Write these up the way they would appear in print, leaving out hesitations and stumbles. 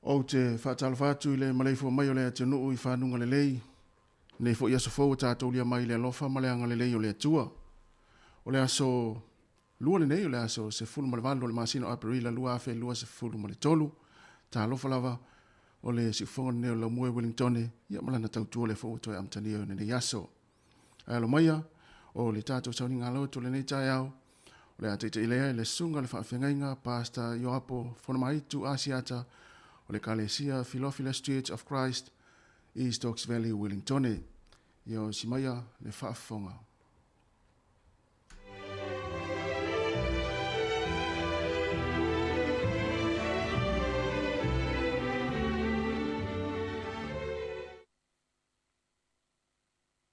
Ou te faatalofa atu i le maleifua mai o le atunuu i fanuga lelei, nei foi aso fou ua tatou lia mai i le alofa ma le agalelei o le Atua. O le aso Lua lenei, o le aso 18 o le masina o Aperila 2023. Talofa lava, o le siufofoga lenei o Laumue Wellingtone, ia ma lana tautua lea foi ua toe amatalia i lenei aso. Ae alo maia, o le tatou sauniga aloto lenei taeao, o le a taita'i lea i le susuga i le faafeagaiga Pastor Ioapo Fonomaitu Asiata o le Ekalesia Philophilus Church of Christ, i Stokes Valley, Wellingtone. Ia osi maia le faafofoga.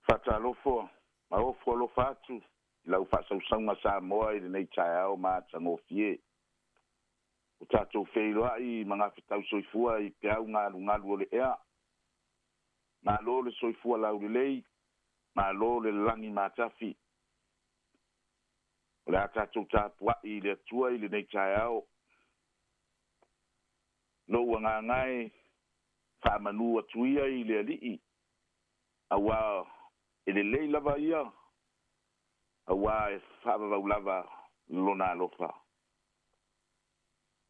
Faatalofa ma ofo alofa atu i lau faasausauga Samoa i lenei taeao matagofie. Ua tatou feiloai ma gafetau soifua i peau galugalu o le ea. Malo le soifua laulelei, malo le lagi matafi. O le a tatou tapuai i le Atua i lenei taeao. Lou agaga e, faamanu atu ia i le Alii, auā e lelei lava ia, auā e faavavau lava Lona alofa.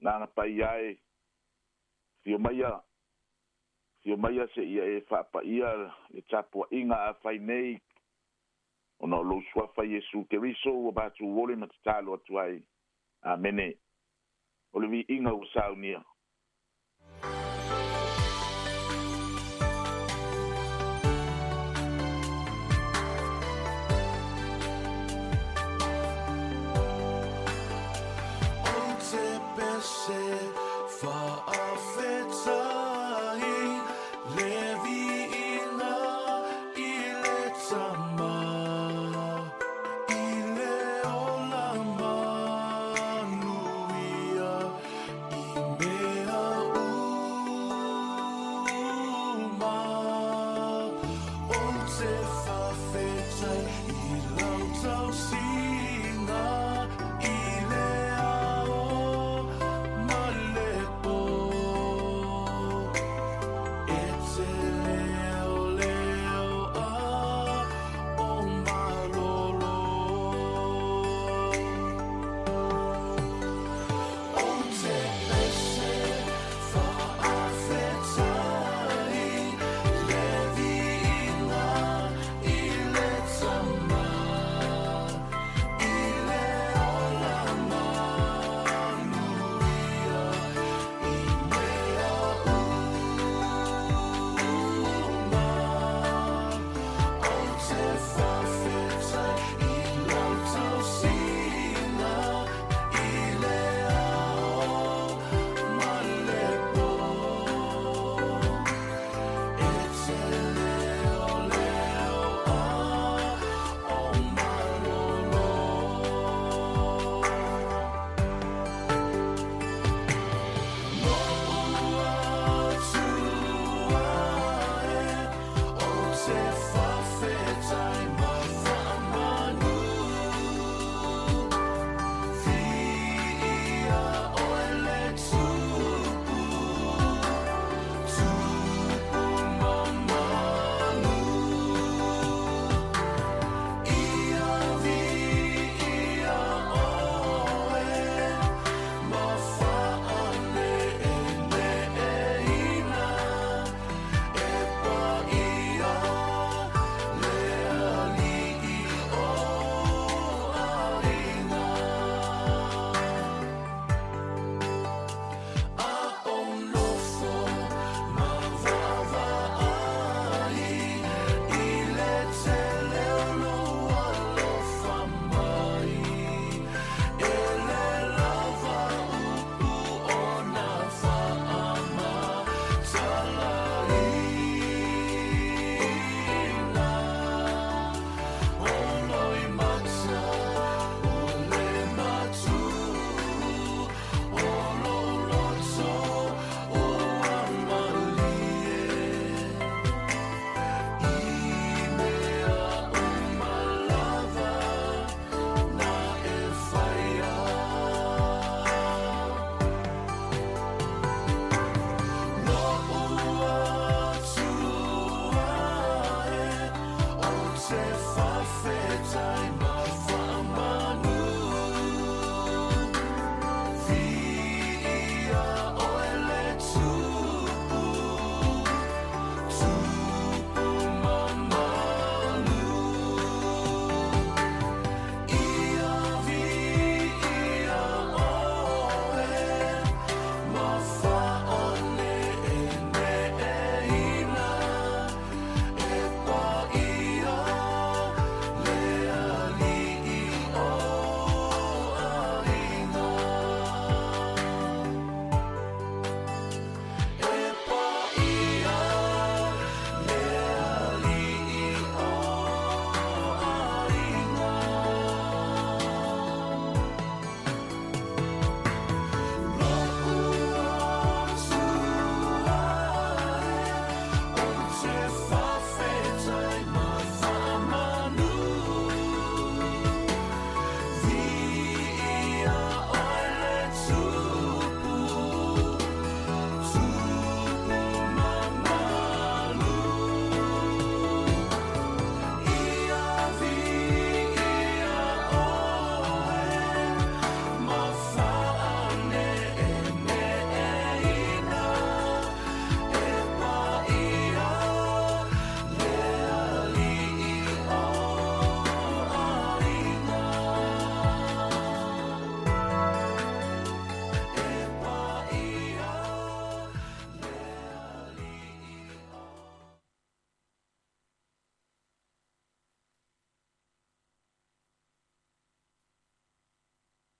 Nana paia e, afio maia, afio maia seia e faapaia le tapuaiga a fai nei, ona o lou Suafa Iesu Keriso ua matou ole ma tatalo atu ai. Amene. O le viiga ua saunia. Ou te pese faafetai le viiga i le Tama i le ola manuia i mea.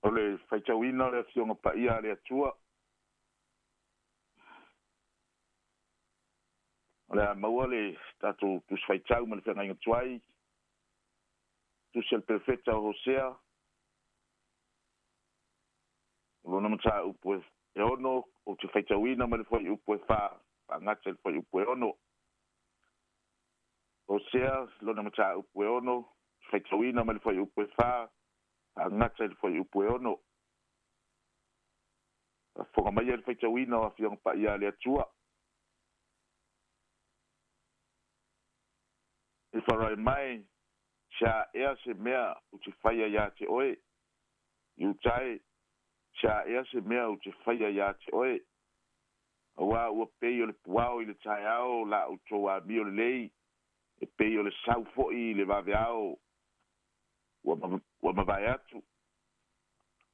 O le faitauina o le Afioga Paia a le Atua. O le a maua le tatou Tusi Faitau ma le Feagaiga Tuai, Tusi a le Perofeta o Hosea, o lona mataupu e 6, ou te faitauina mai le fuaiupu e 4, faagata i le fuaiupu e 6. Hosea, lona mataupu e 6, faitauina mai le fuaiupu e 4, faagata i le fuaiupu e 6. Faafofoga maia le faitauina o Afioga Paia a le Atua. E farai mai, se a ea se mea ou te faia iā te oe, Iuta e, se a ea se mea ou te faia iā te oe, auā ua pei o le puao i le taeao la outou amio lelei, e pei o le sau foi i le vaveao ua mavae atu.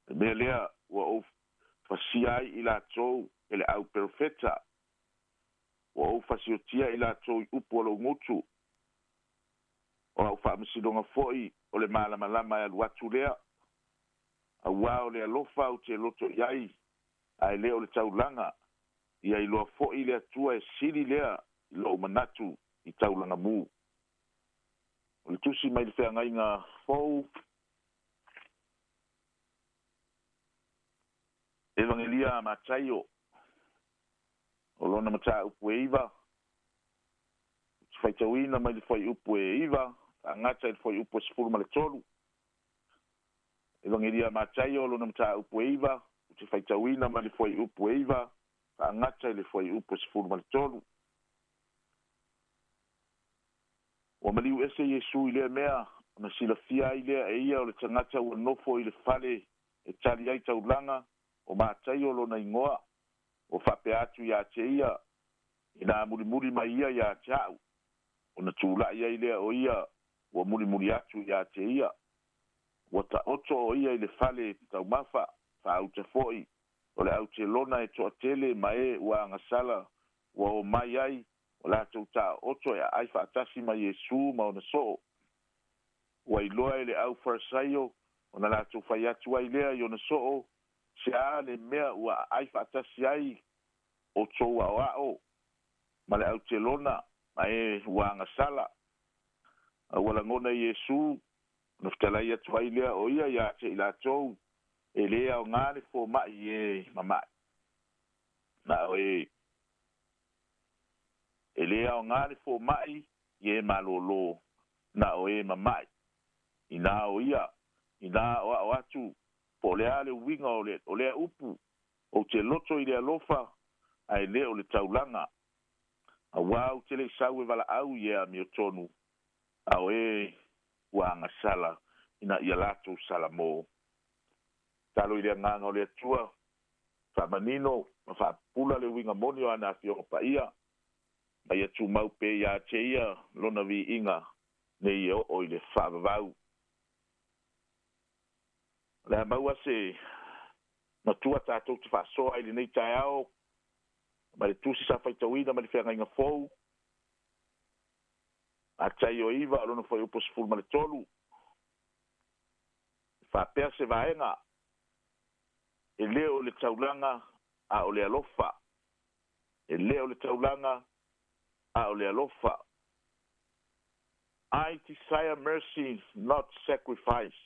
Le mea lea ua ou fasia ai i latou e le au perofeta, ua ou fasiotia i latou i upu a lou gutu, o au faamasinoga foi o le malamalama e alu atu lea, auā o le alofa ou te loto i ai, ae le o le taulaga, ia iloa foi le Atua e sili lea i lou manatu i taulaga mu. O le tusi mai le feagaiga fou, Evagelia a Mataio, o lona mataupu e 9, ou te faitauina mai le fuaiupu e 9, faagata i le fuaiupu e 13. Evagelia a Mataio, lona mataupu e 9, ou te faitauina mai le fuaiupu e 9, faagata i le fuaiupu e 13. Ua maliu ese Iesu i lea mea, ona silafia ai lea e ia o le tagata ua nofo i le fale e tali ai taulaga, o Mataio lona igoa, ua faapea atu iā te ia, inā mulimuli mai ia iā te a'u, ona tula'i ai lea o ia ua mulimuli atu iā te ia. Ua taoto o ia i le fale taumafa, faauta foi, o le autelona e toatele ma e ua agasala ua omai ai, ua latou taooto e aai faatasi ma Iesu ma ona soo. Ua iloa e le au Farisaio, ona latou fai atu ai lea i ona soo, se a le mea ua aai faatasi ai outou aoao ma le autelona ma e ua agasala. A ua lagona e Iesu, ona fetalai atu ai lea o ia iā te i latou, e lē aogā le fomaʻi i e mamaʻi. Na o e e lē aogā le fomaʻi i e malōlō, na o e mamaʻi. Inā o ia, inā aoao atu, po o le a le uiga o le o lea upu, ou te loto i le alofa, ae le o le taulaga. Auā ou te le i sau e valaau i e amiotonu, a o e ua agasala ina ia latou salamō. Tatalo i le Agaga o le Atua, faamanino ma faapupula le uiga moni o ana Afioga Paia, ma ia tumau pea iā te ia lona viiga nei e oo i le faavavau. O le a maua se matua tatou te faasoa ai i lenei taeao mai le tusi sa faitauina mai le feagaiga fou, Mataio 9 o lona fuaiupu 13, e faapea se vaega, E le o le taulaga, a o le alofa. E le o le taulaga, a o le alofa. I desire mercy, not sacrifice.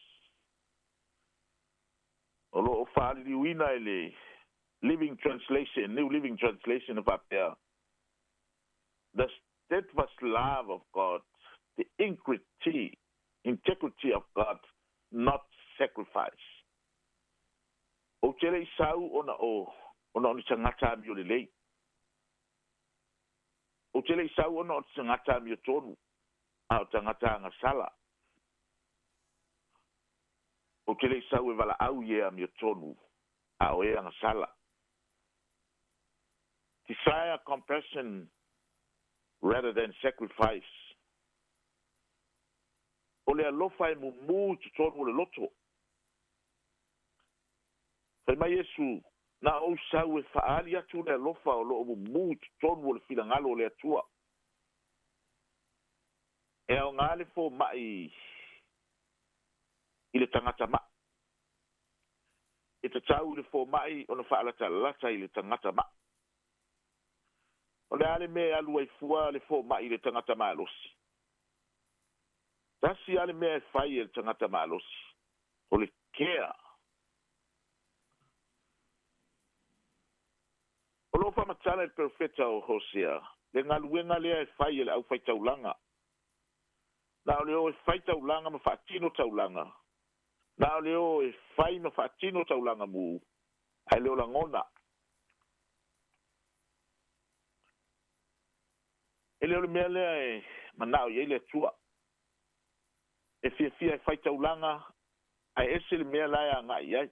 O lo o faaliliuina e le Living Translation, New Living Translation e faapea, The steadfast love of God, the ingrity, integrity of God, not sacrifice. Ou te le i sau ona o, ona o ni tagata amio lelei. Ou te le i sau ona o ni tagata amiotonu, a o tagata agasala. Ou te le i sau e valaau i e amiotonu, a o e agasala. Desire compassion rather than sacrifice. O le alofa e mumu i totonu o le loto. Fai mai Iesu, Na ou sau e faaali atu le alofa o lo o mumu i totonu o le finagalo o le Atua. E aoga le fomai i le tagata maʻi. E tatau i le fomaʻi ona faalatalata i le tagata maʻi. O le a le mea e alu ai fua le fomaʻi i le tagata malosi? Tasi lava le mea e fai e le tagata malosi, o le kea. O lo o faamatala e le perofeta o Hosea le galuega lea e fai e le aufaitaulaga. Na o le o e fai taulaga ma faatino taulaga, na o le o e fai ma faatino taulaga mu, ae le o lagona. E le o le mea lea e manao i ai le Atua. E fiafia e fai taulaga, ae ese le mea la e agai i ai.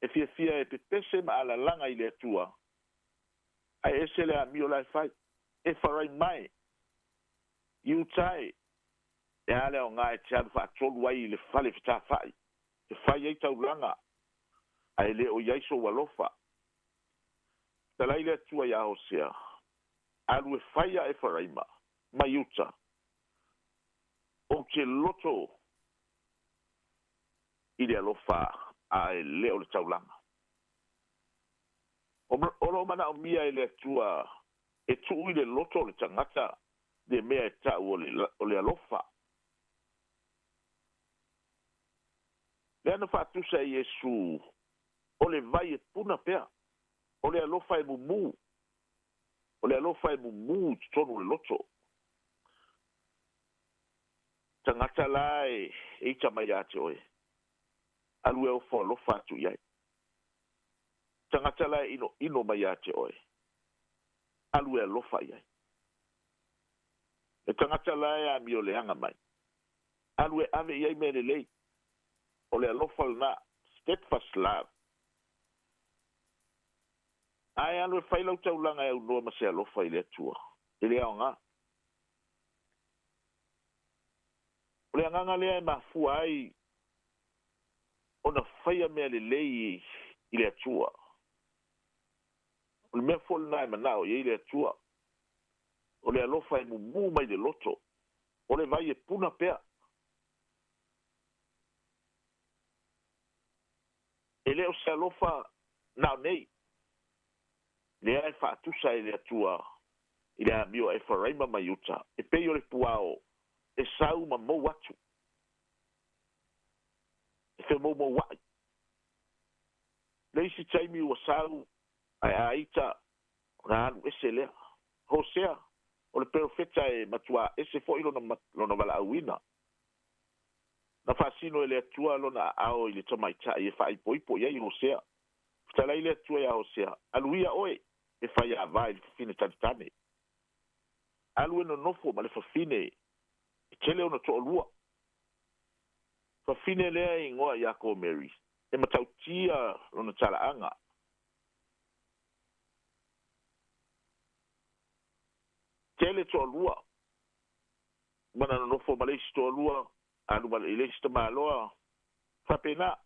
E fiafia e pepese ma alalaga i le Atua, ae ese le amio la e fai. Efaraima e, Iuta e, e a le aoga e te alu faatolu ai i le fale fetafaʻi e fai ai taulaga, ae le o i ai sou alofa. Talai le Atua iā Hosea, alu e fai a Efaraima ma Iuta, ou te loto i le alofa ae le o le taulaga. O lo o manaomia e le Atua e tuu i le loto o le tagata le mea e tau o le alofa. Lea na faatusa e Iesu, o le vai e puna pea, o le alofa e mumu, o le alofa e mumu i totonu o le loto. Tagata la e ita mai ia te oe, alu e ofo alofa atu i ai. Tagata la e inoino mai ia te oe, alu e alofa i ai. Le tagata la e amioleaga mai, alu e ave i ai mea lelei. O le alofa lena, steadfast love. Ae alu e fai lau taulaga e aunoa ma se alofa i le Atua, e le aoga. O le agaga lea e mafua ai ona faia mea lelei i le Atua. O le mea foi lena e manao i ai le Atua. O le alofa e mumu mai le loto, o le vai e puna pea. E le o se alofa na o nei, lea e faatusa e le Atua i le amio a Efaraima ma Iuta, e pei o le puao e sau ma mou atu, e femoumouaʻi. Le isi taimi ua sau ae a ita ona alu ese lea. Hosea, o le perofeta e matuā ese foi lona valaauina. Na faasino e le Atua lona aao i le tamaitai e faaipoipo i ai Hosea. Fetalai le Atua iā Hosea, alu ia oe e faiavā i le fafine talitane. Alu e nonofo ma le fafine e tele ona toalua. Fafine lea e igoa ia Komeri, e matautia lona talaaga. Tele toalua, mana nonofo ma le isi toalua, alu ma le isi tamaloa, faapena.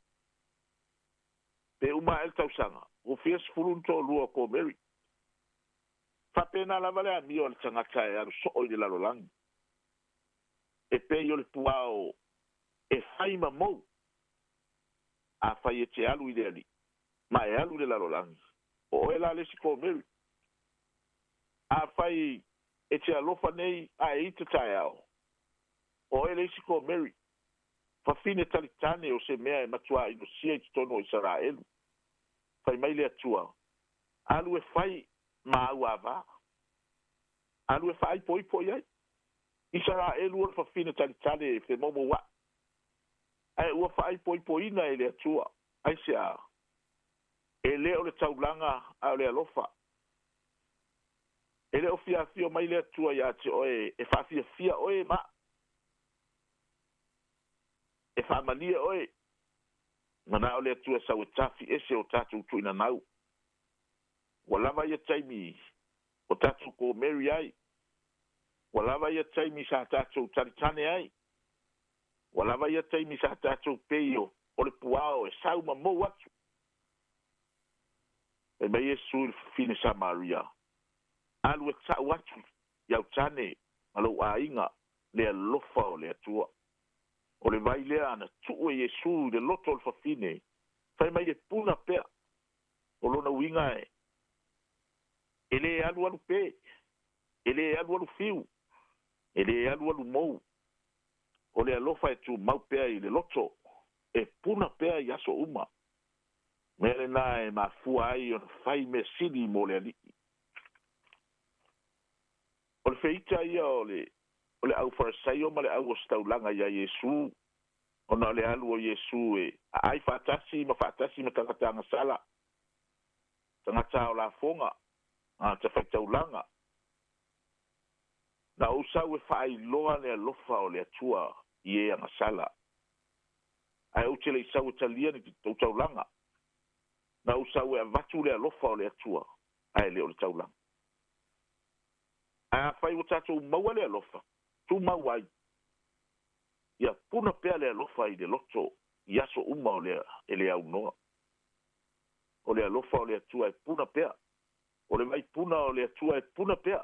Pe uma ae le tausaga, ua fia sefulu na toalua o Komeri. Faapena lava le amio a le tagata e alu soo i le lalolagi. E pei o le puao e fai ma mou, afai e te alu i le Alii, ma e alu i le lalolagi, o oe la le isi Komeri. Afai e te alofa nei ae ita taeao, o oe le isi Komeri. Fafine talitane o se mea e matuā inosia i totonu o Isaraelu. Fai mai le Atua, alu e fai ma auavā, alu e faaipoipo i ai. Isaraelu o le fafine talitane e femoumouaʻi, ae ua faaipoipoina e le Atua. Aisea? E le o le taulaga ae o le alofa. E le o fiafio mai le Atua ia te oe e faafiafia oe ma e faamalie oe. Manao le Atua e sau e tafi ese o tatou tuuinanau. Ua lava ia taimi o tatou Komeri ai. Ua lava ia taimi sa tatou talitane ai. Ua lava ia taimi sa tatou pei o le puao e sau ma mou atu. Fai mai Iesu i le fafine Samaria, alu e tau atu i au tane ma lou aiga le alofa o le Atua. O le vai lea na tuu e Iesu i le loto o le fafine. Fai mai e puna pea, o lona uiga e e lē alualu pē, e lē alualu fiu, e lē alualu mou. O le alofa e tumau pea i le loto, e puna pea i aso uma. Mea lenā e mafua ai ona fai mea sili mo le Alii. O le feita ia o le o le au Farisaio ma le au ositaulaga iā Iesu, ona o le alu o Iesu e aai faatasi ma faatasi ma tagata agasala, tagata ao lafoga, tagata faitaulaga. Na ou sau e faailoa le alofa o le Atua i e agasala, ae ou te le i sau e talia ni tou taulaga. Na ou sau e avatu le alofa o le Atua, ae le o le taulaga. Ae afai ua tatou maua le alofa, tumau ai, ia puna pea le alofa i le loto i aso uma o le e le aunoa. O le alofa o le Atua e puna pea. O le vaipuna o le Atua e puna pea.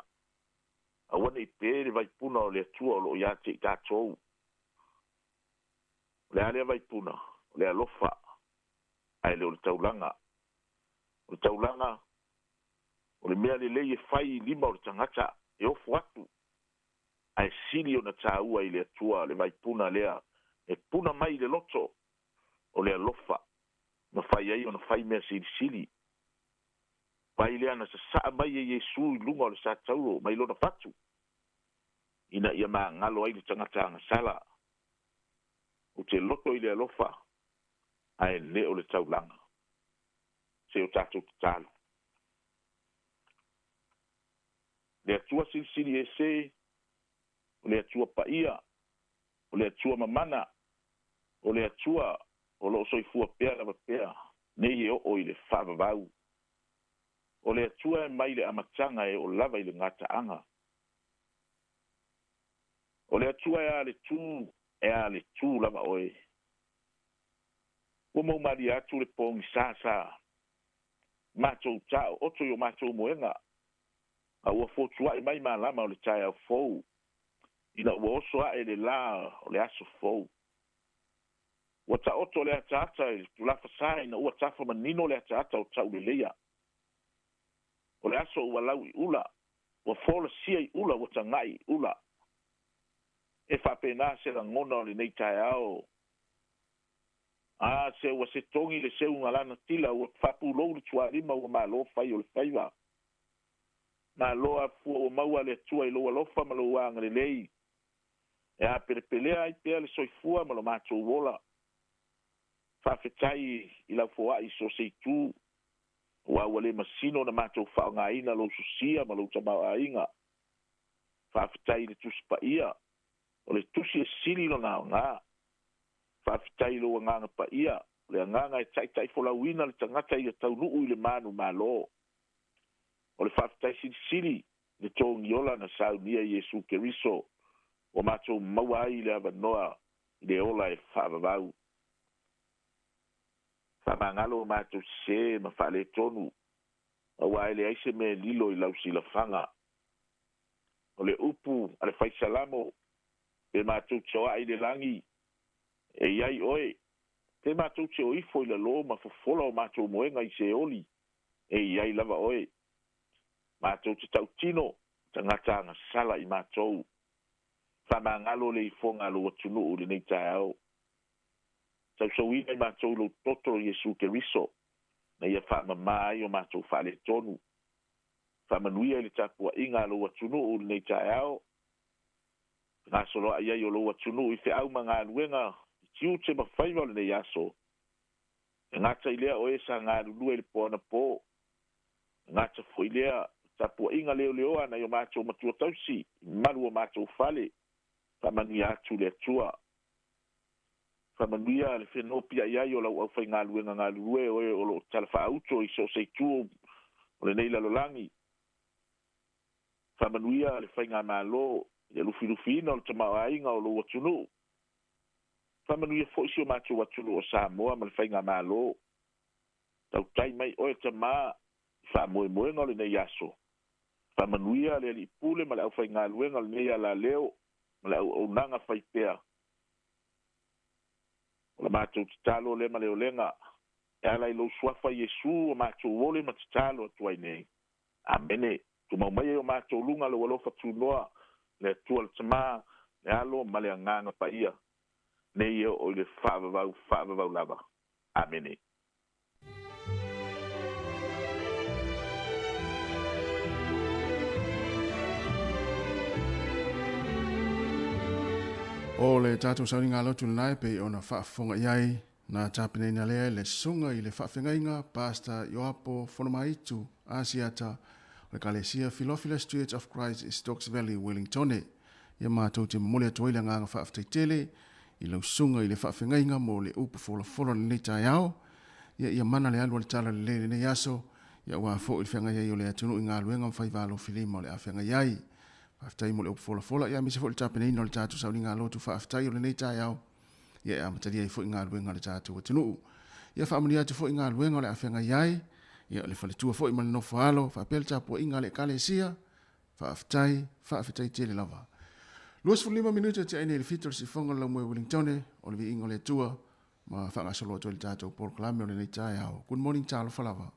Aua ne i pē le vaipuna o le Atua o lo o ia te i tatou. O le a lea vaipuna? O le alofa, ae le o le taulaga. O le taulaga, o le mea lelei e fai i lima o le tagata e ofo atu, ae sili ona taua i le Atua le vaipuna lea e puna mai i le loto, o le alofa, mafai ai ona fai mea silisili. Vai lea na sasaa mai e Iesu i luga o le satauro mai lona fatu, ina ia magalo ai le tagata agasala. Ou te loto i le alofa, ae le o le taulaga. Se o tatou tatalo. Le Atua silisili ese, o le Atua paia, o le Atua mamana, o le Atua o lo o soifua pea lava pea, nei e oo i le faavavau. O le Atua e mai le amataga e oo lava i le gataaga. O le Atua e a le tu, e a le tu lava oe. Ua maumalie atu le pogisā sa matou taooto i o matou moega, a ua fotuaʻi mai malama o le taeao fou, ina ua oso aʻe le lā o le aso fou. Ua taoto le ataata i le tulafasā ina ua tafa manino le ataata o tauleleia. O le aso ua lau i ula, ua folasia i ula, ua tagaʻi i ula. E faapena se lagona o lenei taeao. A se ua se togi le seuga lanatila, ua faapulou le tualima, ua malo fai o le faiva. Malo afua ua maua le Atua i lou alofa ma lou agalelei, e apelepelea ai pea le soifua ma lo matou ola. Faafetai i lau foai i so o se itu, aua ua le masino ona matou faaaogaina lou sosia ma lou tamaoaiga. Faafetai i le Tusi Paia, o le tusi e sili lona aoga. Faafetai i lou Agaga Paia, o le agaga e taitaifolauina le tagata ia taunuu i le manumalo. O le faafetai silisili i le togiola na saunia i Iesu Keriso, ua matou maua ai le avanoa i le ola e faavavau. Faamagalo o matou sesē ma faaletonu, aua e leai se mea e lilo i lau silafaga. O le upu a le Fai Salamo, Pe matou te oaʻi i le lagi, e i ai oe, pe matou te o ifo i lalō ma fofola o matou moega i Seoli, e i ai lava oe. Matou te tautino, tagata agasala i matou. Faamagalo le ifoga a lou atunuu i lenei taeao. Tausauina i matou i lou toto o Iesu Keriso, na ia faamamā ai o matou faaletonu. Faamanuia i le tapuaiga a lou atunuu i lenei taeao. Gasoloaʻi ai o lou atunuu i feau ma galuega i tiute ma faiva o lenei aso. E gata i lea o e sa galulue i le po anapō. E gata foi i lea tapuaiga leoleoa nai o matou matua tausi i malu o matou fale. Faamanuia atu le Atua. Faamanuia le fenopiaʻi ai o lau aufaigaluega galulue o e o lo o talafaauto i so o se itu o lenei lalolagi. Faamanuia le Faigamalo i le lufilufiina o le tamaoaiga o lou atunuu. Faamanuia foi si o matou atunuu o Samoa ma le Faigamalo. Tautai mai oe Tama i faamoemoega o lenei aso. Faamanuia le Alii Pule ma le aufaigaluega o lenei alaleo ma le auaunaga faipea. O la matou tatalo lea ma le olega. E ala i lou suafa Iesu o matou ole ma tatalo atu ai nei. Amene. Tumau mai ai o matou luga lou alofa tunoa, le Atua le Tama, le Alo ma le Agaga Paia, nei e oo i le faavavau faavavau lava. Amene. O le tatou sauniga lotu lenā e pei ona faafofoga i ai, na tapenaina lea e le Susuga i le Faafeagaiga Pastor Ioapo Fonomaitu Asiata o le Ekalesia Philophilus Church of Christ i Stokes Valley, Wellingtone. Ia matou te momoli atu ai le agaga faafetai tele i lau susuga i le faafeagaiga mo le upu folafola o lenei taeao. Ia ia mana le alu a le tala lelei i lenei aso, ia aua foi le feagai ai o le atunuu i galuega ma faiva alofilima o le a feagai ai. Faafetai mo le upu folafola, ia aemaise foi le tapenaina o le tatou sauniga lotu faafetai o lenei taeao, ia e amatalia ai foi galuega a le tatou atunuu. Ia faamanuia atu foi galuega o le a feagai ai, ia o le faletua foi ma le nofo a alo, faapea le tapuaiga a le Ekalesia. Faafetai, faafetai tele lava. 25 minute tea ai nei i le 7 o le siufofoga o le laumua i Wellingtone, o le viiga o le Atua, ma faagasolo atu ai le tatou polokalame o lenei taeao. Good morning, talofa lava.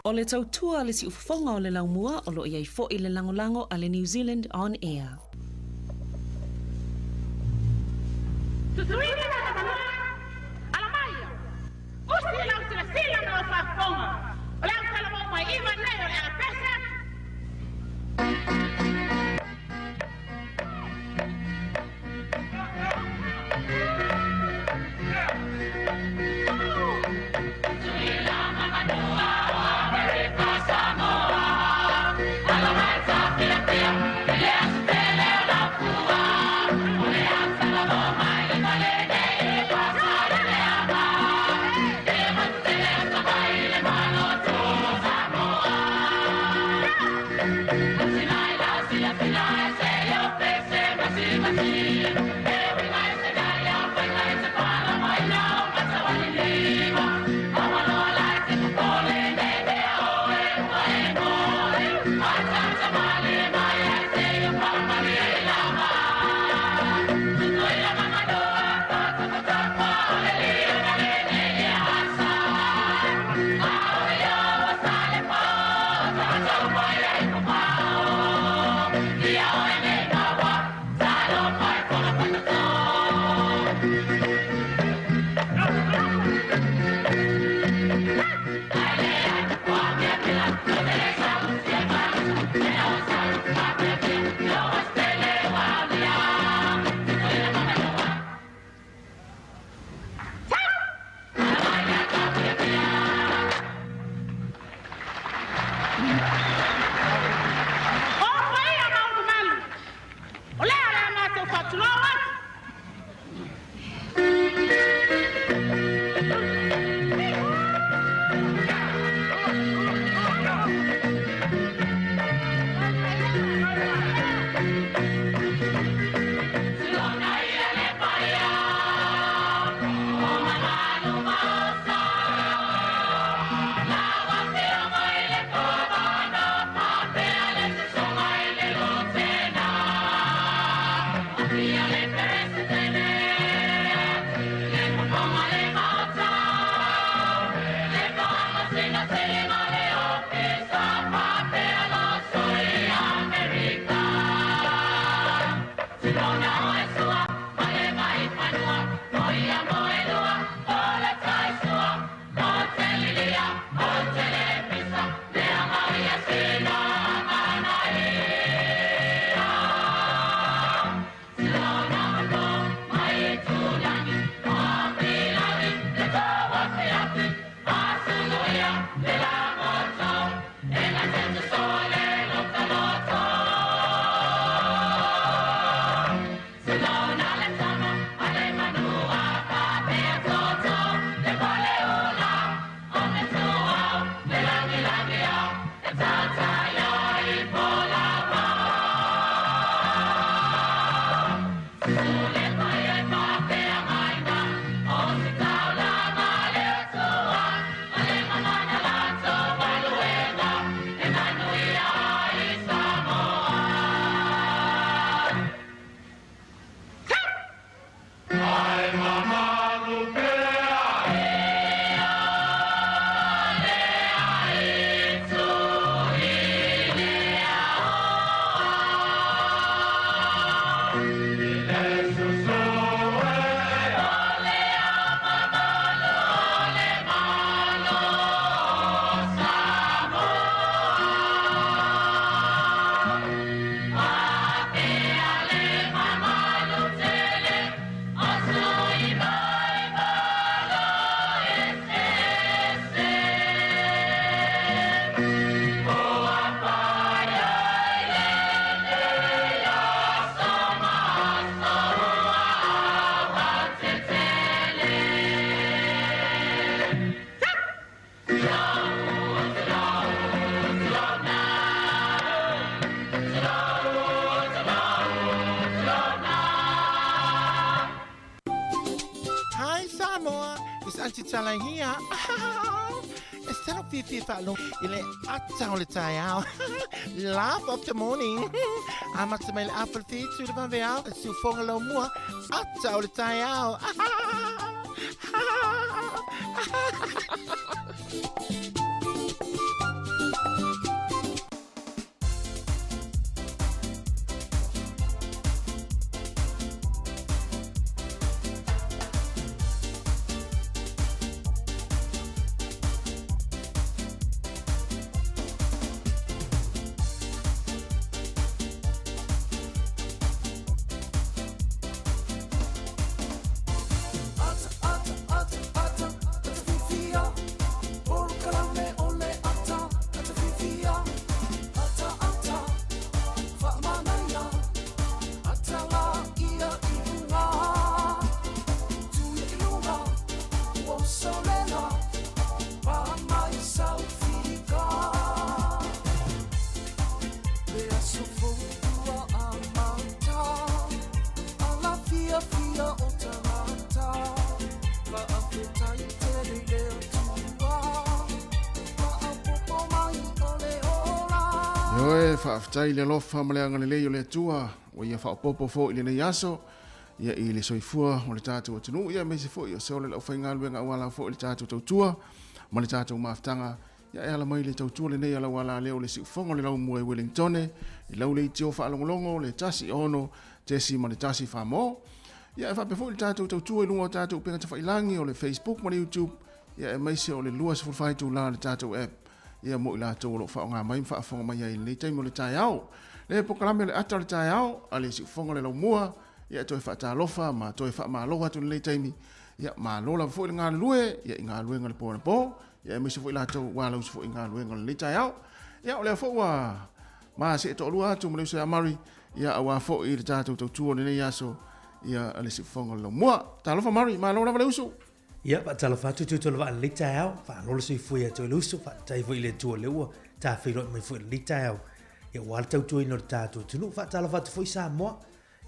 O le tautua a le siufofoga o le laumua o lo o i ai foi le lagolago a le New Zealand On Air. Susuina la Tamaloa, ala mai, usi lau silasila ma lau faafofoga, o le au talavou mai iva nei o le Apesa. It's Aunty Tala here. E sala fiafia faalogo i le ata o le taeao. Laugh of the morning. Amata mai le afa le fitu le vaveao. Siufoga laumua. Ata o le taeao. Ioe, faafetai i le alofa ma le agalelei o le Atua ua ia faaopoopo foi i lenei aso, ia i le soifua o le tatou atunuu, ia aemaise foi o se ola i le aufaigaluega auala foi i le tatou tautua ma le tatou mafutaga. Ia e ala mai le tautua lenei a lau ala lea o le siufofoga o le laumua i Wellingtone, i lau leitio faalogologo le 16.1 Famo. Ia e faapea foi le tatou tautua i luga o tatou upega tafailagi o le Facebook ma le YouTube, ia aemaise o le 24 itula o le tatou app, ia mo i latou o lo o faaaoga mai ma faafofoga mai ai i lenei taimi o le taeao. Le polokalame o le ata o le taeao a le siufofoga o le laumua, ia e toe faatalofa ma toe faamalo atu i lenei taimi. Ia malo lava foi le galulue ia i galuega i le po anapo, ia aemaise foi latou ua alausi foi i galuega o lenei taeao. Ia o lea foi ua ma see toalua atu ma le uso ia Murray, ia aua foi le tatou tautua o lenei aso, ia le siufofoga o le laumua. Talofa Murray, malo lava le uso. Ia, faatalofa atu Tutu o le Vaa i lenei taeao, faaloalo le soifua ia te oe le uso, faafetai foi i le Atua o lea ua tafeiloai mai foi i lenei taeao, ia aua le tautuaina o le tatou atunuu. Faatalofa atu foi Samoa,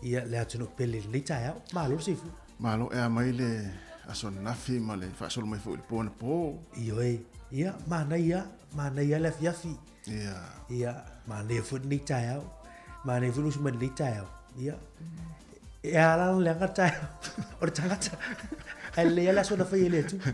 ia le atunuu pele i lenei taeao. Malo le soifua. Malo e a mai le aso ananafi ma le faasolo mai foi i le po anapo. Ioe, ia, manaia, manaia le afiafi. Ia. Ia, manaia foi lenei taeao. Manaia foi le usu mai lenei taeao. Ia, e ala ona leaga taeao o le tagata. Ae lelei lava le aso na fai e le Atua.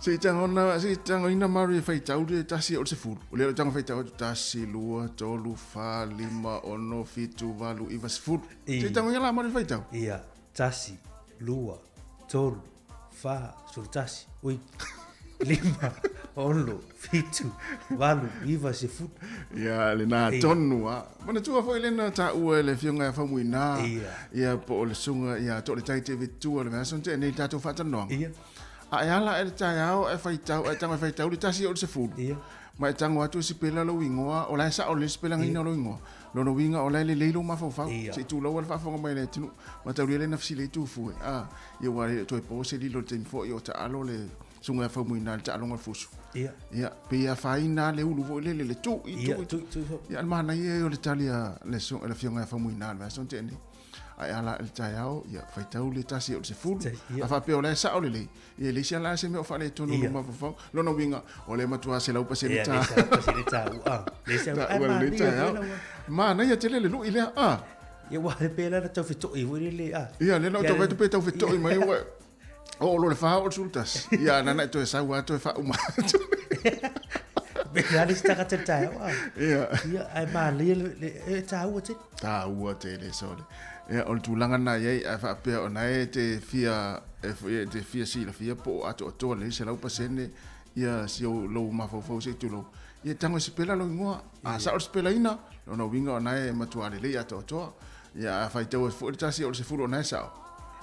Se i tagona, se i tagoina Mary e faitau le tasi o le sefulu. O lea o le tago faitau atu tasi, lua, tolu, fa, lima, ono, fitu, valu, iva, sefulu. Se i tagoina la Mary e faitau. Ia, tasi, lua, tolu, fa, 11, ui, lima, ono, fitu, valu, iva, sefulu. Ia, lena tonu a. Manatua foi lena taua e le Afioga ia Faumuina, ia po o le Susuga ia Toaletai David Tua le vaiaso na tea nei i le tatou faatalanoaga. Ia. A e ala ae le taeao ae faitau, ae tago e faitau le tasi o le sefulu. Ia. Ma e tago atu e sipela lou igoa, o la e sao lelei le sipelagaina o lou igoa. Lona uiga o la e lelei lou mafaufau. Ia. Se i tulou lava le faafofoga mai a le atunuu. Mataulia lea na fesili ai Tufue, a, ia ua le toe po se lilo i le taimi foi o taalo le Susuga ia Faumuina i le taaloga o le fusu. Ia. Ia, pei e afaina lava le ulu foi lele, le tui, Ia, tui, tui, tui foi. Ia, o le manaia ia o le tali a le le Afioga ia Faumuina i le vaiaso na tea nei. A e ala ae i le taeao, ia, faitau le tasi o le sefulu. Ia. A faapea o la e sao lelei, ia e leai se ala se mea o faaletonu i lou mafaufau. Lona uiga, o lea e matua 100% Ia, ta. le 100% taua. Le se Taua lelei taeao. Manaia tele le lui lea, a. Ia, ua le pei la na tau feto'i foi lele, a. Ia, lea na ou tau vaai atu pe tau feto'i mai, ua oo loa i le fa o le sefulu tasi. Ia, na na e toe sau lava toe faauma atu. Pe le a le isi tagata i le taeao, a. Ia. Ia, ae manaia le, e taua tele. Taua tele, sole. Ia, o le tulaga lena e i ai, ae faapea o na e te fia, e te fia silafia po o atoatoa lelei 100% ia si ou lou mafaufau se i tulou. Ia tago e sipela lou igoa. A sao le sipelaina, lona uiga o na e matua lelei atoatoa. Ia, a faitau atu foi le tasi o le sefulu o na e sao.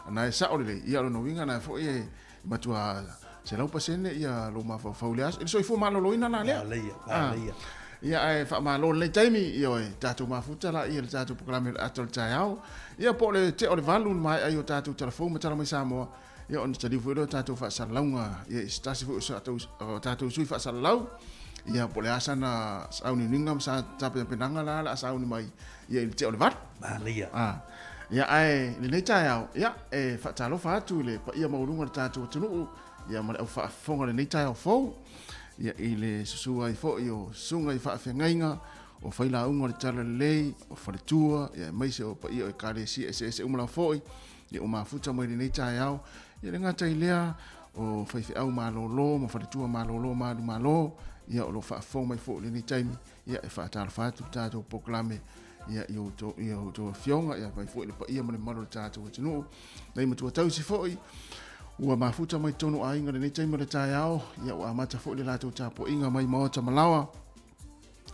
O na e sao lelei, ia lona uiga na foi e matua 100% ia lou mafaufau i le aso. I le soifua maloloina la lea. Manaia, manaia. Ia, ae faamalo lenei taimi, ia oe, tatou mafuta la ia le tatou polokalame o le ata o le taeao. Ia, po o le tea o le valu na maea ai o tatou talafou ma tala mai Samoa. Ia, ona taliu foi lea o tatou faasalalauga, ia, i se tasi foi o tatou sui faasalalau, ia, po o le a sana sauniuniga ma sa tapenapenaga la o le a sauni mai, ia, i le tea o le valu. Manaia. Ah. Ia, ae i lenei taeao, ia, e faatalofa atu i le paia maualuga o le tatou atunuu, ia, ma le au faafofoga i lenei taeao fou, ia, i le susu ai foi o susuga i faafeagaiga, o failauga o le Talalelei, o faletua, ia, aemaise o paia o ekalesia eseese uma lava foi, ia, ua mafuta mai lenei taeao, ia, le gata i lea, o faifeau malolo ma faletua malolo manumalo, ia, o lo o faafofoga mai foi i lenei taimi, ia, e faatalofa atu le tatou polokalame, ia, i outou, ia outou afioga, ia, vai foi le paia ma le mamalu o le tatou atunuu, nai matua tausi foi, ua mafuta mai totonu o aiga lenei taimi o le taeao, ia, ua amata foi le latou tapuaiga mai maota ma laoa,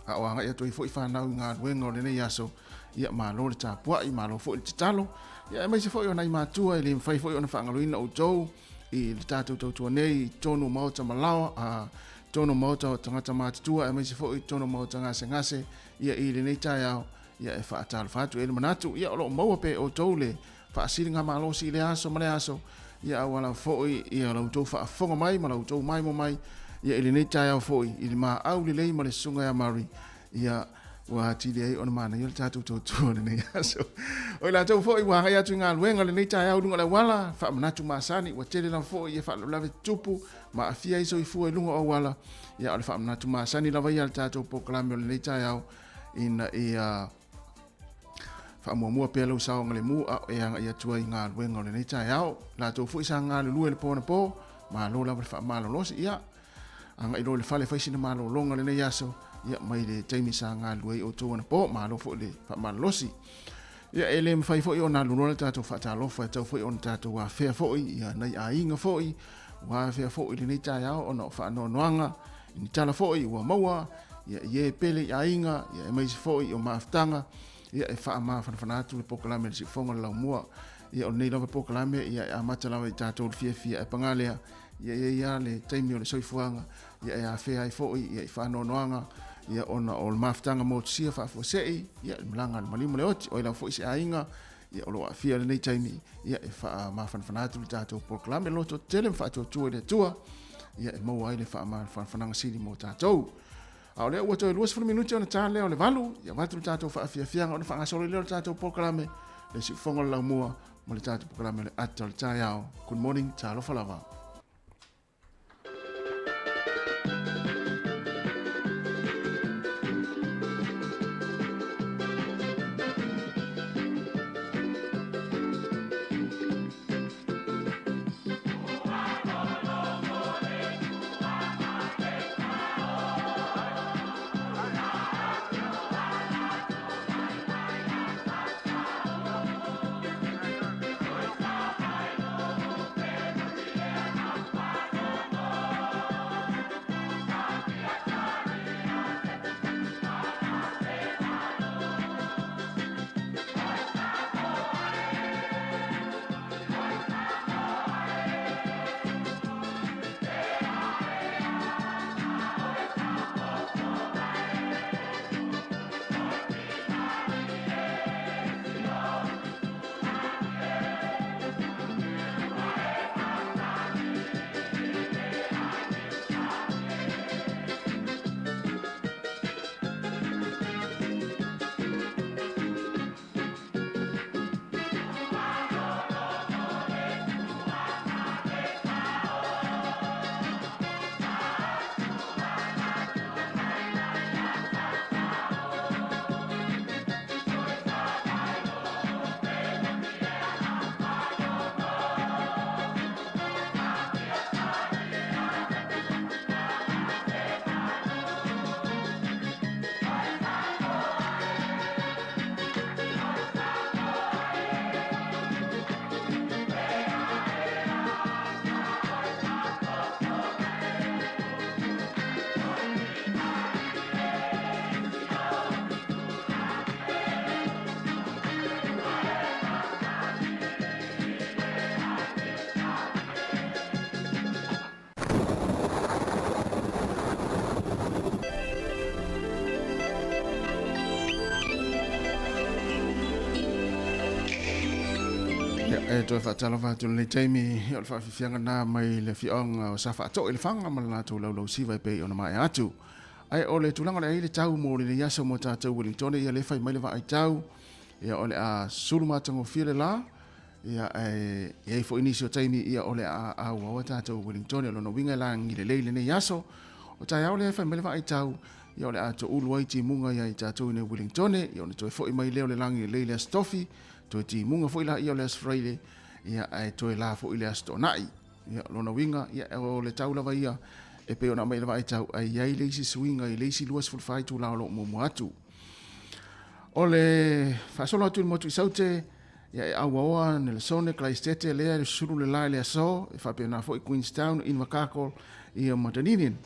a o agai atu ai foi fanau i galuega o lenei aso, ia malo le tapuai, malo foi le tatalo, ia aemaise foi o nai matua e le mafai foi ona faagaloina outou i le tatou tautua nei i totonu o maota ma laoa, a totonu o maota o tagata matutua, aemaise foi i totonu o maota gasegase, ia i lenei taeao, ia e faatalofa atu. E i ai le manatu, ia o lo o maua pea e outou le faasiligamalosi i lea aso ma lea aso, ia auala foi ia la outou faafofoga mai ma la outou maimoa mai, ia i lenei taeao foi i le maau lelei ma le susuga ia Murray, ia ua atili ai ona manaia le tatou tautua i lenei aso. O i latou foi ua agai atu i galuega i lenei taeao i luga o le auala, faamanatu masani, ua tele lava foi ia faalavelave tutupu ma aafia ai soifua i luga o auala, ia o le faamanatu masani lava ia a le tatou polokalame o lenei taeao ina ia Faamuamua pea lou saogalemu a o e agai atu ai i galuega o lenei taeao. Latou foi sa galulue i le po anapo, malo lava le faamalolosi. Ia, agai loa i le fale e fai sina malologa i lenei aso, ia, mai le taimi sa galulue ai outou anapo, malo foi le faamalolosi. Ia, e le mafai foi ona alu loa le tatou faatalofa, e tatau foi ona tatou afea foi ia nai aiga foi, ua afea foi i lenei taeao ona o faanoanoaga, I ni tala foi ua maua, ia, i e pele i aiga, ia, aemaise foi o mafutaga, ia, e faamafanafana atu le polokalame a le Siufofoga o le Laumua. Ia, o lenei lava polokalame, ia, e amata lava i tatou le fiafia, ae paga lea, ia, e i ai lava le taimi o le soifuaga, ia, e afea ai foi, ia, i faanoanoaga, ia, ona o le mafutaga motusia faafuasei, ia, le malaga a le maliu ma le oti, o ai lava foi se aiga, ia, o lo o aafia i lenei taimi, ia, e faamafanafana atu le tatou polokalame loto tele ma faatuatua i le Atua, ia, e maua ai le faamafanafanaga sili mo tatou. A o lea ua toe 20 minute ona ta lea o le 8, ia avatu le tatou faafiafiaga ona faagasolo lea o le tatou polokalame, le siufofoga o le laumua ma le tatou polokalame o le ata o le taeao. Good morning, talofa lava. Ia, e toe faatalofa atu i lenei taimi, o le faafiafiaga lena mai le afioaga o Safaatoo i Lefaga ma le latou laulausiva e pei ona maea atu. Ae o le tulaga o le a i ai le tau mo lenei aso mo tatou Wellingtone, ia lea e fai mai le vaai tau. Ia, o le a sulu matagofie le la, ia, ae i ai foi nisi o taimi, ia, o le a auaua tatou Wellingtone. O lona uiga e lagi lelei lenei aso. O taeao lea e fai mai le vaai tau, ia, o le a toulu ai timuga ia i tatou i nei Wellingtone, ia, ona toe foi mai lea o le lagi lelei i le Aso Tofi, toe timuga foi laia o le Aso Faraile, ia, ae toe la foi le Aso Toonai. Ia, o lona uiga, ia, o le tau lava ia e pei ona aumai i le vaai tau, ae i ai le isi suiga i le isi 24 itula o lo o muamua atu. O le faasolo atu i le motu i Saute, ia e auaoa Nelesone, Kalaistete, lea e sulu le la i le aso, e faapena foi Queenstown, Invercargill, ia ma Dunedin.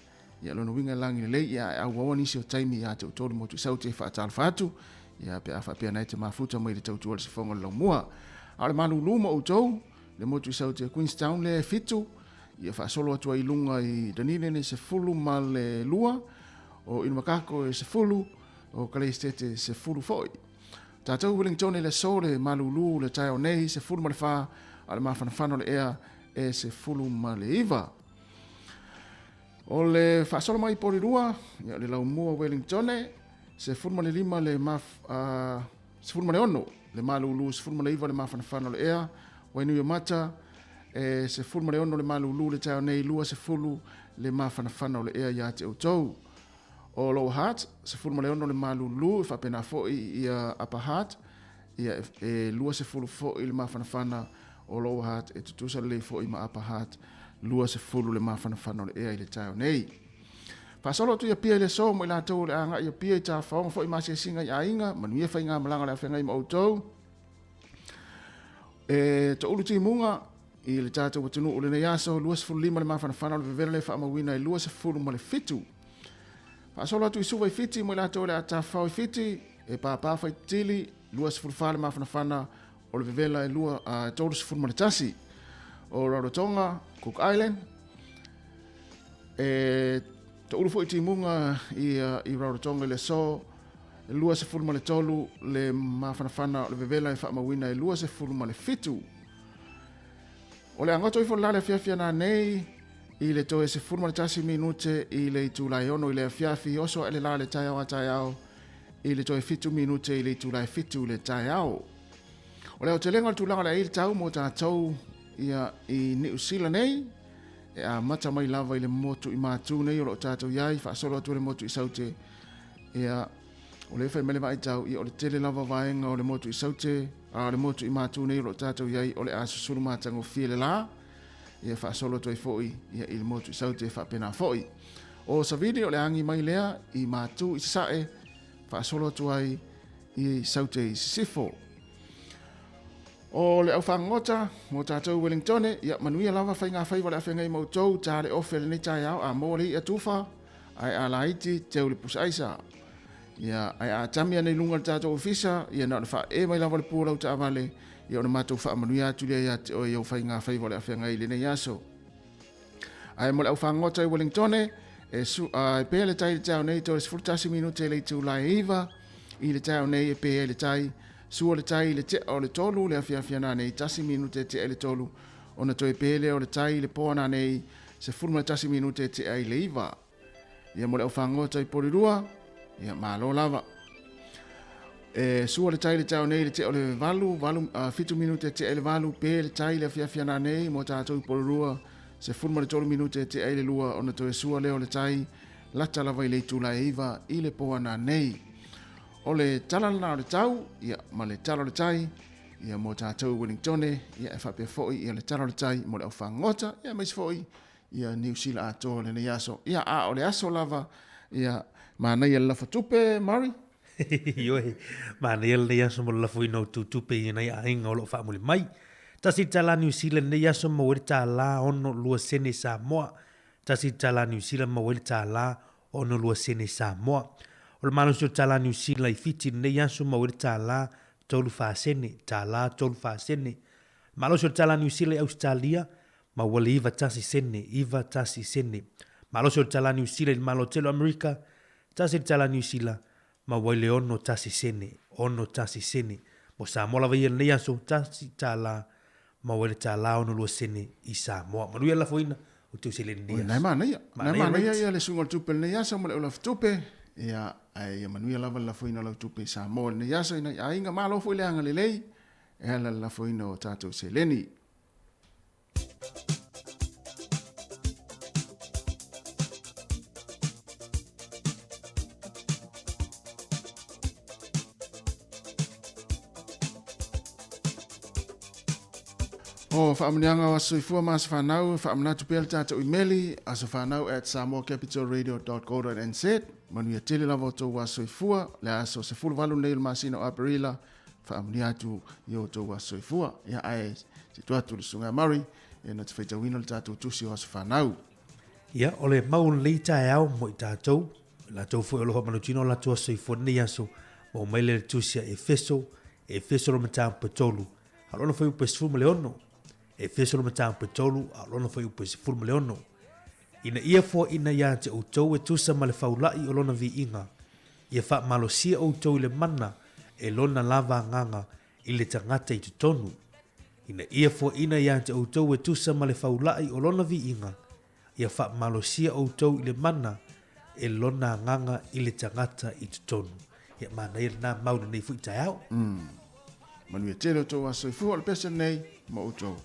Ia lona uiga e lagi lelei, ia e auaoa nisi o taimi ia te outou le motu i Saute e faatalofa atu, ia pe a faapea na e te mafuta mai le tautua le sifoga o le laumua. A o le malulu ma outou, le motu i Saute Queenstown lea e 7, ia faasolo atu ai i luga i Dunedin e 12, o Invercargill e 10, o Kaleistete e 10 foi. Tatou Wellington i le aso le malulu le taeao nei 14, a o le mafanafana o le ea e 19. O le faasolo mai i Porirua, ia o le laumua Wellington, 15 le maf, 16 le malulu, 19 le mafanafana o le ea, Wainuiomata, e 16 le malulu le taeao nei, 20 le mafanafana o le ea ia te outou. O Lower Hutt, 16 le malulu, e faapena foi ia Upper Hutt, ia e 20 foi le mafanafana o Lower Hutt, e tutusa lelei foi ma Upper Hutt, 20 le mafanafana o le ea i le taeao nei. Faasolo atu i Apia i le aso mo i latou o le a agai i Apia i tafaoga foi ma asiasiga i aiga, manuia faigamalaga o le a feagai ma outou. E toulu timuga i le tatou atunuu o lenei aso, 25 le mafanafana o le vevela le faamauina e 27. Faasolo atu i Suva i Fiti mo i latou o le a tafafao i Fiti, e pāpā faitili, 24 le mafanafana o le vevela e 31. O Rarotonga, Cook Island, e toulu foi timuga i Rarotonga i le aso, E 23 le mafanafana o le vevela e faamauina e 27. O le agoto ifo le la le afiafi ana nei i le toe 11 minute i le itula e 6 i le afiafi, oso ae le la le taeao a taeao i le toe 7 minute i le itula e 7 i le taeao. O le aotelega o le tulaga o le ai tau mo tatou ia i Niu Sila nei, e amata mai lava i le motu i Matu nei o lo o tatou i ai, faasolo atu le motu i Saute. Ia, o lea e fai mai le vaaitau, ia o le tele lava vaega o le motu i Saute, a o le motu i Matu nei o lo o tatou i ai, o le a susulu matagofie le la, ia faasolo atu ai foi ia, i le motu i Saute faapena foi. O Savili o le agi mai lea i Matu i Sasae, faasolo atu ai i Saute i Sisifo. O le au fagogota mo tatou Wellingtone, ia manuia lava faiga faiva o le a feagai ma outou, ta le ofe lenei taeao, a maua le i'a tufa, ae a laiti teu le pusa aisa. Ia, ae a tami ane i luga o le tatou ofisa, ia na o le faaee mai lava le pua o lau taavale, ia ona matou faamanuia atu lea ia te oe i au faiga faiva o le a feagai i lenei aso. Ae mo le au fagogota i Wellingtone, e, su, e pea le tai i le taeao nei, toe 11 minute le itula e 9, i le taeao nei e pē ai le tai, sua le tai i le tea o le 3 le afiafi ana nei, 1 minute tea i le 3, ona toe pē lea o le tai i le po ana nei, 11 minute tea i le 9. Ia mo le au fagogota i Porirua, ia malo lava. E sua le tai le taeao nei i le tea o le 8, 8, 7 minute tea i le 8, pē le tai le afiafi ana nei mo tatou i Porirua, 13 minute tea i le 2, ona toe sua lea o le tai, lata lava i le itula e 9 i le po ana nei. O le tala lena o le tau, ia, ma le tala o le tai, ia mo tatou i Wellingtone, ia e faapea foi ia le tala o le tai mo le au fagogota, ia aemaise foi ia Niu Sila atoa lenei aso. Ia, a o le aso lava, ia, manaia le lafo tupe, Murray? Ioe, manaia lenei aso mo le lafoina o tou tupe i nai aiga o lo o faamuli mai. $1 Niu Sila lenei aso maua ai le $1.62 sene Samoa. $1 Niu Sila maua ai le $1.62 sene Samoa. O le malosi o le $1 Niu Sila i Fiti lenei aso maua ai le $1.34 sene, $1.34 sene. Malosi o le $1 Niu Sila i Ausetalia maua le 91 sene, 91 sene. Malosi o le tala Niu Sila i le Malo Tele o Amerika, $1 Niu Sila, maua ai le 61 sene, 61 sene. Mo Samoa lava ia i lenei aso, $1, maua ai le $62 sene i Samoa. Manuia le lafoina o teu seleni i lenei aso. Nai manaia, nai manaia ia le suiga o le tupe i lenei aso ma le au lafo tupe. Ia, ae ia manuia lava le lafoina o lau tupe i Samoa i lenei aso i nai aiga, malo foi le agalelei e ala i le lafoina o tatou seleni. O faamanuiaga o Aso Soifua ma Aso Fanau, e faamanatu pea le tatou imeli, asofanau@samoacapitalradio.co.nz. Manuia tele lava o outou aso soifua, le aso 18 lenei o le masina o Aperila, faamanuia atu i o outou aso soifua. Ia ae se i atu le Susuga ia Murray, e na te faitauina le tatou tusi o Aso Fanau. Ia, o le mau o lenei taeao mo i tatou, i latou foi o lo o faamanutino o latou aso soifua i lenei aso, maua mai lea i le tusi a Efeso, Efeso le mataupu e 3, a o lona fuaiupu e 16. Efeso le mataupu e 3, a o lona fuaiupu e 16. Ina ia foaina ia te outou e tusa ma le faula'i o lona viiga, ia faamalosia outou i le mana e lona lava agaga i le tagata i totonu. Ina ia foaina ia te outou e tusa ma le faula'i o lona viiga, ia faamalosia outou i le mana e lona agaga i le tagata i totonu. Ia manaia lena mau i lenei foi taeao. Manuia tele outou aso soifua o le pese lenei mo outou.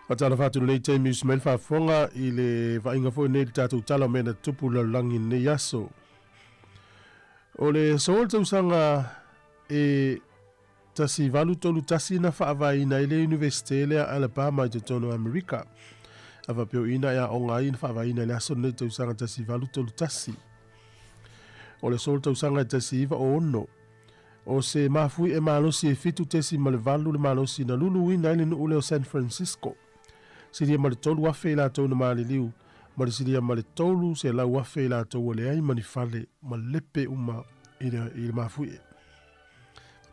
Faatalofa atu i lenei taimi usi mai le faafofoga i le vaaiga foi nei i le tatou tala o mea na tutupu i le lalolagi i lenei aso. O le aso o le tausaga e 1831 na faavaeina ai le Iunivesite lea Alabama i totonu o Amerika. A faapea o i na e aoga ai na faavaeina i le aso lenei tausaga 1831. O le aso o le tausaga e 1906, o se mafuie malosi e 7.8 le malosi na luluina ai le nuu lea o San Francisco. Silia ma le 3,000 i latou na maliliu, ma le silia ma le 300,000 i latou ua leai ma ni fale ma lepe uma i le, i le mafuie.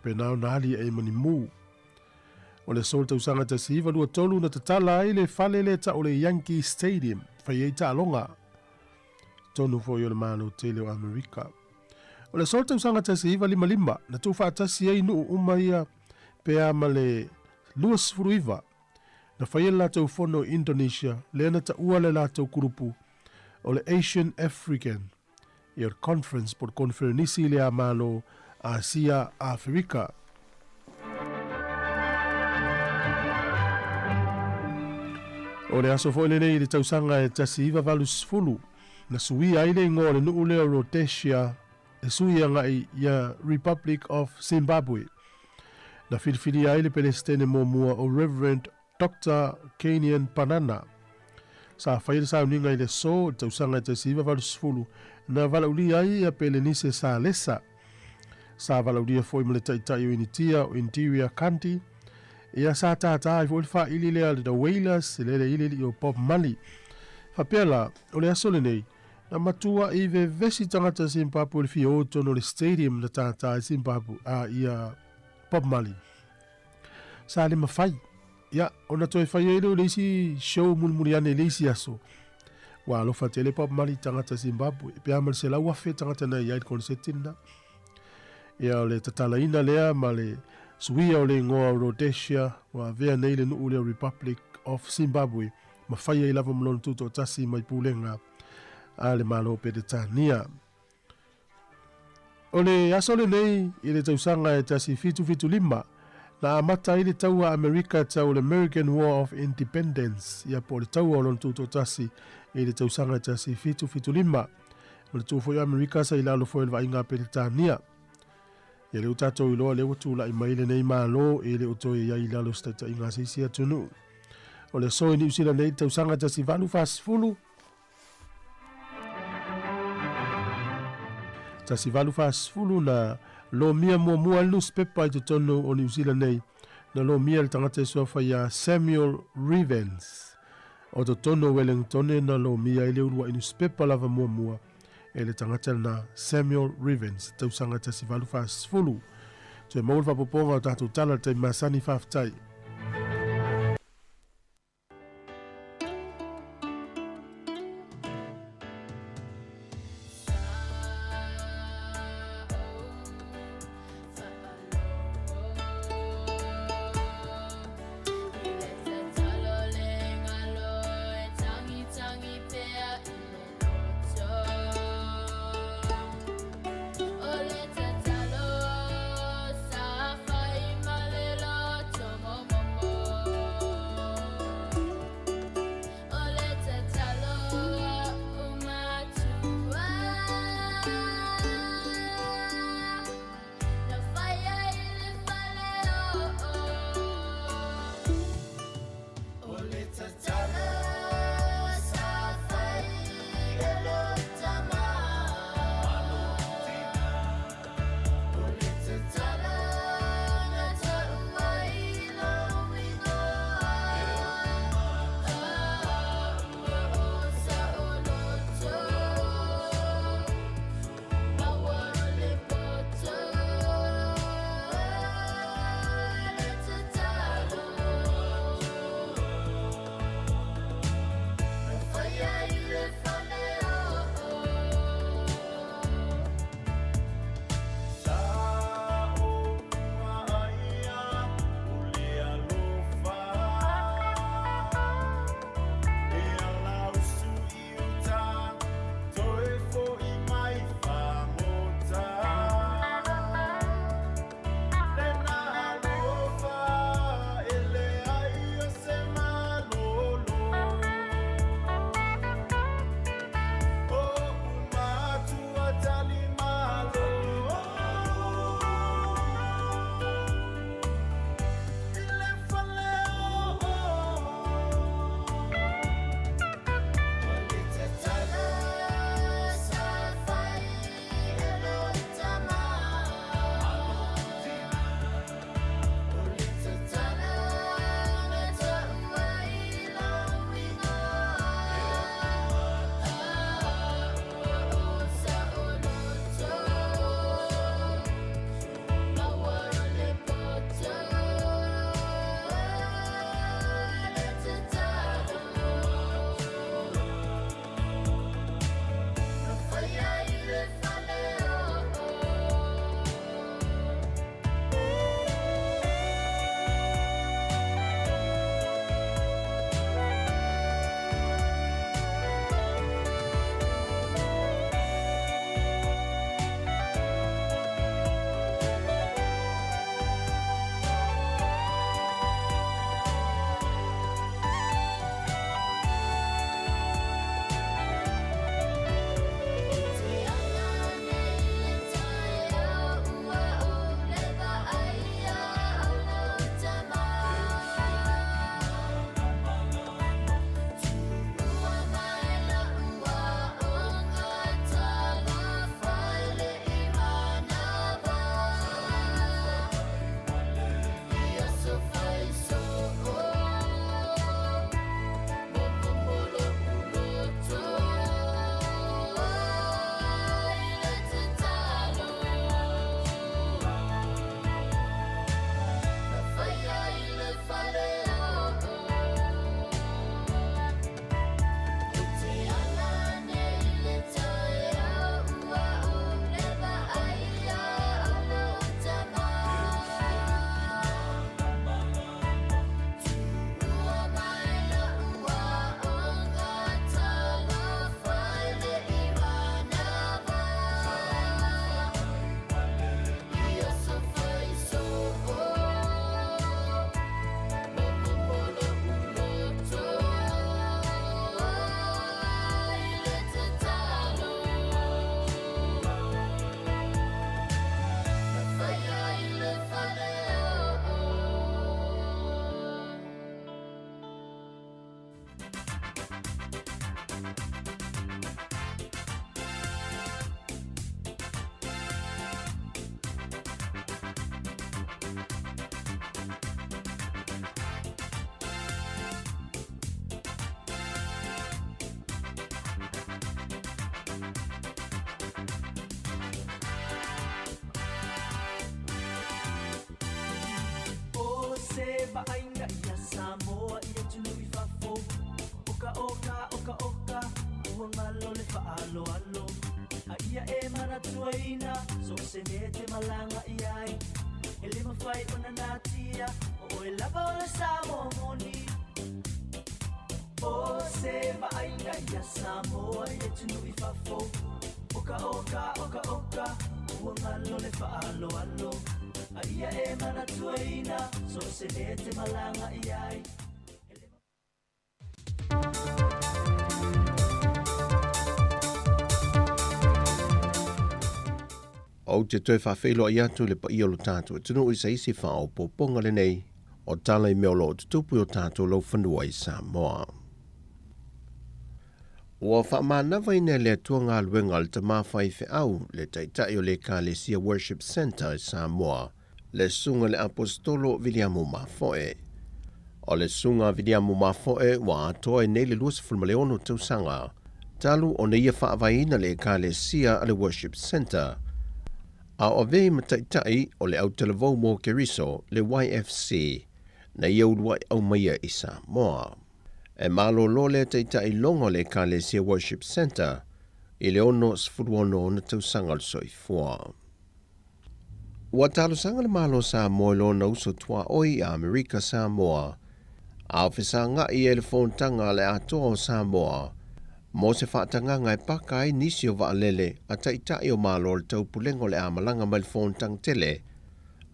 Faapena ona ali ai ma ni mū. O le aso o le tausaga 1923 na tatala ai le fale lea tau o le Yankee Stadium, fai ai taaloga tonu foi o le Malo tele o Amerika. O le aso o le tausaga 1955 na tuufaatasi ai nuu uma ia pe a ma le 29 na faia le latou fono i Indonesia lea na taua le latou kulupu o le Asian African ia o le Conference po o le Koneferenisi lea a Malo Asia Aferika. O le aso foi lenei i le tausaga e 1980 na suia ai le igoa o le nuu lea o Rhodesia e sui agai ia Republic of Zimbabwe. Na filifilia ai le Pelesitene muamua o Reverend Doctor Canaan Banana. Sa faia le sauniga i le aso i le tausaga e 1980 na valaaulia ai ia Pelenise Salesa. Sa valaaulia foi ma le taitai o Initia o Indira Gandhi. Ia sa tātā ai foi le faaili lea a le The Wailers i le eleili o Bob Marley. Faapea la, o le aso lenei, na matua'i vevesi tagata Zimbabwe i le fia o i totonu o le stadium na tātā ai Zimbabwe, a ia Bob Marley. Sa le mafai. Ia, ona toe fai ai lea o le isi show mulimuli ane i le isi aso. Ua alofa tele Bob Marley i tagata Zimbabwe. Pe a ma le 100,000 tagata na i ai i le koneseti lena. Ia, o le tatalaina lea ma le suia o le igoa o Rhodesia, ua avea nei le nuu lea o Republic of Zimbabwe, ma fai ai lava ma lona tutoatasi mai pulega a le Malo o Peretania. O le aso lenei i le tausaga e 1775, na amata ai le taua a Amerika tau o le American War of Independence, ia po o le taua o lona tutoatasi i le tausaga e 1775. O le tu foi o Amerika sa i lalo foi o le vaaiga a Peretania. Ia lea ua tatou iloa lea ua tulai mai lenei Malo e le o toe i ai i lalo o se taitaiga a se isi atunuu. O le aso i Niu Sila nei i le tausaga 1840, 1840 na lomia muamua ai le nusipepa i totonu o Niu Sila nei, na lomia e le tagata e suafa ia Samuel Rivens. O totonu o Wellingtone na lomia ai le uluai nusipepa lava muamua e le tagata lena Samuel Rivens, tausaga 1840. Toe maua le faaopoopoga o tatou tala i le taimi masani, faafetai. manatuaina So o se mea e te malaga i ai E le mafai ona natia O oe lava o le Samoa moni O se vaaiga ia Samoa i atunuu i fafo Oka oka oka oka Ua galo le faaaloalo A ia e manatuaina So o se mea e te malaga i ai Ou te toe faafeiloai atu i le paia o lo tatou atunuu i se isi faaopoopoga lenei o tala i mea o lo o tutupu i o tatou laufanua i Samoa. Ua faamanavaina e le Atua galuega a le tama faifeau, le taitai o le Ekalesia Worship Centre i Samoa, le Susuga i le Aposetolo Viliamu Mafoe. O le Susuga a Viliamu Mafoe ua atoa ai nei le 26 tausaga talu ona ia faavaeina le Ekalesia a le Worship Centre, a o avea ai ma taitai o le Autalavou mo Keriso, le YFC, na ia uluai aumaia i Samoa. E malolo lea taitai loga o le Ekalesia Worship Centre i le 66 ona tausaga o le soifua. Ua talosaga le Malo o Samoa i lona uso tuaoi ia Amerika Samoa, a o fesagai ai le fonotaga a le Atoa o Samoa mo se faatagaga e paka ai nisi o vaalele a taitai o Malo o le Taupulega o le a malaga mai le fonotaga tele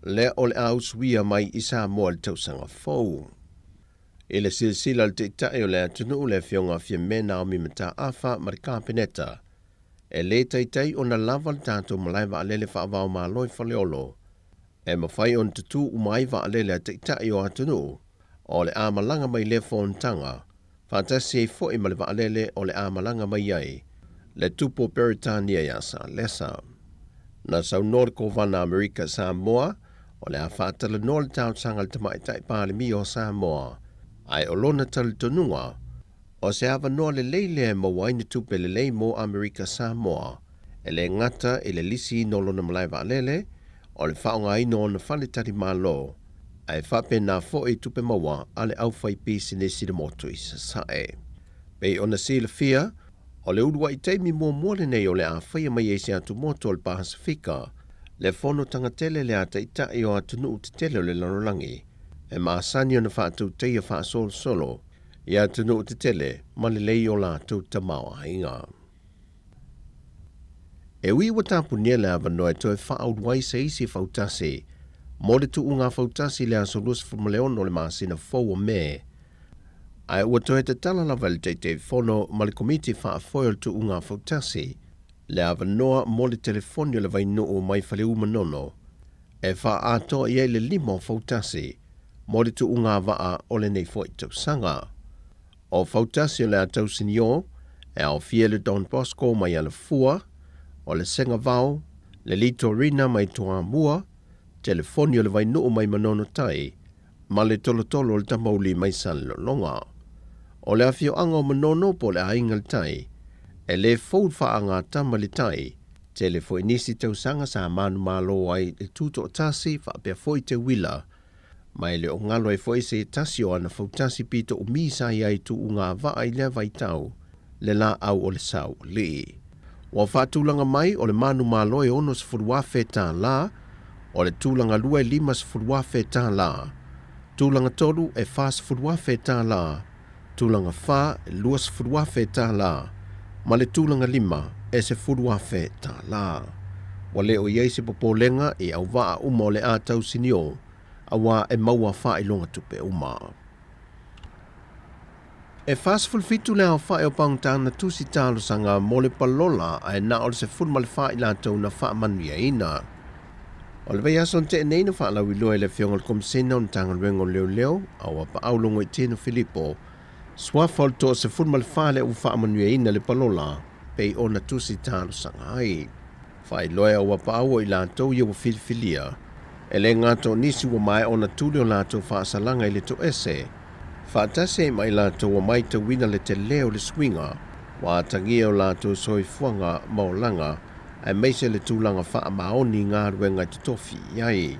lea o le a usuia mai i Samoa i le tausaga fou. I le silasila a le Taitai o le atunuu le Afioga a Fiame Naomi Mataafa ma le Kapeneta, e lē taitai ona lava le tatou malae vaalele faava-o-Malo i Faleolo e mafai ona tutū uma ai vaalele a Taitai o atunuu o le a malaga mai lea fonotaga, faatasi ai foi ma le vaalele o le a malaga mai ai le Tupu o Peretania ia Salesa. Na saunoa le Kovana Amerika Samoa o le a faatalanoa le talosaga a le Tamaitai Palemia o Samoa, ae o lona talitonuga, o se avanoa lelei lea e maua ai ni tupe lelei mo Amerika Samoa, e le gata i le lisiina o lona malae vaalele, o le faaaogaina o ona faletalimalo, ae faapena foi i tupe maua a le aufaipisinisi i le motu i Sasae. Pei ona silafia, o le uluai taimi muamua lenei o le a faia mai ai se atumotu o le Pasefika, le fonotaga tele lea a taitai o atunuu tetele o le lalolagi, e masani ona faatautaia faasolosolo i atunuu tetele ma lelei o latou tamaoaiga. E ui ua tapunia le avanoa e toe faaulu ai se isi fautasi mo le tuuga fautasi i le aso 26 o le masina fou o Me, ae ua toe tatala lava e le Taitaifono ma le Komiti Faafoe o le Tuuga Fautasi le avanoa mo le telefoni o le Vainuu mai Faleu-Manono e faaatoa i ai le lima o fautasi mo le tuuga vaa o lenei foi tausaga. O fautasi o le a tausinio e aofia le Don Bosco mai Alafua, o le Segavao, le Litorina mai Toamua, telefoni o le Vainuu mai Manono Tai, ma le tolotolo o le Tamauli mai Salelologa. O le afioaga o Manono po o le Aiga le Tai, e le fou le faagatama i le tai, tele foi nisi tausaga sa manumalo ai le tutoatasi faapea foi te uila, ma e le o galo ai foi se tasi o ana fautasi pito umi sa i ai tuuga vaa i lea vaitau, le laau o le saualii. Ua faatulaga mai o le manumalo e $60,000, o le tulaga lua e $50,000, tulaga tolu e $40,000, tulaga fa e $20,000, ma le tulaga lima e $10,000. Ua le o i ai se popolega i auvaa uma o le a tausinio, auā e maua faailoga tupe uma. E 47 le aofai o pagota na tusi talosaga mo le palola ae na o le 14 i latou na faamanuiaina. O le vaiaso na tea nei na faalauiloa e le Afioga i le Komisena o le Matagaluega o Leoleo, Auapaau Logoitino Filipo, suafa o le toa 14 lea ua faamanuiaina le palola pei ona tusi talosaga ai. Faailoa e Auapaau o i latou ia ua filifilia, e le gata o nisi ua maea ona tuli o latou faasalaga i le toese, faatasi ai ma i latou ua maitauina le telē o le suiga ua atagia o latou soifuaga ma olaga aemaise le tulaga faamaoni i galuega e totofi i ai.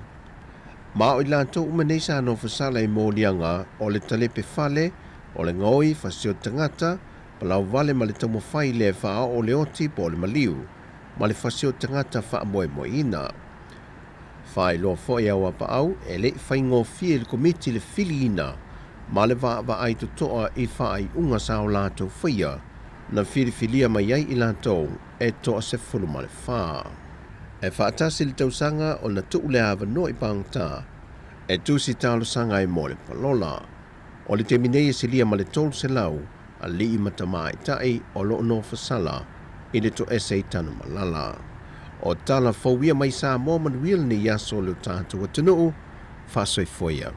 Ma o i latou uma nei sa nofosala i moliaga o le talepe fale, o le gaoi, fasio tagata, palauvale ma le taumafai lea e faaoo le oti po o le maliu. ma le fasi o tagata faamoemoeina. Faailoa foi e Auapaau e le i faigofie i le Komiti le filiina ma le vaavaai totoa i faaiuga sa o latou faia na filifilia mai ai i latou e 14. E faatasi le tausaga ona tuu le avanoa i pagota e tusi talosaga ai mo le palola. O le taimi nei e silia ma le 300 alii ma tamaitai o lo o nofosala i le toese i Tanumalala. O tala fou ia mai Samoa manuia lenei aso o le tatou atunuu, faasoifua ia.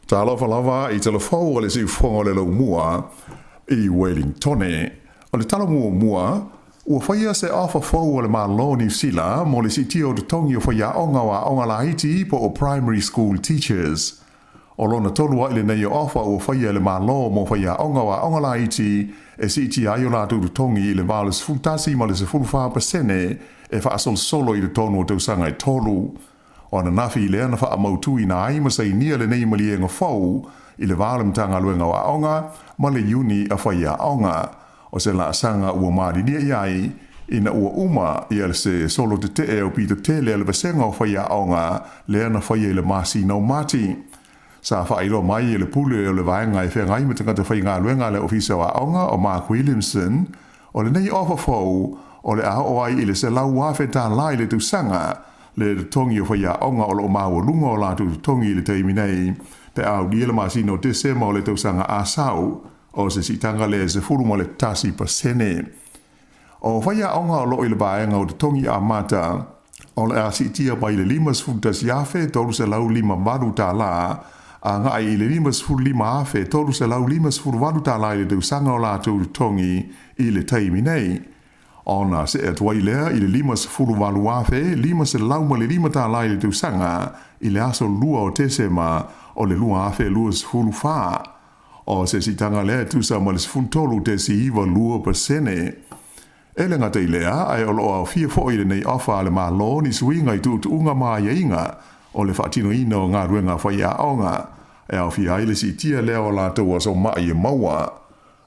Talofa lava i tala fou o le siufofoga o le laumua i Wellingtone. O le tala muamua, ua faia se ofa fou a le Malo o Niu Sila mo le siitia o totogi o faiaoga o aoga laiti po o primary school teachers. O lona tolu a'i lenei o ofa ua faia e le Malo mo faiaoga o aoga laiti e siitia ai o latou totogi i le 81 ma le 14% e faasolosolo i totonu o tausaga e tolu. O ananafi lea na faamautuina ai ma sainia lenei maliega fou i le va o le Matagaluega o Aoga ma le Iuni a Faiaoga. O se laasaga ua malilie i ai ina ua uma ia se solo tetee aupito tele a le vasega o faiaoga lea na faia i le masina o Mati. Sa faailoa mai e le pule o le vaega e feagai ma tagata faigaluega a le Ofisa o Aoga o Mark Williamson, o lenei ofa fou o le a oo ai i le $100,000 i le tausaga le totogi o faiaoga o lo o maualuga o latou totogi i le taimi nei pe a aulia le masina o Tesema o le tausaga a sau, o se siitaga lea e 11%. O faiaoga o lo o i le vaega o totogi amata o le a siitia mai le $51,358 agai i le $55,358 i le tausaga o latou totogi i le taimi nei. Ona see atu ai lea i le $58,505 i le tausaga i le aso 2 o Tesema o le 2024. O se siitaga lea e tusa ma le 13.92%. E le gata i lea, ae o lo o aofia foi i lenei ofa a le Malo ni suiga i tuutuuga ma aiaiga o le faatinoina o galuega faiaoga, e aofia ai le siitia lea o latou aso mai e maua.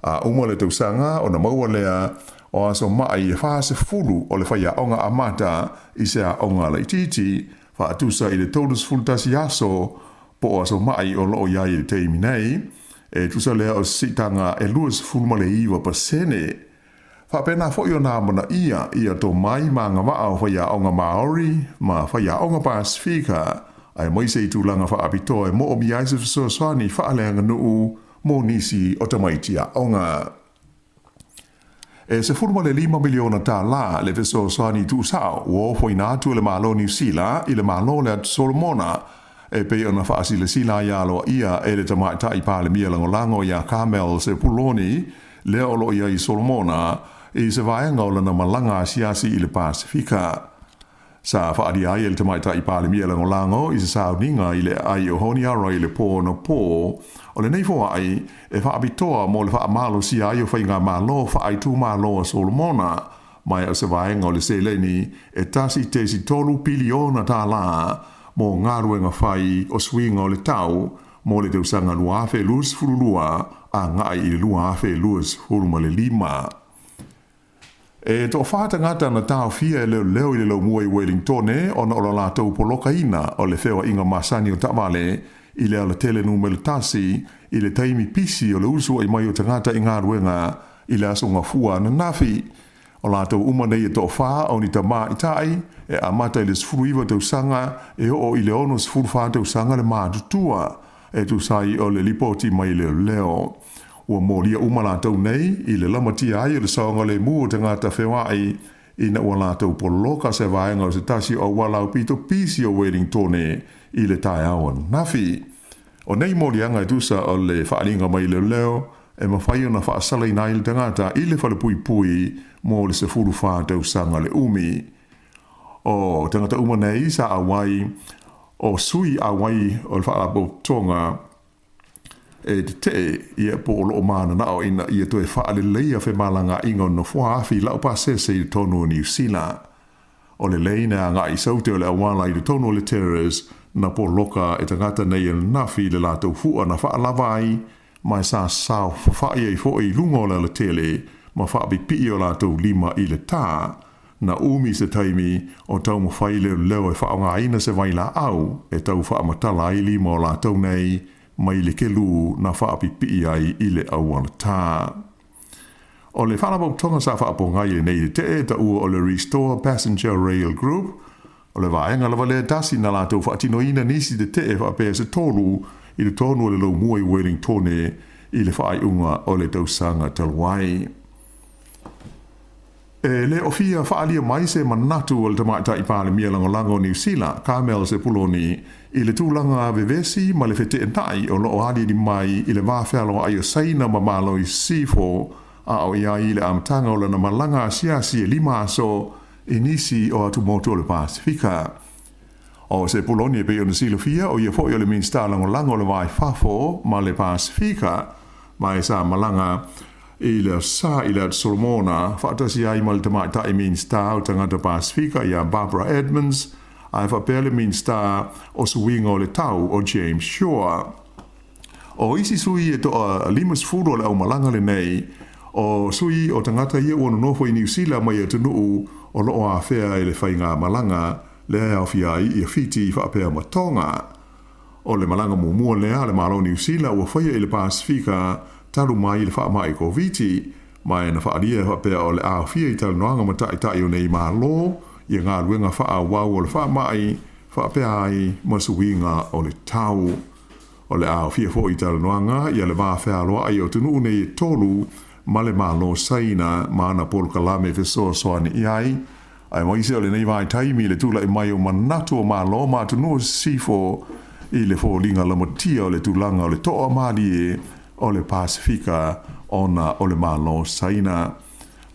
A uma le tausaga ona maua lea o aso mai e 40 o le faiaoga amata i se aoga laitiiti, faatusa i le 31 aso po o aso mai o lo o i ai i le taimi nei, e tusa lea o se siitaga e 29%. Faapena foi ona amanaia ia tomai ma agavaa o faiaoga Māori ma faiaoga Pasifika, aemaise i tulaga faapitoa e moomia ai se fesoasoani faaleaganuu mo nisi o tamaiti aoga. E $15 miliona tālā le fesoasoani tuusao ua ofoina atu e le Malo o Niu Sila i le Malo o le Atu Solomona e pei ona faasilasila ai aloaia e le Tamaitai Palemia Lagolago ia Carmel Sepuloni lea o lo o i ai i Solomona i se vaega o lana malaga asiasi i le Pasefika. Sa faaalia ai e le Tamaitai Palemia Lagolago i se sauniga i le aai o Honiara i le pō anapo o lenei foai e faapitoa mo le faamalosia ai o faigamalo faaitumalo a Solomona ma o se vaega o le seleni e $1.3 piliona mo galuega fai o suiga o le tau mo le tausaga 2022 agai i le 2025. E toafa tagata na taofia e leoleo i le laumua i Wellingtone ona o le latou polokaina o le feoaiga masani o taavale i le alatele numera 1 i le taimi pisi o le usuai mai o tagata i galuega i le aso Gafua ananafi. O latou uma nei e toafa o ni tamaitai e amata i le 19 tausaga e oo i le 64 tausaga le matutua e tusa ai o le lipoti mai leoleo. Ua molia uma latou nei i le lamatia ai o le saogalemu o tagata feoai ina ua latou poloka se vaega o se tasi o auala aupito pisi o Wellingtone i le taeao ananafi. O nei moliaga e tusa o le faaaliga mai leoleo e mafai ona faasalaina ai le tagata i le falepuipui mo le 14 tausaga le umi. O tagata uma nei sa auai o sui auai o le faalapotopotoga. e teteʻe, ia po o loʻo mananaʻo ina ia toe faaleleia femalagaʻaiga o nofoa afi laupasese i totonu o Niu Sila. O le lane e agaʻi i saute o le auala i totonu o le Terrace na poloka e tagata nei ananafi i le latou fuʻa na faalava ai ma e sasao fafaʻi ai foʻi i luga o le alatele ma faapipiʻi o latou lima i le tā. Na ʻumi se taimi o taumafai leoleo e faaaogaina se vailaau e tau faamatala ai lima o latou nei mai le kelū na faapipiʻi ai i le auala tā. O le faalapotopotoga sa faapogai lenei i le teʻe taua o le Restore Passenger Rail Group, o le vaega lava lea tasi na latou faatinoina nisi teteʻe faapea se tolu i totonu o le laumua i Wellingtone i le faaiuga o le tausaga talu ai. E le o fia faaalia mai se manatu o le Tamaitai Palemia Lagolago o Niu Sila, Carmel Sepuloni, i le tulaga vevesi ma le feteenai o loo aliali mai i le va fealoai o Saina ma Malo i Sisifo, a o i ai i le amataga o lana malaga asiasi e lima aso i nisi o atumotu o le Pasefika. O Sepuloni e pei ona silafia, o ia foi o le Minisita Lagolago o le Va i Fafo ma le Pasefika, ma e sa malaga i le sa i le Atu Solomona, faatasi ai ma le Tamaitai Minisita o Tagata Pasefika ia Barbara Edmonds, ae faapea le Minisita o Suiga o le Tau o James Shaw. O isi sui e toa 50 o le aumalaga lenei, o sui o tagata ia ua nonofo i Niu Sila mai atunuu o loo afea e le faigamalaga lea e aofia ai ia Fiti faapea ma Tonga. O le malaga muamua lea a le Malo o Niu Sila ua faia i le Pasefika talu mai le faamai Koviti, ma e na faaalia e faapea o le aofia i talanoaga ma taitai o nei Malo ia galuega faaauau o le faamai faapea ai ma suiga o le tau. O le aofia foi i talanoaga ia le va fealoai o atunuu nei e tolu ma le Malo o Saina ma ana polokalame e fesoasoani i ai, aemaise o lenei vaitaimi i le tulaʻi mai o manatu o Malo ma atunuu o Sisifo i le foliga lamatia o le tulaga o le toamalie o le Pasefika ona o le Malo o Saina.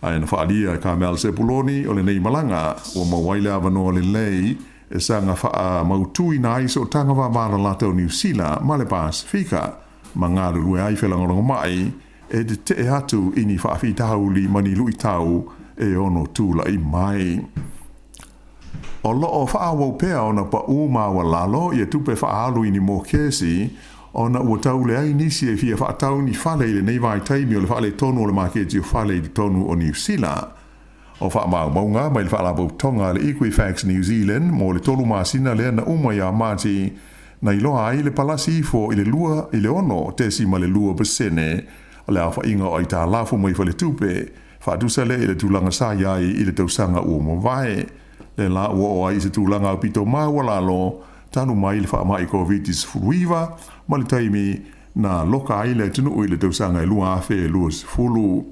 Ae na faaalia e Carmel Sepuloni o lenei malaga ua maua ai le avanoa lelei e saga faamautuina ai sootaga vavalalata o Niu Sila ma le Pasefika ma galulue ai felagolagomai e tetee atu i ni faafitauli ma ni luitau e ono tulaʻi mai. O loo faaauau pea ona paʻū maualalo ia tupe faaalu i ni mokesi ona ua tau leai nisi e fia faatau ni fale i lenei vaitaimi o le faaletonu o le maketi o fale i totonu o Niu Sila. O faamaumauga mai le Faalapotopotoga a le Equifax New Zealand mo le tolu masina lea na uma ia Mati, na iloa ai le palasi ifo i le 2 i le 6.2% o le aofaiga o aitalafu mai faletupe, faatusa lea i le tulaga sa i ai i le tausaga ua mavae. Lea la ua oo ai i se tulaga aupito maualalo talu mai le faamai Koviti-19 ma le taimi na loka ai le atunuu i le tausaga e 2020.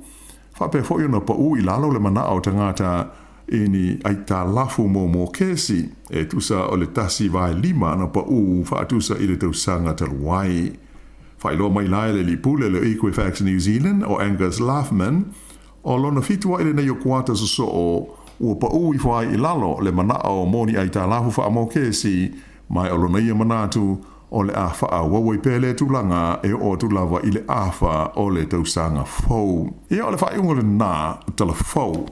Faapea foi ona paʻū i lalo le manaʻo o tagata i ni aitalafu mo mokesi, e tusa o le 1/5 na paʻū faatusa i le tausaga talu ai. Faailoa mai la e le alii pule o le Equifax New Zealand o Angus Laughman, o lona fitu aʻe lenei o kuata sosoo ua paʻū ifo ai i lalo le manaʻo mo ni aitalafu faamokesi, ma o lona ia manatu o le a faaauau ai pea lea tulaga e oo atu lava i le afa o le tausaga fou. Ia, o le faaiuga lenā tala fou.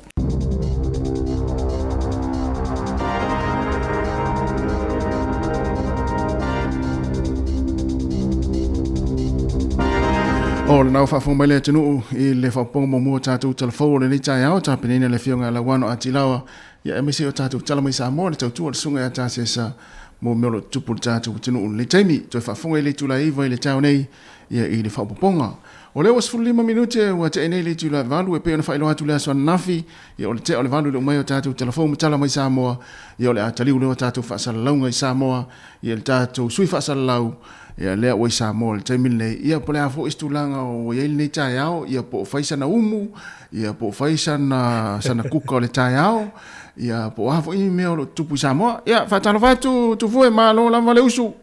O lena ua faafofoga mai le atunuu i le faaopoopoga muamua o tatou tala fou o lenei taeao, tapenaina e le Afioga ia Lauano Atilaoa, ia aemaise o tatou tala mai Samoa, le tautua a le Susuga ia Tasesa mo mea o lo o tutupu i le tatou atunuu i lenei taimi. Toe faafofoga i le itula e 9 i le taeao nei, ia i le faaopoopoga. O lea ua 15 minute ua tea nei le itula e 8 e pei ona faailoa atu le aso ananafi, ia o le tea o le 8 i le umai o tatou tala fou ma tala mai Samoa, ia o le a taliu lea o tatou faasalalauga i Samoa, ia le tatou sui faasalalau, ia lea ua i Samoa i le taimi lenei, ia po o le a foi se tulaga ua i ai lenei taeao, ia po o fai sana umu, ia po o fai sana, sana kuka o le taeao, ia po o a foi mea o lo o tutupu i Samoa. Ia, faatalofa atu Tufue, malo lava le usu.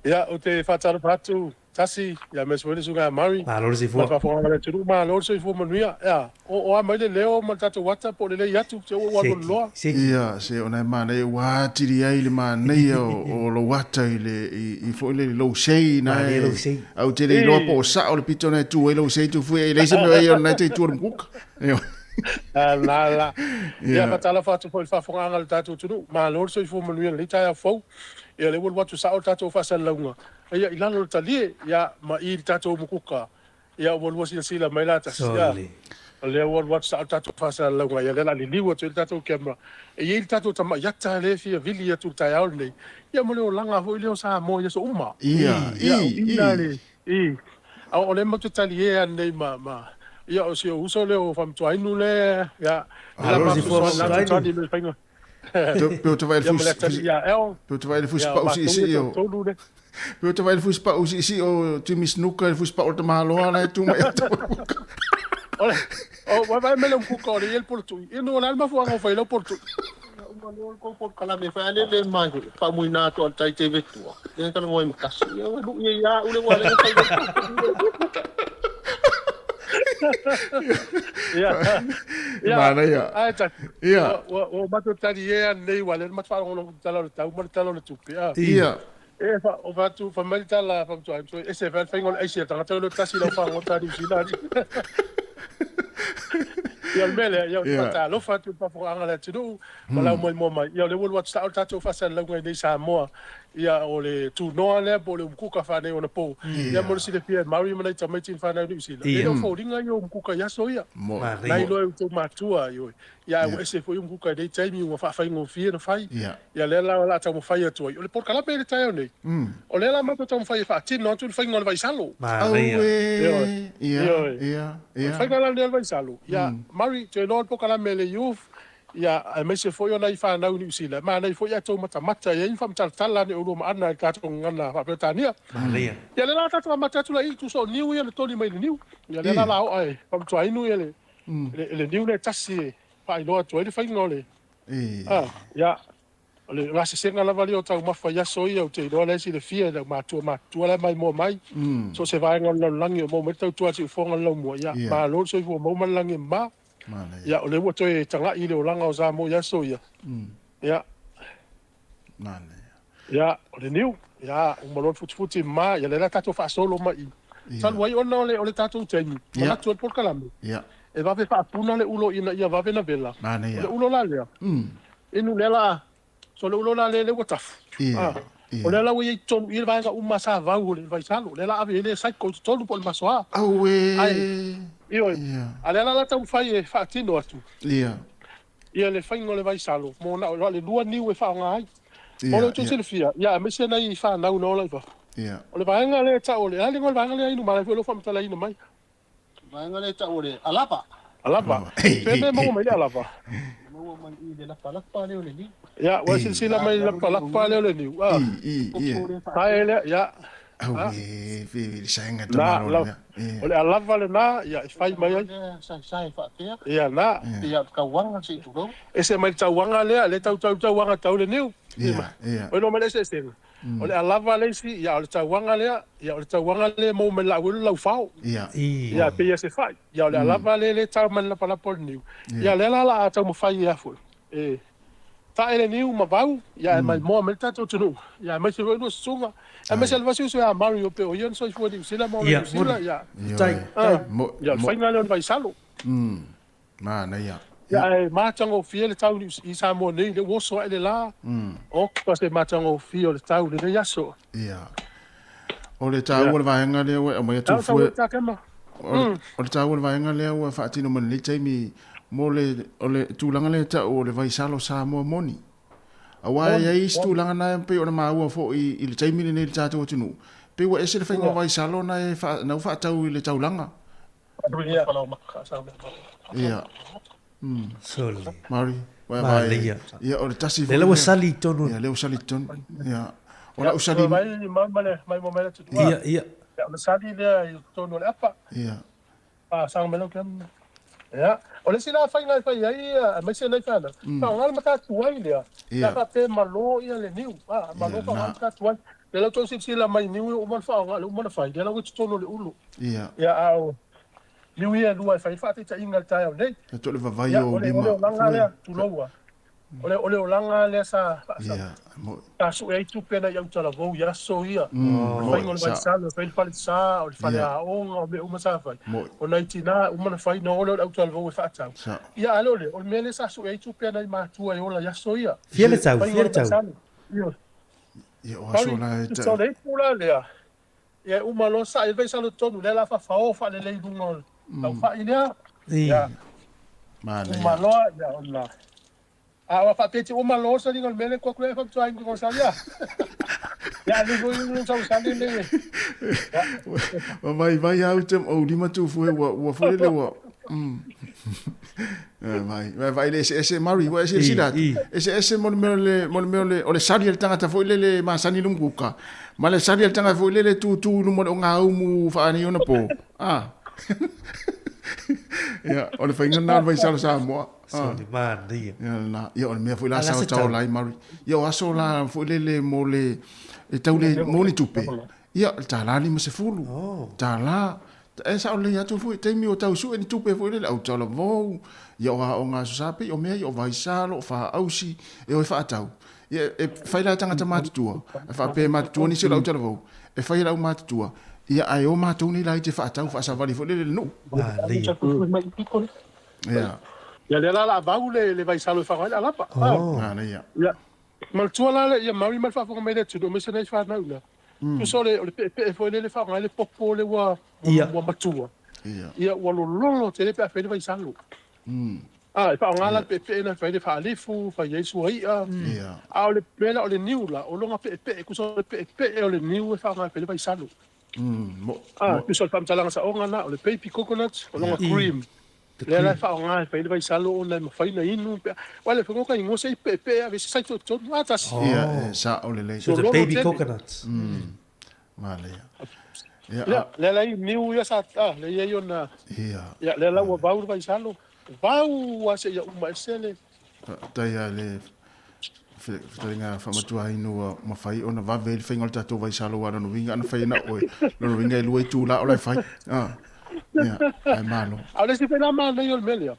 Ia, ou te faatalofa atu Tasi, ia aemaise foi le Susuga ia Murray, Malo le ma le soifua. faafofogaaga a le atunuu. Malo le soifua manuia. Ea, o o a mai le leo ma le tatou ata po o lelei atu, se ua ou alualu Seki, loa. seki. Ia, se ona e manaia ua atili ai le manaia o, o lou ata i le i, i foi le lou sei na Manaia e lou sei. au te le iloa I. po o sao le pito na e tu ai lou sei tu fui e leai se mea e ona e te i tua o le mukuka. Ioe. Ah, la, la. Ia, Ia. faatalofa atu foi i le faafofogaaga a le tatou atunuu. Malo le soifua manuia i lenei taeao fou. Ia, lea ua alu atu sao le tatou faasalalauga. Ia, i lalo o le talie, ia, ma i le tatou mukuka, ia, ua lua silasila mai la tasi, ia. Sole. O lea ua alu atu sao le tatou faasalalauga, ia, lea o le a liliu atu ai le tatou camera. E i ai le tatou tamai ata lea e fia vili atu i le taeao lenei, ia, mo le olaga foi lea o Samoa i aso uma. Ia, Ia, o i, i la i. le, i. A o lea matou te talie lava nei ma, ma, ia, o si ou uso lea o Faamatuainu lea, ia, lea la Malo ma le soifua fesoasoani, la Faamatuainu. fesoasoani i le faiga. Pe o te vai le Ia ma le fusi, atalii fusi, ia El, pe o te vai le fusi ia o pau matou siisii le o, toatolu le. pe o te vai le fusi pau siisii o Jimmy Snuka le fusi pau o le tamaloa la e tu mai ata. O le, o, vaai mai le umukuka o le i ai le polotui. Inu o le a le mafuaaga o fai ai lau polotui? Uma loa le kou polokalame e fai a le le mai foi faamuina atu a le tai te vetua ia talanoa ai ma Tasi ia ua lui ai ia au le ua le fai Ia, ia, Manaia. ae Tasi, Ia. ua, ua, ua matou talie nei ua le matou faalogologo i le tala o le tau ma le tala o le tupe, a. Ia. E fa, o fai atu, fai mai le tala a Faamatuainu, e ese fai le faiga o le aisi a le tagata, o le tasi i lau fagota a Niu Sila. Ia, o le mea lea, ia, ou te faatalofa atu i le faafofogaaga a le atunuu ma lau moemoe mai. Ia, o lea ua alu atu sao le tatou faasalalauga i nei Samoa. Ia, o le tunoa lea po o le umukuka faaneionapo. Ia, mo le silafia e Maori ma nai tamaiti na fanau i Niu Sila, e le o foliga ia o umukuka i aso ia. Na iloa e outou matua, ioe. Ia, ae ua ese foi umukuka i nei taimi ua faafaigofie ona fai. Ia, lea la o le a taumafai atu ai. O le polokalame i le taeao nei, o lea la matou taumafai e faatino atu le faiga o le vaisalo. Auē! Ia, Ioe. ia, O le ia. faiga la lenei o le vaisalo, ia, Murray, toe iloa le polokalame a le youth, ia, aemaise foi o nai fanau i Niu Sila, e manaia foi ae tou matamata i ai ni faamatalatala ane oulua ma Ana i le tatou gagana faa-Peretania. Ia, lea la tatou amata atu la i i, tusa o niu ia na toli mai i le niu. Ia, lea la la oa e faamantuainu ia le, le niu lea e tasi e faailoa atu ai le faiga o le, a, ia, o le gasesega lava lea o taumafa i aso ia, ou te iloa la e silafia e le aumatua matutua la e maimoa mai, so o se vaega o le lalolagi o maua mai le tautua a siufofoga o le laumua, ia, malo le soifua maua ma le lagi e mama. Ia, o lea ua toe taga'i i le olaga o Samoa i aso ia, ia, ia, o le niu, ia, uma loa le futifuti mama, ia, lea la tatou faasolo mai i. Talu ai ona o le, o le tatou taimi, manatu ai le polokalame, e vave faapuna le ulo ina ia vave na vela. O le ulo la lea, inu lea la, so le ulo la lea lea ua tafu. Ah, o lea la ua i ai i totonu i le vaega uma sa vau o le vaisalo, lea la ave i ai le cycle i totonu po o le masoa. Auē! Ai, ioe, a lea la la taumafai e faatino atu. Ia le faiga o le vaisalo, mo na o le lua niu e faaaoga ai. Mo le outou silafia, ia aemaise nai fanau na ola i fafo. O le vaega lea e tau o le, a le igoa o le vaega lea Inumala foi o lo o faamatalaina mai. Vaega lea e tau o le alava. Alava. Fea mea e maua mai le alava? E maua mai i le lapalapa lea o le niu. Ia, ua silasila mai i le lapalapa lea o le niu. A. Tae lea, ia. Auē, fe le saenga Na, tamaloa la, lea. Ia. o le alava lena, ia, e fai mai ai. Saesae faapea. Ia, na. Ia, o le tauaga se i tulou. Ese mai le tauaga lea, lea tau tau tauaga tau le niu. Ia, ia. Oi no mai le eseesega. O le alava le isi, ia, o le tauaga lea, ia, o le tauaga lea e maua mai le laau ai le laufao. Ia. Ia, pei ia se fai. Ia, o le alava lea lea e tau mai le lapalapa o le niu. Ia, lea la la a taumafai e afua. E tae le niu ma vau, ia, e maimoa mai le tatou atunuu. Ia, aemaise foi lua susuga. Aemaise lava si uso ia Mario pei o ia na soifua i Niu Sila ma ola i Ia, Niu Sila, moni. ia. Tai, tai. Ia, o le faiga lea o le vaisalo. Manaia. Ia, ae matagofie le tau i Samoa nei, lea ua oso ae le la. Oka se matagofie o le tau i lenei aso. Ia. O le taua o le vaega lea ua aumai atu Tau fue. tau ta kema. O le taua o le vaega lea ua faatino mai lenei taimi mo le, o le tulaga lea e tau o le vaisalo Samoa moni. Aua e i ai isi tulaga na e pei ona maua foi i le taimi lenei i le tatou atunuu, pei ua ese le faiga o vaisalo na e na ua faatau i le taulaga. Ia. Sole. Maori. Vai vai. Manaia. Ia, o le tasi Lea foi la ua lea. sali i tonu. Ia, lea ua sali i tonu. Ia. O lau sali. Mai mai mai mai mai mai Ia, ia. Ia, o le sali lea i totonu o le apa. Ia. Ah, sanga mai lau kema. Ia, O le isi la faiga e fai ai aemaise nai fanau, faaaoga le matatuai lea, pe a faapea e malo le niu, a, malo faaaoga le matatuai. Lea la ua outou silasila mai i niu ia ua uma ona faaaoga, lea ua uma ona fai, lea la ua i totonu o le ulu. Ia, a o niu ia e lua e fai ai le faataitaiga i le taeao nei. Ia, o le vavai o lima. O le olaga lea, tulou a. O le, o le olaga lea sa, sa, sa sue ai tupe nai autalavou i aso ia. O le faiga o le vaisalo, e fai le falesa, o le faleaoga, o mea uma sa fai. O nai tina uma na fai, na o lea o le autalavou e faatau. Ia, a le o lea, o le mea lea sa sue ai tupe a nai matua e ola i aso ia. Fia le tau, fia le tau. Ia, o aso la e tau. O le ipu la lea, ia e uma loa sa'i le vaisalo tonu, lea la fafao faalelei i luga o le laufai lea. Ia, uma loa, ia ona A ua faapea te uma loa saliga o le mea lea atu lea fautua ai ko salia. Ya le foi no sau sali le. Wa vai vai au te o lima tu fue ua ua foi le ua. Vai vai vai le ese ese Mari ua ese sila. Ese ese mo le mea le mo le mea le o le sali le tangata foi le le masani lumu kuka. Ma le sali le tangata foi le le tu tu luma o ngā umu whaani ona po. Ah. Ia, o le faiga lena o le vaisalo Samoa. Soli manaia. Ia lena. Ia o le mea foi la sa tau lai Mari. Ia o aso la foi lele mo le e tau le mo ni tupe. Ia le tālā 50. Oh. Tālā. E sao lelei atu foi taimi o tau sue ni tupe foi lele au talavou. Ia o aoga aso sa pei o mea ia o vaisalo, o faausi, e o e faatau. Ia e fai la e tagata matutua, e faapea e matutua nisi o le au talavou, e fai e le au matutua, ia ae o matou nei la i te faatau faasavali foi lele i le nuu. Ia. Ia lea la la vau le le vaisalo e faaaoga ai le alapa. Oh. Manaia. Ia. Manatua la le ia maui ma le faafofoga mai le atunuu aemaise nai fanau la. Tusa o le o le peepee foi lele faaaoga ai le popo le ua ua matua. Ia. Ia ua lololo tele pe a fai le vaisalo. A, e faaaoga la le peepee na e fai ai le faalifu, fai ai suai'a. A o le mea la o le niu la, o lona peepee, tusa o le peepee o le niu e faaaoga e fai ai le vaisalo. A, tusa o le faamatalaga saoga na, o le baby coconut, o lona cream. Lea la e faaaoga e fai ai le vaisalo ona e mafai ona inu pe a, aua le faiga o ka igoa se i peepee ave se saito i totonu, a tasi. Ia, e sao lelei. So the baby coconut. Manaia. Ia, lea la i niu ia sa, a, lea i ai ona, Ia. ia, lea la ua vau le vaisalo. Vau a seia uma ese le. Faafetai a le fetalaiga faamatuaina ua mafai ona vave ai le faiga o le tatou vaisalo aua lona uiga ana fai ai na o oe, lona uiga e lua itula o la e fai. A, ia, ae malo. A o le isi foi la manaia o le mea lea,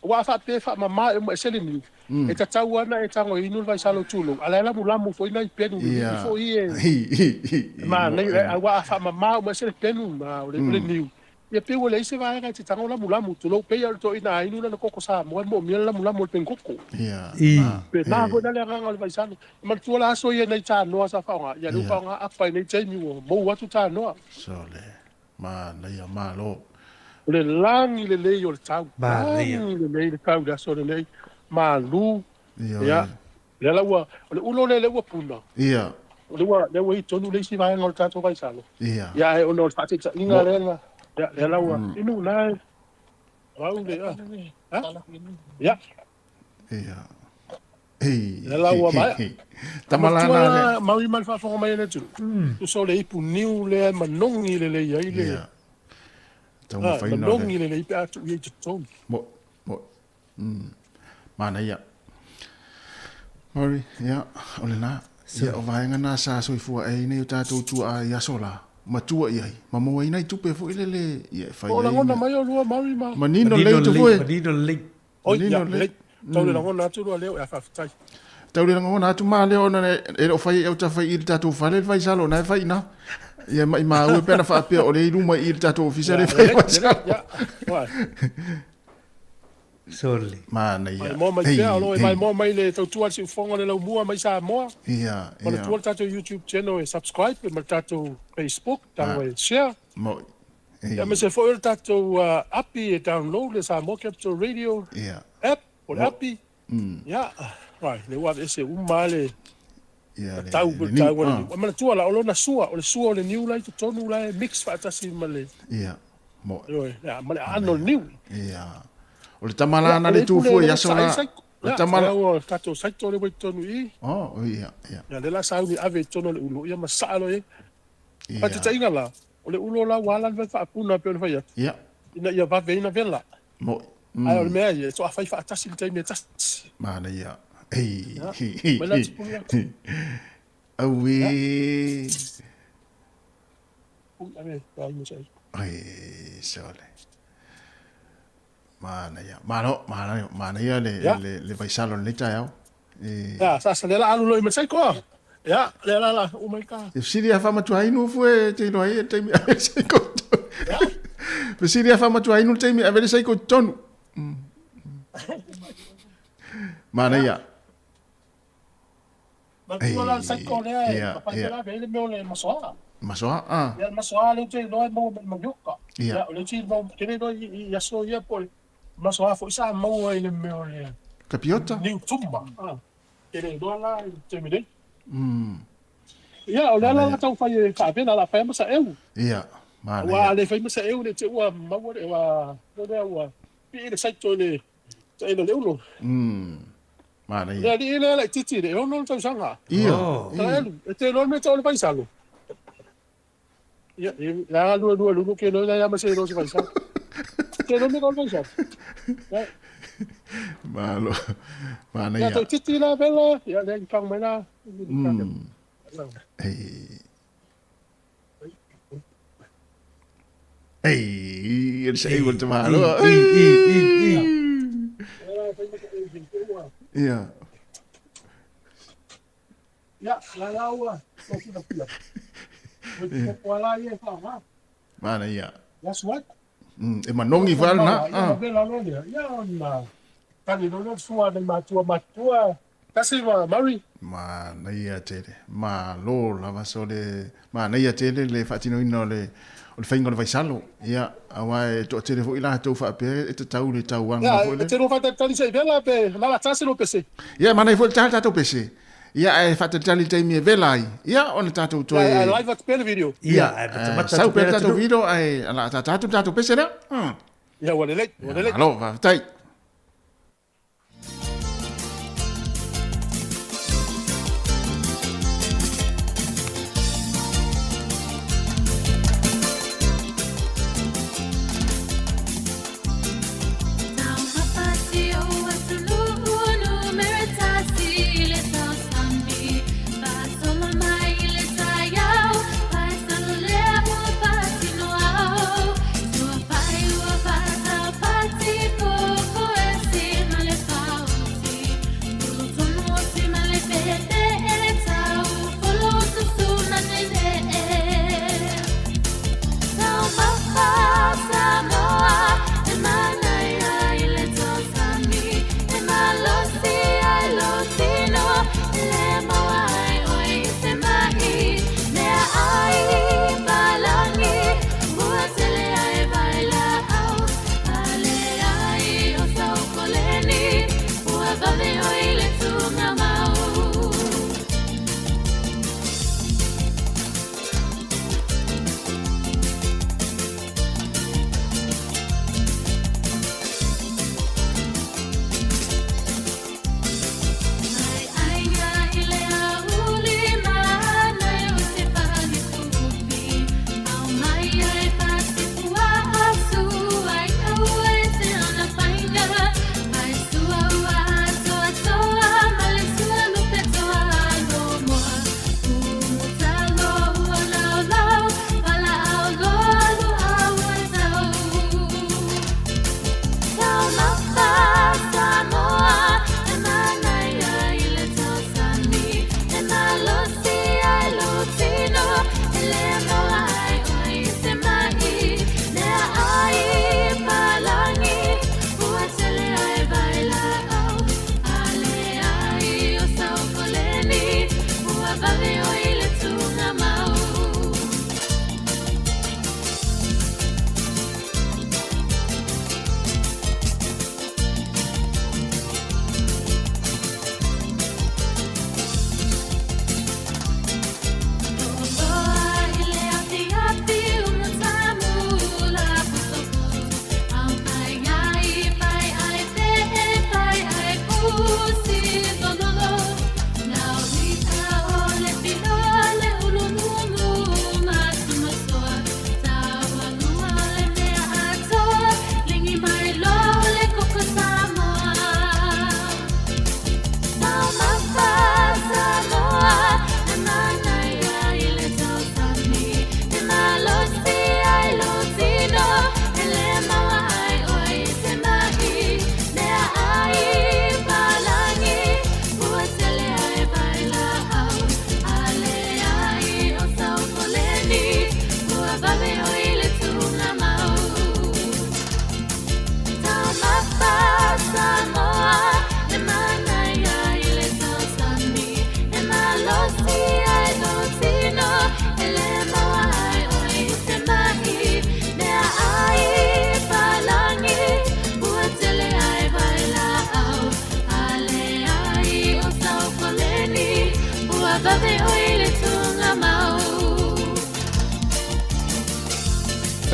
Aua a faapea e faamama e uma ese le niu, e tatau lava ona e tago e inu le vaisalo tulou, a o la e lamulamu foi nai penu lili'i foi e manaia, aua a faamama uma ese le penu ma o le niu, ia pei ua leai se vaega e te tago lamulamu tulou, pei lava o le toeaina a inu lana koko Samoa e moomia le lamulamu o le penu koko. Pe na foi la le agaga o le vaisalo. E manatua la aso ia nai tanoa sa faaaoga, ia lea ua faaaoga apa i nei taimi ua mou atu tanoa. Sole. Manaia, malo. O le lagi lelei o le tau. Manaia. Lagi lelei le tau i le aso lenei. Malu. Ioe. Ia. Lea la ua, o le ulo lea lea ua puna. Ia. O lea ua, lea ua i tonu le isi vaega o le tatou vaisalo. Ia. Ia, ae ona o le faataitaiga lea na, ia, lea la ua, inu na e, vau le, a, a, ia. Ia. Lea la ua maea. Tama la Matua na le. la maui mai le faafofoga mai a le atunuu. Tusa o le ipu niu lea e manogi lelei ai le. Ia. Taumafaiina o le. Manogi lelei pe a tuu i ai i totonu. Mo, mo, Manaia. Mauri, ia, o lena. Ia, o vaega na sa soifua ai nei o tatou tuaa i aso la, matua i ai, ma maua ai nai tupe foi lele, ia, e fai O ai. lagona mai olua Mauri ma. Manino lelei tufue. Manino lelei. Oi, ia, lelei. Tau le lagona atu lua leo, ia faafetai. Tau le lagona atu ma leo ona e le o fai e autafa i le tatou fale le vaisalo na e fai ina. Ia maimau e pe ana faapea o lea i luma i le tatou ofisa le fai vaisalo. Sole. Manaia. Maimoa mai pea, o lo o e maimoa mai le tautua a le siufofoga o le laumua mai Samoa. Ia, ia. Manatua le tatou YouTube channel e subscribe ma le tatou Facebook, tago e share. Moi. Ia aemaise foi o le tatou api e download le Samoa Capital Radio app po o le api. Ia, right, lea ua aveese uma lava le tau po o le taua o le niu. Manatua la, o lona sua, o le sua o le niu la i totonu la e mix faatasi ma le, ioe, ma le aano o le niu. Ia. O le tama la na le tu fua i aso la. O le tama la. O le tatou saito lea ua i totonu i i. Oh, ia, ia. Ia, lea la sauni ave i totonu o le ulu, ia ma saa loa i ai. Faataitaiga la, o le ulo la ua ala le vai faapuna pei ona fai atu, Ia. ina ia vave ai ona vela. Moi. Ae o le mea ia, e toa fai faatasi le taimi e tasi. Manaia. Ei. Ia, mai la tipuli atu. Auē. Ui, ave, ai mo se ai. Ai, sole. Manaia. Malo, manaia, manaia le, Ia. le, le vaisalo lenei taeao. E, Ia, sa sa le la alu loa i masaiko a. Ia, le la la, o mai ka. e fesili a faamatuainu fue te iloa ai le taimi ave le saiko i totonu. Fesili a faamatuainu le taimi ave le saiko i totonu. Manaia. Matua la le saiko lea e, Ia, papai ia. pela ave le mea o le masoa. Masoa, ah. Ia, le masoa lea ou te iloa e maua mai le manioka. Ia. Ia, o lea ou te iloa, ou te le iloa i aso ia po o le masoa foi sa maua i le mea o le Tapiota. niu tuma. Ah. Te le iloa la i le taimi nei. Ia, o lea la la taumafai e faavela la fai ma sa'eu. Ia, Aua manaia. a le fai ma sa'eu le te ua maua le ua lea ua pii le saito i le taʻina le ulo. Manaia. Le alii lea laitiiti le 6 le tausaga. Ia. Taelu, e te iloa le mea tau o le vaisalo. Ia, e a lua lua lulu ke iloa ia ma se iloa se vaisalo. Te iloa le mea tau o le vaisalo. Ia, Malo. Manaia. ia toʻititi la vela, ia lea i fang mai la. Ei. Ei, ele saiu o malo. Ia. Ia, la la ua, o fila fila. Ua la ia e wha, Manaia. That's what. E manogi fo ala na. Ia, vela lo lea. Ia, ona. Tani lo lo sua nei matua matua. Tasi ma Murray. Manaia tele. Malo lava so le manaia tele le faatinoina o le o le faiga o le vaisalo. Ia, aua e toatele foi latou faapea e tatau le tauaga Ia, foi e le. te lo whātatali se i vela pe nala tasi lo pese. Ia, manaia foi le taha le tatou pese. Ia, ae faatalitali le taimi e vela ai. Ia, ona tatou toe. Ia, ae live atu pea le video. Ia, Ia, ae matamata sau atu pea pea le le tatou atunuu. video ae ala tata atu le tatou pese lea. Ia, ua lelei, ua lelei. Malo, faafetai. Vave oi le tugamau.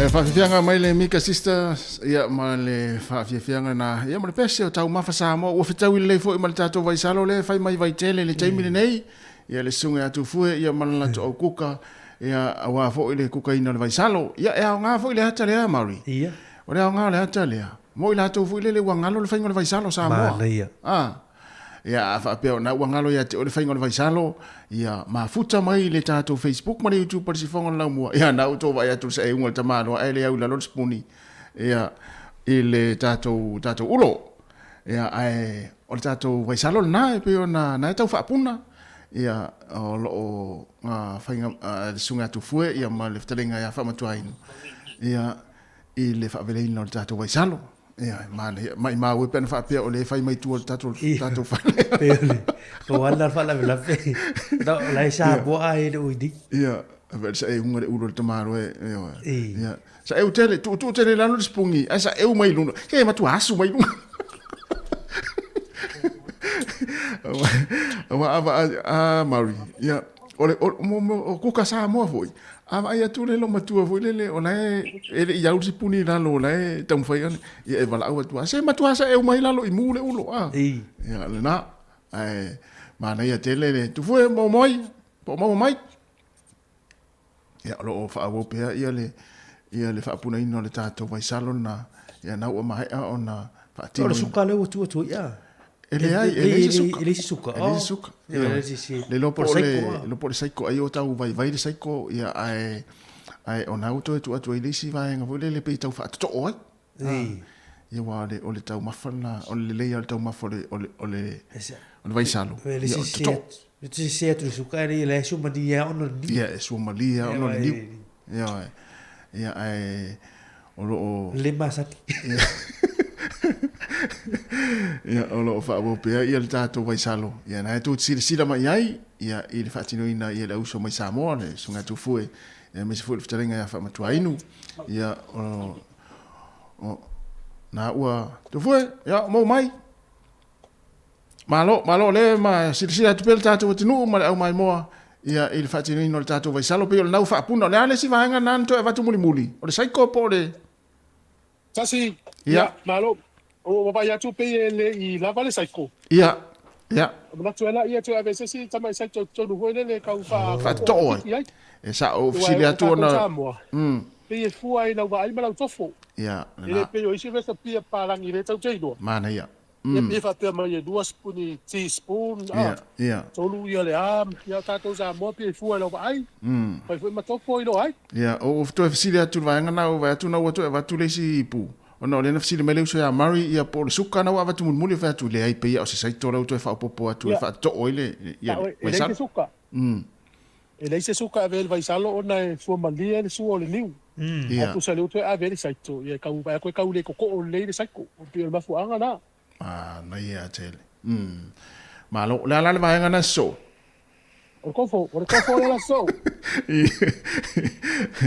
E faafiafiaga mai le Mika Sister ia ma le faafiafiaga na ia ma le pese o taumafa Samoa ua fetaui lelei foi ma le tatou vaisalo lea e fai mai Vaitele i le taimi lenei ia le susuga ia Tufue ia ma le latou au kuka ia aua foi le kukaina o le vaisalo ia e aoga foi le ata lea Maori ia o le aoga o le ata lea mo i latou foi lele ua galo le faiga o le vaisalo Samoa Manaia. Ah Ia, a faapea o na ua galo ia te oe le faiga o le vaisalo, ia mafuta mai i le tatou Facebook ma le YouTube o le Sifoga o le Laumua. Ia, na ua tou vaai atu i le saeuga o le tamaloa ae le au i lalo le sipuni, ia, i le tatou, tatou ulo. Ia, ae o le tatou vaisalo lena e pei ona na e tau faapuna, ia, o lo o faiga, le Susuga ia Tufue, ia, ma le fetalaiga ia Faamatuainu, ia, i le faaveleina o le tatou vaisalo. Ia, manaia. Maimau e pe ana faapea o lea e fai mai tua o le tatou, tatou fale. Pei o le o ana le faalavelave. No, o la e Samoa a e le ui nei. Ia, a sa e unga le ulo le tamalo e, e, ia. Sa eu tele, tuu tuu tele lalo le sipungi, ae sa eu mai luna. Ke matua asu mai luna. Aua ava a Maori. Ia, o le o, mo, mo, o kuka Samoa foi. A vaai atu le loomatua foi lele o la e e le i au le sipuni i lalo o la e taumafai ana ia e valaau atu lava, se matua sa e uma ai lalo i mu le ulo a. Ia lena. Ae manaia tele le tufue mo moi po o maua mai. Ia o lo o faaauau pea ia le ia le faapunaina o le tatou vaisalo lena. Ia na ua maea ona faatino. O le suka lea ua tuu atu ai a. E leai, e leai se suka. E leai se suka. E leai se suka. E leai se suka. Le iloa po o le, iloa po o le saiko ai o tau vaivai le saiko, ia, ae, ae o na ua toe tuu atu ai le isi vaega foi lele pei tau faatotoo ai. Ia aua o le, o le taumafa lena, o le lelei lava o le taumafa o le, o le, o le, o le vaisalo, ia o le totoo. E te sese atu le suka, e leai suamalie lava ona o le niu. Ia, e suamalie lava ona o le niu. Ia, ia, ae, o lo o. Le masani. Ia, o lo o faaauau pea ia le tatou vaisalo. Ia, na e tou te silasila mai ai, ia, i le faatinoina ia le auso mai Samoa, le Susuga ia Tufue, ia, aemaise foi le fetalaiga ia Faamatuainu. Ia, o, o, na ua, Tufue, ia, maua mai. Malo, malo, o lea e ma silasila atu pea le tatou atunuu ma le aumaimoa, ia, i le faatinoina o le tatou vaisalo, pei o lena ua faapuna. O le a le isi vaega lena na toe avatu mulimuli? O le saiko po o le... Tasi, ia, malo. Ua vaai atu pei e le i lava le saiko. Ia, ia. Manatu ai lea toe ave se isi tamai saiko i totonu foi lele e tau faa... Faatotoo ai. E sao, ou fesili atu ona... Samoa, pei e fua i lau vaai ma lau tofo. Ia, lena. E le pei o isi recipe a palagi lea tatou te iloa. Manaia. Ia pei e faapea mai e lua sipuni teaspoon a, Ia, ia. tolu ia le a, ia o tatou Samoa pei e fua i lau vaai, fai foi ma tofo iloa ai. Ia, ou toe fesili atu i le vaega na, ou vaai atu na ua toe avatu le isi ipu, ona o lea na fesili mai le uso ia Murray, ia po o le suka na ua avatu mulimuli, ou fai atu, leai, pei lava o se saito lea ua toe faaopoopo atu e faatoo ai le, ia, Sao, le e leai vaisalo. se suka. E leai se suka e ave ai le vaisalo ona e fua malie le sua o le niu. Ia. Ae tusa lea ua toe ave ai le saito, ia e tau vaai atu e tau le totoo lelei le saito. E pei o le mafuaaga lena. Manaia tele. Malo. O le a la le vaega na sosoo? O le kofo, o le kofo lea la sosoo.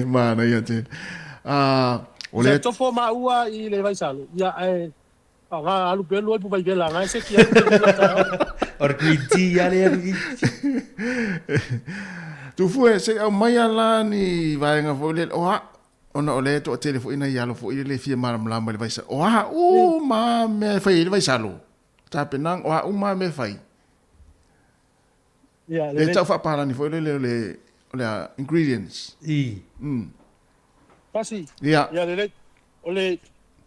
Manaia tele. O le... Sa tofo maua i le vaisalo, ia ae Aga alu pea lua ipu vaivela aga e seki ai le vela taeao. O le green tea lava lea green tea. Tufue, se i aumaia la ni vaega foi lele, o a, ona o lea e toatele foi nai alo foi lele e fia malamalama i le vaisalo. O a uma lava mea e fai ai le vaisalo? Tapenaga, o a uma lava mea e fai? Ia, Le tau faapalani foi lele o le, o le a, ingredients. I. Tasi. Ia. Ia lelei. O le,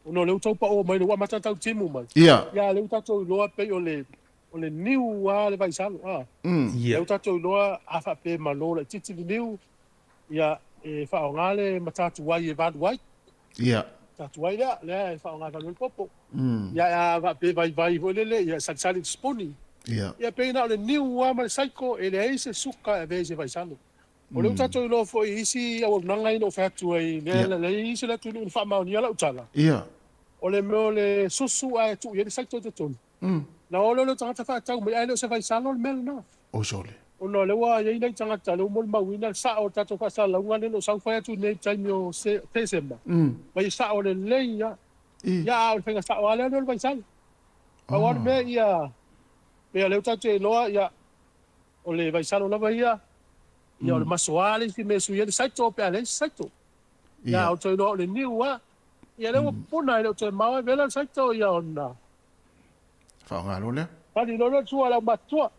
ona o lea ua tau pao mai, lea ua amata ona tau timu mai. Ia. Ia, lea ua tatou iloa pei o le, o le niu lava le vaisalo, a. Ia. Lea ua tatou iloa a faapea e malo laitiiti le niu, ia, e faaaoga le matatuai e valu ai. Ia. Matatuai lea, lea e faaaoga e valu ai le popo. Ia, a faapea e vaivai foi lele, ia, e salisali i le sipuni. Ia. Ia, pei na o le niu lava ma le saiko, e leai se suka e avea i se vaisalo. O lea ua tatou iloa foi i isi auaunaga ia na ou fai atu ai, lea lea i isi o le atunuu na faamaonia lau tala. O le mea o le susu ae tuu i ai le saito i totonu. Na o lea o le tagata faatau mai ae le o se vaisalo le mea lena. Oi sole. Ona o lea ua i ai nai tagata lea ua molimauina le sao o le tatou faasalalauga lea na ou sau fai atu nei i le taimi o Tesema. Mai e sao lelei lava. Ia a o le faiga sao lava lea o le vaisalo. Pau lava le mea ia, pei o lea ua tatou te iloa ia. O le vaisalo lava ia, ia o le masoa le isi mea e sui ai le saito pe a leai se saito. Ia a ou toe iloa o le niu lava, ia lea ua pupuna e le o toe mao ai vela le saito ia ona. Faaaoga loa lea. Pali loa lea le sua a le aumatutua.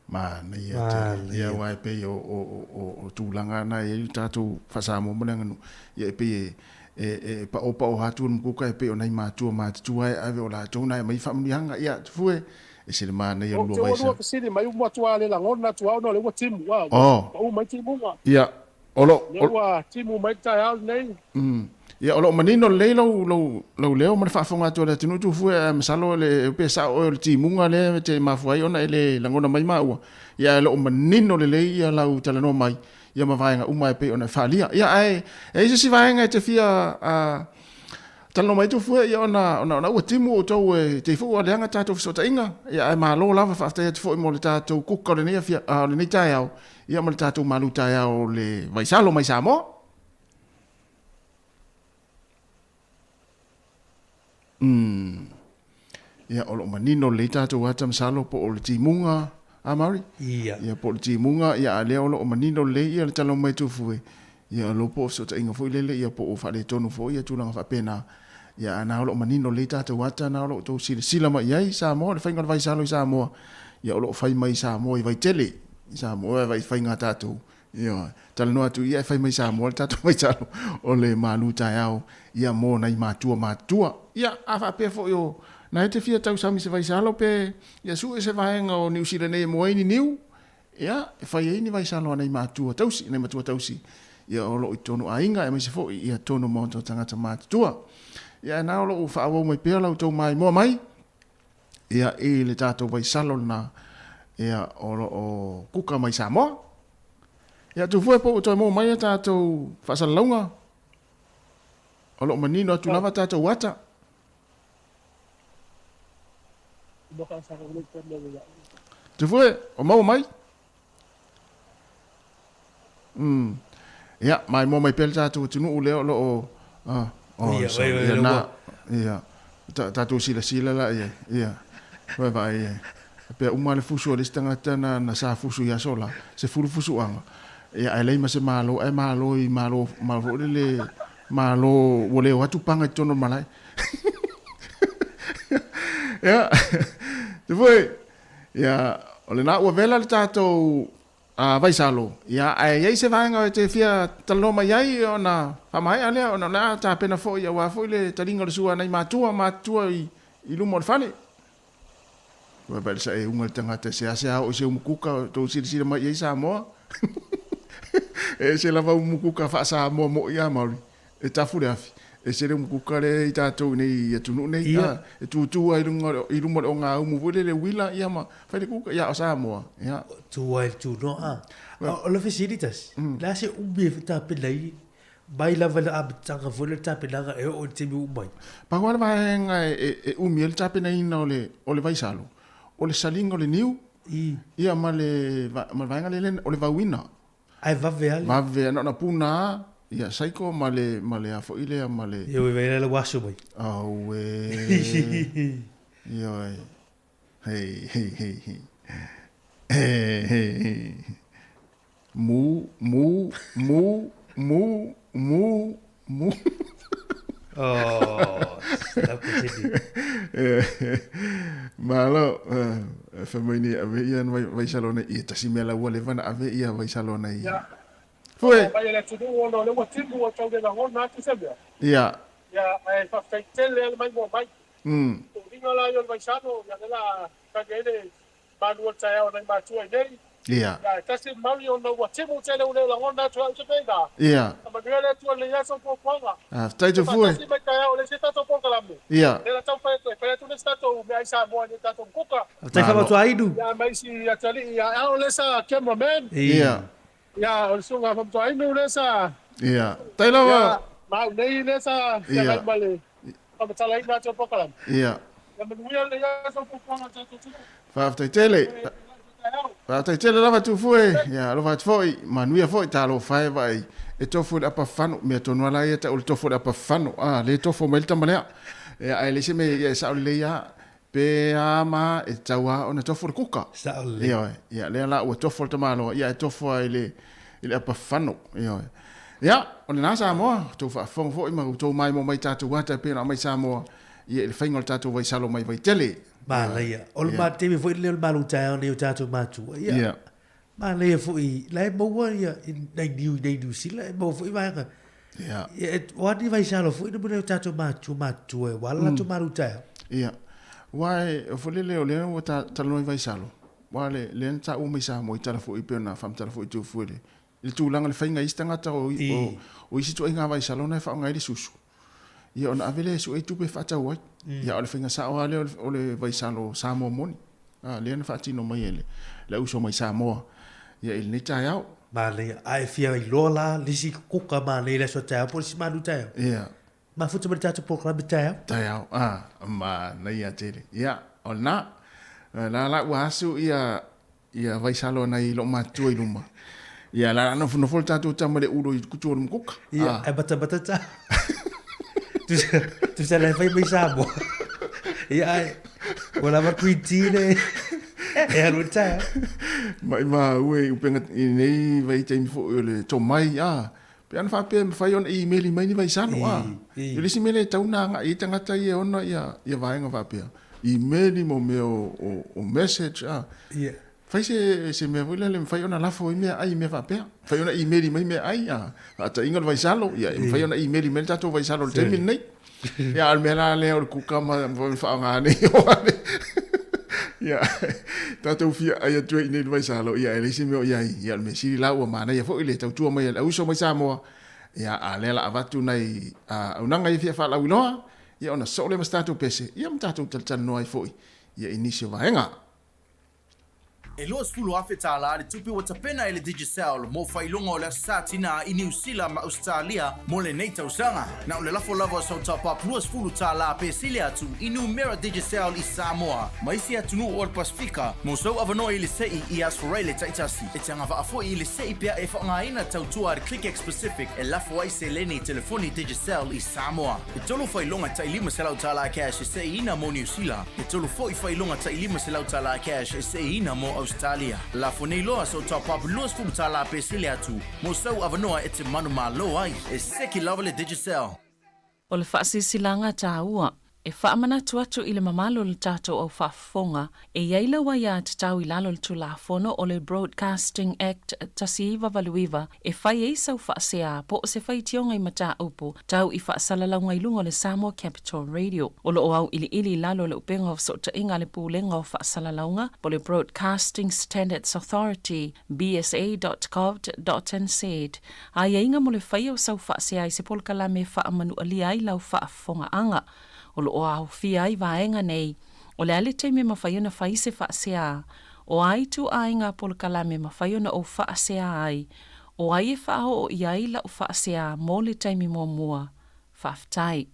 Manaia tele. Ia aua e pei o tulaga na e i ai le tatou faa-Samoa ma le aganuu, ia e pei e e paopao atu le mukuka e pei o nai matua matutua e ave o latou na e aumai faamanuiaga. Ia Tufue, ese le manaia o le lua vaisa. Ou te fesili mai ua matua le lagona atu lava ona o lea ua timu, a ua pau mai timuga. Ia, o lo. Lea ua timu mai le taeao lenei. Ia, o lo o manino lelei lou, lou, lou leo ma le faafofoga atu a le atunuu Tufue, ae masalo le, pe sao oe o le timuga lea e te mafua ai ona e le lagona mai maua. Ia, ae o lo o manino lelei ia lau talanoa mai, ia ma vaega uma e pei ona e faaalia. Ia, ae e i ai se isi vaega e te fia talanoa mai Tufue, ia ona, ona, ona ua timu outou e te i foi ua leaga tatou fesootaiga. Ia, ae malo lava, faafetai atu foi mo le tatou kuka o lenei afia, o lenei taeao, ia ma le tatou malu taeao o le vaisalo mai Samoa. Umm. Ia, o lo o manino lelei tatou ata masalo po o le timuga, a Maori? Ia. Ia, po o le timuga, ia, a lea o lo o manino lelei ia le tala mai Tufue, ia, o lo po o fesootaiga foi lele, ia, po o faaletonu foi ia tulaga faapena. Ia, a na o lo o manino lelei tatou ata, na o lo o outou silasila mai i ai, Samoa, le faiga o le vaisalo i Samoa, ia, o lo o fai mai i Samoa i Vaitele, i Samoa, e faiga a tatou, Ioe. Talanoa atu ia e fai mai Samoa le tatou vaitalo o le malu taeao ia mo nai matua matutua. Ia, a faapea foi o na e te fia tausami se vaisalo pe ia sue se vaega o Niu Sila nei e moa ai ni niu, ia, e fai ai ni vaisalo a nai matua tausi, nai matua tausi ia o lo o i totonu aiga aemaise foi ia totonu o maota o tagata matutua. Ia, ae na o lo o faaauau mai pea la outou maimoa mai ia i le tatou vaisalo lena ia o lo o kuka mai Samoa. Ia Tufue po ua toe maua mai a tatou faasalalauga? O lo o manino atu lava tatou ata. Tufue, o maua mai? Mm. Ia, maimoa mai pea le tatou atunuu lea o lo o ah, oh, Ia, sorry. oi, oi, Ia, ua. na, ia. Ta, tatou silasila la i ai. Ia. Vai vaai i ai. Pea uma le fusu a le isi tagata na, na sa fusu i aso la, 10 fusuaga. Ia, ae leai ma se malo, ae malo i malo, malo foi lele, malo ua le o atu paga i totonu o le malae. Ia, te foi, Ia, o lena ua vela le tatou vaisalo, ia, ae i ai se vaega e te fia talanoa mai ai ona faamaea lea, ona o le a tapena foi aua foi le taliga o le sua a nai matua matutua i luma o le fale. Ua vaai le saeuga i le tagata e seasea oo i se umukuka, tou silasila mai i ai Samoa. E ese lava umukuka faa-Samoa moi a Maori. E tafu le afi, e sele umukuka lea i tatou i nei atunuu nei, Ia. a, e tutu lava i luga i luma o le ogaumu foi lele uila, ia ma fai le kuka, ia o Samoa, ia. Tu ai le tunoa. O le fesili tasi, o le a se umi e tapena ai mai lava i le amataga foi lea o le tapenaga e oo i le taimi ua uma ai? Pau lava le vaega e umi ai le tapenaina o le o le vaisalo, o le saliga o le niu, ia ma le ma le vaega lea o le vauina. Ae vave lava le. Vave, na ona puna lava, ia saiko ma le, ma le a foi lea, ma le. Ioe, vai la ua aso mai. Auē. Ioe. Hei, hei, hei, hei. Hei, hei, hei. Mu, mu, mu, mu, mu, mu. Oh, lauketele. Malo, fai mai nei ave ia vaisalo nei, ia tasi mea la ua leva na ave ia vaisalo nei. Ia. Fue. Mai e le atunuu ona o lea ua timu ua tau le lagona atu se mea. Ia. Ia, ae faafetai tele lava le maimoa mai. Toliga la ia o le vaisalo, ia lea la tali ai le malu o le taeao a nai matua i nei. Ia. Ia, e tasi le maui ona ua timu tele ua le lagona atu au se mea ina. Ia. Ka manuia le Atua i lenei aso puapuaga. Faafetai Ia Tufue. faatasi mai taeao o le isi tatou polokalame. Ia. Lea la taumafai atu ai, fai atu le isi tatou meaai Samoa i le tatou mukuka. Faafetai Faamatuainu. Ia, ma isi atalii ia ao le sa cameraman. Ia. Ia, o le susuga Faamatuainu le sa. Ia. Tai lava. Ia, ma au nei le sa feagai ma le faamatalaina atu o le polokalame. Ia. Ia manuia lenei aso puapuaga o le tatou atunuu. Faafetai tele. Faafetai tele lava Tufue. Ia alofa atu foi, manuia foi talofa e vaai e tofu i le apa fano. Mea tonu lava la ia tau o le tofu o le apa fano. A, le tofo mai le tama lea. Ia ae leai se mea ia e sao lelei lava. Pe a ma e tatau lava ona tofo le kuka. Sao lelei. Ioe. Ia, lea la ua tofo le tamaloa, ia e tofo lava i le, i le apafano. Ioe. Ia, o lena Samoa, outou faafofoga foi ma outou maimoa mai i tatou ata e pei ona aumai Samoa, ia i le faiga o le tatou vaisalo mai Vaitele. Manaia. O le taimi foi lenei o le malu taeao nei o tatou matua. Ia. Ia. Manaia foi, la e maua ia nai niu i nei Niu Sila, e maua foi vaega. Ia. Ia, o a ni vaisalo foi na mea o tatou matua, matua e wala latou malu taeao. Ia. Aua e, foi lele o lea ua talanoa i vaisalo, aua le, lea na taua mai Samoa i tala foi pei ona faamatala foi i Tufu i le, i le tulaga i le faiga e isi tagata o, o, o isi ituaiga vaisalo na e faaaoga ai le susu. Ia ona ave lea e sue tupe e faatau ai. Ia a o le faiga sao lava lea o le vaisalo Samoa moni. A, lea na faatino mai e le, le uso mai Samoa ia i lenei taeao. Manaia. A e fia iloa la le isi kuka manaia i le aso taeao po o le isi malu taeao? Ia. Mafuta mai le tatou polokalame taeao. Taeao, a, manaia tele. Ia, o lena. La la ua asu ia Ia vaisalo ana i loo matutua i luma. Ia la nofonofo le tatou tama le ulo i kutu o le mukuka. Ia, e matamata ta. Tusa le fai mai Samoa. Ia, ai, ua lava green tea le e alu i le taeao. Mai ma ue i upenga i nei vaitaimi foi o le tomai, a, pe ana faapea e mafai ona imeli mai ni vaisalo, a. I le isi mea lea e tatau ona agai i ai tagata ia e ona ia vaega faapea. Imeli mo mea o message, a. Fai se mea foi lele e mafai ona lafo ai meaai i mea faapea. Mafai ona imeli mai meaai, a. Faataitaiga o le vaisalo, ia e mafai ona imeli mai le tatou vaisalo i le taimi lenei. Ia, a o le mea la lea o le kuka ma le faaaoga nei o ale. Ia, tatou fia ai atu ai i nei le vaisalo, ia e leai se mea o i ai. Ia, o le mea sili la ua manaia foi le tautua mai a le auso mai Samoa. Ia, a lea la avatu nai auaunaga ia fia faalauiloa, ia ona soo lea ma se tatou pese, ia ma tatou talatalanoa ai foi ia i nisi o vaega. E $20,000 le tupe ua tapena e le Digicel mo faailoga o le Aso Sa Tinā i Niu Sila ma Ausetalia mo lenei tausaga. Na o le lafo lava o sau top-up $20 pe sili atu i numera Digicel i Samoa ma isi atunuu o le Pasefika mo sou avanoa i le se'i i Ausfaraile taitasi. E te agavaa foi i le se'i pea e faaaogaina tautua a le ClickX Pacific e lafo ai seleni i telefoni Digicel i Samoa. E tolu faailoga tai $500 cash e se'iina mo Niu Sila. E tolu foi faailoga tai $500 cash e se'iina mo Ausetalia. Lafo nei loa sau top-up $20 pe sili atu mo sau avanoa e te manumalo ai. E seki lava le Digicel. O le faasilasilaga taua, e faamanatu atu i le mamalu o le tatou au faafofoga, e i ai lau aiatatau i lalo o le Tulafono o le Broadcasting Act 1989 e fai ai sau faasea po o se faitioga i mataupu tau i faasalalauga i luga o le Samoa Capital Radio. O lo o auiliili i lalo o le upega o fesootaiga a le Pulega o Faasalalauga po o le Broadcasting Standards Authority, bsa.govt.nz, aiaiga mo le faia o sau faasea i se polokalame e faamanualia ai lau faafofogaaga. O lo o aofia ai vaega nei, o le a le taimi e mafai ona fai se faasea, o a ituaiga polokalame e mafai ona ou faasea ai, o ai e faaoo i ai lau faasea mo le taimi muamua. Faafetai.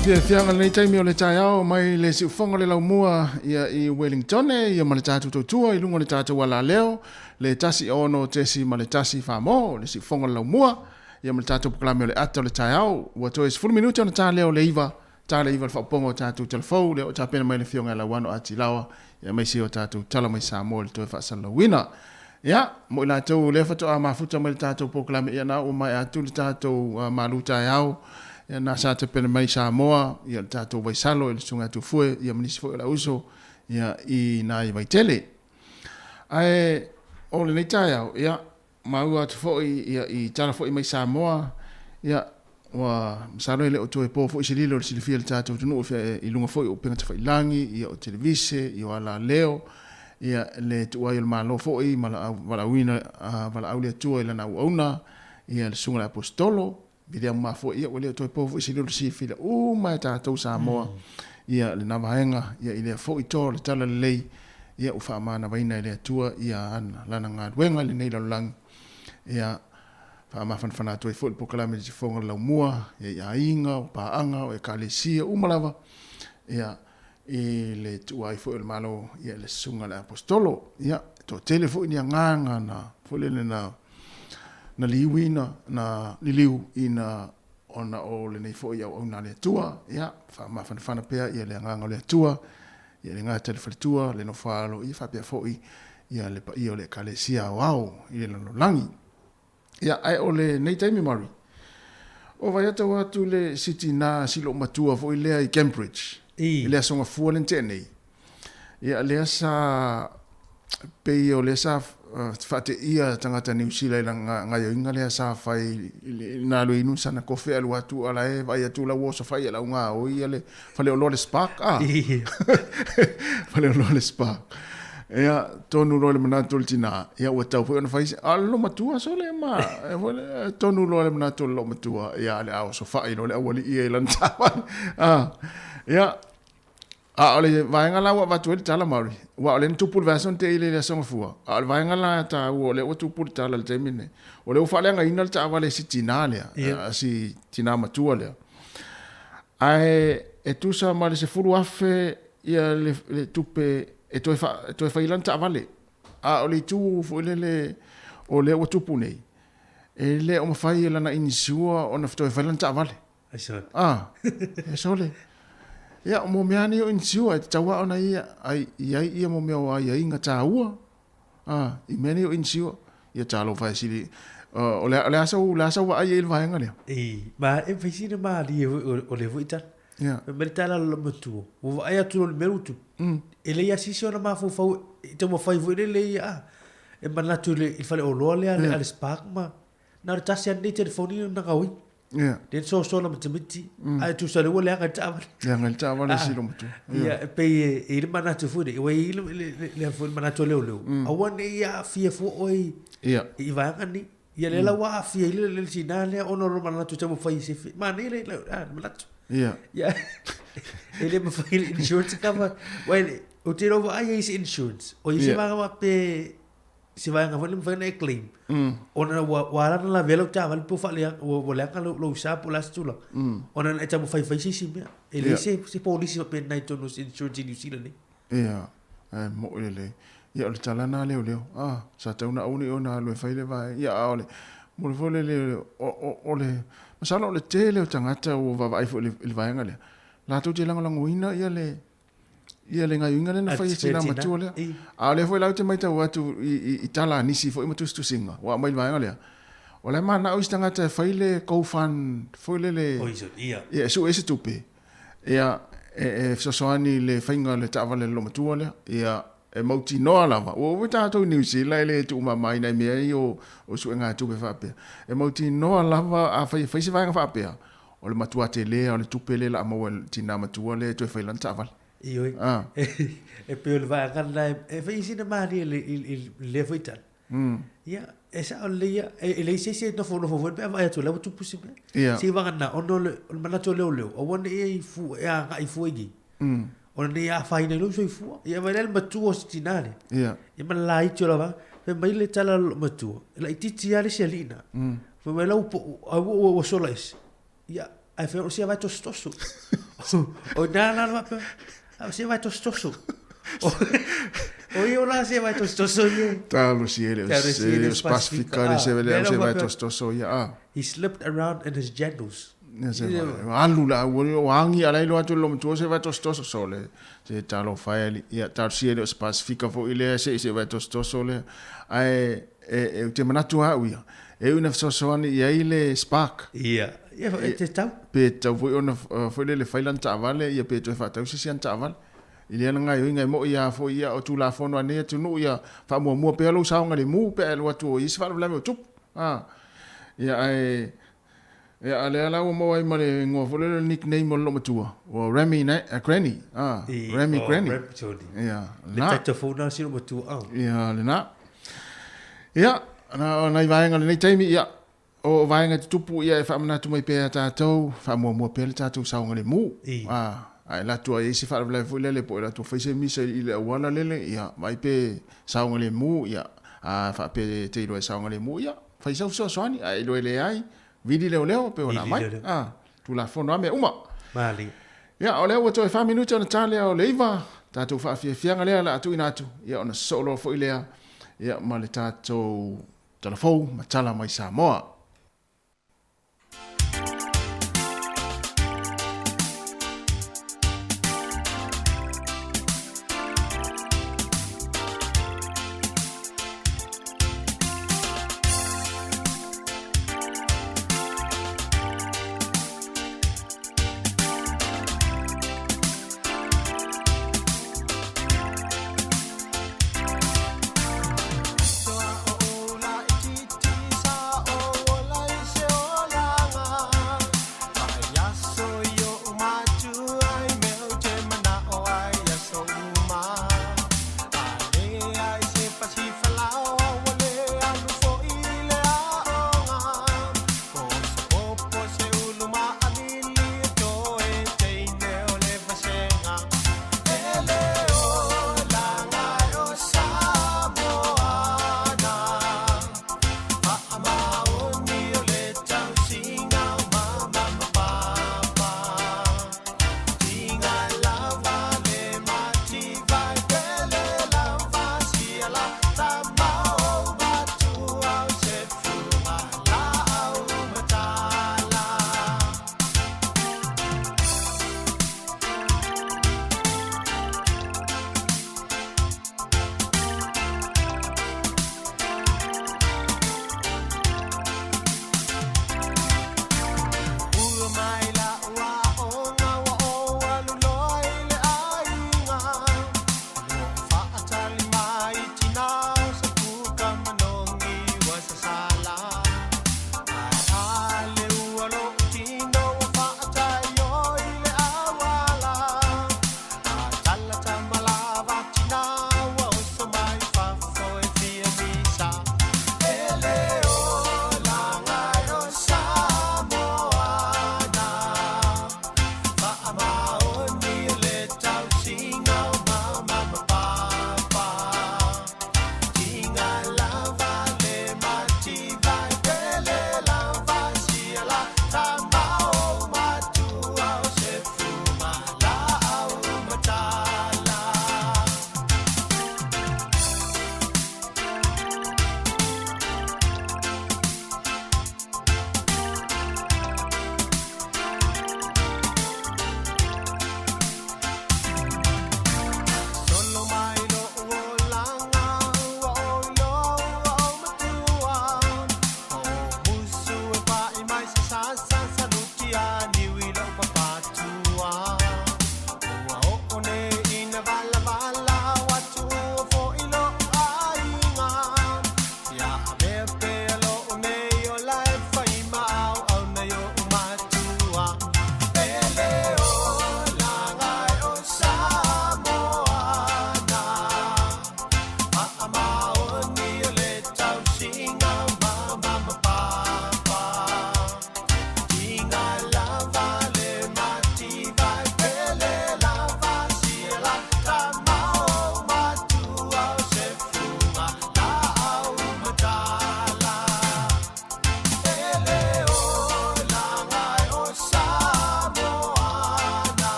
Faafiafiaga lenei taimi o le taeao mai le siufoga le laumua ia i Wellington ia ma le tatou tautua i luga o le tatou alaleo le 16.1 Samoa le siufoga le laumua ia ma le tatou polokalame o le ata o le taeao ua toe 10 minute ona ta lea o le 9 ta le 9 le faaopoopoga o tatou talafou lea o tapena mai le afioga ia Lauano Atilaoa ia aemaise o tatou tala mai Samoa i le toe faasalalauina. Ia, mo i latou lea faatoa mafuta mai le tatou polokalame, ia na ua maea atu le tatou uh, malu taeao, ia na sa tapena mai Samoa, ia le tatou vaisalo i le susuga ia Tufue, ia ma nisi foi o le auso, ia i nai Vaitele. Ae o lenei taeao, ia, maua atu foi ia i tala foi mai Samoa, ia ua masalo e le o toe po foi se lilo i le silafia e le tatou atunuu i luga foi o upega tafailagi, ia o televise, ia o alaleo, ia le tuuai o le Malo foi ma la valaauina valaau le Atua i lana auauna, ia le susuga i le Aposetolo Viliamu Mafoe, ia ua le o toe po foi se lilo i le silafia uma e tatou Samoa, ia lena vaega, ia i lea foi toa o le talalelei, ia ua faamanavaina e le Atua ia ana lana galuega i lenei lalolagi, ia faamafanafana atu ai foi le polokalame i le sifofoga o le laumua, ia i aiga, o paaga, o ekalesia uma lava, ia i le tuua ai foi o le Malo ia i le susuga i le Aposetolo. Ia, e toatele foi ni agaga na foi lele na na liuina, na liliu ina ona o lenei foi auauna a le Atua, ia, faamafanafana pea ia le agaga o le Atua, ia le gata i le faletua, le nofo-a-alo, ia faapea foi ia le paia o le Ekalesia aoao i le lalolagi. Ia, ae o lenei taimi Murray, o vaai atu atu le si tinā si loomatua foi lea i Cambridge, i le Aso Gafua lea na tea nei. Ia, lea sa, pei o lea sa faateia tagata Niu Sila i lana gaoioiga lea sa fai i na alu e inu sana kofe alu atu a la e vaai atu la ua osofai e lau gaoi ia le faleoloa le Spark a. Faleoloa le Spark. Ia, tonu loa le manatu o le tinā, ia ua tatau foi ona fai se, a o le loomatua sole ma, e foi le, tonu loa le manatu o le loomatua, ia o le a osofai loa le aualii ia i lana taavale. A, ia, a o le vaega la ua avatu ai le tala Maori, aua o lea na tupu le vaiaso na tea i le Aso Gafua, a o le vaega la taua o lea ua tupu le tala i le taimi lenei, o lea ua faaleagaina le taavale e si tinā lea, yeah. si tinā matua lea. Ae e tusa ma le 10,000 ia le, le tupe e toe, fa, e toe fai lana taavale. A o le itu foi lele o lea ua tupu nei, e le o mafai e lana insure ona toe fai lana taavale. Ai sole. Ah, e sole. Ia, mo mea nei o insure, e tatau lava ona ia, ai, i ai ia mo mea o aiaiga taua. Ah, i mea nei o insure. Ia talofa e sili. Uh, o le, o le a sau, o le a sau vaai ai i le vaega lea. E, ma e fai sina malie foi o, o le foi tala. Yeah. Fai mai le tala a lona matua, ua vaai atu loa i le mea lea ua tupu. E leai lava se isi ona mafaufau e taumafai foi lele ia, ah, e manatu i le, i le faleoloa lea a le Spark ma, na o le tasi lava lenei telefoni na gaoi. Yeah. Lea na soso na matamiti, ae tusa lea ua leaga i le taavale. Leaga i le taavale si lou matua. Ia, e pei e i ai le manatu foi lea, ua i ai le, le, le, le foi le manatu a leoleo, aua ne i aafia fua oe i, i vaega nei. Ia lea la ua aafia ai le, le tinā lea ona o lona manatu e taumafai i se manaia le, le, ah, le manatu. Ia, e le mafai le insurance cover. Ua e, ou te iloa vaai ai i se insurance. O i se vaega faapea se vaega foi lea e mafai ona e claim. Ona ua, ua ala ona lavea lau taavale pe ua faaleaga, ua, ua leaga lou, lou sa po o le a se tulaga. Ona na e taumafai e fai se isi mea. E leai se, se polisi faapena i totonu o se insurance i Niu Sila nei. Ia, ae mo'i lelei. Ia, o le tala lena a leoleo. Ah, sa tatau ona aua ne i ona alu e fai le vaega. Ia, a o le, mo le foi lele, o, o, o le, masalo o le tele o tagata ua vaavaai foi i le, i le vaega lea, latou te lagolagoina ia le, ia le gaoioiga lea na fai e tina matua lea. A o lea foi la ou te matau atu i, i, i tala a nisi foi ma tusitusiga ua aumai i le vaega lea, o la e manao isi tagata e fai le GoFund foi lele, ia, e sue ai se tupe, ia, e, e fesoasoani i le faiga o le taavale a le loomatua lea, ia, e mautinoa lava, ua oo foi tatou i Niu Sila e le tuumamaina i mea ia o, o suega tupe faapea. E mautinoa lava afai e fai se vaega faapea, O le matua tele lava o le tupe lea o le a maua e le tinā matua lea e toe fai lana taavale. Ioe. Ah. E pei o le vaega lena e fai ai sina malie i lea foi tala. Ia, e sao lelei ia, e leai se isi e nofonofo foi pe a vaai atu o la ua tupu se mea. Ia. Seiavagana ona o le manatu o leoleo, aua ne i e agai fua i i. Ona ne i afaina ai lou soifua. Ia vaai la le matua o si tinā lea. Ia. Ia ma le laiti o la vaega. Fai mai le tala a lou matua, e laitiiti lava le isi alii lena. Fai mai la ua pau, ai ua, ua, ua sola ese. Ia, ae fai o sia vae tosotoso. O ina la le faapea, a se vai tosotoso. O ia o la se vai tosotoso ia. Talosia e le o se Pasifika le se le se vai tosotoso ia a. He slipped around in his jandals. Ia se vai alu la ua agi ala ilo atu i le lomatua se vai tosotoso sole se talofa e alii. Ia talosia e le o se Pasifika foi lea se i se vai tosotoso lea. Ae e ou te manatu lava au ia, e ui ina fesoasoani i ai le spark. Ia, ia e tatau. Pe tatau foi ona foi lele fai lana taavale ia pe toe faatau se isi ana taavale. I lea na gaioiga e moi a foi ia o Tulafono a nei atunuu ia faamuamua pea lou saogalemu pe a e alu atu o i ai se faalavelave o tupu. A. Ia ae ia a lea la ua maua ai ma le igoa foi lele o le nickname o le loomatua, ua Remy na, Granny. A, Remy oh, Granny. Remy Tony. Ia, Le lena. title fou na si loomatua. Oh. Ia, lena. Ia, na o nai vaega o lenei taimi, ia, o vaega e tutupu, ia e faamanatu mai pea ia tatou, faamuamua pea le tatou saogalemu. I. A, a e alu atu ai i se faalavelave foi lele po o e alu atu fai se misa i le auala lele, ia, vaai pe saogalemu, ia, a faapea e te iloa e saogalemu, ia, fai sau fesoasoani, a e iloa e leai, vili leoleo pei ona Vili aumai. leoleo. A, Tulafono lava mea uma. Malie. Ia, o lea ua toe fa minute ona ta lea o le 9, tatou faafiafiaga lea o le a tuuina atu, ia ona sosoo loa foi lea, ia ma le tatou tala fou ma tala mai Samoa.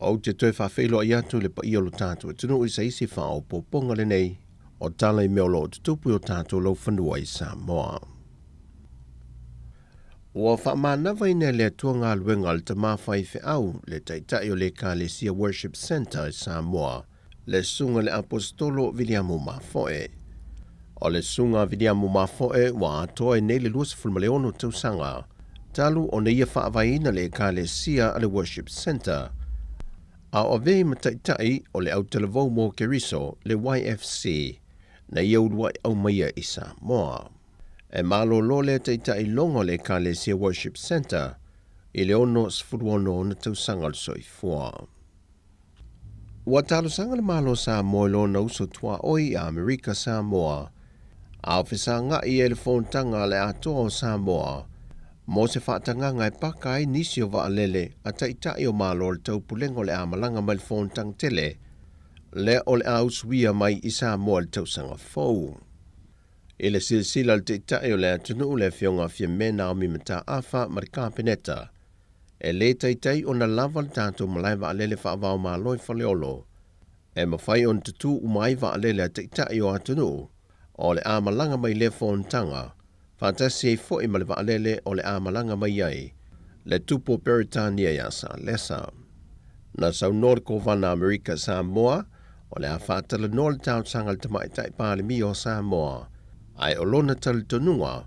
Ou te toe faafeiloai atu i le paia o lo tatou atunuu i se isi faaopoopoga lenei o tala i mea o lo o tutupu i o tatou laufanua i Samoa. Ua faamanavaina e le Atua galuega a le tama faifeau, le taitai o le Ekalesia Worship Centre i Samoa, le Susuga i le Aposetolo Viliamu Mafoe. O le Susuga a Viliamu Mafoe ua atoa ai nei le 26 tausaga talu ona ia faavaeina le Ekalesia a le Worship Centre, a o avea ai ma taitai o le Autalavou mo Keriso, le YFC, na ia uluai aumaia i Samoa. E malolo lea taitai logo o le Ekalesia Worship Centre i le 66 ona tausaga o le soifua. Ua talosaga le Malo o Samoa i lona uso tuaoi i Amerika Samoa a o fesagai ai le Fonotaga a le Atoa o Samoa mo se faatagaga e paka ai nisi o vaalele a taitai o Malo o le Taupulega o le a malaga mai le Fonotaga tele lea o le a usuia mai i Samoa i le tausaga fou. I le silasila a le Taitai o le atunuu le Afioga a Fiame Naomi Mataafa ma le Kapeneta, e lē taitai ona lava le tatou malae vaalele faavaomalo i Faleolo e mafai ona tutū uma ai vaalele a Taitai o atunuu o le a malaga mai lea fonotaga, faatasi ai foi ma le vaalele o le a malaga mai ai le Tupu o Peretania ia Salesa. Na saunoa le Kovana Amerika Samoa o le a faatalanoa le talosaga a le Tamaitai Palemia o Samoa, ae o lona talitonuga,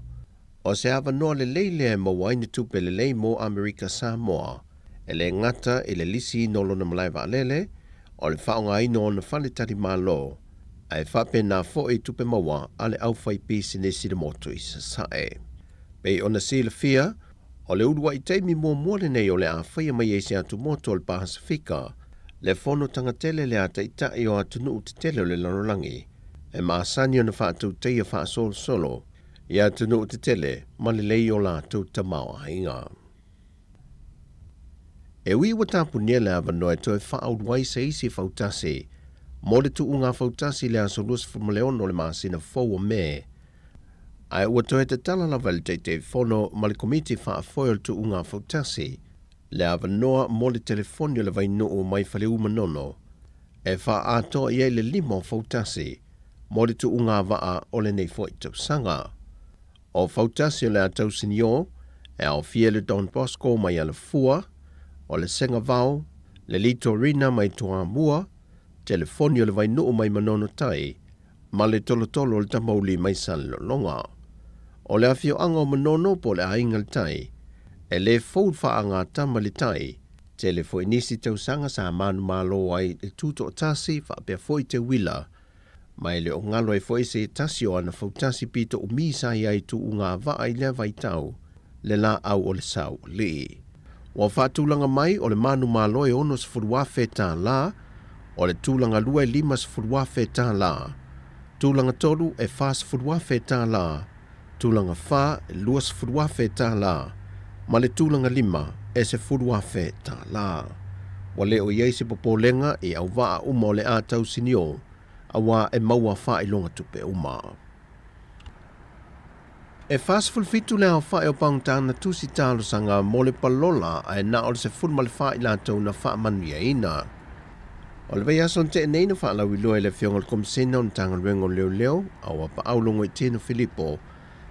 o se avanoa lelei lea e maua ai ni tupe lelei mo Amerika Samoa, e le gata i le lisiina o lona malae vaalele, o le faaaogaina o ona faletalimalo, ae faapena foi i tupe maua a le aufaipisinisi i le motu i Sasae. Pei ona silafia, o le uluai taimi muamua lenei o le a faia mai ai se atumotu o le Pasefika, le fonotaga tele lea a taitai o atunuu tetele o le lalolagi e masani ona faatautaia faasolosolo i atunuu tetele ma lelei o latou tamaoaiga. E ui ua tapunia le avanoa e toe faaulu ai se isi fautasi mo le tuuga fautasi i le aso 26 o le masina fou o Me, ae ua toe tatala lava e le Taitaifono ma le Komiti Faafoe o le Tuuga Fautasi le avanoa mo le telefoni o le Vainuu mai Faleu-Manono e faaatoa i ai le lima o fautasi mo le tuuga vaa o lenei foi tausaga. O fautasi o le a tausinio e aofia le Don Bosco mai Alafua, o le Segavao, le Litorina mai Toamua, telefoni o le Vainuu mai Manono Tai, ma le tolotolo o le Tamauli mai Salelologa. O le afioaga o Manono po o le Aiga le Tai, e le fou le faagatama i le tai, tele foi nisi tausaga sa manumalo ai le Tutoatasi faapea foi te uila, ma e le o galo ai foi se tasi o ana fautasi pito umi sa i ai tuuga vaa i lea vaitau, le laau o le saualii. Ua faatulaga mai o le manumalo e $60,000, o le tulaga lua e $50,000, tulaga tolu e $40,000, tulaga fa e $20,000, ma le tulaga lima e $10,000. Ua le o i ai se popolega i auvaa uma o le a tausinio, auā e maua faailoga tupe uma. E 47 le aofai o pagota tusi talosaga mo le palola ae na o le 14 i latou na faamanuiaina. O le vaiaso na tea nei na faalauiloa e le Afioga i le Komisena o le Matagaluega o Leoleo a o Apaau Logoitino Filipo,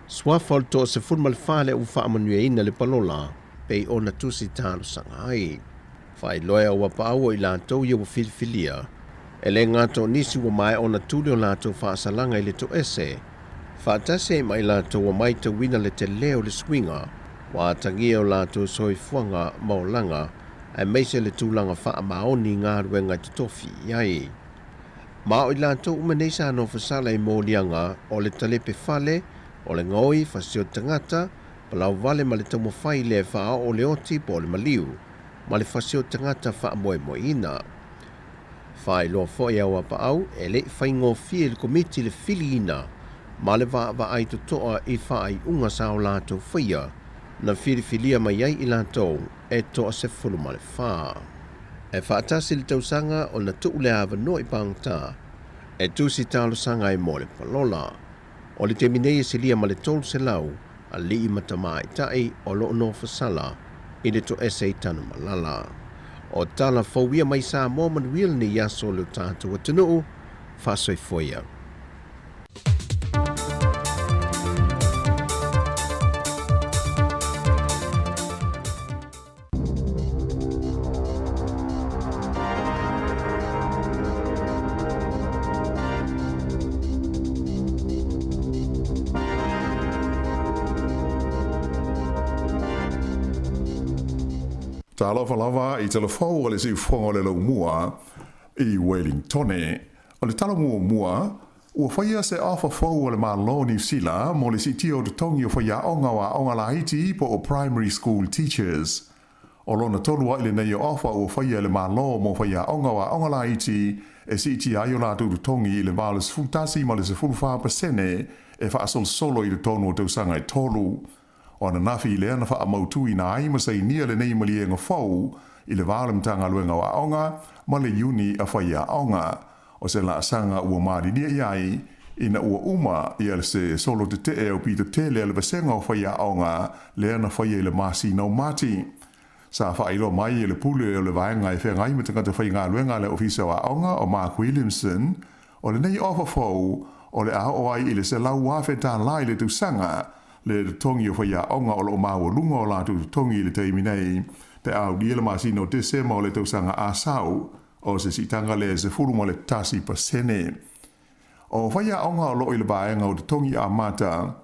suafa o le toa 14 lea ua faamanuiaina le palola pei ona tusi talosaga ai. Faailoa e au Apaau o i latou ia ua filifilia, e le gata o nisi ua maea ona tuli o latou faasalaga i le toese, Faatasi ai ma i latou ua maitauina le tele o le suiga ua atagia o latou soifuaga ma olaga aemaise le tulaga faamaoni i galuega e totofi i ai. Ma o i latou uma nei sa nofosala i moliaga o le talepe fale, o le gaoi, fasio tagata, palauvale ma le taumafai lea e faaoo le oti po o le maliu ma le fasio tagata faamoemoeina. Faailoa foi e Auapaau, e le i faigofie i le Komiti le filiina ma le vaavaai totoa i faaiuga sa o latou faia na filifilia mai ai i latou e toa 14. E faatasi le tausaga ona tuu le avanoa i pagota e tusi talosaga ai mo le palola. O le taimi nei e silia ma le 300 alii ma tamaitai o lo o nofosala i le toese i Tanumalala. O tala fou ia mai Samoa manuia lenei aso i lo tatou atunuu. Faasoifua ia. Talofa lava i tala fou o le siufofoga o le laumua i Wellingtone. O le tala muamua, ua faia se ofa fou a le Malo o Niu Sila mo le siitia o totogi o faiaoga o aoga laiti po o Primary School Teachers. O lona tolu a'i lenei o ofa ua faia e le Malo mo faiaoga o aoga laiti e siitia ai o latou totogi i le 81 ma le 14% e faasolosolo i totonu o tausaga e tolu. O ananafi lea na faamautuina ai ma sainia lenei maliega fou i le va o le Matagaluega o Aoga ma le Iuni a Faiaoga. O se laasaga ua malilie i ai ina ua uma ia se solo tetee aupito tele a le Vasega o Faiaoga lea na faia i le masina o Mati. Sa faailoa mai e le Pule o le Vaega e Feagai ma Tagata Faigaluega a le Ofisa o Aoga o Mark Williamson, o lenei ofa fou o le a oo ai i le $100,000 i le tausaga le totogi o faiaoga o lo o maualuga o latou totogi i le taimi nei pe a aulia le masina o Tesema o le tausaga a sau, o se siitaga lea e 11%. O faiaoga o lo o i le vaega o totogi amata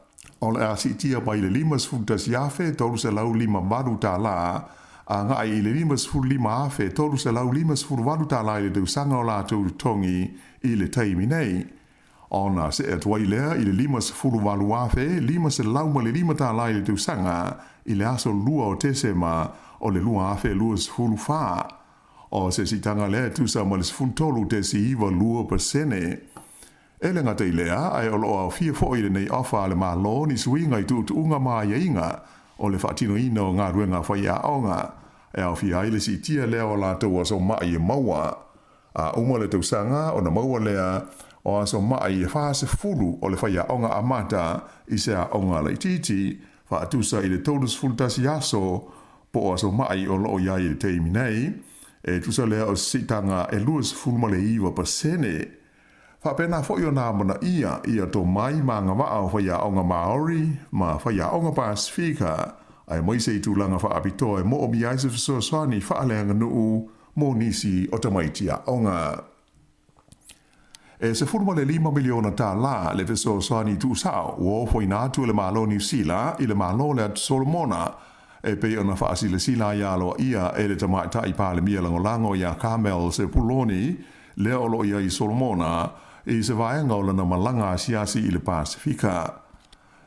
o le a siitia mai le $51,358 agai i le $55,358 i le tausaga o latou totogi i le taimi nei. Ona see atu ai lea i le $58,505 i le tausaga i le aso 2 o Tesema o le 2024. O se siitaga lea e tusa ma le 13.92%. E le gata i lea, ae o lo o aofia foi i lenei ofa a le Malo ni suiga i tuutuuga ma aiaiga o le faatinoina o galuega a faiaoga, e aofia ai le siitia lea o latou aso mai e maua. A uma le tausaga ona maua lea o aso mai e 40 o le faiaoga amata i se aoga laitiiti, faatusa i le 31 aso po o aso mai o lo o i ai i le taimi nei, e tusa lea o se siitaga e 29%. Faapena foi ona amanaia ia tomai ma agavaa o faiaoga Māori ma faiaoga Pasifika, aemaise i tulaga faapitoa e moomia ai se fesoasoani faaleaganuu mo nisi o tamaiti aoga. E $15 miliona tālā le fesoasoani tuusao ua ofoina atu e le Malo o Niu Sila i le Malo o le Atu Solomona e pei ona faasilasila ai aloaia e le Tamaitai Palemia Lagolago ia Carmel Sepuloni lea o lo o i ai i Solomona i se vaega o lana malaga asiasi i le Pasefika.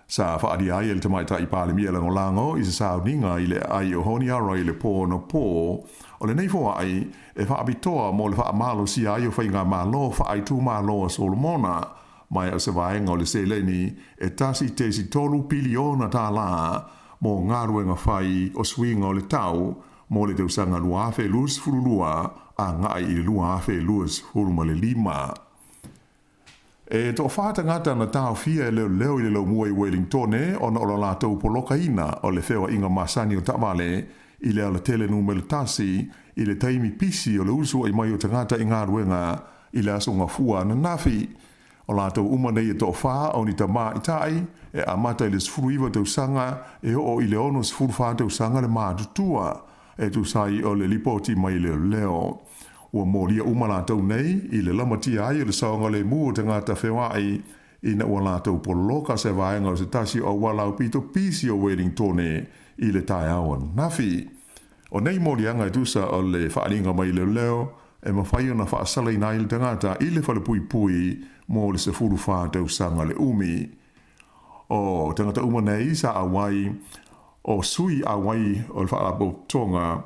Sa faaalia ai e le Tamaitai Palemia Lagolago i se sauniga i le aai o Honiara i le pō anapo o lenei foai e faapitoa mo le faamalosia ai o faigamalo faaitumalo a Solomona ma o se vaega o le seleni e 1.3 piliona tālā mo galuega fai o suiga o le tau mo le tausaga 2022 agai i le 2025. E toafa tagata na taofia e leoleo i le laumua i Wellingtone ona o le latou polokaina o le feoaiga masani o taavale i le alatele numera tasi i le taimi pisi o le usuai mai o tagata i galuega i le aso Gafua ananafi. O latou uma nei e toafa o ni tamaitai e amata i le 19 tausaga e oo i le 64 tausaga le matutua e tusa ai o le lipoti mai leoleo. Ua molia uma latou nei i le lamatia ai o le saogalemu o tagata feoai ina ua latou poloka se vaega o se tasi o auala aupito pisi o Wellingtone i le taeao ananafi. O nei moliaga e tusa o le faaaliga mai leoleo e mafai ona faasalaina ai le tagata i le falepuipui mo le 14 tausaga le umi. O tagata uma nei sa auai o sui auai o le faalapotopotoga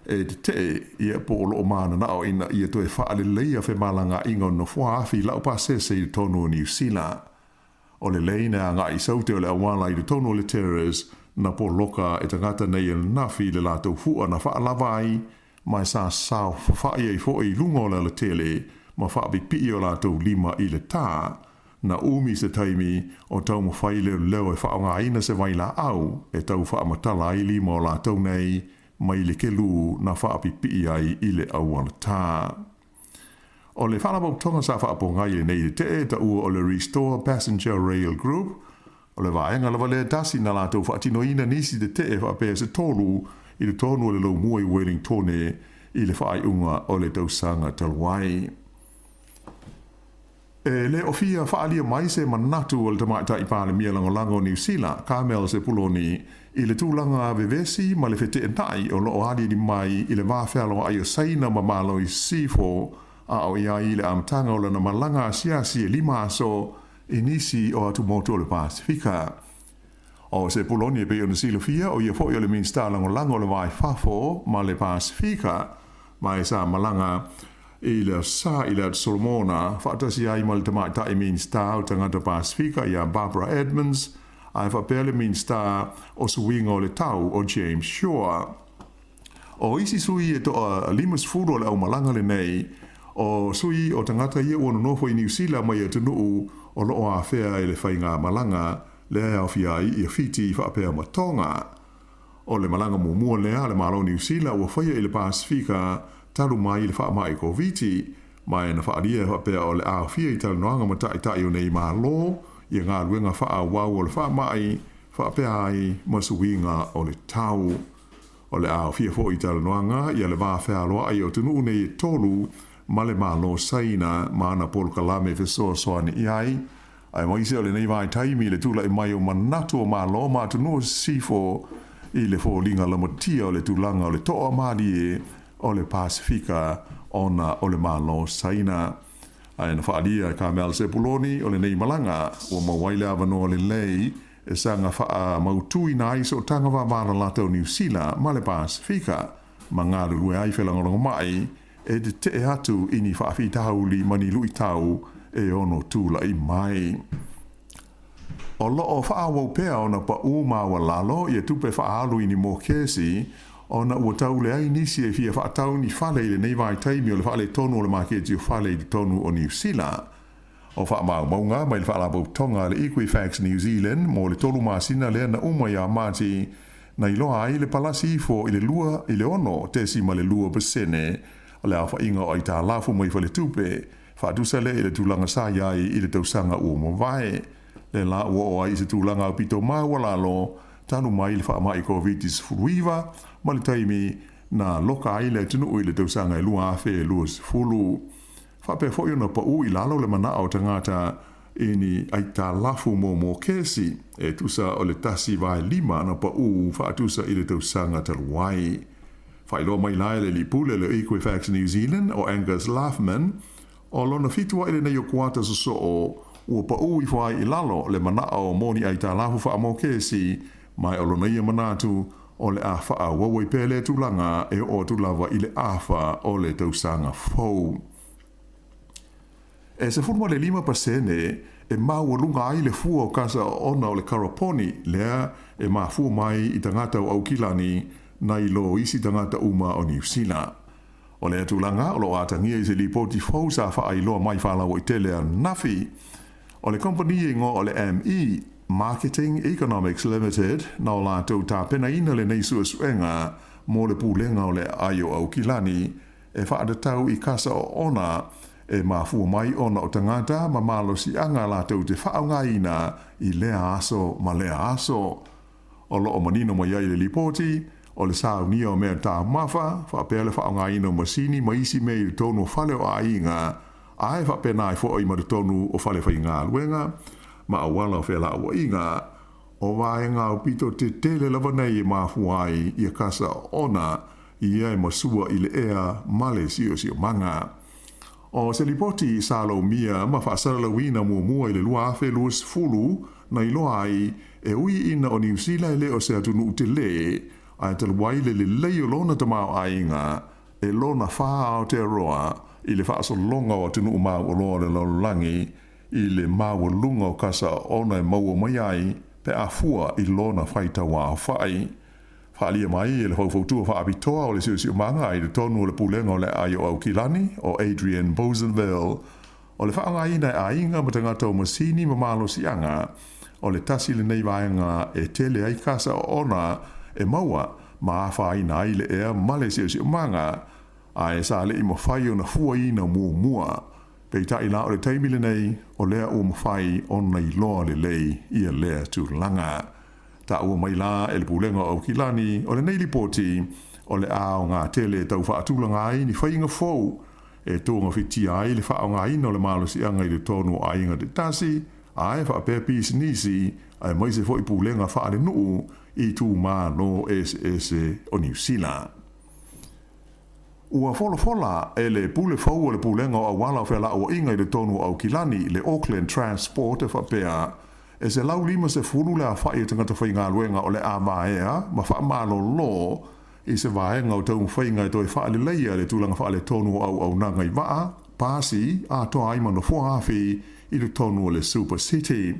e tetee ia po o lo o mananao ina ia toe faaleleia femalagaaiga o nofoa afi laupasese i totonu o Niu Sila. O le lane e agai i saute o le auala i totonu o le Terrace na poloka e tagata nei ananafi i le latou fua na faalava ai ma e sa saofafai ai foi i luga o le alatele ma faapipii o latou lima i le tā. Na umi se taimi o taumafai leoleo e faaaogaina se vailaau e tau faamatala ai lima o latou nei. mai le kelu na faapipii ai i le aualatā. O le faalapotopotoga sa faapogai i lenei tetee taua o le Restore Passenger Rail Group, o le vaega lava lea tasi na latou faatinoina nisi tetee faapea se tolu i totonu o le Loumua i Wellingtone i le faaiuga o le tausaga talu ai. E le o fia faaalia mai se manatu o le Tamaitai Palemia Lagolago o Niu Sila, Carmel Sepuloni, i le tulaga vevesi ma le feteenai o lo o aliali mai i le va fealoai o Saina ma Malo i Sisifo, a o i ai i le amataga o lana malaga asiasi e lima aso i nisi o atumotu o le Pasefika. O Sepuloni e pei ona silafia, o ia foi o le Minisita Lagolago o le Va i Fafo ma le Pasefika, ma e sa malaga i le sa i le Atu Solomona faatasi ai ma le Tamaitai Minisita o Tagata Pasefika ia Barbara Edmonds, ae faapea le Minisita o Suiga o le Tau o James Shaw. O isi sui e toa 50 o le aumalaga lenei, o sui o tagata ia ua nonofo i Niu Sila mai atunuu o lo o afea e le faigamalaga lea e aofia ai ia Fiti faapea ma Tonga. O le malaga muamua lea a le Malo o Niu Sila ua faia i le Pasefika talu mai le faamai Koviti, ma e na faaalia e faapea o le aofia i talanoaga ma taitai o nei Malo ia galuega faaauau o le faamai faapea ai ma suiga o le tau. O le aofia foi i talanoaga ia le va fealoai o atunuu nei e tolu ma le Malo o Saina ma ana polokalame fesoasoani i ai, aemaise o lenei vaitaimi i le tulai mai o manatu o Malo ma atunuu o Sisifo i le foliga lamatia o le tulaga o le toamalie o le Pasefika ona o le Malo o Saina. Ae na faaalia e Carmel Sepuloni o lenei malaga ua maua ai le avanoa lelei e saga faamautuina ai sootaga vavalalata o Niu Sila ma le Pasefika ma galulue ai felagolagomai e tetee atu i ni faafitauli ma ni luitau e ono tulai mai. O lo o faaauau pea ona paʻū maualalo ia tupe faaalu i ni mokesi ona ua tau leai nisi e fia faatau ni fale i lenei vaitaimi o le faaletonu o le maketi o fale i totonu o Niu Sila. O faamaumauga mai le Faalapotopotoga a le Equifax New Zealand mo le tolu masina lea na uma ia Mati na iloa ai le palasi ifo i le 2 i le 6.2% o le aofaiga o aitalafu mai faletupe, faatusa lea i le tulaga sa i ai i le tausaga ua mavae. Lea la ua oo ai i se tulaga aupito maualalo talu mai le faamai Koviti-19 ma le taimi na loka ai le atunuu i le tausaga e 2020. Faapea foi ona paʻū i lalo le manaʻo o tagata i ni aitalafu mo mokesi, e tusa o le 1.5 na paʻū faatusa i le tausaga talu ai. Faailoa mai la e le alii pule o le Equifax New Zealand o Angus Laughman, o lona fitu aʻe lenei o kuata sosoo ua paʻū ifo ai i lalo le manaʻo mo ni aitalafu faamokesi, ma o lona ia manatu o le a faaauau ai pea lea tulaga e oo atu lava i le afa o le tausaga fou. E 15% e maualuga ai le fua o kasa oona o le karaponi lea e mafua mai i tagata o Aukilani nai lo isi tagata uma o Niu Sila. O lea tulaga o lo o atagia i se lipoti fou sa faailoa mai faalauaitele ananafi. O le kamupani e igoa o le ME, Marketing Economics Limited, na o latou tapenaina lenei suesuega mo le pulega o le aai o Aukilani e faatatau i kasa oona e mafua mai ona o tagata ma malosiaga latou te faaaogaina i lea aso ma lea aso. O lo o manino mai ai le lipoti, o le saunia o mea taumafa, faapea le faaaogaina o masini ma isi mea i totonu o fale o aiga, ae faapena ai foi ma totonu o fale faigaluega ma auala o felauaiga, o vaega aupito tetele lava nei e mafua ai ia kasa oona ia e masua i le ea ma le siosiomaga. O se lipoti sa laumia ma faasalalauina muamua i le 2020 na iloa ai e ui ina o Niu Sila e le o se atunuu telē, ae talu ai le lelei o lona tamaoaiga e lona fā Aotearoa i le faasologa o atunuu mauoloa o le lalolagi i le maualuga o kasa oona e maua mai ai pe a fua i lona faitauaofai. Faaalia mai e le faufautua faapitoa o le siosiomaga i totonu o le Pulega o le Aai o Aukilani, o Adrian Bozenville, o le faaaogaina e aiga ma tagata o masini ma malosiaga, o le tasi lenei vaega e tele ai kasa oona e maua. ma afaina ai le ea ma le siosiomaga, ae sa le i mafai ona fuaina muamua. Peitai la o le taimi lenei, o lea ua mafai ona iloa lelei ia lea tulaga. Taua mai la e le Pulega o Aukilani, o lenei lipoti, o le aoga tele e tau faatulaga ai ni faiga fou e togafitia ai le faaaogaina o le malosiaga i totonu o aiga taitasi, ae faapea pisinisi aemaise foi pulega faalenuu i itumalo eseese o Niu Sila. Ua folafola e le Pule fou o le Pulega o Auala o Felauaiga i totonu o Aukilani, le Auckland Transport e faapea, e 150 le aofai o tagata faigaluega o le a vaea ma faamalolo i se vaega o taumafaiga e toe faaleleia le tulaga faaletonu o auaunaga i vaa, pasi, atoa ai ma nofoa afi i totonu o le Super City.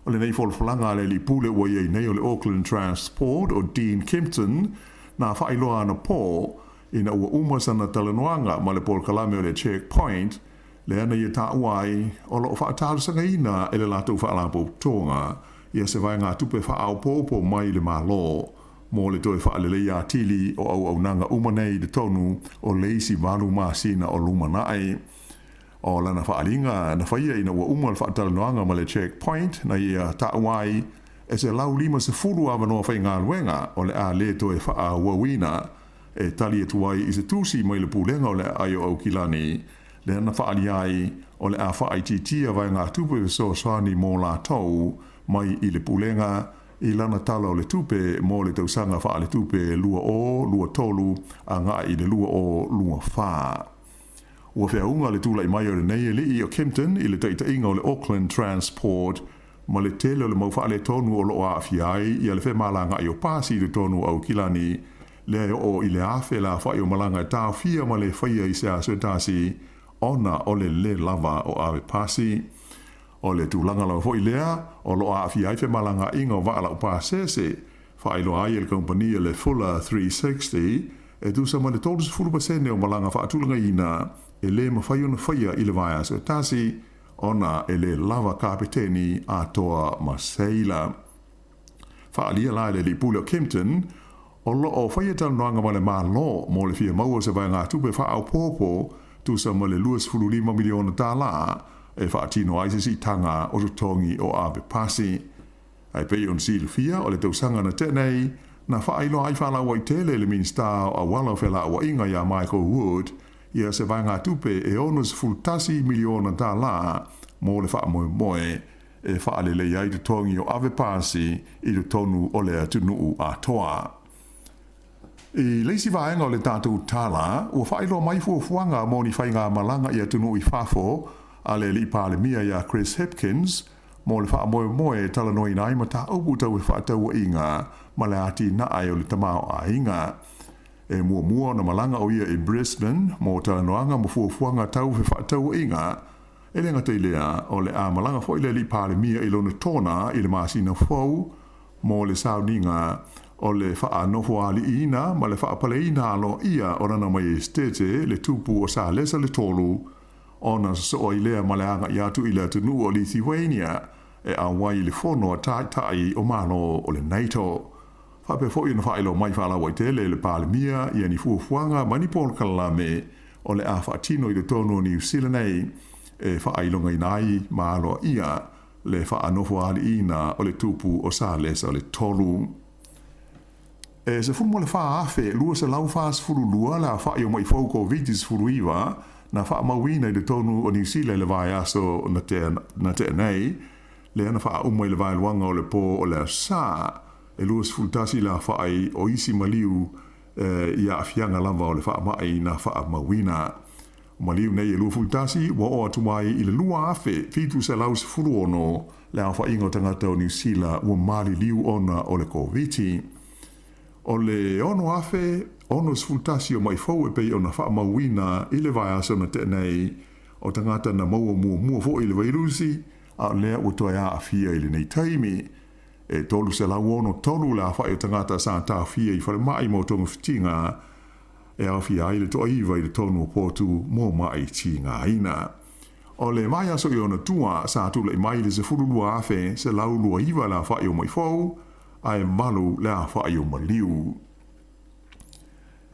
O lenei folafolaga a le alii pule ua i ai nei o le Auckland Transport o Dean Kempton, na faailoa anapō, ina ua uma sana talanoaga ma le polokalame o le Checkpoint, lea na ia taua ai, o lo o faatalosagaina e le latou faalapotopotoga ia se vaegatupe faaopoopo mai i le Malo mo le toe faaleleia atili o auaunaga uma nei i totonu o le isi valu masina o lumanai. O lana faaaliga na faia ina ua uma le faatalanoaga ma le Checkpoint na ia taua ai e 150 avanoa faigaluega o le a le toe faaauauina e tali atu ai i se tusi mai le Pulega o le Aai o Aukilani lea na faaalia ai o le a faaitiitia vaegatupe fesoasoani mo latou mai i le Pulega i lana Tala o le Tupe mo le tausaga faaletupe 2023 agai i le 2024. Ua feauga le tulai mai o lenei alii o Kempton i le taitaiga o le Auckland Transport ma le tele o le mau faaletonu o lo o aafia ai ia le femalagaai o pasi i totonu o Aukilani, lea e oo i le 1000 le aofai o malaga e taofia ma le faia i se aso e tasi ona o le le lava o ave pasi. O le tulaga lava foi lea o lo o aafia ai femalagaaiga o vaa laupasese, faailoa ai e le kamupani le Fuller 360 e tusa ma le 30% o malaga faatulagaina e le mafai ona faia i le vaiaso e tasi ona e le lava kapeteni atoa ma seila. Faaalia la e le alii pule o Kempton, o lo o faia talanoaga ma le Malo mo le fia maua o se vaegatupe faaopoopo tusa ma le $25 miliona tala e faatino ai se siitaga o totogi o ave pasi. Ae pei ona silafia, o le tausaga na tea nei, na faailoa ai faalauaitele e le Minisita o Auala o Felauaiga ia Michael Wood ia se vaegatupe e $61 miliona tala mo le faamoemoe e faalelei ai totogi o ave pasi i totonu o le atunuu atoa. I le isi vaega o le tatou tala, ua faailoa mai fuafuaga mo ni faigamalaga i atunuu i fafo a le Alii Palemia ia Chris Hipkins mo le faamoemoe e talanoaina ai mataupu tau fefaatauaiga ma le atinae o le tamaoaiga. E muamua ona malaga o ia i Brisbane mo talanoaga ma fuafuaga tau fefaatauaiga. E le gata i lea, o le a malaga foi le Alii Palemia i lona tona i le masina fou mo le sauniga o le faanofoaliiina ma le faapaleina aloaia o Lana Maiesetete, le Tupu o Salesa le Tolu, ona sosoo ai lea ma le agai atu i le atunuu o Lithuania e auai i le fono a Taitai o Malo o le NATO. Faapea foi ona faailoa mai faalauaitele e le Palemia ia ni fuafuaga ma ni polokalame o le a faatino i totonu o Niu Sila nei e faailogaina ai ma aloaia le faanofoaliiina o le Tupu o Salesa o le Tolu. E 14,242 le aofai o maʻi fou Koviti-19 na faamauina i totonu o Niu Sila i le vaiaso na tea nei, lea na faauma i le vaeluaga o le pō o le Aso Sa. E 21 le aofai o isi maliu i aafiaga lava o le faamai na faamauina. O maliu nei e 21 ua oo atu ai i le 2,716 le aofaiga o tagata o Niu Sila ua maliliu ona o le Koviti. O le 6,061 o maʻi fou e pei ona faamauina i le vaiaso na tea nei, o tagata na maua muamua foi i le vairusi, a o lea ua toe aafia i lenei taimi. E 363 le aofai o tagata sa taofia i falemai mo togafitiga e aofia ai le toaiva i totonu o potu mo maʻi tigaina. O le vaiaso i ona tua sa tulai mai le 12,129 le aofai o maʻi fou, ae 8 le aofai o maliu.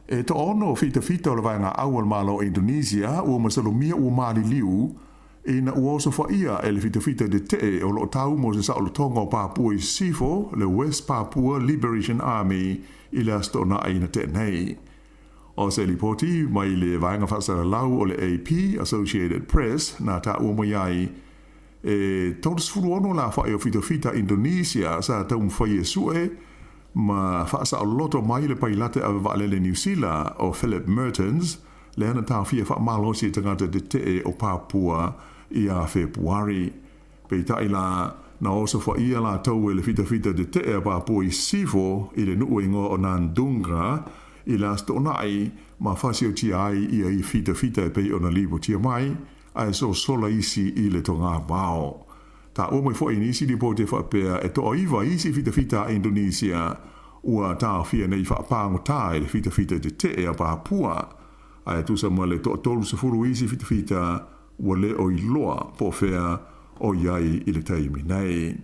E toaono fitafita o le vaega au a le Malo o Indonesia ua masalomia ua maliliu ina ua osofaia e le fitafita tetee o lo o tau mo se saolotoga o Papua i Sisifo, le West Papua Liberation Army, i le Aso Toonai na tea nei. O se lipoti mai le vaega faasalalau o le AP, Associated Press, na taua mai ai, e 36 le aofai o fitafita Indonesia sa taumafai e sue ma faasaoloto mai le pailate ave vaalele Niu Sila o Philip Mertens, lea na taofia faamalosi e tagata tetee o Papua ia Fepuari. Peitai la, na osofaia latou e le fitafita tetee a Papua i Sisifo i le nuu e igoa o Nandunga i le Aso Toonai ma fasiotia ai ia i fitafita e pei ona lipotia mai, ae sosola isi i le togavao. Taua mai foi i nisi lipoti e faapea e toaiva isi fitafita a Indonesia ua taofia nei faapagota e le fitafita tetee a Papua, ae tusa ma le toatolu isi fitafita ua le o iloa po o fea o i ai i le taimi nei.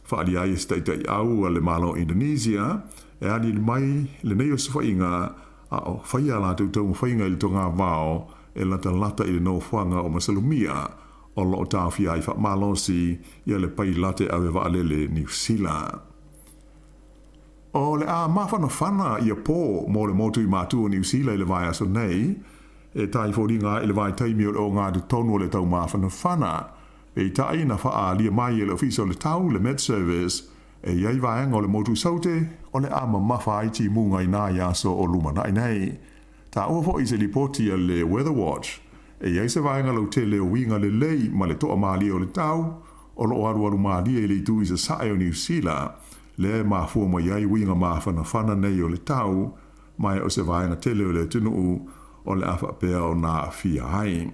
Faaalia ai e se taitaiau a le Malo o Indonesia e aliali mai lenei osofaiga a o faia a latou taumafaiga i le togavao e latalata i le nofoaga o Masalomia o lo o taofia ai faamalosi ia le pailate ave vaalele Niu Sila. O le a mafanafana ia pō mo le motu i Matu o Niu Sila i le vaiaso nei, e tae foliga ai i le vaitaimi o le ogatotonu o le taumafanafana. Peitai na faaalia mai e le Ofisa o le Tau, le Met Service, e i ai vaega o le motu Saute o le a mamafa ai timuga i nai aso o lumanai nei. Taua foi i se lipoti a le Weather Watch, e i ai se vaega lautele o uiga lelei ma le toamalie o le tau, o lo o alualu malie i le itu i sasae o Niu Sila, lea e mafua mai ai uiga mafanafana nei o le tau, ma e o se vaega tele o le atunuu o le a faapea ona aafia ai.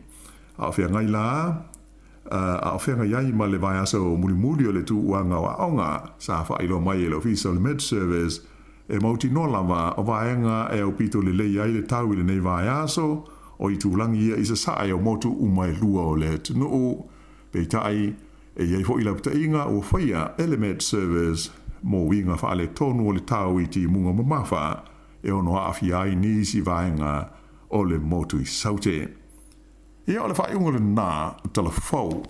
A o feagai la, a o feagai ai ma le vaiaso mulimuli o le tuuaga o aoga, sa faailoa mai e le Ofisa o le Met Service, e mautinoa lava o vaega e aupito lelei ai le tau i lenei vaiaso, o itulagi ia i sasae o motu uma e lua o le atunuu. Peitai, e i ai foi lapataiga ua faia e le Met Service mo uiga faaletonu o le tau i timuga mamafa e ono aafia ai nisi vaega o le motu i Saute. Ia, o le faaiuga lena tala fou.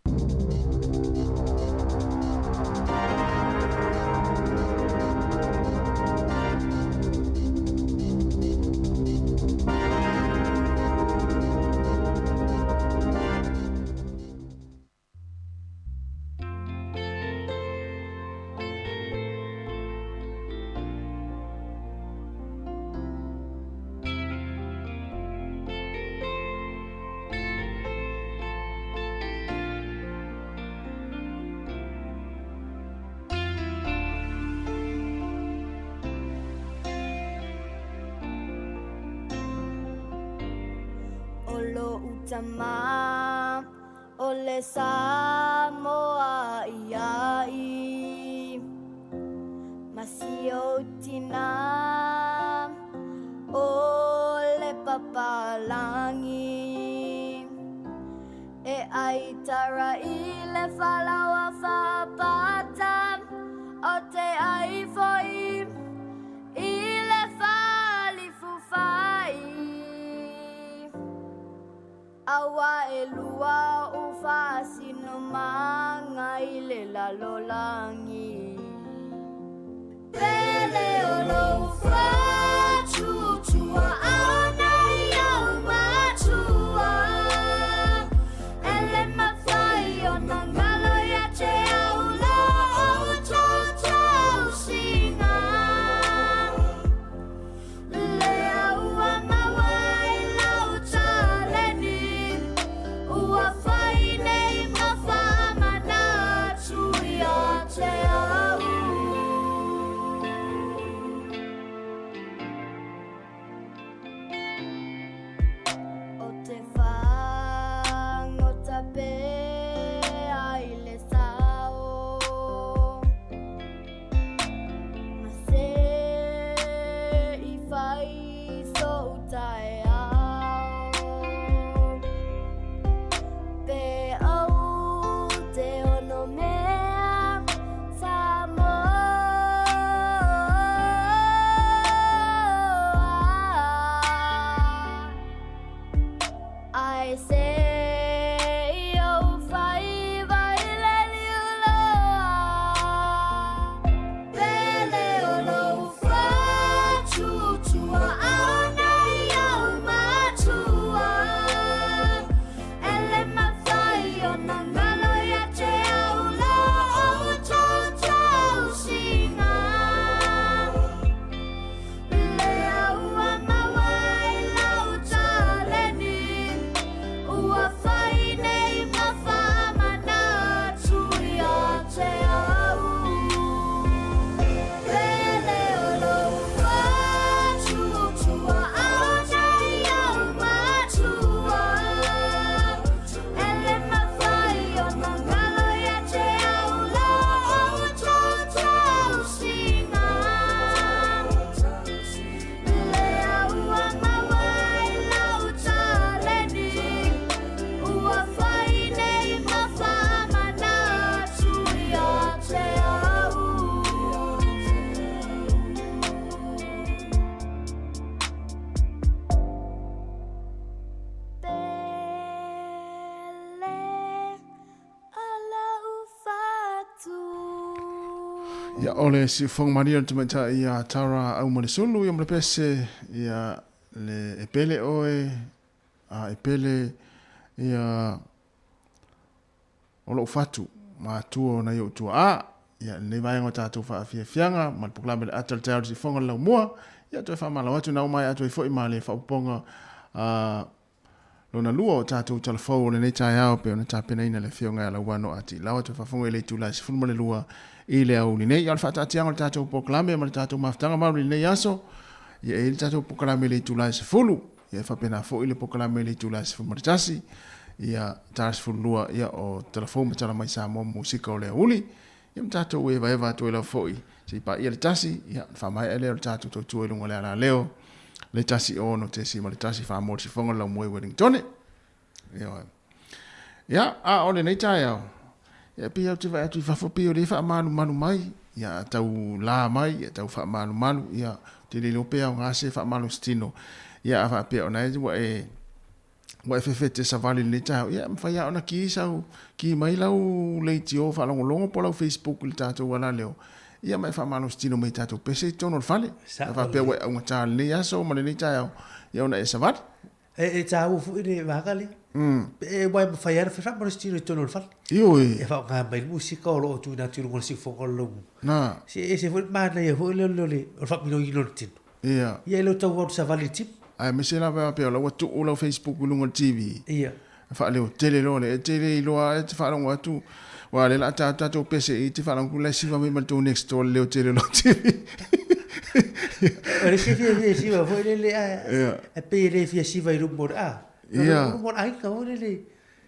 O lo'u tama o le Samoa iai Ma si ou tina o le papalagi E ai tara i le falaoa faapata O te ai foi i le falifufai Aua e lua o'u faasinomaga i le lalolagi. Pele o lou fatutua ana i au matua, E le mafai ona ngalo ia te au lo ou tautausiga. Lea ua maua i lau taleni, Ua fai nei ma faamanatu ia te au. Ia, o le siufofoga malie o le tamaitai ia Tara Aumalesulu, ia ma le pese, ia le e pele oe, a e pele ia o lou fatu, matua o nai ou tuaa. Ia, lenei vaega o tatou faafiafiaga ma le polokalame le ata o le taeao i le siufofoga o le laumua, ia toe faamalo atu na uma ai atu ai foi ma le faaopoopoga a Lona lua o tatou talafou o lenei taeao e pei ona tapenaina e le Afioga ia Lauano A. Tiilawa toe faafofoga i le itula e 12 i le aoauli nei. A o le faataatiaga o le tatou polokalame ma le tatou mafutaga maoli i lenei aso, ia e i ai le tatou polokalame i le itula e 10, ia e faapena foi le polokalame i le itula e 11, ia ta 12, ia o talafou ma tala mai Samoa ma musika o le aoauli, ia ma tatou evaeva atu ai lava foi se i paia le tasi, ia ona faamaea lea o le tatou tautua i luga o le alaleo le 1 6.1 faamoa le sifoga o le laumua i Wellingtone. Ioe. Ia, a o lenei taeao, ia pei ou te vaai atu i fafo pei o lea e faamalumalu mai, ia tau la mai, ia tau faamalumalu, ia ou te le iloa pe aoga se faamalositino, ia a faapea o na e ua e ua e fefete savali i lenei taeao, ia e mafai lava ona ki sau, ki mai lau leitio faalogologo po o lau Facebook i le tatou alaleo, ia ma e faamalositino mai i tatou pese i totonu o le fale. A faapea ua e augata i lenei aso ma lenei taeao, ia ona e savali. E taua foi le vaega lea. Aua e mafai lava ona fai faamalositino i totonu o le fale. Ioe. E faaaoga mai le musika o lo o tuuina atu i luga o le siufofoga o le laumua. Na. Se e ese foi le manaia foi lea o le faaminoina o le tino. Ia. Ia e le o tau alu savali i le tino. Aemaise lava pei o la ua tuu lau Facebook i luga o le TV. Ia. E faaleo tele loa lea. E te le iloa e te faalogo atu, aua o lea o le a ta atu tatou pese i te faalogo atu la e siva mai ma le tou next door i le leo tele o lau TV. O le isi e fiafia e siva foi lele ae pei e le fia siva i luma o le a. Ia. Luma o le aiga foi lele.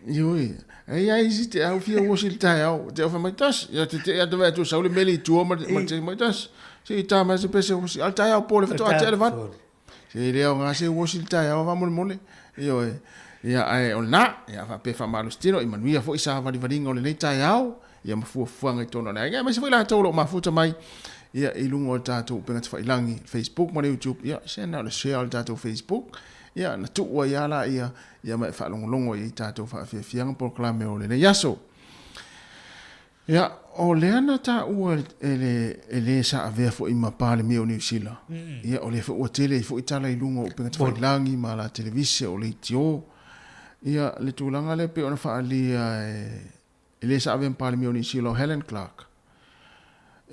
Ioe. E i ai isi te au fia uosi i le taeao, te au fai mai tas, ia te te ata vai atu sau le meli i tua ma le te mai tas. Se i tā mai se pese uosi. A le taeao po le whatoa tea le vat. Se le aoga se uosi i le taeao faamolemole. Ioe. Ia ae o lena, ia faapea faamalositino i manuia foi savalivaliga o lenei taeao, ia ma fuafuaga i totonu o le aiga, aemaise foi latou o lo o mafuta mai ia i luga o le tatou upega tafailagi, Facebook ma le YouTube, ia se na o le share o le tatou Facebook, ia na tuu ai lava laia, ia ma e faalogologo i ai tatou faafiafiaga polokalame o lenei aso. Ia, o lea na taua e le, e le sa avea foi ma Palemia o Niu Sila. Ia, o lea foi ua tele ai foi tala i luga o upega tafailagi ma ala televise o leitio. Ia, le tulaga lea pei ona faaalia e le sa avea ma Palemia o Niu Sila o Helen Clark.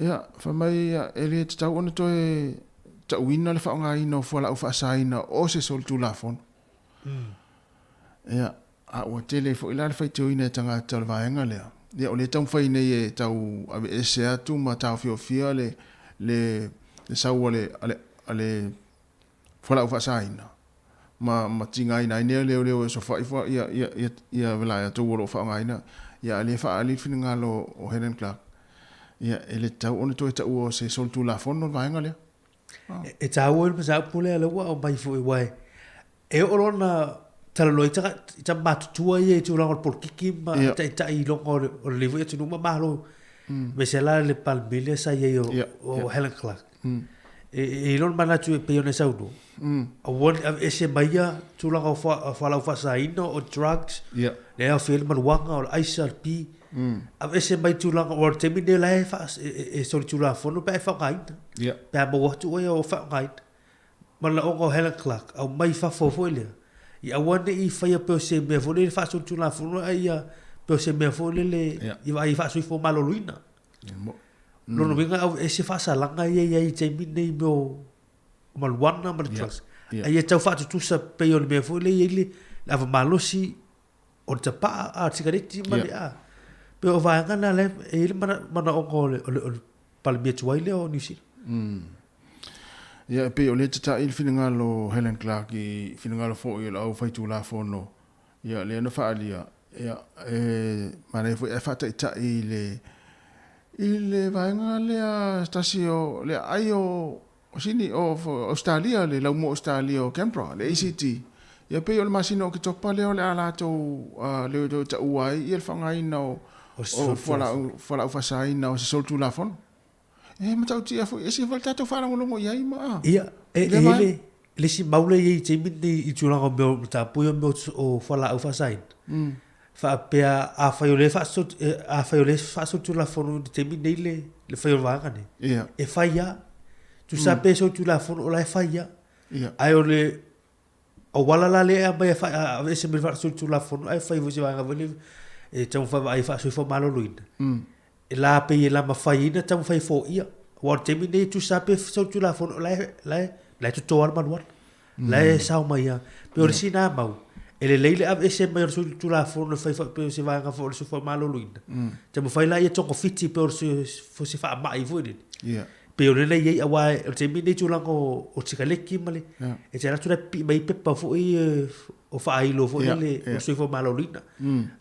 Ia, fai mai e le tatau ona toe tauina le faaaogaina o fualaau faasaina o se solitulafono. Ia, A ua tele foi la le faitioina e tagata o le vaega lea, ia o lea e taumafai nei e tau aveese atu ma taofiofia le, le, le sau a le, a le, a le fualaau faasaina ma, ma tigaina ai nei leoleo e osofai fua, ia, ia, ia, ia latou o lo o faaaogaina, ia a o lea e faaali le finagalo o Helen Clark, ia e le tatau ona toe taua o se solitulafono le vaega lea. E taua le mataupu lea lea ua aumai foi aua e E oo loa ina talanoa ai tama matutua ia i tulaga o le polokiki ma yeah. taitai i loga o le, o lenei foi atunuu ma malo. Aemaise la le Palemia lea sa i ai o, yeah. o yeah. Helen Clark. E, e i lona manatu e pei ona e saunoa. Aua ne i aveese mai ia tulaga o fualaau faasaina, o drugs, yeah. lea e aofia ai le maluaga, o le aisa, o le pi. Aveese mai tulaga, aua o le taimi lenei o la e, e, e, e solitulafono pe a e faaaogaina. Yeah. Pe a maua atu oe o faaaogaina. Manaoga o Helen Clark, aumai fafo foi lea, ia aua ne i faia pei o se mea foi lele faasolitulafono a ia pei o se mea foi lele ia vaai faasoifua maloloina. Lona uiga aveese faasalaga ia e i ai i taimi nei i mea o marijuana ma le drugs. A ia tau faatutusa pei o le mea foi lea e i ai le ava malosi o le tapaa, a o le sikareti ma le a. Pei o vaega na lea e i ai le manaoga o le Palemia tuai lea o Niu Sila. Ia, e pei o lea e tata'i le finagalo o Helen Clark i finagalo foi o le aufaitulafono, ia, lea na faaalia, ia, e manaia foi ae faataitai i le, i le vaega lea tasi o le aai o, o Sini, o Ausetalia, le laumua o Ausetalia o Canberra, le ACT, ia, pei o le masina o Oketopa lea o le a latou, lea e taua ai ia le faaaogaina o, o fualaau, fualaau faasaina o se solitulafono. E matautia foi, e ese foi le tatou faalogologo i ai ma a. Ia, e i ai le, le isi mau lea e i ai i le taimi lenei i tulaga o mea o mataupu ia o mea o fualaau faasaina. Faapea afai o lea e afai o lea e faasolitulafono i le taimi lenei le le fai o le vaega lenei, Ia. e fai lava. Tusa pe solitulafono o la e fai lava. Ia. Ae o le auala la lea e aumai e aveese mai le faasolitulafono ae fai foi se vaega foi lea e taumafai e vaai faasoifua maloloina, e la pei e lamafai ai ona taumafai e foia. Aua o le taimi lenei e tusa lava pe solitulafono o la e, la e, la e toto lava le maluala. La e sao mai lava. Pei o le isi lena mau, e lelei le aveese mai o le solitulafono e fai foi pei o se vaega foi o le soifua maloloina. Taumafai la ia togafiti pei o se faamai foi lele. Ia. Pei o lea na i ai, aua o le taimi lenei tulaga o sikaleki ma le, e te alu atu la e pipii mai ai pepa foi ia o faailo foi lele o le soifua maloloina.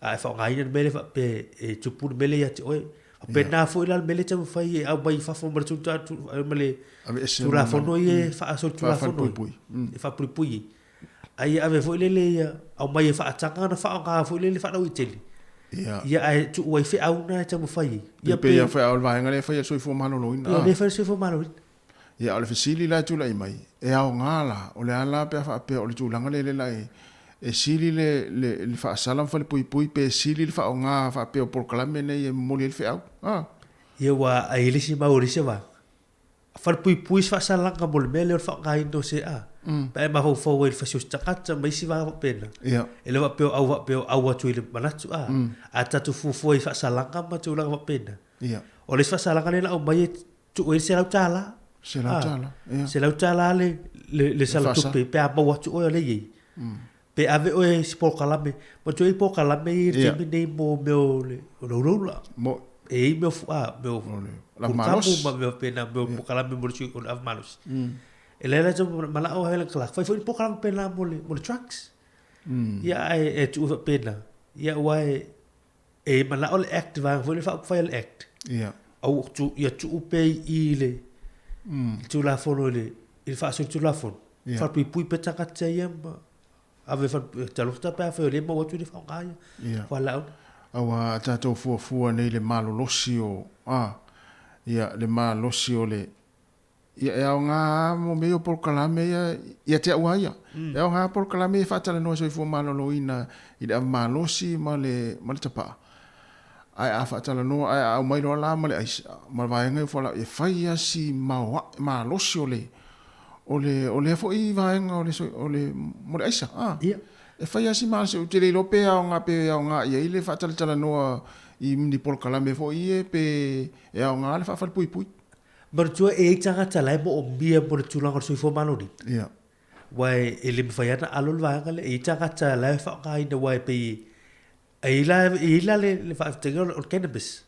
A e faaaogaina le mea lea faapea e tupu le mea lea ia te oe. Faapena foi la le mea lea e taumafai e aumai i fafo ma le ma le Tulafono ia e faasolitulafono e faapuipui ai. A ia ave foi lele ia aumai e faataga ona faaaoga foi lele faalauaitele. Ia ae tuu ai feau na e taumafai ai. Ia pei a o le vaega lea e fai e le Soifua Maloloina. Ia lea e fai e le Soifua Maloloina. Ia o le fesili la e tulai mai, e aoga la, o le a la pe a faapea o le tulaga lea la e sili le le faasala ma falepuipui pe sili le faaaoga faapea o polokalame nei e momoli ai le feau? A. Ia ua ai le isi mau o le isi vaega. Falepuipui se faasalaga mo le mea lea o le faaaogaina o se a. Pe a e mafaufau ai i le fasi o se tagata ma isi vaega faapena. E le faapea o au faapea o au atu i le manatu a. A tatou fuafua i faasalaga ma tulaga faapena. O le isi faasalaga lea na aumai e tuu ai le $100. $100, ia. $100 le le sala tupe pe a maua atu oe o lea e i ai. Pe ave oe i se polokalame, manatua e i ai polokalame ia i le taimi lenei mo mea o le ulaula. E i ai mea o a, mea o pulutamu ma mea faapena, mea o polokalame mo le sui o le ave malosi. E leai la se manao Helen Clark, fai foi le polokalame faapena mo le mo le drugs. Ia ae e tuu faapena, ia aua e e manao le act vaega foi lea faaupufai a le act. Ia. Au tu, ia tuu pea i i le le Tulafono i le i le faasolitulafono. Ia. Falepuipui pea tagata ia ma ave fale talofa pe afai o lea e maua atu le faaaoga ia. Ia. Fualaau. Aua a tatou fuafua nei le malolosi o a ia le malosi o le Ia, e aoga lava mo mea ia o polokalame ia, ia te au lava ia. E aoga lava polokalame ia e faatalanoa soifua maloloina i le avemalosi ma le, ma le tapaa. Ae a faatalanoa, ae a aumai loa la ma le aisa, ma le vaega ia o fualaau, e fai lava si maoae, malosi o le, o le, o lea foi vaega o le, o le, mo le aisa, a. Ia. E fai lava si malosi, ou te le iloa pe aoga, pe aoga i ai le faatalatalanoa i ni polokalame foi ia pe e aoga le faafalepuipui. Manatua e i ai tagata la e moomia mo le tulaga o le soifua maloloina. Ia. Aua e le mafai lava ona alo le vaega lea. E i ai tagata la e faaaogaina aua e pei e i ai la, e i ai la le, le faafetaiga o le cannabis.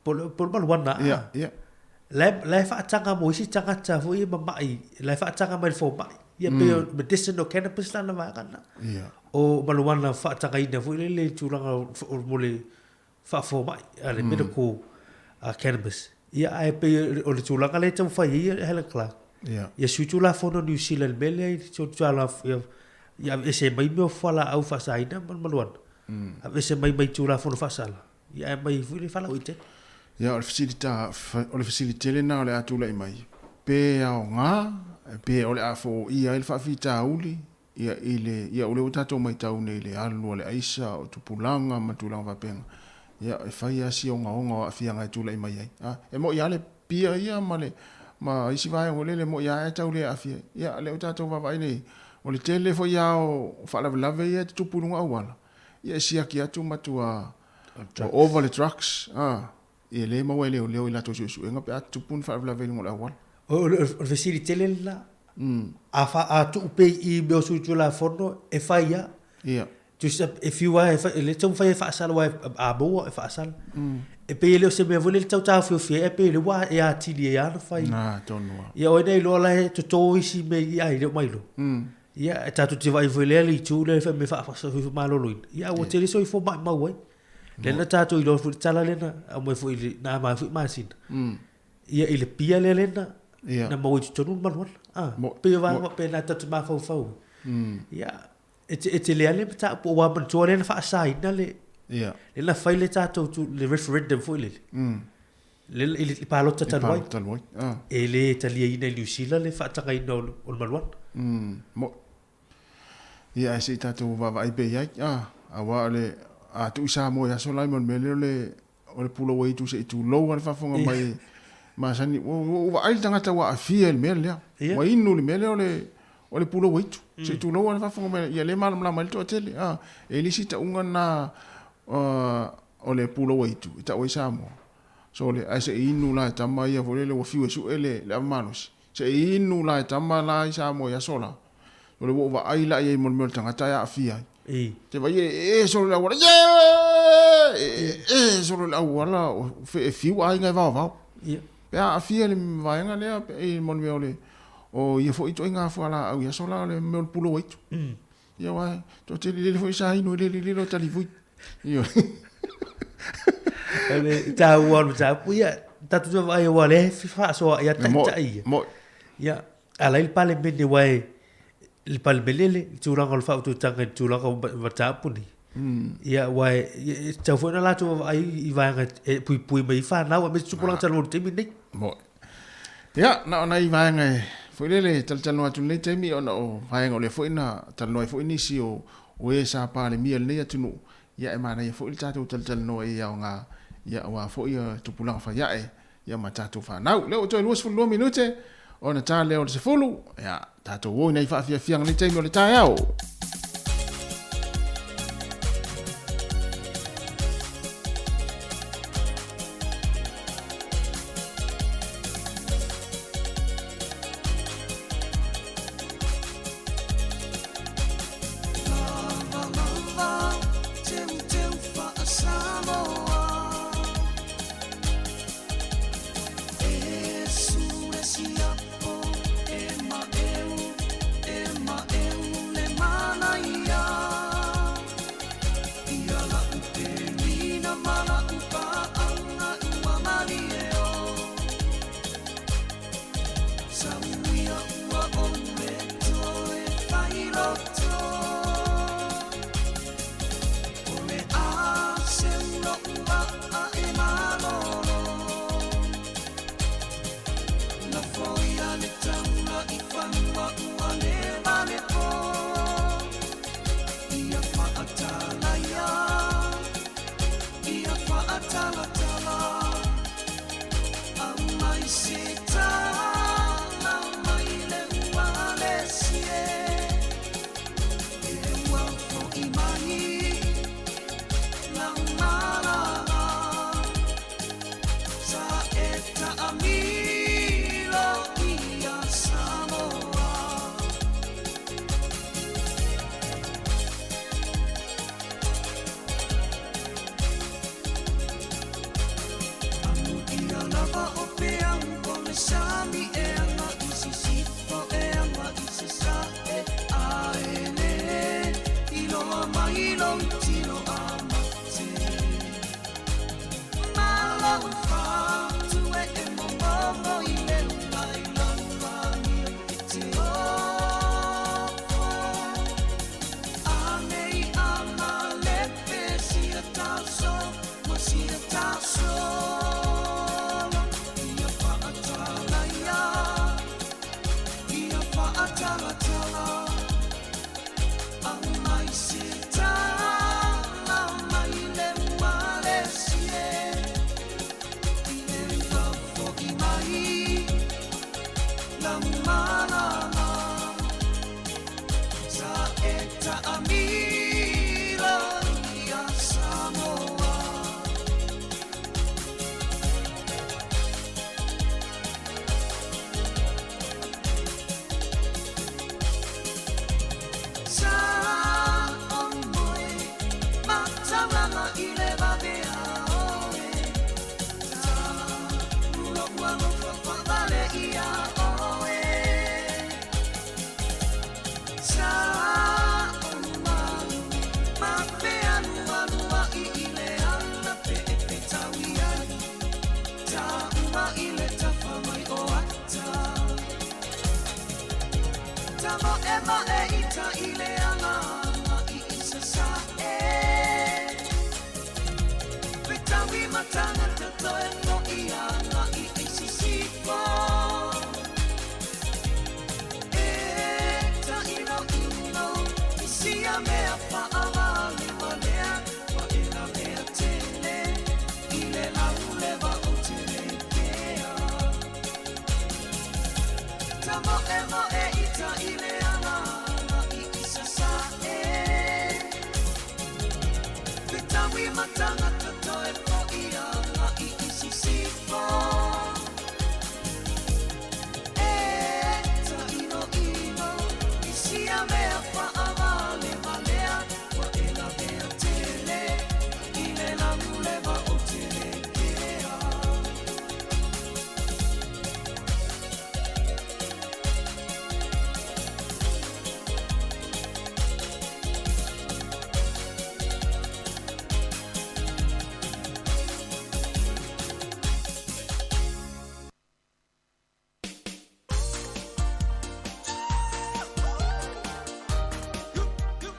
Po o le, po o le marijuana. Ia, ia. La e, la e faataga mo isi tagata foi e mamai, la e faataga mai le fomai. Ia pei o medicinal cannabis la na vaega lena. Ia. O marijuana faatagaina foi lele i le tulaga o, mo le faafomai a le medical cannabis. Ia ae pei o le tulaga lea e taumafai ai e Helen Clark. Ia. Ia sui Tulafono Niu Sila i le mea lea i le ia aveese mai mea o fualaau faasaina ma le marijuana. Aveese mai mai Tulafono faasala. Ia ae aumai foi le faalauaitele. Ia o le fesili ta, o le fesili tele lena o le a tulai mai, pe aoga, pe o le a foia ai le faafitauli Ia, i le, ia, o lea ua tatou matau nei i le alu a le aisa, o tupulaga ma tulaga faapena, ia, e fai lava si ogaoga o aafiaga e tulai mai ai. A, e moni lava le pia ia ma le, ma isi vaega foi lele, e moni lava e tau le aafia ai. Ia, o lea ua tatou vaavaai nei, o le tele foi lava o faalavelave ia e tutupu i luga auala, ia e siaki atu matua ova le drugs, a, E le maua e leoleo i latou suesuega pe a tutupu ni faalavelave i luga o le auala. O le fesili tele lena. A fa, a tuu pea i i mea o sui Tulafono e fai lava. Ia. Tusa e fiu lava e fai, e le taumafai e faasala aua a maua e faasala. E pei e le o se mea foi lele e tau taofiofi ai ae pei o lea ua e atili ai lava ona fai. Na, tonu lava. Ia o ai na iloa la e toto isi mea i i ai le o mai iloa. Ia e tatou te vaai foi i lea itu lea e fai mai faa-soifua maloloina, ia ae ua tele soifua maumau ai. Lea na tatou iloa foi le tala lea na aumai foi i le, na aumai foi masina. Ia i le pia lea lea na, na maua i totonu le maluana. Ah, pei o vaega faapena tatou te mafaufau ai. Ia, e te, e tele lava le mataupu aua manatua lea na faasaina le, lea na fai le tatou le referendum foi lele. Le, i le palota talu ai. Talu ai. Ah. E le taliaina i Niu Sila le faatagaina o le, o le maluana. Mo, Ia, ae se i tatou vaavaai pea i ai. Aua o le a tuu i Samoa i aso la mo le mea lea o le o le pulou aitu se i tulou lava le faafofoga mai masani ua ou vaai le tagata ua aafia i le mea lea. Ua inu i le mea lea o le o le pulou aitu se i tulou lava le faafofoga mai ia lea e malamalama ai le toatele. E le isi tauga lena o le pulou aitu e tau ai Samoa. So le ae se i inu la e tama ia foi lele ua fiu e sue le le ava malosi. Se i inu la e tama la i Samoa i aso la. O le ua ou vaai la i ai mo le mea o le tagata e aafia ai. I. Te vai e e solo le auala, yeah! E e solo le auala, e fiu aiga e vaovao. Ia. Pe aafia le vaega lea i mo le mea o le o ia foi ituaiga fualaau i aso la o le mea o le pulou aitu. Ia aua toatele lele foi sa inu e lele lele o talivui. Ioe. O le taua o le mataupu, ia, tatou te vaai aua o lea e faasoa ia taitai ia. Moi. Ia, ala ai le Palemene aua e, le Palemene le tulaga o le faautautaga i le tulaga o mataupu nei. Ia, aua e tatau foi ona latou vaavaai i vaega e puipui mai ai fanau aemaise tupulaga talu ai i le taimi lenei. Moi. Ia, na o nai vaega e foi lele e talatalanoa atu i lenei taimi ona o vaega o lea foi na talanoa ai foi nisi o o e sa Palemia i lenei atunuu, ia e manaia foi le tatou talatalanoa i aoga, ia aua foi tupulaga faiae, ia ma tatou fanau. Lea ua toe 22 minute ona ta lea o le 10, ia tatou o i nai faafiafiaga i lenei taimi o le taeao.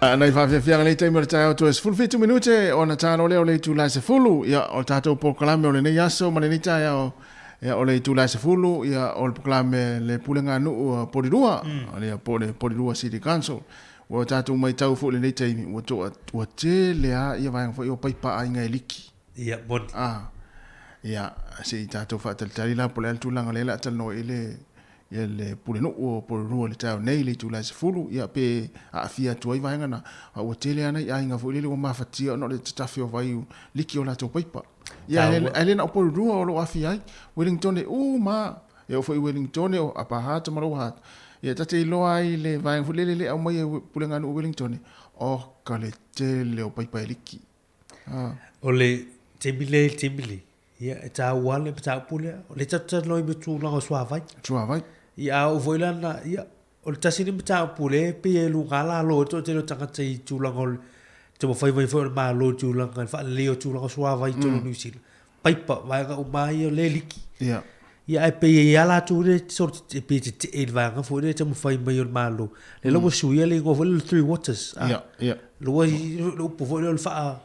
Nai faafiafiaga lenei taimi o le taeao toe 17 minute ona talo lea o le itula e 10. Ia, o le tatou polokalame o lenei aso ma lenei taeao, ia, o le itula e 10, ia, o le polokalame le Puleganuu a Porirua, ia, po o le Porirua City Council. Ua tatou matau foi i lenei taimi, ua toa, ua tele lava ia vaega foi o paipa aiga e liki. Ia, moni. Ah, ia, se i tatou faatalitali la po o le a le tulaga lea o le a talanoa i le ia le pulenuu o Porirua i le taeao nei i le itula e 10, ia pe aafia atu ai vaega na, a ua tele lava nai aiga foi lele ua mafatia ona o le tatafe o vai liki o latou paipa. Ia, ae le na o Porirua o lo o aafia ai, Wellington e uma lava, e oo foi i Wellington o Upper Hutt ma Lower Hutt. Ia ta te iloa ai le vaega foi lele le aumai e Puleganuu o Wellington, oka le tele o paipa e liki. Ah. O le taimi lea i le taimi lenei, ia, e taua lava le mataupu lea. O lea tatou te talanoa i mea tulaga o suavai. Suavai. Ia, a oo foi la na, ia, o le tasi lenei mataupu o lea e pei e luga lalo ai le toatele o tagata i tulaga o le taumafai mai foi o le Malo i tulaga i le faaleleia o tulaga o suavai i totonu o Niu Sila. Paipa, vaega uma lava ia o lea e liki. Ia. Ia, ae pei e i ai lava latou lea sort of e pei e tetee i le vaega foi lea e taumafai mai o le Malo. Lea la ua suia le igoa foi lea o le Three Waters. Ah. Ia, ia. Lua le upu foi lea o le faa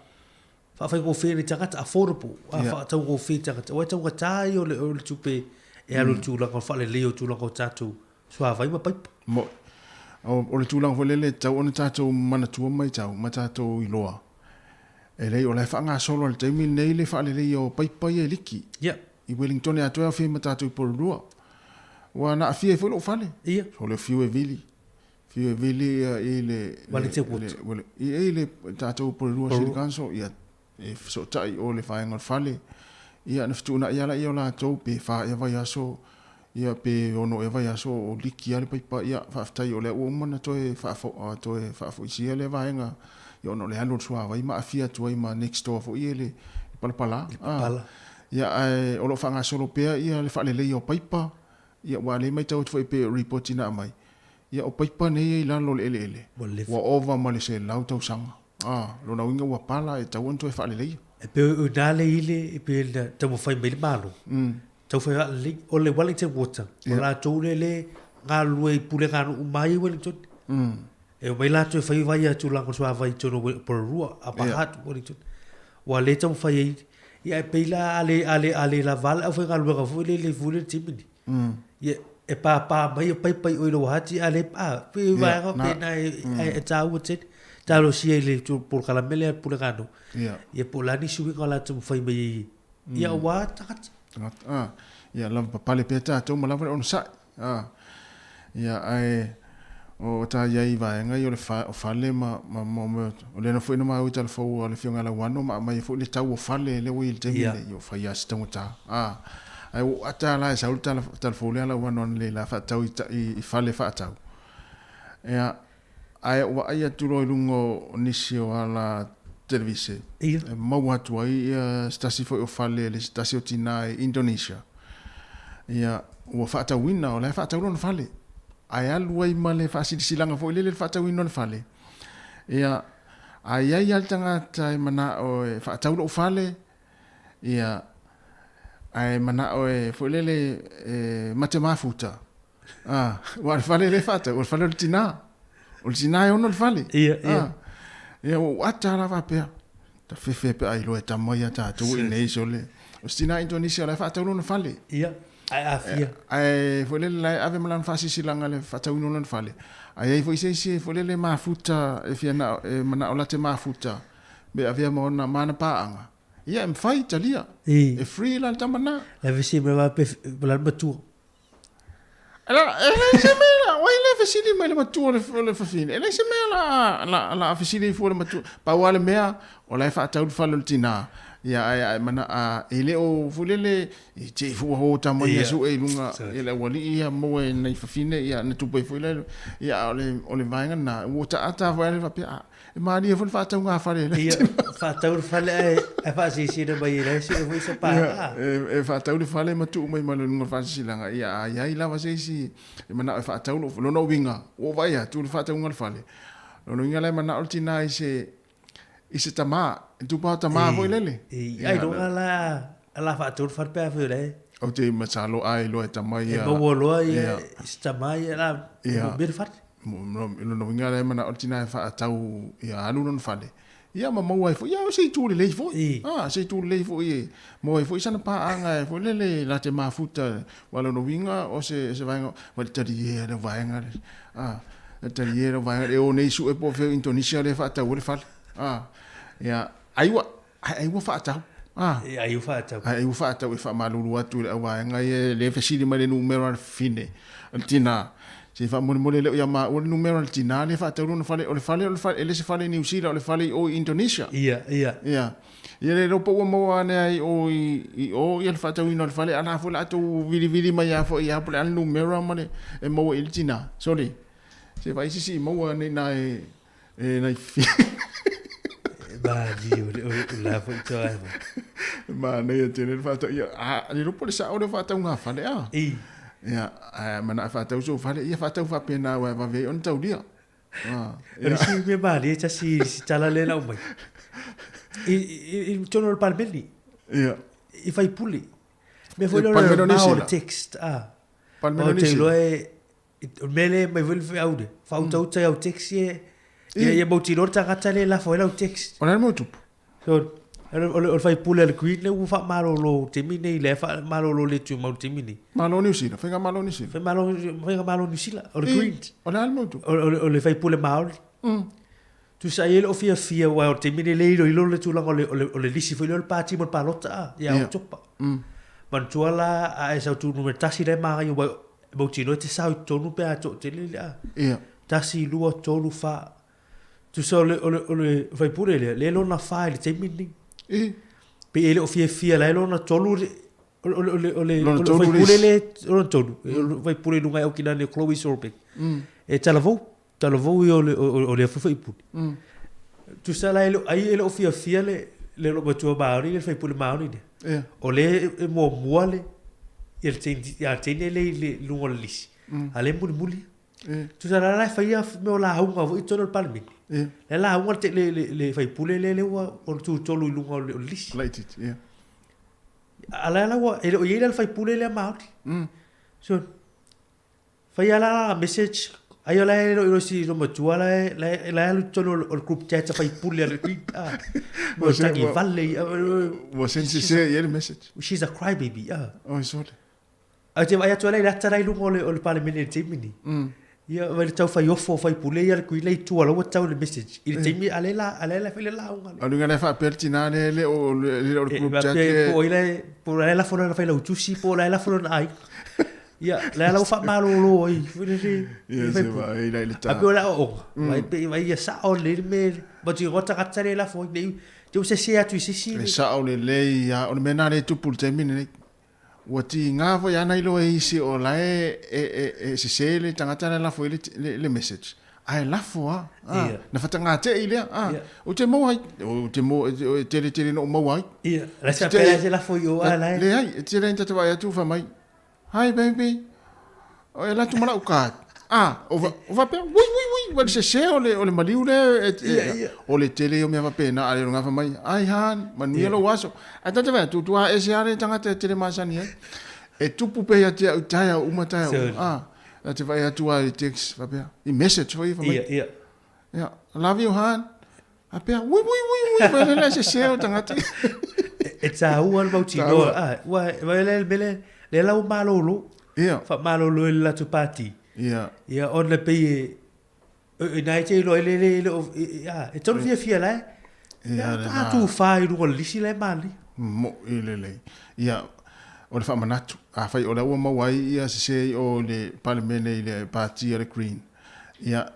faafaigofie i tagata, affordable, a yeah. faataugofie i tagata. Aua e taugata ia o le, o le tupe e alu i le tulaga o le faaleleia o tulaga o tatou suavai ma paipa. Mo, o, o le tulaga foi lele, tau ona tatou manatua maitau ma tatou iloa. E lei, o la e faagasolo i le taimi lenei le faaleleia o paipa ia e liki. Yeah. I Wellington e atoa e aofia ai ma tatou i Porirua. Ua na aafia ai foi lou fale. Yeah. O le fiu e vili. Fiu e vili ia i le le le i le tatou Porirua City Council ia e fesootai o le vaega o le fale ia na fetuunai lava laia o latou pe fa ea vaiaso ia pe ono ea vaiaso o liki lava le paipa ia faafetai o lea ua uma ona toe toe faafoisia lea vaega ia ona o le alu o le suavai ma aafia atu ai ma next door foi ia le palapala ia ae o lo o faagasolo pea ia le faaleleia o paipa ia aua o lea e matau atu foi pei o ripoti na aumai Ia, o paipa nei e i lalo o le eleele, ua ova ma le 100 tausaga. A, lona uiga ua pala e tatau ona toe faaleleia. E pei o ina le i le, e pei ona taumafai mai le Malo, tau fai faalelei. O le Wellington Water, o latou lea le galulue i pulega nuu uma ia i Wellington. E omai latou e fai vai a tulaga o le suavai i totonu o Porirua, Upper Hutt, Wellington. Ua le taumafai ai, ia e pei la a le, a le, a le lava le aufaigaluega foi lele foi le taimi lenei. Ia, e pāpā mai o paipai oi lou hati a le pā. Pei yeah, vaega pe na e, e, e tāua tele. Talosia i le polokalame lea pule gano. Yeah. Ia po la nisi uiga o latou mawhai mai i ia wā tagata. Tagata. Ah. Ia lava papale pea tātou ma lava le onosai. Ah. Ia ae o tā iai vaega ia o le fa, o fale ma, ma, ma, ma o lea na foi na maua i talafou a le Afioga ia Lauano ma aumai ai foi le tau o fale lea ua i ai i le taimi lenei, ia ua fai lava si taugata. A, ae ua ou ata la e sau le tala, talafou lea a Lauano analeila la faatau i, i, i fale faatau. Ia, ae ou vaai atu loa i luga o nisi o ala televise, e maua atu ai ia se tasi foi o fale le se tasi o tinā i Indonesia. Ia, ua faatauina, o la e faatau lona fale. Ae alu ai ma le faasilasilaga foi lele le faatauina o le fale. Ia, a i ai lava le tagata e manao e faatau lou fale, ia, ae manao e foi lele e mate mafuta, a, aua o le fale lea e faatau, o le fale o le tinā. O le tinā e ono le fale. Ia, ia. A, ia, ua ou ata lava faapea, ta fefe pe a iloa e tama ia tatou i nei sole. O se tinā Indonesia o la e faatau lona fale. Ia. Ae aafia. Ae foi lele la e ave ma lana faasilasilaga le faatauina o lona fale. A i ai foi se isi foi lele mafuta e fia na, e manao la te mafuta me avea ma ona ma ana paaga. Ia e mafai talia. E E free la le tama na. La fesili mai va pe la le matua. E la, e leai se mea la, oi le fesili mai le matua o le, o le fafine. E leai se mea la, la, la fesili ai fua le matua. Pau lava le mea, o la e faatau le fale o le tinā. Ia, ae, ae mana, a, e le o foi lele, i te i fua hō tama ia sue i lunga, ia le aualii ia maua e nai fafine, ia na tupu ai foi lea, ia, a o le, o le vaega lena, ua taata foi a le faapea, a, e malie foi le faatauga fale e le Ia, faatau le fale ae, ae faasilasila mai e la e sue foi se paaga. Ia, e, e faatau le fale ma tuu mai ma le luga o le faasilasilaga, ia, a i ai lava se isi e manao e faatau lou, lona uiga, ua ou vaai atu i le faatauga o le fale, lona uiga la e manao le tinā i se, i se tamā, e tupa o tamā foi lele. I, ai loa la, la faatau le fale pe a foi o la e. Ou te masalo a iloa e tama ia. E maua loa ia, i se tamā ia la, e mea le fale. Lona uiga la e manao le tina e faatau ia alu lona fale, ia ma maua ai foi, ia o se itu lelei foi. A, se itu lelei foi e maua ai foi sana paaga e foi lele la te mafuta. Aua lona uiga o se se vaega, vai le talie le vaega le, a, le talie le vaega e o nei sue po o fea o Indonesia lea e faatau ai le fale. A, ia, ai ua, ai ua faatau. A. Ai ua faatau. Ai ua faatau e faamalulu atu i le auvaega ia lea e fesili mai le numera o le fafine, o le tina. Se i faamolemole le o ia maua le numera o le tina lea e faatau lona fale. O le fale, o le fale, e le se fale i Niu Sila, o le fale i o i Indonesia. Ia, ia. Ia. Ia le iloa po ua maua ane ai i o i, i o ia le faatauina o le fale, a la foi la outou vilivili mai lava foi ia po o le a le numera ma le e maua i le tina. Sorry. Se vaai se isi i maua ane i ina e, E nai fi. Mali o le o la foi to ai. Manaia tele le faatau ia a le lopo le sao le faatau ngā fale a. I. Ia a mana faatau so fale ia faatau faapena wa vave ai ona taulia. Ah. O le si mea malie tasi si tala le lau mai. I i i tonu o le palemene. Ia. I faipule. Mea foi le o le o le text a. Palemene o te iloa e O le mea lea e aumai foi le feau lea, faautauta i au text ia, ia, ia mautinoa le tagata lea e lafo ai lau text. O le a le mea ua tupu? So, o le, o le, o le faipule a le Green lea ua faamalolo i le taimi nei, lea e faamalolo le tumau i le taimi nei. Malo Niu Sila, Faigamalo Niu Sila. Faigamalo, Faigamalo Niu Sila, o le Green. O le a le mea ua tupu? O, o, o le faipule Māori. Tusa ai e le o fiafia, aua o le taimi nei lea e iloilo le tulaga o le, o le, o le lisi foi lea o le pati mo le palota a, ia Oketopa. Manatua la a e sau tu numera tasi la e manaia aua e mautinoa e te sao i totonu pe a toatele le a. Tasi, lua, tolu, fa. Tusa o le, o le, o le faipule lea, lea e lona fa i le taimi lenei. Pei e le o fiafia la e lona tolu le, o le, o le, o le, o le, Lona o le tolu le faipule isi. lea, lona tolu, o le faipule i luga i Aukilani o Chloe Sorbeck. E talavou. Talavou ia o le, o, o lea foi faipule. Tusa la e le, ai e le o fiafia le, le loomatua Māori, le faipule Māori lea. Yeah. O lea e, e muamua le, ia le teine, ia le teine lea i le luga o le lisi. A lea e mulimuli. Yeah. Tusa la la e faia mea o lauga foi i totonu o le Palemene. Yeah. Le lauga le, le, le, le faipule lea lea ua o le tutolu i luga o le, o le lisi. Laitiiti, yeah. A la la ua, e le o i ai la le faipule lea Māori. So, Fai a la la message ai o la e lo si lo matua la e la e la e alu i totonu o le group chat a faipule a le ah. Ua tagi vale i Ua send sese i ai le message. She's a cry baby ah. Oi sole. Ae te vaai atu ai la i le ata la i luga o le o le palemene i le taimi nei. Ia vai le tau fai ofo o faipule ia le kui la i tua la ua tau le message. I le taimi a le la a le la fai le lauga le. A luga la e faapea le tina le le o le o le group chat le. Po o ai la po o la e lafo lana failautusi po o la e lafo lona aiga. Ia, lea la ua faamalolo ai, foi lele, Ia, se vaai la i le ta. A pei o le aoaoga, vai pei vai ia sao lelei le mea, ma te igoa tagata lea e lafo ai, nei te ua sese atu i se isi. E sao lelei lava, o le mea lena lea e tupu i le taimi lenei. Ua tiga foi lava nai loa e isi o la e, e, e, e sese le tagata la e lafo ai le, le, le message. Ae lafo lava, a, Ia. na fatagate'i lea, a, Ia. ou te maua ai, ou te mo, e tele tele na ou maua ai. Ia, la se faapea la se lafo i o, a la e. Leai, e tele ina ta vaai atu fai mai, Hi baby, o e alu atu ma lau card. Ah, o va, o faapea, ui, ui, ui, ua le sese o le, o le maliu lea, e, e, Ia, ia. o le tele ia o mea faapena, a le o gafa mai, ai han, manuia Ia. lou aso. Ae ta te vaai atu, tua ese lava le tagata e tele masani ai. E tupu pea ia te au i taeao uma, taeao uma. Sure. Ah, ta te vaai atu lava i text, faapea, i message foi, fai mai. Ia, ia. Ia, love you han. Faapea, ui, ui, ui, ui, vai le la sese o tagata. E tāua le mautinoa. Ah, ua, vai le mele, le lau malolo. Ia. Fa malolo e le latou pati. Ia. Ia, ona pei e, e nai te iloa e le, le, le, a, e tonu fiafia la e. Ia, le A tu whā i runga o le lisi la e mali. Mo'i lelei. Ia, o le faamanatu. Afai o la ua maua ai ia sese o le Palemene i le pati a le Green. Ia,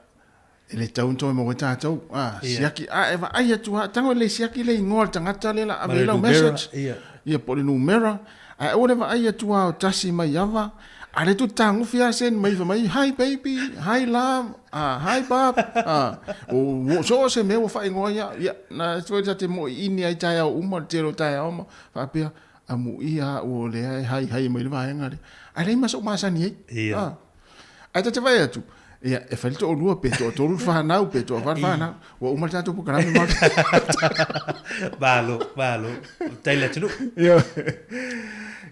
E le tau ona maua ai tatou. A, siaki, a, e vaai atu lava, tago e le siaki le igoa o le tagata lea la ave ai lau message. Ia, po o le numera. Ae aua le vaai atu lava o tasi mai ava, a le tu tagofi lava send mai fai mai, hi baby, hi love, a, hi bab, a, o, so o se mea ua faaigoa ia, ia, na foi ta te moiini ai taeao uma, le tele o taeao ma faapea, amuia au o lea e haihai mai le vaega lea. Ae leai ma sou masani ai. Ia. A. Ae ta te vaai atu, ia, e fai le toalua pe toatolu le fanau pe toafa le fanau. Ua uma le tatou polokalame ma Malo, malo. Tai le atunuu. Ia.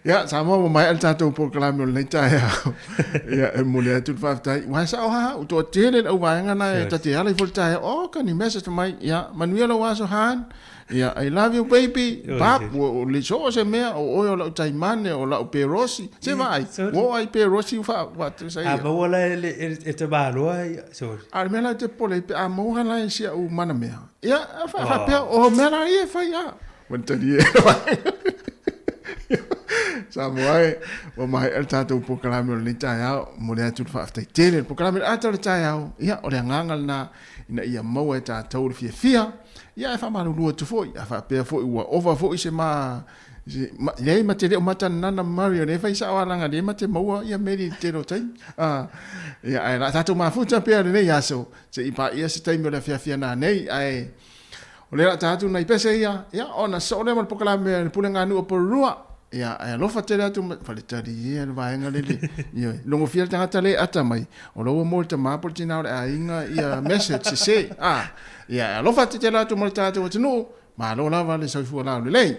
Ia, Samoa ua maea le tatou polokalame o lenei taeao. Ia, e momoli atu le faafetai. Ua sao ha, ua toatele le auvaega na e ta te ala ifo le taeao. Oh, ka ni message mai. Ia, manuia lou aso Han. Ia, I love you baby. Pap, ua o le so o se mea, o oe o lau taimane, o lau perosi. Se vaai, ua oo ai perosi ua faatusa ia. A maua la e te maloa, ia, sorry. A o le mea la ou te popole ai, pe a maua la e si au mana mea. Ia, faapea, o mea la ia e fai a. Ua talie. Samoa e, ua maea le tatou polokalame o lenei taeao, momoli atu le faafetai tele. Le polokalame o le ata o le taeao, ia, o le agaga lena ina ia maua e tatou le fiafia, ia ae faamalulu atu foi, a faapea foi ua ova foi se ma, se, ma leai ma te le o matanana Murray, o lea e fai sao lava leaga o lea ma te maua ia Meli i le tele o taimi. Ah, ia, ae o le a tatou mafuta pea lenei aso, se i paia se taimi o le afiafi ana nei, ae O lea la ta atu nai pese ia, ia ona soo lea ma le polokalame a le Pulega Nuu o Porirua. Ia, ae alofa tele atu ma faletali ia le vaega lele. Ioe, logofia le tagata le ata mai, o la ua mo le tama po le tina o le aiga ia message sese. Ah, ia, ae alofa tele atu ma le tatou atunuu, malo lava le soifua laulelei.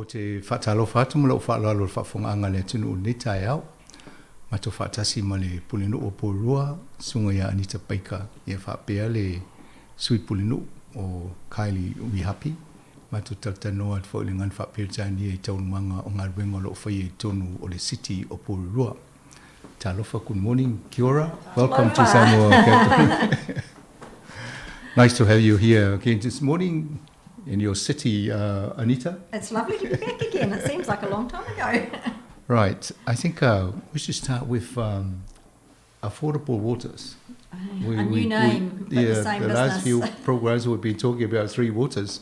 te faatalofa atu ma lou faaaloalo i le faafofogaaga a le atunuu i lenei taeao. Matou faatasi ma le Pulenuu o Porirua, Susuga ia Anita Baker, ia faapea le Sui Pulenuu o Kylie Wihapi. Matou talatalanoa atu foi i le gagana faa-Peretania i taualumaga o galuega o lo o faia i totonu o le City o Porirua. Talofa, good morning, kia ora, welcome to Samoa Capital. Nice to have you here again this morning in your city, Anita. It's lovely to be back again. It seems like a long time ago. Right. I think we should start with affordable waters. We, a new we, name, we, yeah, the same the business. last few programs we've been talking about three waters,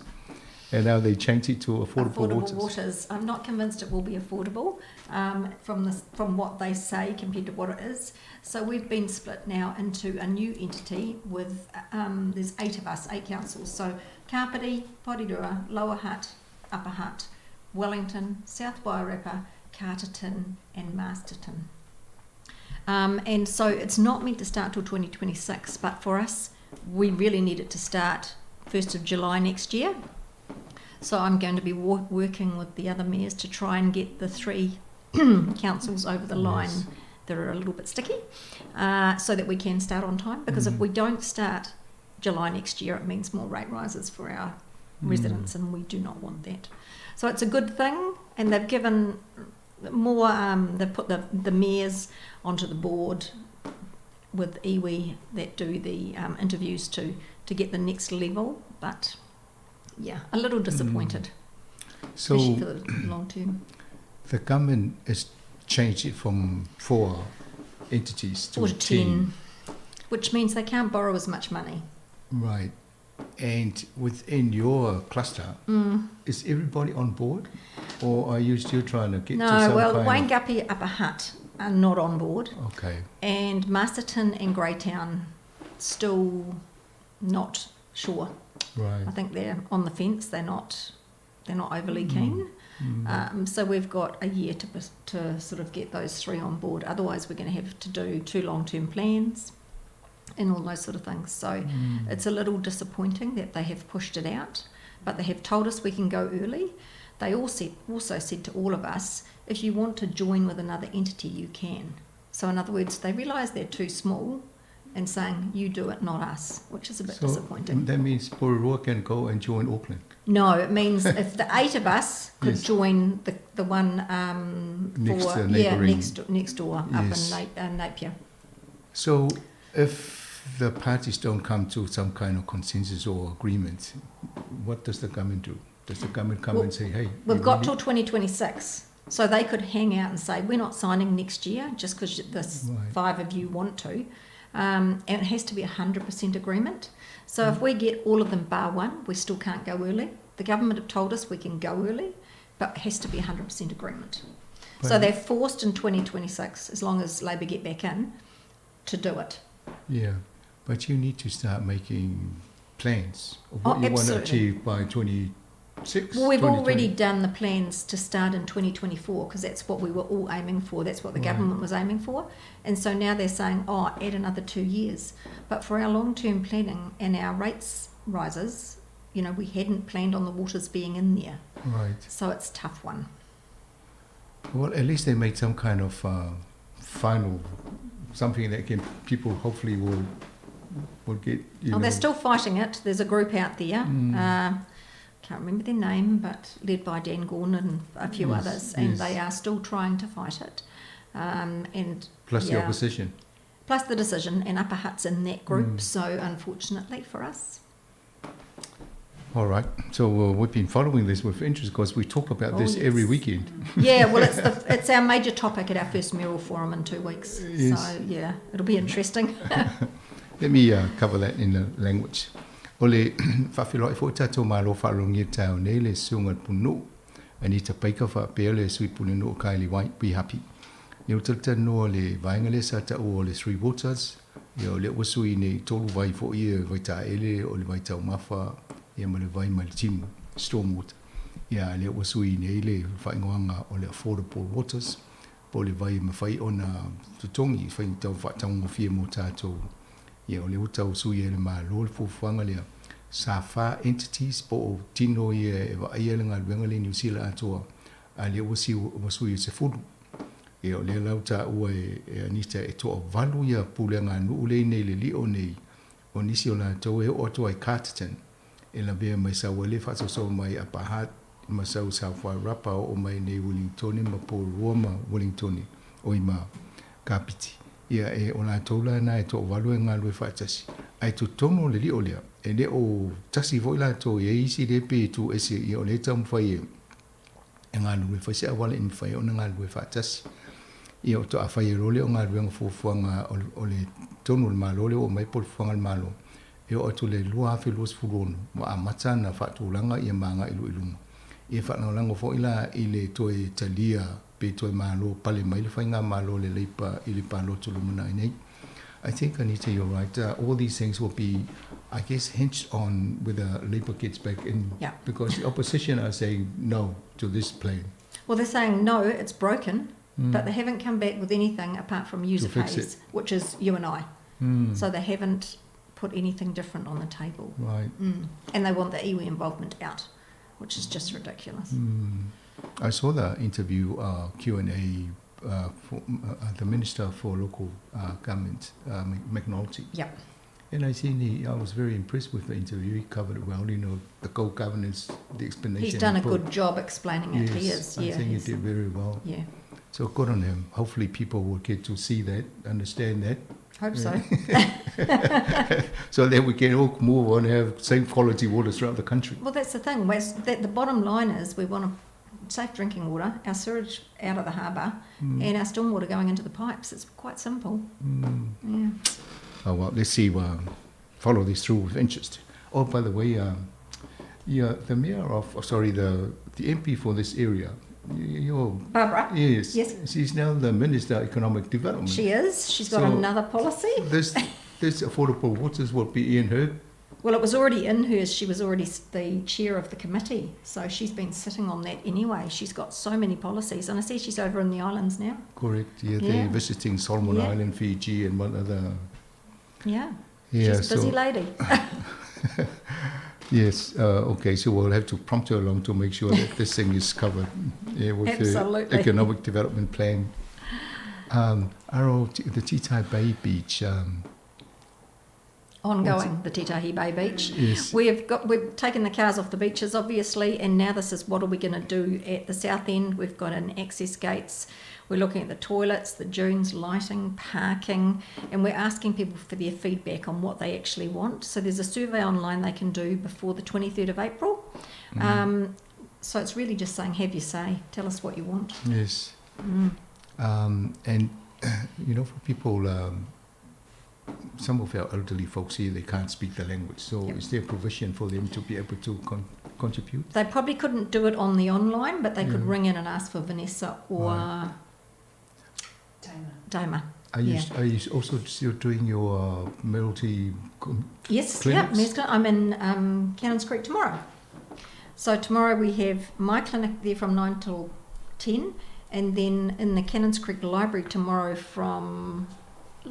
and now they changed it to affordable, affordable waters. waters. I'm not convinced it will be affordable from what they say compared to what it is. So we've been split now into a new entity with, there's 8 of us, 8 councils. So Kapiti, Porirua, Lower Hutt, Upper Hutt, Wellington, South Wairarapa, Carterton and Masterton. And so it's not meant to start till 2026, but for us, we really need it to start 1st of July next year. So I'm going to be working with the other mayors to try and get the 3 councils over the line. Yes. That are a little bit sticky, so that we can start on time. Because if we don't start July next year, it means more rate rises for our residents, and we do not want that. So it's a good thing, and they've given more, they've put the mayors onto the board with iwi that do the interviews to get the next level, but yeah, a little disappointed. So especially for the long term. The government has changed it from 4 entities to 4 to 10. 10, which means they can't borrow as much money. Right. And within your cluster, is everybody on board? Or are you still trying to get no, to some well, kind Wayne of... Guppy, Upper Hutt are not on board. Okay. And Masterton and Greytown still not sure. Right. I think they're on the fence. They're not overly keen. So we've got a year to sort of get those 3 on board. Otherwise, we're going to have to do 2 long-term plans and all those sort of things. So it's a little disappointing that they have pushed it out, but they have told us we can go early. They also said to all of us, if you want to join with another entity, you can. So in other words, they realise they're too small and saying, you do it, not us, which is a bit so disappointing. That means Porirua can go and join Auckland? No, it means if the 8 of us could join the one next, for, next door up in Napier. So if the parties don't come to some kind of consensus or agreement, what does the government do? Does the government come and say, hey... We've got till 2026. So they could hang out and say, we're not signing next year just because this 5 of you want to. And it has to be 100% agreement. So if we get all of them bar one, we still can't go early. The government have told us we can go early, but it has to be 100% agreement. But so they're forced in 2026, as long as Labour get back in, to do it. Yeah, but you need to start making plans of what you want to achieve by 2026. Well, we've already done the plans to start in 2024 because that's what we were all aiming for. That's what the government was aiming for. And so now they're saying, add another 2 years. But for our long-term planning and our rates rises, you know, we hadn't planned on the waters being in there. Right. So it's a tough one. Well, at least they made some kind of final, something that can people hopefully will get. You know. They're still fighting it. There's a group out there. Can't remember their name, but led by Dan Gordon and a few others, and they are still trying to fight it. And plus the opposition. Plus the decision, and Upper Hutt's in that group, so unfortunately for us. All right. So we've been following this with interest because we talk about this every weekend. Yeah, well, it's our major topic at our first mayoral forum in 2 weeks. Yes. So, yeah, it'll be interesting. Let me cover that in the language. O le whawhiloa i fo tātou malo whaarongia tāo nei le sunga punu. Anita Baker whaapea le sui punu o Kylie White, be happy. Ni o tata noa le vaenga le sa tau o le Three Waters. Ia o le wasui nei tolu vai fo ia vai tāele o le vai tau mawha ia ma le vai mai le timu, stormwater. Ia le wasui nei le whaingoanga o le Affordable Waters. Po le vai mawhai ona tutongi whai tau whaataungofia mō tātou. Ia o le utau sui e le malo le fufuanga lea. Sa wha entities po o tino ia e wa ia le ngā luenga le New Zealand atoa. A lea ua siu ua sui i le 10. Ia o lea la ua taua e e Anita e toavalu ia pulega a nuu lea i inei i le lio nei, o nisi o latou e oo atu lava i Carterton e lavea mai sau ai le faasoasoa mai Upper Hutt ma sau South Wairarapa oo mai nei Wellingtone ma Porirua ma Wellingtone oi ma Kapiti. Ia e o latou la na e toavalu e galulue faatasi ae totonu o le lio lea e le o tasi foi latou e i ai isi lea pei e tu ese ia o lea e taumafai e e galulue fai se auala i mafai ai ona galulue faatasi. Ia o toa fai ai loa lea o galuega fuafuaga o le, o le tonu o le Malo lea ua aumai po o le fuafuaga a le Malo e oo atu i le 2026 ua amata ona faatulaga ia ma agai loa i luma. Ia faalagolago foi la i le toe talia pe toe malo pale mai le faigamalo a le Labour i le palota lumanai nei. I think, Anita, you're right. All these things will be, I guess, hinged on whether Labour gets back in. Yeah. Because the opposition are saying no to this plan. Well, they're saying no, it's broken, but they haven't come back with anything apart from user To fix pays, it. which is you and I. So they haven't put anything different on the table. Right. And they want the iwi involvement out, which is just ridiculous. I saw the interview, Q&A, for the Minister for Local Government, McNulty. And I seen he, I was very impressed with the interview. He covered it well, the co-governance, the explanation. He's done he a put. good job explaining it. He Yes, is, I yeah, think he he's did very well. Yeah. So good on him. Hopefully people will get to see that, understand that. Hope so. So that we can all move on and have same quality water throughout the country. Well, that's the thing. That the bottom line is we want to safe drinking water, our sewage out of the harbour, and our stormwater going into the pipes. It's quite simple. Yeah. Oh, well, let's see. Follow this through with interest. Oh, by the way, yeah, the mayor of, oh, sorry, the MP for this area, your Barbara? Yes. Yes. She's now the Minister of Economic Development. She is. She's got So another policy. this affordable waters will be in her. Well, it was already in hers. She was already the chair of the committee, so she's been sitting on that anyway. She's got so many policies, and I see she's over in the islands now. Correct. Yeah, they're visiting Solomon Island, Fiji, and one other. Yeah. Yeah, She's a busy so lady. Yes. Okay. So we'll have to prompt her along to make sure that this thing is covered. Yeah, with the Absolutely. economic development plan. Aro, the Titahi Bay Beach. Ongoing, the Titahi Bay Beach. Yes. We've taken the cars off the beaches, obviously, and now this is what are we going to do at the south end. We've got an access gates. We're looking at the toilets, the dunes, lighting, parking, and we're asking people for their feedback on what they actually want. So there's a survey online they can do before the 23rd of April. So it's really just saying, have your say, tell us what you want. Yes. And for people... Some of our elderly folks here, they can't speak the language. So is there provision for them to be able to contribute? They probably couldn't do it on the online, but they could ring in and ask for Vanessa or Dama. Are you also still doing your mayoralty Yes, yeah, clinics? Mayor's clinic. I'm in Cannons Creek tomorrow. So tomorrow we have my clinic there from 9 till 10, and then in the Cannons Creek Library tomorrow from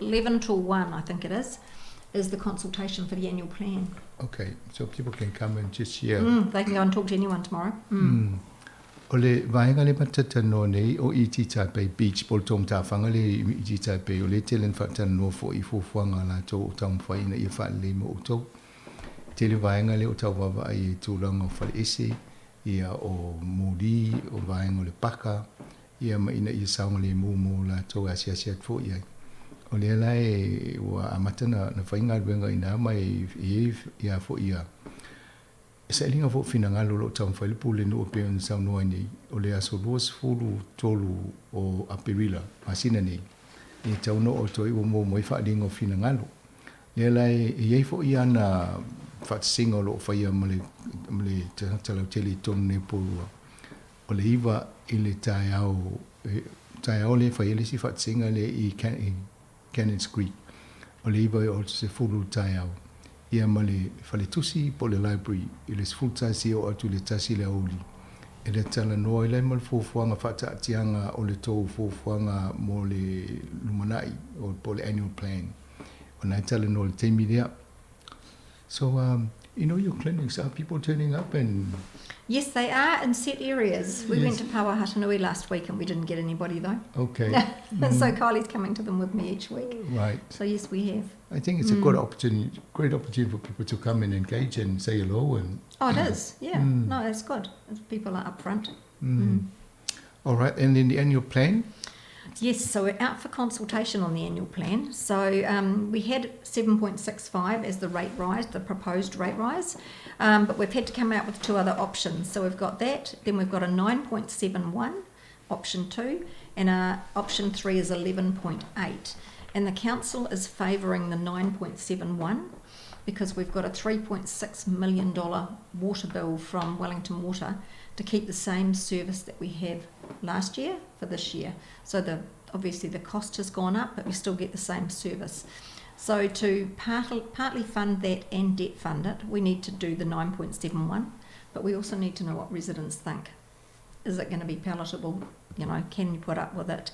11 till 1, I think it is, is the consultation for the annual plan. Okay, so people can come and just hear. They can go and talk to anyone tomorrow. O le vaenga le matatanoa nei o i Titahi Bay Beach, po le tō matawhanga le i Titahi Bay, o le tele ni whaatanoa fo i fuafuaga la tō o taumawhai ina ia whaalelei mo o tau. Tele vaenga le o tau wawa ai e tūranga o whare ese, ia o Mori, o vaenga o le paka, ia ma ina ia saonga le mō mō la tō asi asi atu fo ia. O lea la e ua amata na whainga ruenga ina mai e ia fo ia. E sa ilinga fo whina ngalo lo tau mwhai lipu le nua pe ona sau noa nei. O le aso lua sefulu tolu o Aperila, masina nei. E tau no o toi ua mō moi whaalinga o whina ngalo. Lea la e iei fo ia na whaatisinga o lo whaia ma le talau tele i tonu nei porua. O le iwa i le tai ao, e, tai ao le whaia le si whaatisinga le i Cannons Creek. O le iwa o se fulu tai ao. Ia ma le whaletusi po le library i le sefulu tasi o atu le tasi le auli. E le tala noa i lai ma le fuafuaga whaataatianga o le tō fuafuaga mo le lumanai o po le annual plan. O nai tala noa le teimi lea. So, You know your clinics, are people turning up and... Yes, they are in set areas. We went Yes. to Pauahatanui last week and we didn't get anybody though. Okay. So Kylie's coming to them with me each week. Right. So yes, we have. I think it's a good Mm. opportunity, great opportunity for people to come and engage and say hello and. Oh, it is. Yeah. Mm. No, it's good. People are upfront. Mm. All right, and then the annual plan. Yes, so we're out for consultation on the annual plan. So we had 7.65 as the rate rise, the proposed rate rise, but we've had to come out with two other options. So we've got that, then we've got a 9.71, option 2, and option 3 is 11.8. And the council is favouring the 9.71 because we've got a $3.6 million water bill from Wellington Water to keep the same service that we have last year for this year. So obviously the cost has gone up, but we still get the same service. So to partly fund that and debt fund it, we need to do the 9.71, but we also need to know what residents think. Is it going to be palatable? Can you put up with it?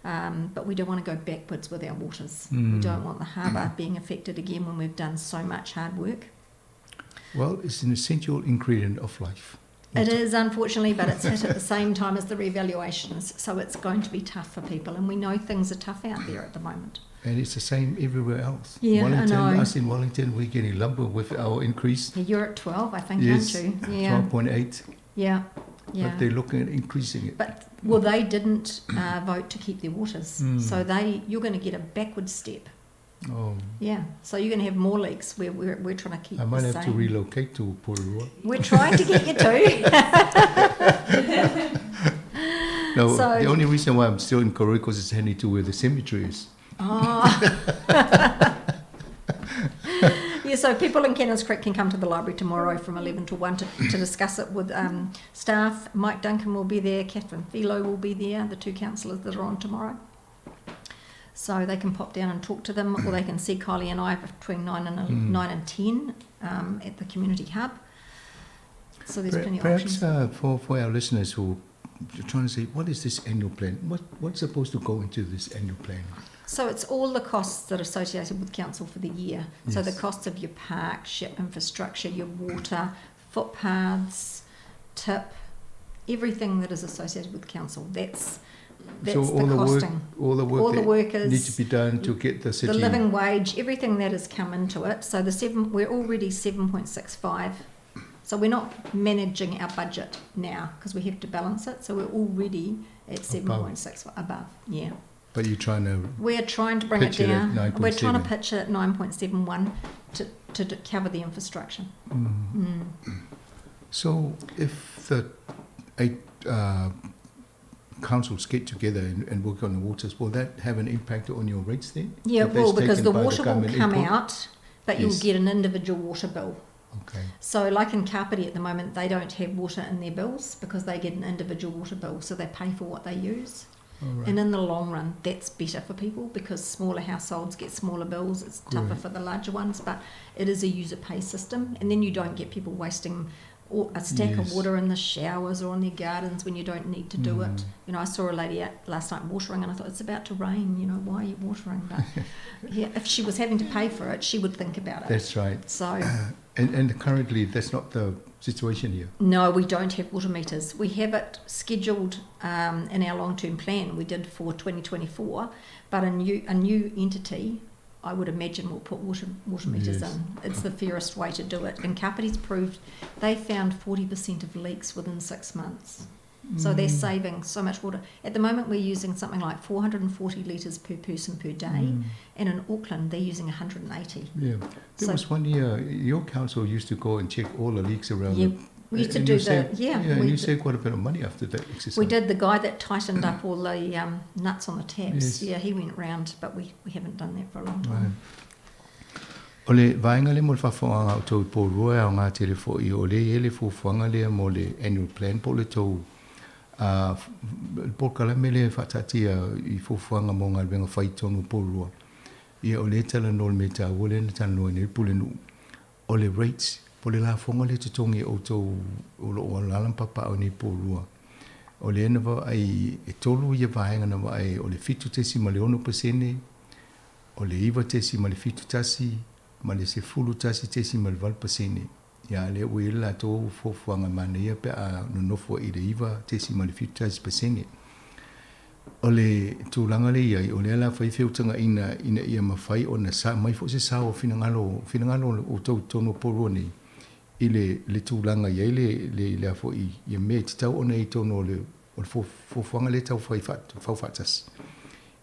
But we don't want to go backwards with our waters. We don't want the harbour being affected again when we've done so much hard work. Well, it's an essential ingredient of life. It is, unfortunately, but it's hit at the same time as the revaluations, so it's going to be tough for people, and we know things are tough out there at the moment. And it's the same everywhere else. Yeah, I Wellington, know. Us in Wellington, we're getting lumber with our increase. Yeah, you're at 12, I think, Yes, aren't you? Yeah. 12.8. Yeah, yeah. But they're looking at increasing it. But, well, they didn't vote to keep their waters. So you're going to get a backward step. Oh. Yeah, so you're going to have more leaks. We're trying to keep I might the have to same. relocate to Porirua. We're trying to get you to. No, So the only reason why I'm still in Karori is because it's handy to where the cemetery is. Oh. Yeah, so people in Cannons Creek can come to the library tomorrow from 11 to 1 to discuss it with staff. Mike Duncan will be there, Catherine Philo will be there, the two councillors that are on tomorrow. So they can pop down and talk to them, or they can see Kylie and I between 9 and 9 and 10 at the community hub. So there's plenty of Perhaps, options. for our listeners who are trying to say, what is this annual plan? What's supposed to go into this annual plan? So it's all the costs that are associated with council for the year. So the Yes. cost of your parks, your infrastructure, your water, footpaths, tip, everything that is associated with council. That's So the all the work, costing. all the work All the that workers, need to be done to get the city. The living wage, everything that has come into it. So the seven, we're already 7.65. So we're not managing our budget now because we have to balance it. So we're already at seven Above. point six above. Yeah. But you're trying to We're trying to bring it pitch it at down. nine We're point trying to seven. pitch it at 9.71 to cover the infrastructure. So if the 8 councils get together and work on the waters, will that have an impact on your rates then? Yeah, If it will, that's because taken the by the water will government come input? out, but you'll Yes. get an individual water bill. Okay. So like in Kapiti at the moment, they don't have water in their bills because they get an individual water bill, so they pay for what they use. All right. And in the long run, that's better for people because smaller households get smaller bills. It's tougher Great. for the larger ones, but it is a user pay system. And then you don't get people wasting a stack of Yes. water in the showers or in their gardens when you don't need to do it. I saw a lady out last night watering and I thought, it's about to rain, why are you watering? But if she was having to pay for it, she would think about it. That's right. So... And currently that's not the situation here. No, we don't have water meters. We have it scheduled in our long-term plan. We did for 2024, but a new entity, I would imagine, will put water meters Yes. in. It's the fairest way to do it. And Kapiti's proved they found 40% of leaks within 6 months. So they're saving so much water. At the moment, we're using something like 440 litres per person per day, and in Auckland, they're using 180. Yeah. There So was one year, your council used to go and check all the leaks around. Yeah, we used to and do you the, saved, yeah, Yeah, and we you saved quite a bit of money after that exercise. We did. The guy that tightened up all the nuts on the taps, Yes. yeah, he went round, but we haven't done that for a long time. Right. O le vaenga le mo le fafoanga o tau Porirua au ngā tele fo i o le ele fuafuaga lea mo le annual plan po le tau polokalame lea e faataatia i fuafuaga mo galuega fai tonu Porirua. Ia o le talanoa le mea taua lea na talanoa nei pule nuu. O le rates, po le lafoga le totogi e outou o loo alala ma papaao nei Porirua. O le na vaai e tolu ia vaega na vaai o le 7.6%, o le 9.71, ma le 11.8%. Ia, a lea ua i ai le latou fuafuaga manaia pe a nonofo ai i le 9.71%. O le tulaga lea e i ai, o lea o le a fai feutagaiga ina ia mafai ona sa aumai foi se sao o finagalo, finagalo o outou i totonu o Porirua nei i le le tulaga e i ai le le le a foi ia mea e tatau ona i ai i totonu o le o le fuafuaga lea e tau fai fau faatasi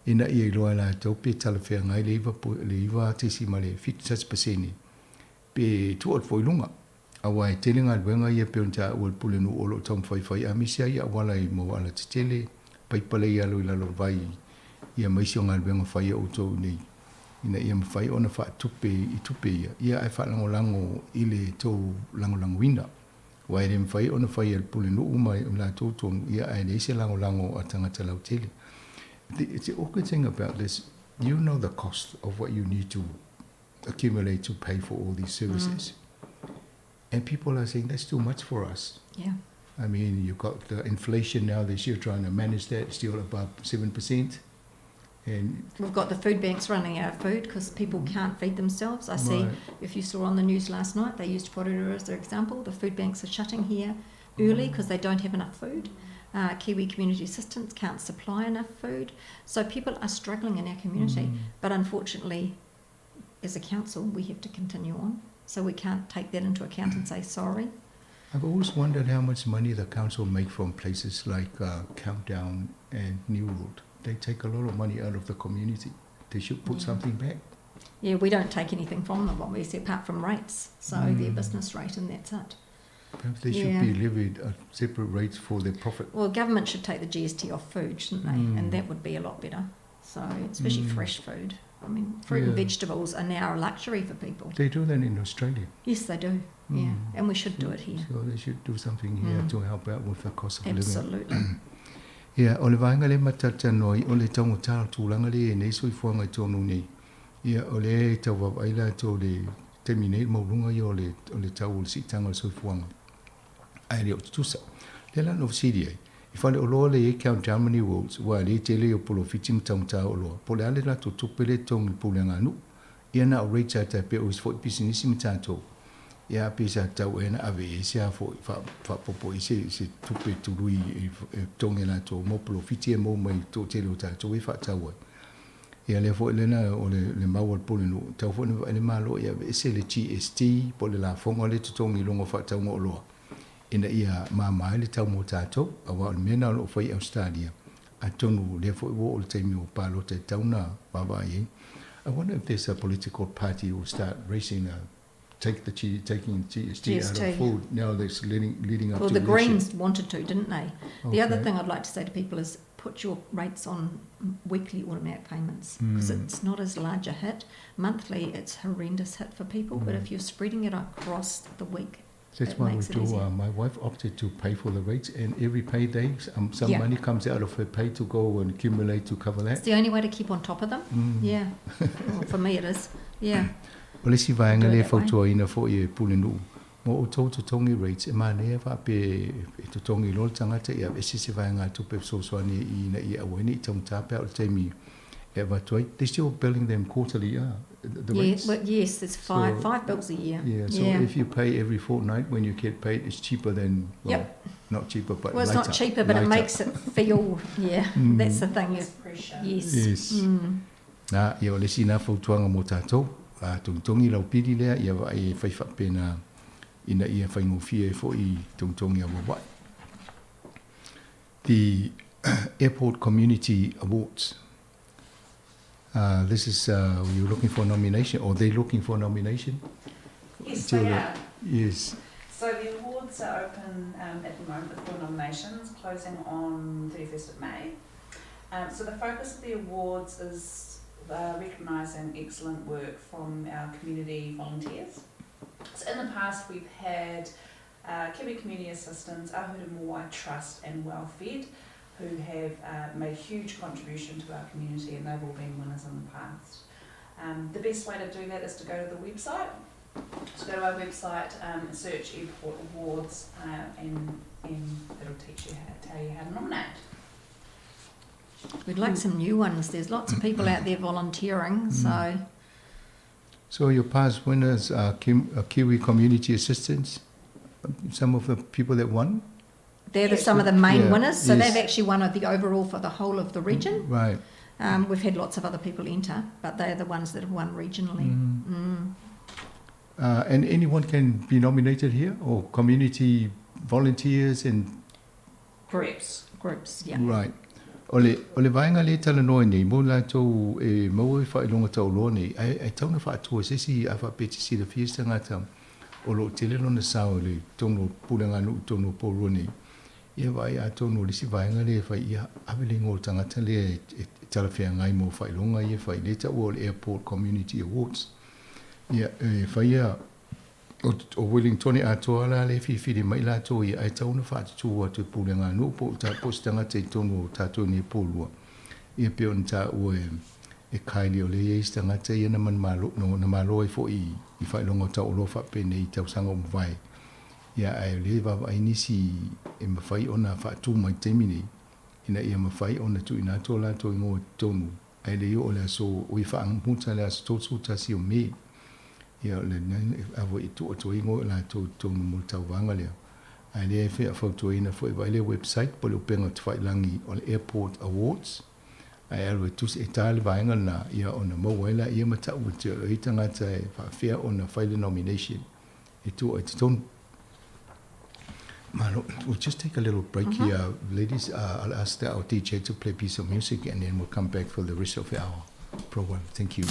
ina ia iloa e latou pe talafeagai le 9.71% pe tuu atu foi i luga. Aua e tele galuega ia pei ona taua e le Pulenuu o lo o taumafai fai aemaise ai auala i mau alatetele, paipa lea i alo i lalo o le vai ia ma isi o galuega fai a outou i inei ina ia mafai ona faatupe i tupe ia, ia ae faalagolago i le tou lagolagoina. Aua e le mafai ona fai e le Pulenuu ma latou tonu ia ae leai se lagolago a tagata lautele. The awkward thing about this, you know the cost of what you need to accumulate to pay for all these services. And people are saying that's too much for us. Yeah. I mean, you've got the inflation now this year, trying to manage that, still above 7%. And we've got the food banks running out of food because people can't feed themselves. I see, if you saw on the news last night, they used Porirua as their example. The food banks are shutting here early because they don't have enough food. Kiwi Community Assistance can't supply enough food. So people are struggling in our community. But unfortunately, as a council, we have to continue on. So we can't take that into account and say sorry. I've always wondered how much money the council make from places like Countdown and New World. They take a lot of money out of the community. They should put something back. Yeah, we don't take anything from them, obviously, apart from rates. So their business rate, and that's it. Perhaps they should be levied at separate rates for their profit. Well, government should take the GST off food, shouldn't they? And that would be a lot better. So, especially fresh food. Fruit and vegetables are now a luxury for people. They do that in Australia. Yes, they do. Yeah, and we should do it here. So they should do something here to help out with the cost of living. Absolutely. Ia, o le vaega lea matalanoa ai, o le taugata o le tulaga lea e nei soifuaga i totonu nei. Ia, o lea e tau vaavaai latou i le taimi nei, le maualuga ia o le, o le tau o le siitaga o le soifuaga. Ae le o tutusa. Lea la na fesili ai, i faleoloa lea e i ai Countdown ma New Worlds, aua lea e tele ia o polofiti ma taugata o oloa, po o le a le latou tupe lea e totogi i le pulega a nuu. Ia na o rates lava tai pei o isi foi pisinisi ma tatou. Ia pe sa tatau ea na ave i ai se a foi faaopoopo i ai se se tupe tului e totogi e latou mo polofiti e maua mai i le toatele o tatou e faatau ai. Ia lea foi lena o le le mau a le Pulenuu, tatau foi ona vaai le Malo ia aveese le GST po o le lafoga lea e totogi i luga o faatauga oloa ina ia mama ai le tau mo tatou, aua o le mea lena o lo o fai i Ausetalia, atonu lea foi ua oo le taimi o palota e tatau ona vaavaai ai. I wonder if there's a political party who will start racing a take the G, taking GST, out of food now that's leading, leading up well, to the election. Greens wanted to, didn't they? The other Okay. thing I'd like to say to people is put your rates on weekly automatic payments because it's not as large a hit. Monthly, it's horrendous hit for people, but if you're spreading it across the week, That's it why we makes it do. easier. My wife opted to pay for the rates, and every payday, some money comes out of her pay to go and accumulate to cover that. It's the only way to keep on top of them. Yeah. Well, for me it is. Yeah. O le isi vaega Do it lea e that way. fautuaina foi e Pulenuu, mo outou totogi rates, e manaia faapea e totogi loa le tagata ia aveese se vaegatupe e fesoasoani i ina ia aua ai ne i taugata pe a o le taimi e avatu ai. They still billing them quarterly, the Yeah, rates? well, yes, it's five bills a year. Yeah, so if you pay every fortnight when you get paid, it's cheaper than, well, not cheaper, but Well, it's not lighter. cheaper, but it Lighter. makes it feel, yeah, that's the thing. Less pressure. Yes. Yes. Na, ia o le isi na fautuaga mo tatou, a togitogi lau pili lea, ia vaai e fai faapena ina ia faigofie ai foi togitogi a wawai. The Airport Community Awards. This is, you're looking for a nomination, or they looking for a nomination? Yes, they Julia. are. Yes. So the awards are open at the moment for nominations, closing on 31st of May. So the focus of the awards is recognising excellent work from our community volunteers. So in the past we've had Kiwi Community Assistance, Āhuru Mōwai Trust and WellFed, who have made a huge contribution to our community, and they've all been winners in the past. The best way to do that is to go to the website. So go to our website, search Airport Awards, and it'll tell you how to nominate. We'd like some new ones. There's lots of people out there volunteering, so... So your past winners are Kim, Kiwi Community Assistance, some of the people that won? They're the, some of the main yeah. winners. So yes. they've actually won the overall for the whole of the region. Right. Um, we've had lots of other people enter, but they're the ones that have won regionally. Mm. Mm. Uh, and anyone can be nominated here, or community volunteers and groups. Groups, yeah. Right. O le, o le vaega lea e talanoa nei, mo latou e maua i faailoga taualoa nei, ae, ae tatau ona faatua e se isi a faapea e te silafia se tagata o lo o tele lona sao i le totonu o pulega nuu i totonu o Porirua nei, ia vaai atonu o le isi vaega lea e fai, ia ave le igoa o le tagata lea e, e, e talafeagai mo faailoga ia e fai, lea e taua o le Airport Community Awards. Ia, e faia O, o Wellingtone atoa la lea e filifili mai latou ia, ae tatau ona faatutū atu e pulega nuu po o, po o se tagata i totonu o tatou nei Porirua. Ia pei ona taua e, e Kylie o lea e i ai se tagata ia na manumalo, no, na malo ai foi i, i faailoga o taualoa faapenei i tausaga o mavae. Ia, ae o lea e vaavaai nisi e mafai ona faatū mai i le taimi nei, ina ia mafai ona tuuina atu o latou igoa i totonu Ae le i oo le aso o i faamuta le aso 31 o Me, ia o le ava i tuu atu ai igoa i latou i totonu mo le tauvaga lea. Ae lea e fia fautuaina foi vaai le website po o le upega tafailagi o le Airport Awards ae alu e tusi e ta le vaega lena ia ona maua ai laia ma tau atu e ai tagata e faafefea ona fai le nomination e tuu ai totonu. Malo, we'll just take a little break mm -hmm. here, ladies. I'll ask our DJ to play a piece of music and then we'll come back for the rest of our program. Thank you.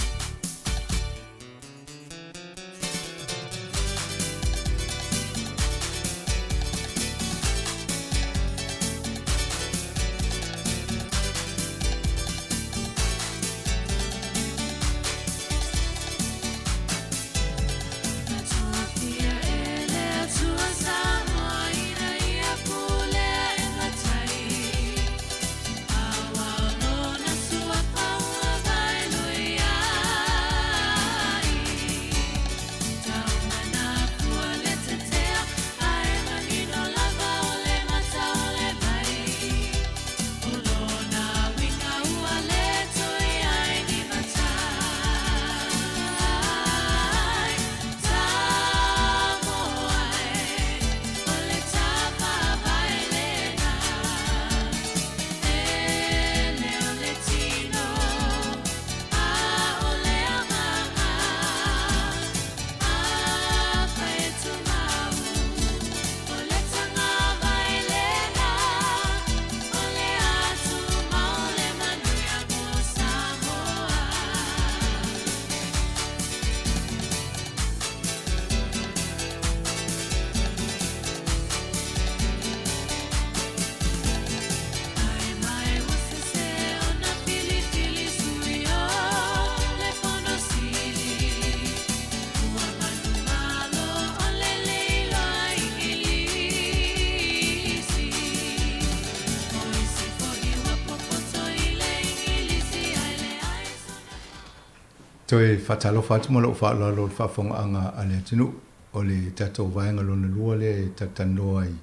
Toe faatalofa atu ma lou faaaloalo i le faafofogaaga a le atunuu o le tatou vaega lona lua lea e talatalanoa ai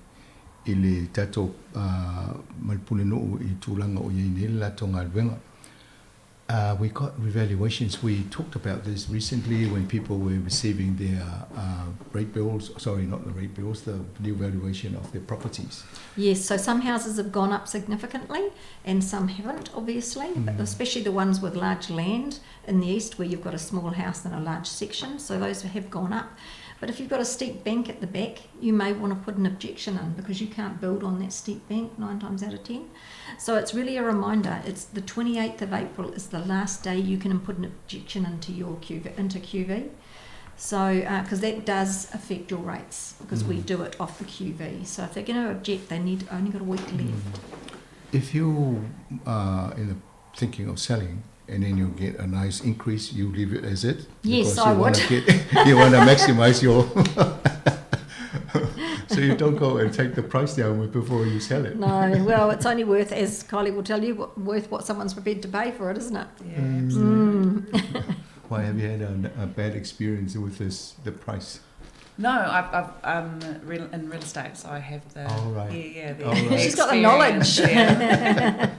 i le tatou ma le pulenuu i tulaga o i ai nei le latou galuega. Uh, we got revaluations. We talked about this recently when people were receiving their uh, rate bills. Sorry, not the rate bills, the new valuation of their properties. Yes, so some houses have gone up significantly and some haven't, obviously, mm. but especially the ones with large land in the east where you've got a small house and a large section, so those have gone up. But if you've got a steep bank at the back, you may want to put an objection in because you can't build on that steep bank nine times out of ten. So it's really a reminder. It's the 28th of April is the last day you can put an objection into your QV, into QV. So, because uh, that does affect your rates because mm. we do it off the QV. So if they're going to object, they need only got a week left. Mm. If you are in the thinking of selling, and then you get a nice increase, you leave it as it. Yes, I would. Get, you want to maximize your. so you don't go and take the price down before you sell it. No, well, it's only worth, as Kylie will tell you, worth what someone's prepared to pay for it, isn't it? Yeah, mm. Why have you had a, a bad experience with this, the price? No, I've, I've um, real, in real estate, so I have the. Oh, right. Yeah, yeah. The oh, right. She's got the knowledge. Yeah.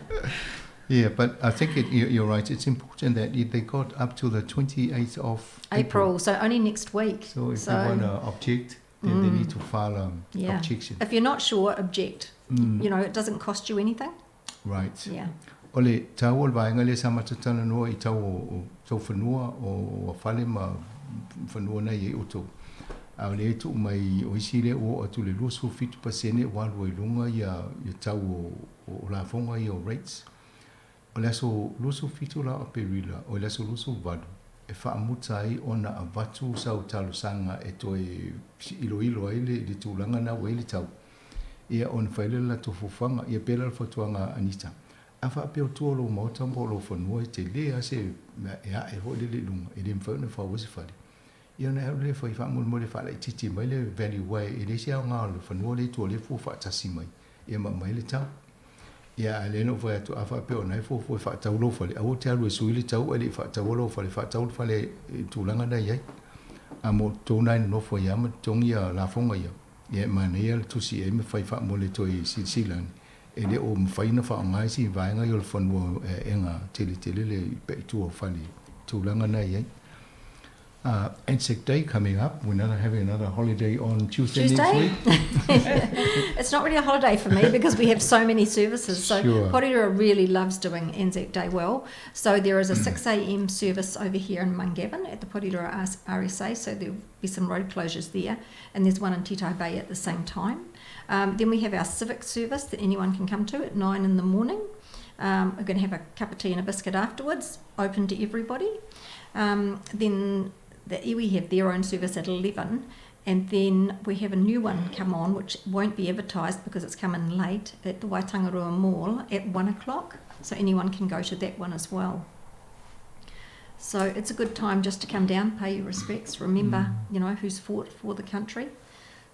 Yeah, but I think it, you're right. It's important that they got up to the 28th of April. April, so only next week. So if so, they want to object, then mm. they need to file an yeah. objection. If you're not sure, object. Mm. You know, it doesn't cost you anything. Right. Yeah. O le tāua o le vaega lea sa matou talanoa i tau o tau fanua o fale ma fanua na i ai outou. A o lea e tuu mai o isi lea ua oo atu i le 27% ua alu ai i luga ia tau o lafoga ia o rates. O le aso 27 la o Aperila, o le aso 28 e faamuta ai ona avatu sau talosaga e toe iloilo ai le tulaga na ua i ai le tau. Ia ona fai lea o le latou fuafuaga, ia pei la o le fautuaga a Anita, a faapea o tua o lou maota ma o lou fanua e tele lava se mea e ae foi lele i luga, e le mafai ona fau ai se fale. Ia ona e alu lea e fai faamolemole e faalaitiiti mai le value aua e leai se aoga o le fanua lea i tua o lea e fua faatasi mai ia ma aumai le tau. Ia a o lea na ou fai atu, a faapea o na e fuafua e faatau lou fale, aua e te alu e sui le tau ae le i faataua lou fale, faatau le fale i le tulaga na e i ai. A mo outou na e nonofo ai lava ma totogi ia lafoga ia, ia e manaia le tusi i ai ma fai faamolemole toe silasila ane, e le o mafai ona faaaoga isi vaega ia o le fanua e aega teletele le i tua o fale i tulaga na e i ai. Anzac Day coming up. We're not having another holiday on Tuesday, Tuesday? next week. It's not really a holiday for me because we have so many services. So sure. Porirua really loves doing Anzac Day well. So there is a 6 a.m. service over here in Mungavin at the Porirua RSA. So there'll be some road closures there. And there's one in Titahi Bay at the same time. Um, then we have our civic service that anyone can come to at 9 in the morning. Um, we're going to have a cup of tea and a biscuit afterwards, open to everybody. Um, then the iwi have their own service at 11, and then we have a new one come on, which won't be advertised because it's come in late, at the Waitangarua Mall at 1 o'clock. So anyone can go to that one as well. So it's a good time just to come down, pay your respects, remember, you know, who's fought for the country.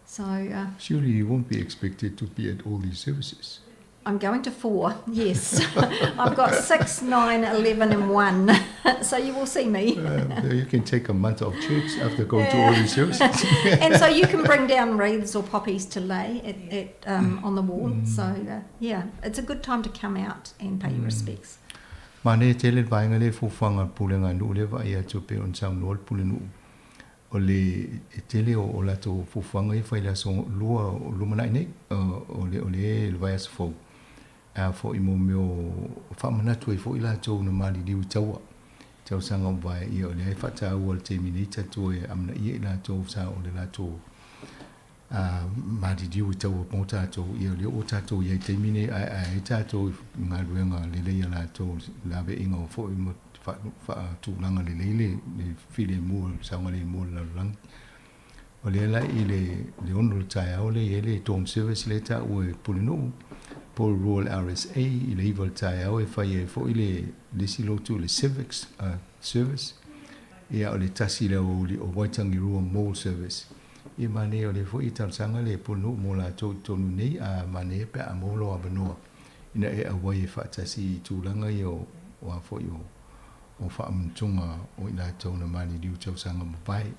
So uh, Surely you won't be expected to be at all these services. I'm going to four, yes. I've got 6, 9, 11 and 1. So you will see me. Uh, you can take a month off church after going yeah. to all these services. And so you can bring down wreaths or poppies to lay at, at um, on the wall. So, uh, yeah, it's a good time to come out and pay your respects. Manaia tele le vaega lea e fuafuaga a le pulega a nuu lea e vaai atu pei ona saunoa le pulenuu o le e tele o, o latou fuafuaga ia e fai i le aso lua o lumanai nei o le o le le vaiaso fou a foi mo mea o faamanatu ai foi latou na maliliu i taua tausaga ua vae ia o lea e faataua le taimi nei tatou e amanaia i latou sa o le latou a maliliu i taua mo tatou ia o lea ua tatou i ai taimi nei ae ae ai tatou i galuega lelei a latou laveaiga o foi ma faatulaga lelei le le filemu o le saogalemu o le lalolagi. O lea la i le le ono o le taeao lea e i ai le dawn service lea e taua e Pulenuu Porirua le RSA i le iva o le taeao e fai ai foi le le isi lotu le civics uh, service ia o le tasi i le aoauli o Waitangirua Mall Service. Ia manaia o lea foi e talosaga le Pulenuu mo latou i totonu nei a manaia pe a maua lou avanoa ina e auai e faatasi i tulaga ia o o a foi o o faamanatuga o i latou na maliliu tausaga mavae.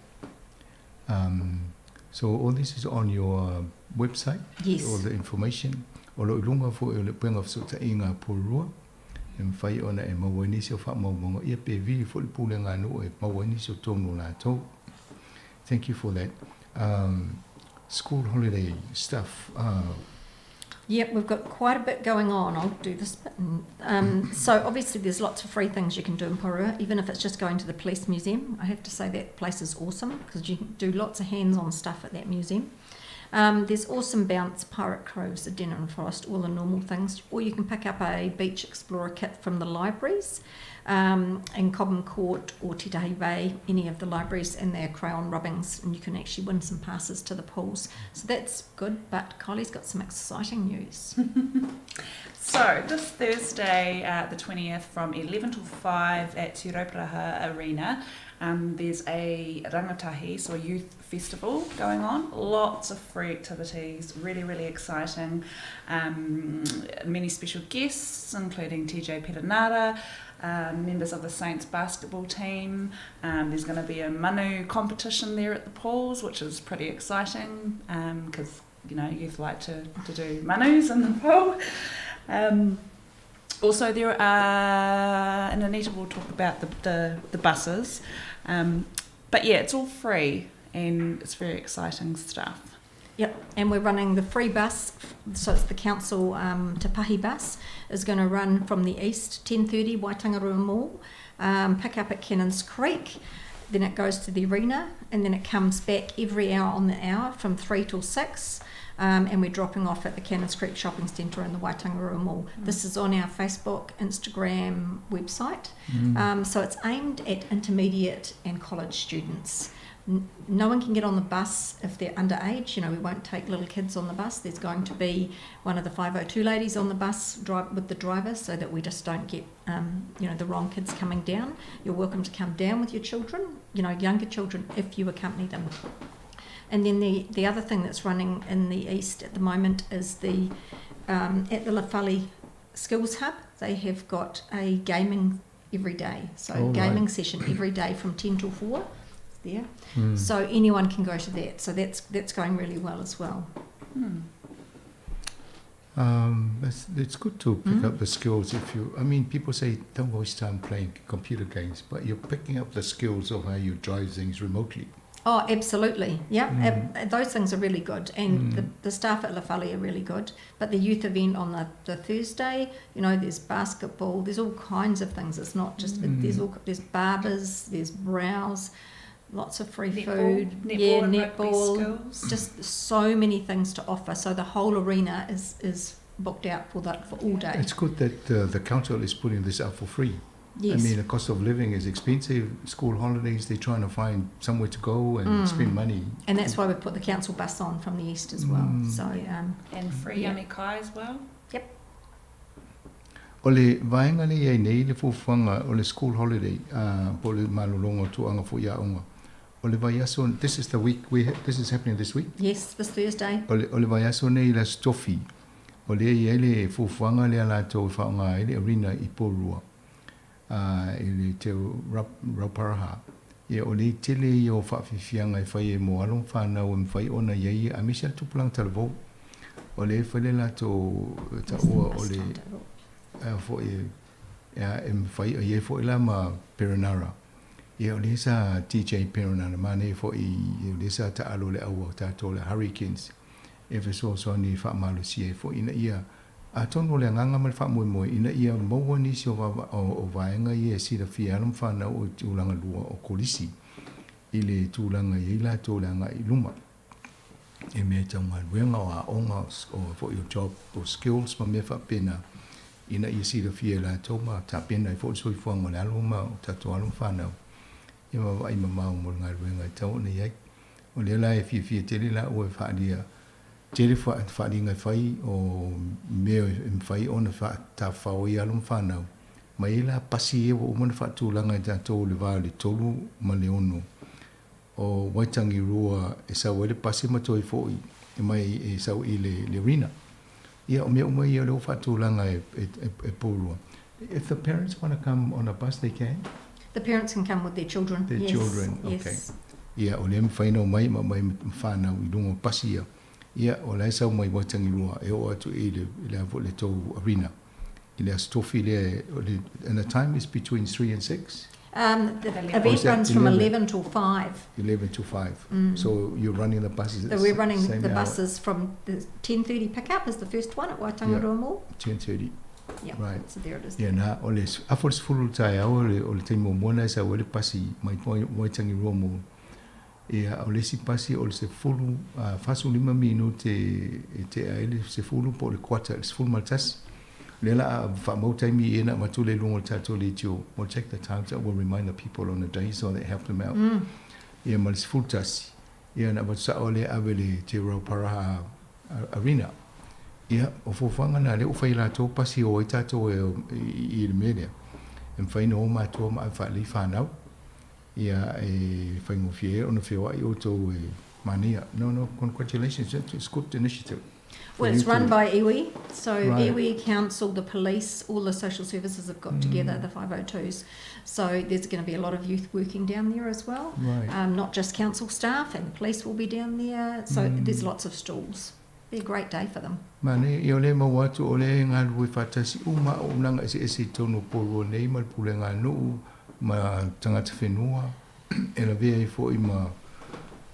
Um, so all this is on your website? Yes. All the information. O lo o i luga foi o le upega o fesootaiga a Porirua e mafai ona e maua ai nisi o faamaumauga ia pe vili foi le pulega a nuu e maua ai nisi o tonu o latou. Thank you for that. Um, school holiday stuff. Uh, Yep, we've got quite a bit going on. I'll do this bit. Um, so obviously there's lots of free things you can do in Porirua, even if it's just going to the police museum. I have to say that place is awesome because you can do lots of hands-on stuff at that museum. Um, there's awesome bounce, pirate coves, the Denham Forest, all the normal things. Or you can pick up a beach explorer kit from the libraries um, in Cobham Court or Titahi Bay, any of the libraries, and their crayon rubbings, and you can actually win some passes to the pools. So that's good, but Kylie's got some exciting news. So this Thursday, uh, the 20th, from 11 to 5 at Te Rauparaha Arena, um, there's a rangatahi, so a youth festival going on. Lots of free activities, really, really exciting. Um, many special guests, including TJ Perenara, um, members of the Saints basketball team. Um, there's going to be a manu competition there at the pools, which is pretty exciting because, um, you know, youth like to, to do manus in the pool. Um, Also, there are, and Anita will talk about the, the, the buses, but yeah, it's all free and it's very exciting stuff. Yep, and we're running the free bus, so it's the council Te Pahi bus, is going to run from the east, 10:30 Waitangirua Mall, pick up at Cannons Creek, then it goes to the arena, and then it comes back every hour on the hour from 3 till 6, and we're dropping off at the Cannons Creek Shopping Centre and the Waitangirua Mall. This is on our Facebook, Instagram, website. So it's aimed at intermediate and college students. No one can get on the bus if they're underage. You know, we won't take little kids on the bus. There's going to be one of the 502 ladies on the bus drive with the driver, so that we just don't get, the wrong kids coming down. You're welcome to come down with your children, younger children, if you accompany them. And then the other thing that's running in the east at the moment is the at the Lafali Skills Hub. They have got a gaming every day. So Oh, right. gaming session every day from 10 till 4. There. So anyone can go to that. So that's going really well as well. It's good to pick up the skills if you... People say don't waste time playing computer games, but you're picking up the skills of how you drive things remotely. Oh, absolutely. Yeah, those things are really good. And the staff at Lafali are really good. But the youth event on the Thursday, there's basketball, there's all kinds of things. It's not just... There's barbers, there's brows, lots of free Netball, food. netball Yeah, and rugby netball. skills. Just so many things to offer. So the whole arena is booked out for that for all day. It's good that the council is putting this up for free. Yes. The cost of living is expensive. School holidays, they're trying to find somewhere to go and spend money. And that's why we put the council bus on from the east as well. And free yummy kai as well. Yep. O le vaenga le iai nei le fuafuaga o le school holiday, po o le malologa o tuaga fo'i aoga. O le vaiaso, this is the week, we this is happening this week? Yes, this Thursday. O le vaiaso nei le aso tofi. O le iai le fuafuaga lea latou e faaoga ai le arena i Porirua. I le te Rauparaha. Ia o le tele ia o faafiafiaga e fai e mo alo ma whanau e mawhai ona iai a misi a tupulaga talavou. O le fai le latou taua o le fo'i e mawhai o iai fo'i la ma Perenara. Ia o le sa DJ Perenara mane fo'i o le sa ta'alo le aua o tātou le Hurricanes. E fesoasoani faamalosia ai fo'i ina ia atonu o le agaga ma le faamoemoe ina ia maua nisi o o vaega ia e silafia alo ma fanau o tulaga lua o kolisi i le tulaga i ai latou le agai i luma. E mea taugaluega o aoga o fo'i o job o skills ma mea faapena ina ia silafia e latou ma tapena ai fo'i le soifuaga o le alo ma o tatou alo ma fanau. Ia ma vaai mamao mo le galuega e tau ona iai. O lea la e fiafia tele laua e faalia tele faaliga e fai o mea e mafai ona faatafafao ai alo ma fanau. Ma ia la pasi ia ua uma ona faatulaga e tatou le va o le 3 ma le 6 o Waitangirua e sau ai le pasi ma toe fo'i e mai e sau i le arena. Ia o mea uma ia o le ua faatulaga e Porirua. If the parents want to come on a bus, they can? The parents can come with their children. Their Yes, children, okay. yes. Ia, o lea mawhai na o mai ma mai whanau i lunga o pasi ia. Ia, o la e sau mai Waitangirua e o atu i le avo le tau arena. I le aso tofi le, o le, and the time is between 3 and 6? The Or event is that runs from 11? 11 till 5. 11 to 5. So you're running the buses at So the we're running same the hour. buses from the 10:30 pickup is the first one at Waitangirua Mall. 10:30. Yeah. Right. So there it is. Ia na, o le afa o le sefulu le taeao, o le taimi muamua na e sau ai le pasi mai Waitangirua Mall. Ia, o le isi pasi o le sefulu, 45 minute e tea ai le sefulu po o le quarter, le 11. Lea la a faamau taimi i ena avatu le luga o le tatou leitio. We'll check the times that will remind the people on the day so that help them out. Ia ma le 11. Ia na avatu sao lea ave le Te Rauparaha Arena. Ia, o fuafuaga na lea ua fai latou pasi o ai tatou e i le mea lea. E mawhai na o mātua ma ave faalelei whanau. Ia, e whaingofie e ona whioai o tau e mania. No, no, congratulations. It's a good initiative. Well, For it's you run to by iwi. So Right. iwi council, the police, all the social services have got together, the 502s. So there's going to be a lot of youth working down there as well. Right. Not just council staff, and the police will be down there. So there's lots of stalls. Be a great day for them. Manaia, ia o lea e maua atu o lea e galulue faatasi uma auaunaga eseese i totonu o Porirua nei ma le pulega a nuu ma tagata whenua e lavea ai foi ma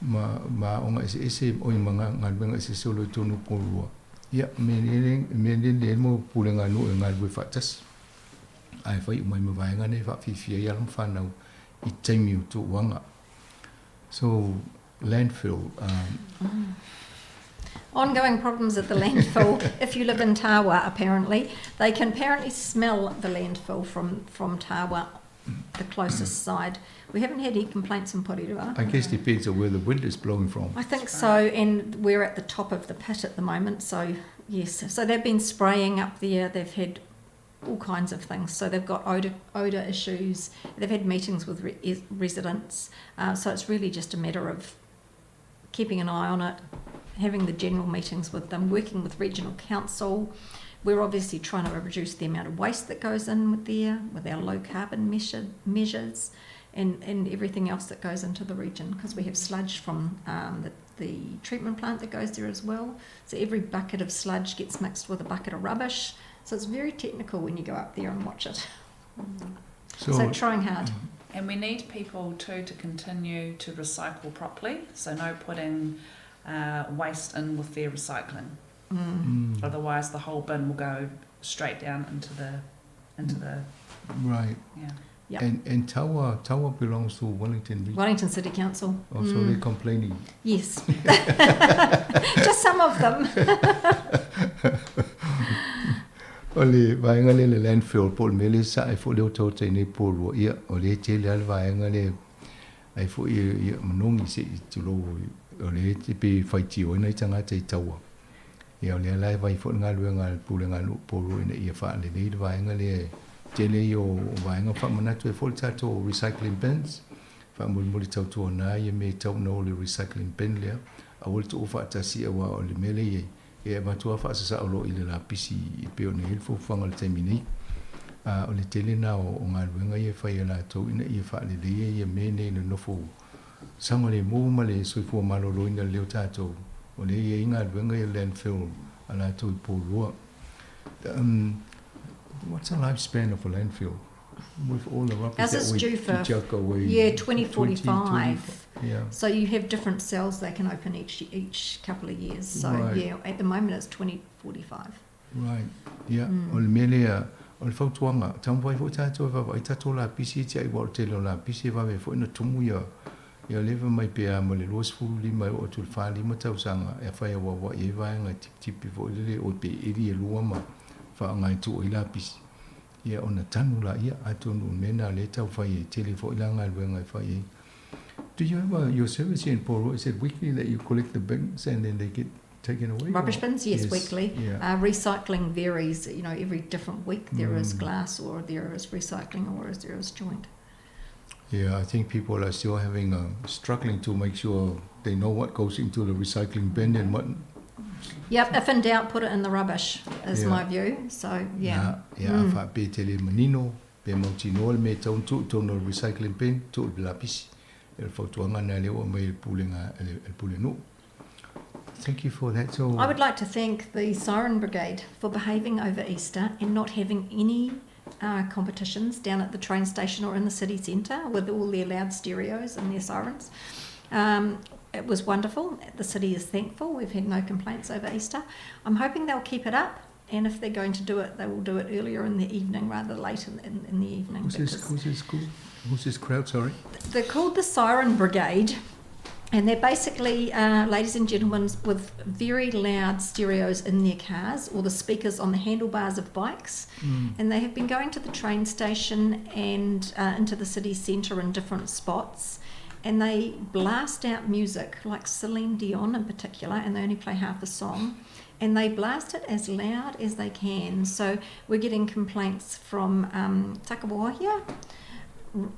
ma ma aoga eseese oi ma galuega eseese o lo o i totonu o Porirua. Ia, mea lelei mea lelei ai mo pulega a nuu e galulue faatasi. Ae fai uma ai ma vaega nei e faafiafia ai alo ma fanau i taimi o tuuaga. So, landfill. Um, Ongoing problems at the landfill. if you live in Tawa, apparently. They can apparently smell the landfill from, from Tawa, the closest side. We haven't had any complaints in Porirua. I guess depends on where the wind is blowing from. I think so, and we're at the top of the pit at the moment, so yes. So they've been spraying up there, they've had all kinds of things. So they've got odour, odour issues, they've had meetings with re- residents, uh, so it's really just a matter of keeping an eye on it, having the general meetings with them, working with regional council. We're obviously trying to reduce the amount of waste that goes in with there, with our low carbon measure, measures and, and everything else that goes into the region because we have sludge from um, the, the treatment plant that goes there as well. So every bucket of sludge gets mixed with a bucket of rubbish. So it's very technical when you go up there and watch it. So, so trying hard. And we need people too to continue to recycle properly. So no putting uh, waste in with their recycling. Mm. Mm. Otherwise, the whole bin will go straight down into the into the right. Yeah. Yep. And and Tawa Tawa belongs to Wellington Region. Wellington City Council. Oh, so mm. they're complaining. Yes. Just some of them. O le vaega lea le landfill po o le mea lea e sae foi lea o taota i nei Porirua, ia, o lea e tele lava le vaega lea ai foi ia manogi se i tulou o lea e pei e faitio ai nai tagata i taua. Ia o lea la e vaai foi le galuega a le Pulega a Nuu Porirua ina ia faalelei le vaega lea e tele ia o vaega faamanatu ai foi le tatou recycling bins, faamolemole tautuana ia mea e tau ona o le recycling bin lea, aua le tuua faatasi aua o le mea lea e i ai, E avatu lava faasasao loa i le lapisi e pei ona i ai le fuafuaga i le taimi nei. A o le tele lena o galuega ia e fai e latou ina ia faaleleia ia mea nei nonofo saogalemu ma le soifua maloloina lelei o tatou. O lea e i ai galuega ia landfill a latou i Porirua. Um, what's the lifespan of a landfill? With all the rubbish Ours that is we due for chuck away. Yeah, 2045. 20, yeah. So you have different cells they can open each each couple of years. So right. yeah, at the moment it's 2045. Right. Yeah. Mm. O le mea lea, o le fautuaga, taumafai foi tatou e vaavaai tatou lapisi e tiai, aua o le tele o lapisi e vave ai foi ona tumu ia ia leva mai pe a ma le 25 e oo atu i le 45 tausaga e fai auauai ai vaega tipitipi foi lele oi pe eli e lua ma faaaoga e tuu ai lapisi. Ia ona tanu laia, atonu o le mea lena o lea e taufai ai, e tele foi la galuega e fai ai. Do you have a, your service here in Porirua, is it weekly that you collect the bins and then they get taken away? Rubbish or? bins, yes, yes. weekly. Yeah. Uh, recycling varies, you know, every different week there mm. is glass or there is recycling or there is joint. Yeah, I think people are still having a, struggling to make sure they know what goes into the recycling bin and what Yep, if in doubt, put it in the rubbish, is yeah. my view. So, yeah. Na, yeah, mm. faapea tele manino, pe mautinoa le mea e tau ona tuu i totonu o le recycling bin, tuu i le lapisi. O le fautuaga lena lea ua aumai e le pulega, e le pulenuu. Thank you for that. So I would like to thank the Siren Brigade for behaving over Easter and not having any uh, competitions down at the train station or in the city centre with all their loud stereos and their sirens. Um, it was wonderful. The city is thankful. We've had no complaints over Easter. I'm hoping they'll keep it up. And if they're going to do it, they will do it earlier in the evening rather than late in, in, in the evening. Who's this, who's this, who's this crowd, sorry? They're called the Siren Brigade. And they're basically uh, ladies and gentlemen with very loud stereos in their cars or the speakers on the handlebars of bikes. Mm. And they have been going to the train station and uh, into the city centre in different spots. And they blast out music, like Celine Dion in particular, and they only play half the song. And they blast it as loud as they can. So we're getting complaints from um, Takawahohia,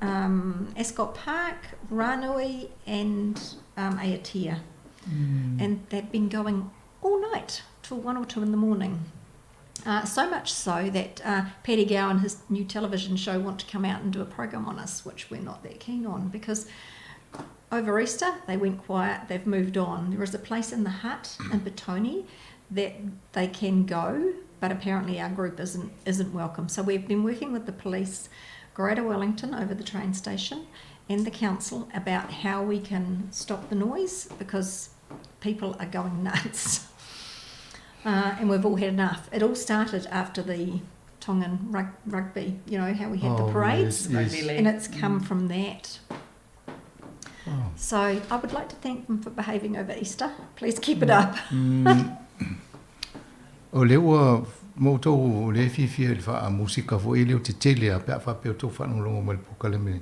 um, Ascot Park, Ranui, and um, Aotea. Mm. And they've been going all night till one or two in the morning. Uh, so much so that uh, Paddy Gow and his new television show want to come out and do a program on us, which we're not that keen on because Over Easter, they went quiet, they've moved on. There is a place in the hut in Petone that they can go, but apparently our group isn't isn't welcome. So we've been working with the police, Greater Wellington over the train station, and the council about how we can stop the noise because people are going nuts. And we've all had enough. It all started after the Tongan rugby, you know, how we had the Oh, parades, yes, yes. Rugby league. and it's come from that. Oh. So I would like to thank them for behaving over Easter. Please keep it up. O lea ua ma outou o lea e fiafia i le faamusika foi lea o tetele a pe a faapea o tou faalogologo mai i le polokalame lenei.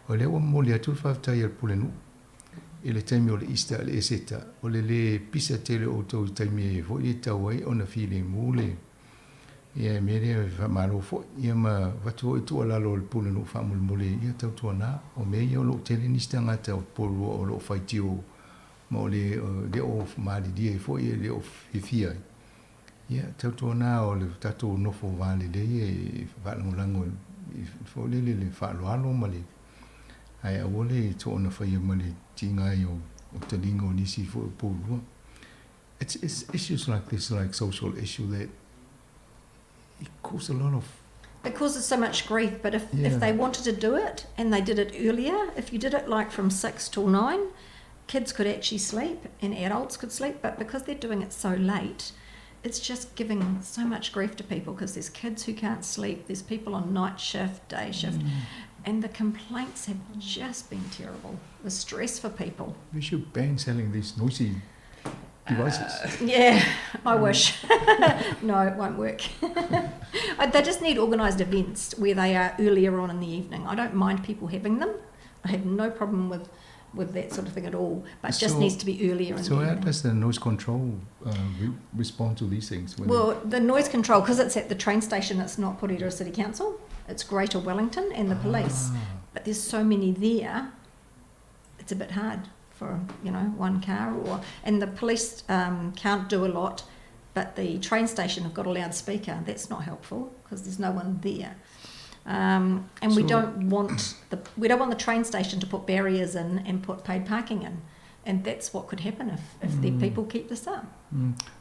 O lea ua momoli atu le faafetai a le Pulenuu i le taimi o le Easter le Eseta, o le lē pisa tele o outou i taimi foi lea e tatau ai ona filemu le ia mea lea e faamalo foi ia ma avatu foi tuualalo a le Pulenuu faamolemole ia tautuana o mea ia o lo o tele nisi tagata o Porirua o lo o faitio ma o le le o malilie ai foi e le o fiafia ai. Ia tautuana o le tatou nofo va lelei e faalagolago i foi lele le faaaloalo ma le ae aua le soona faia ma le tiga ai o o taliga o nisi foi o Porirua. It's, it's issues like this, like social issue that it causes a lot of It causes so much grief, but if, Yeah. if they wanted to do it and they did it earlier, if you did it like from 6 till 9, kids could actually sleep and adults could sleep, but because they're doing it so late, it's just giving so much grief to people because there's kids who can't sleep, there's people on night shift, day shift, and the complaints have just been terrible. The stress for people. We should ban selling these noisy devices. Yeah, I wish. No, it won't work. They just need organised events where they are earlier on in the evening. I don't mind people having them. I have no problem with that sort of thing at all, but it just So- needs to be earlier in So the how evening. does the noise control respond to these things? When Well, the noise control, because it's at the train station, it's not Porirua City Council, it's Greater Wellington and the police. But there's so many there, it's a bit hard for, you know, one car or... And the police can't do a lot, but the train station have got a loudspeaker. That's not helpful because there's no one there. And we So don't want the, we don't want the train station to put barriers in and put paid parking in. And that's what could happen if the people keep this up.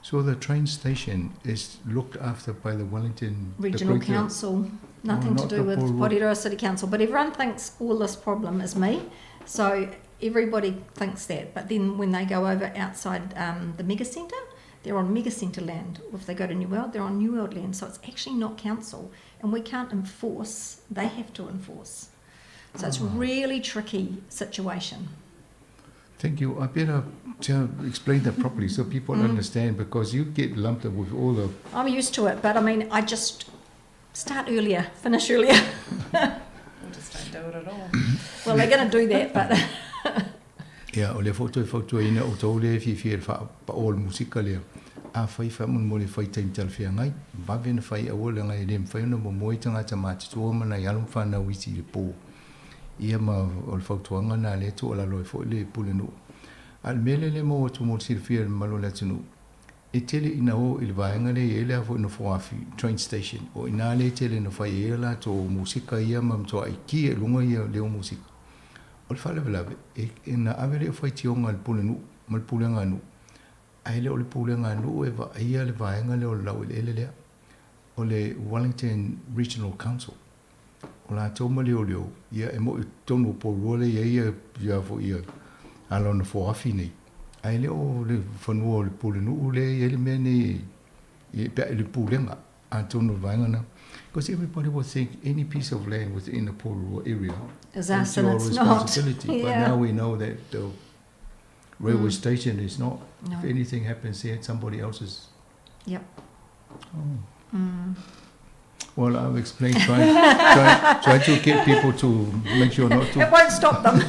So the train station is looked after by the Wellington the Regional Greater Council, Oh, nothing to not do the with Porirua. Porirua City Council. But everyone thinks all this problem is me, so everybody thinks that. But then when they go over outside the mega centre, they're on mega centre land. Or if they go to New World, they're on New World land. So it's actually not council, and we can't enforce. They have to enforce. So it's really tricky situation. Thank you. I better explain that properly so people understand, because you get lumped up with all the... I'm used to it, but I just start earlier, finish earlier. Or just don't do it at all. Well, they're going to do that, but... Ia, o le fautua e fautuaina o outou lea e fiafia i le faapao o le musika lea. Afai faamolemole fai taimi talafeagai, vave na fai aua leaga e le mafai ona momoe tagata matutua ma nai alo ma fanau isi i le pō. Ia ma o le fautuaga na lea e tuualalo ai foi le pulenuu. A o le mea lea lea e maua atu mo le silafia i le mamalu o le atunuu, e tele ina o i le vaega lea e i ai le a foi nofoafi, train station, o i ina lea e tele ina fai ai a latou musika ia ma matuai ki i luga ia leo musika. O le faalavelave, e na ave lea o faitioga a le pulenuu ma le pulega a nuu, ae le o le pulega a nuu e vaaia le vaega lea o le laueleele lea, o le Wellington Regional Council. O latou ma leoleo, ia e mo'i totonu o Porirua lea e i ai ia, ia foi ia ala o nofoafi nei. Ae le o le fanua o le pulenuu lea e i ai le mea nei e pe a i le pulega atonu o le vaega na. Because everybody will think any piece of land within the Porirua area Is is us and your it's not. responsibility. But now we know that the railway station is not. No. If anything happens here, it's somebody else's. Oh. Well, I've explained, try to get people to make sure not to. It won't stop them.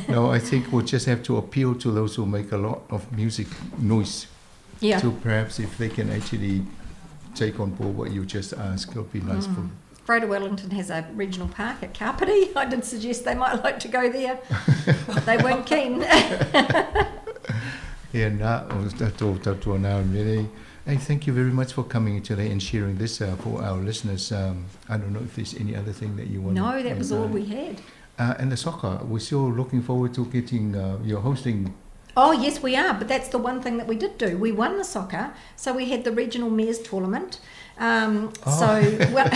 No, I think we'll just have to appeal to those who make a lot of music noise. To perhaps if they can actually take on board what you just asked, it'll be nice for Greater Wellington has a regional park at Kapiti. I did suggest they might like to go there. They weren't keen. Yeah, na, o tatou, tatou na, really. Hey, thank you very much for coming today and sharing this for our listeners. I don't know if there's any other thing that you want to No, that was all add. we had. And the soccer, we're still looking forward to getting your hosting. Oh, yes, we are. But that's the one thing that we did do. We won the soccer. So we had the regional mayor's tournament. Oh. So well,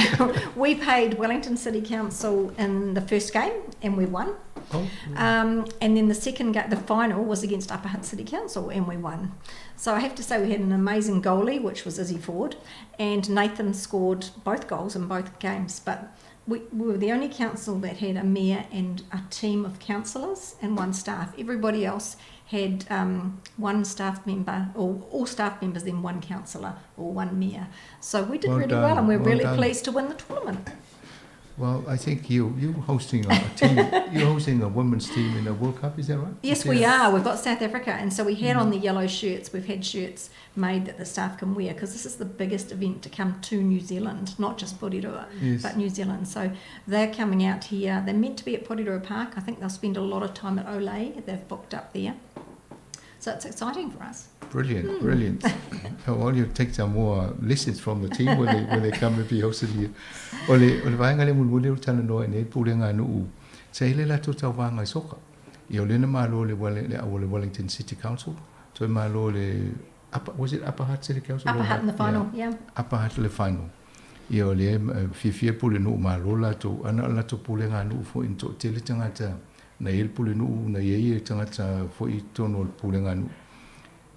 we paid Wellington City Council in the first game and we won. Oh. And then the second game, the final, was against Upper Hutt City Council and we won. So I have to say we had an amazing goalie, which was Izzy Ford, and Nathan scored both goals in both games. But we were the only council that had a mayor and a team of councillors and one staff. Everybody else had one staff member, or all staff members, then one councillor or one mayor. So we did Well really done. well, and we're Well really done. pleased to win the tournament. Well, I think you hosting a team. You're hosting a women's team in the World Cup, is that right? Yes, Is we that are. We've got South Africa, and so we had on the yellow shirts. We've had shirts made that the staff can wear, because this is the biggest event to come to New Zealand, not just Porirua, but New Zealand. So they're coming out here. They're meant to be at Porirua Park. I think they'll spend a lot of time at Olay. They've booked up there. So it's exciting for us. Brilliant, brilliant. Oh, well, you take some more lessons from the team when they come and be hosted here. O le vaenga le mulimuli o talanoa i nei pulega a nuu, sa i le latou tauvaga i soka. Ia o lena malo le, le au o le Wellington City Council, toe malo le Upper, was it Upper Hutt City Council? Upper Hutt in the final, yeah. Upper Hutt le final. Ia o le fiafia pulenuu malo latou, ana o le latou pulega a nuu foi na toatele tagata na i ai le pulenuu, na i ai tagata foi i totonu o le pulega a nuu.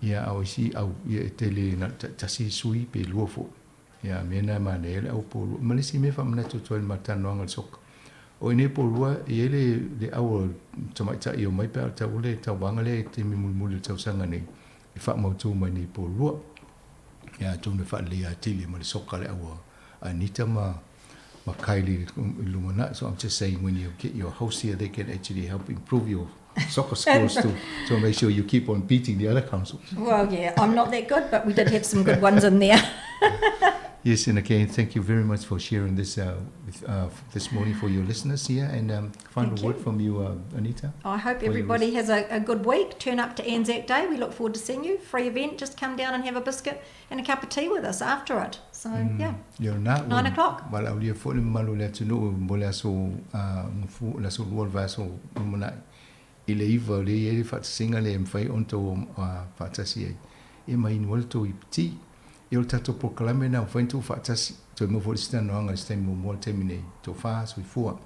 Ia a o isi au, ia e tele na o le taitasi sui pe lua foi. Ia a mea na e manaia le au polua. Ma le isi mea e faamanatu atu ai i le matalanoaga o le soka. O i nei polua, e i ai le, le au o tamaitai e omai pe a o le tau le tauvaga lea i taimi mulimuli o le tausaga nei, e faamautu mai nei polua. Ia atonu e faaleleia atili ma le soka le au a Anita ma Kylie i lumanai. So I'm just saying, when you get your host here, they can actually help improve your soccer skills to make sure you keep on beating the other councils. Well, yeah, I'm not that good, but we did have some good ones in there. Yes, and again, thank you very much for sharing this with this morning for your listeners here. And final Thank word you. from you, Anita. I hope for your everybody listeners. has a good week. Turn up to Anzac Day. We look forward to seeing you. Free event. Just come down and have a biscuit and a cup of tea with us after it. You're not 9 one. o'clock. Well, I'll leave for the malu le tunu mo le aso, ngafu, le aso lua le vaiaso lumanai. I le iva o le i ai le faatasinga le e mafai ona tou, faatasi ai. E mai inu ai le tou ipiti. E o le tatou polokalame na mafai ona tou faatasi. Toe maua foi le isi talanoaga i se taimi muamua le taimi nei. Tofa, soifua.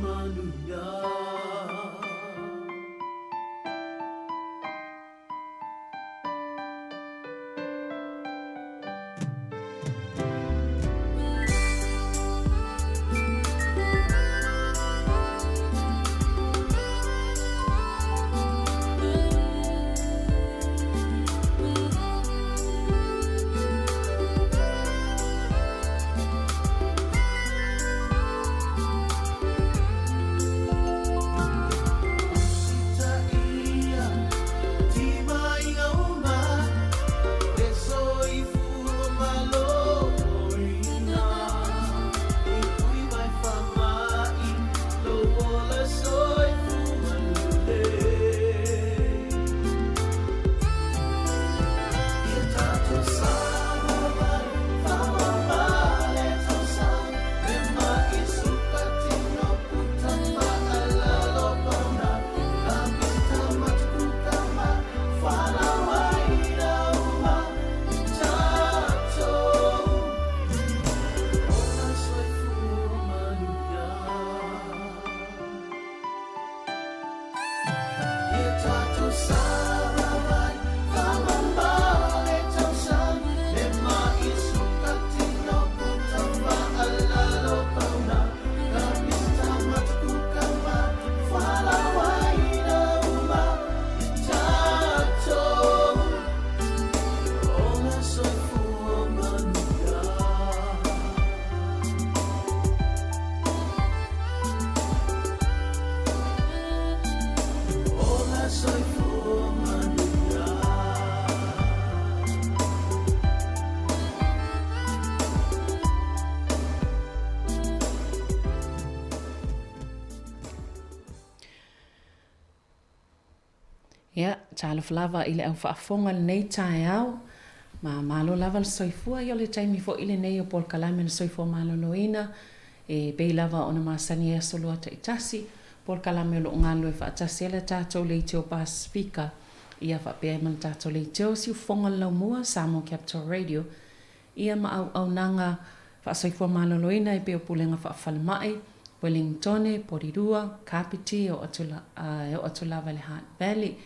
Manuia. Ia, talofa lava i le au faafofoga i lenei taeao. Ma malo lava le soifua. Ia o le taimi foi lenei o polokalame o le soifua maloloina e pei lava ona masani ai aso lua taitasi, polokalame o lo o galulue faatasi ai le tatou Leitio Pasefika ia faapea ai ma le tatou Leitio Siufofoga o le Laumua, Samoa Capital Radio. Ia ma auaunaga faasoifua maloloina e pei o Pulega Faafalemai, Wellingtone, Porirua, Kapiti e oo atu e oo atu lava i le Hutt Valley.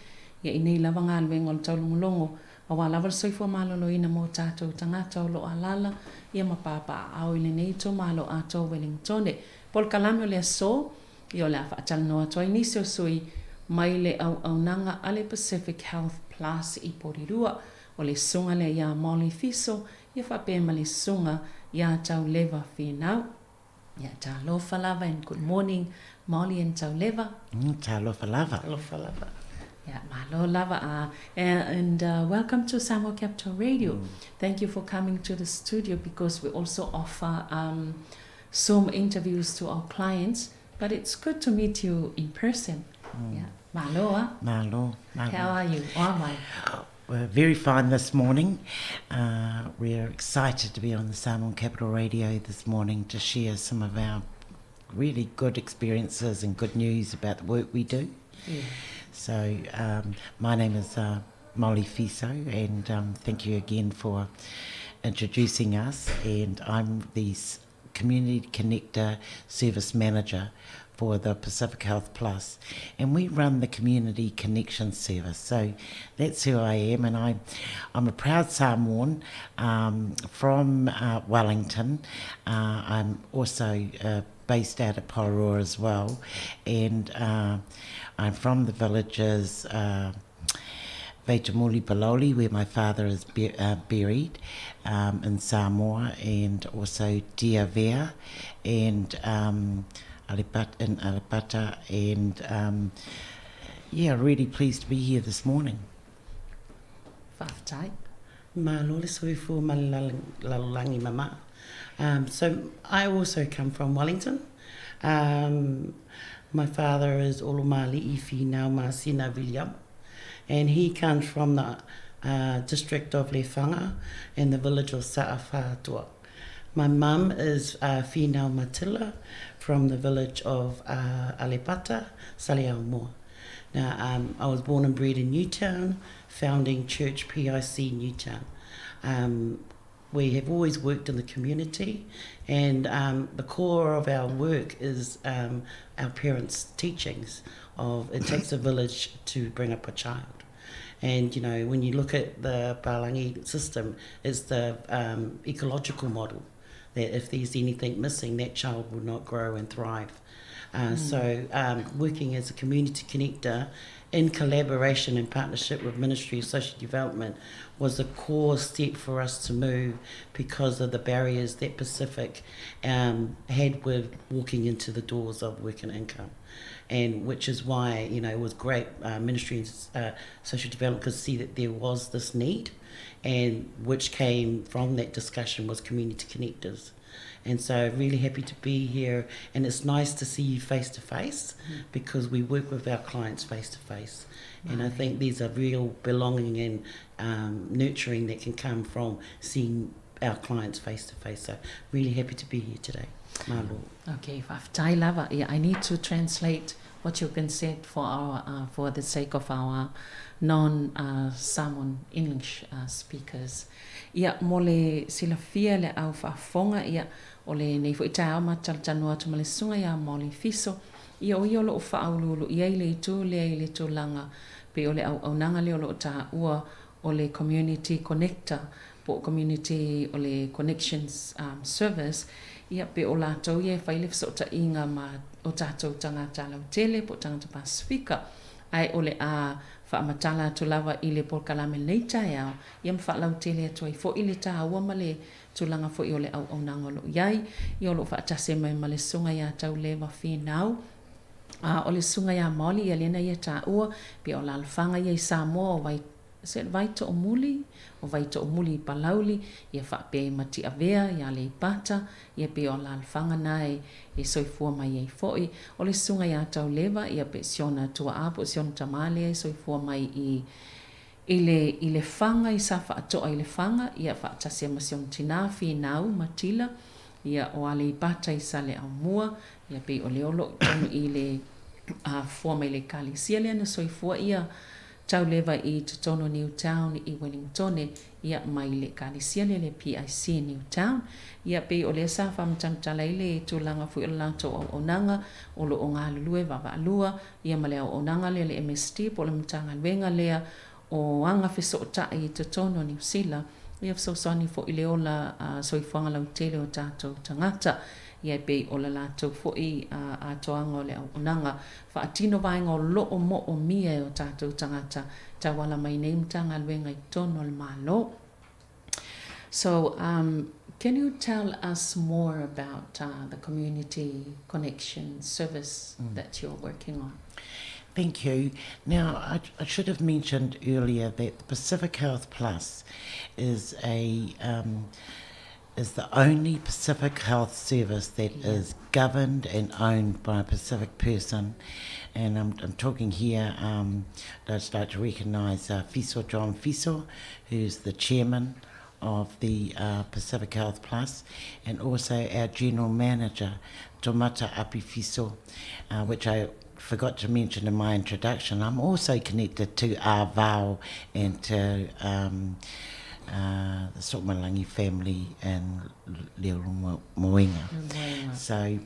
Ia i nei lava galuega o le taulogologo aua lava le soifua maloloina mo tatou tagata o lo o alaala ia ma papaaao i lenei itumalo atoa o Wellingtone. Polokalame o le aso, ia o le a faatalanoa atu ai nisi o sui mai le auaunaga a le Pacific Health Plus i Porirua. O le susuga lea iā Molly Fiso, ia faapea ma le susuga iā Tauleva Finau. Ia, talofa lava and good morning Molly and Tauleva. Talofa lava. Talofa lava. Yeah, malo lava. And welcome to Samoa Capital Radio. Thank you for coming to the studio because we also offer Zoom interviews to our clients, but it's good to meet you in person. Yeah, malo ah. Malo, malo. How are you? O a mai? We're very fine this morning. Uh, we're excited to be on the Samoan Capital Radio this morning to share some of our really good experiences and good news about the work we do. Yeah. So, um, my name is uh, Molly Fiso, and um, thank you again for introducing us. And I'm the Community Connector Service Manager for the Pacific Health Plus, and we run the Community Connection Service. So that's who I am, and I, I'm a proud Samoan from Wellington. I'm also based out at Porirua as well, and I'm from the villages. Veitamuli Paloli, where my father is buried in Samoa, and also Tiavea, and Aleipata, in Aleipata, and yeah, really pleased to be here this morning. Faafetai. Malo le soifua ma le lalolagi mama. So I also come from Wellington. Um, my father is Olomali'i Finau Masina William, and he comes from the uh, district of Lefaga and the village of Sa'afātoa. My mum is uh, Finau Matila from the village of uh, Aleipata, Saleaumua. Now, um, I was born and bred in Newtown, founding Church PIC Newtown. Um, we have always worked in the community, and um, the core of our work is um, our parents' teachings of it takes a village to bring up a child. And you know, when you look at the Palangi system, it's the um, ecological model that if there's anything missing, that child will not grow and thrive. So working as a community connector in collaboration and partnership with Ministry of Social Development was a core step for us to move because of the barriers that Pacific had with walking into the doors of work and income. And which is why, you know, it was great Ministry of Social Development could see that there was this need, and which came from that discussion was community connectors. And so really happy to be here, and it's nice to see you face to face because we work with our clients face to face. And I think there's a real belonging and nurturing that can come from seeing our clients face to face. So really happy to be here today. Malo. Okay, faafetai lava. Yeah, I need to translate what you've been said for our for the sake of our non Samoan English speakers. Ia, mo le silafia le au faafofoga, ia, o lenei foi taeao ma talatalanoa atu ma le susuga ia Molly Fiso, ia o ia o lo o faauluulu i ai le itu lea i le tulaga pei o le auaunaga lea o lo o taua o le Community Connector po o Community o le Connections Service, ia, pe o latou ia e fai le fesootaiga ma o tatou tagata lautele po o tagata Pasefika, ae o le a faamatala atu lava i le polokalame lenei taeao, ia ma faalautele atu ai foi le taua ma le tulaga foi o le auaunaga o lo o i ai, ia o lo o faatasi mai ma le Susuga ia Tauleva Finau, a o le Susuga ia Molly, ia lea na ia taua, pei o alaalafaga ia i Samoa o Is it Vaitoomuli? O Vaitoomuli i Palauli, ia faapea i Matiavea, i Aleipata, ia pei o alaalafaga na e e soifua mai ai foi. O le susuga ia Tauleva, ia pe si ona tuaa po o si ona tamā lea e soifua mai i i le i Lefaga, i Safaatoa i Lefaga, ia faatasi ai ma si ona tinā, Finau ma Tila, ia o Aleipata i Saleaaumua, ia pei o lea o lo o i totonu i le afua mai le Ekalesia lea na soifua ia Tauleva i totonu o Newtown i Wellingtone, ia, mai le Ekalesia lea le PIC i Newtown. Ia, pei o lea sa faamatamatala ai le tulaga foi o le latou auaunaga o lo o galulue vaavaalua, ia ma le auaunaga lea le MSD po o le Matagaluega lea o Aga Fesootai i totonu o Niu Sila, ia fesoasoani foi i le ola soifuaga lautele o tatou tagata. Ia e pei o le latou foi atoaga o le auaunaga faatino vaega o lo o moomia e o tatou tagata tauala mai nei Matagaluega i totonu o le Malo. So, um, can you tell us more about uh, the community connection service mm. that you're working on? Thank you. Now, I, I should have mentioned earlier that the Pacific Health Plus is a um, is the only Pacific Health Service that yeah. is governed and owned by a Pacific person. And I'm, I'm talking here, um, I'd just like to recognise uh, Fiso John Fiso, who's the chairman of the uh, Pacific Health Plus, and also our general manager, Tomata Apifiso, uh, which I forgot to mention in my introduction. I'm also connected to Arvao and to um, uh, the Sokmalangi family and Leo Moenga. So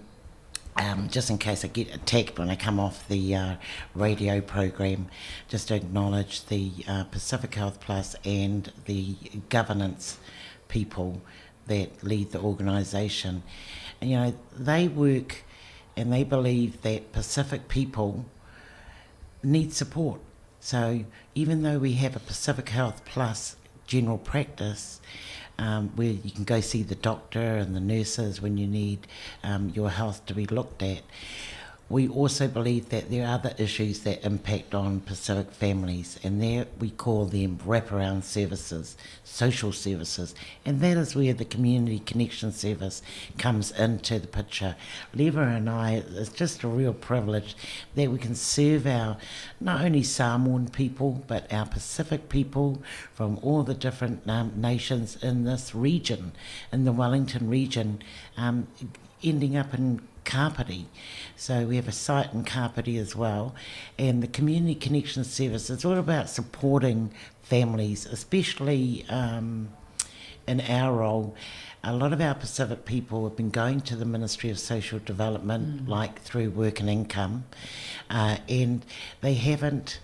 um, just in case I get attacked when I come off the uh, radio program, just to acknowledge the uh, Pacific Health Plus and the governance people that lead the organisation. And, you know, they work and they believe that Pacific people need support. So even though we have a Pacific Health Plus general practice, um, where you can go see the doctor and the nurses when you need um, your health to be looked at, We also believe that there are other issues that impact on Pacific families, and there we call them wraparound services, social services, and that is where the Community Connection Service comes into the picture. Leva and I, it's just a real privilege that we can serve our not only Samoan people, but our Pacific people from all the different um, nations in this region, in the Wellington region, um, ending up in Kapiti. So we have a site in Kapiti as well. And the Community Connection Service is all about supporting families, especially um, in our role. A lot of our Pacific people have been going to the Ministry of Social Development, mm. like through work and income, uh, and they haven't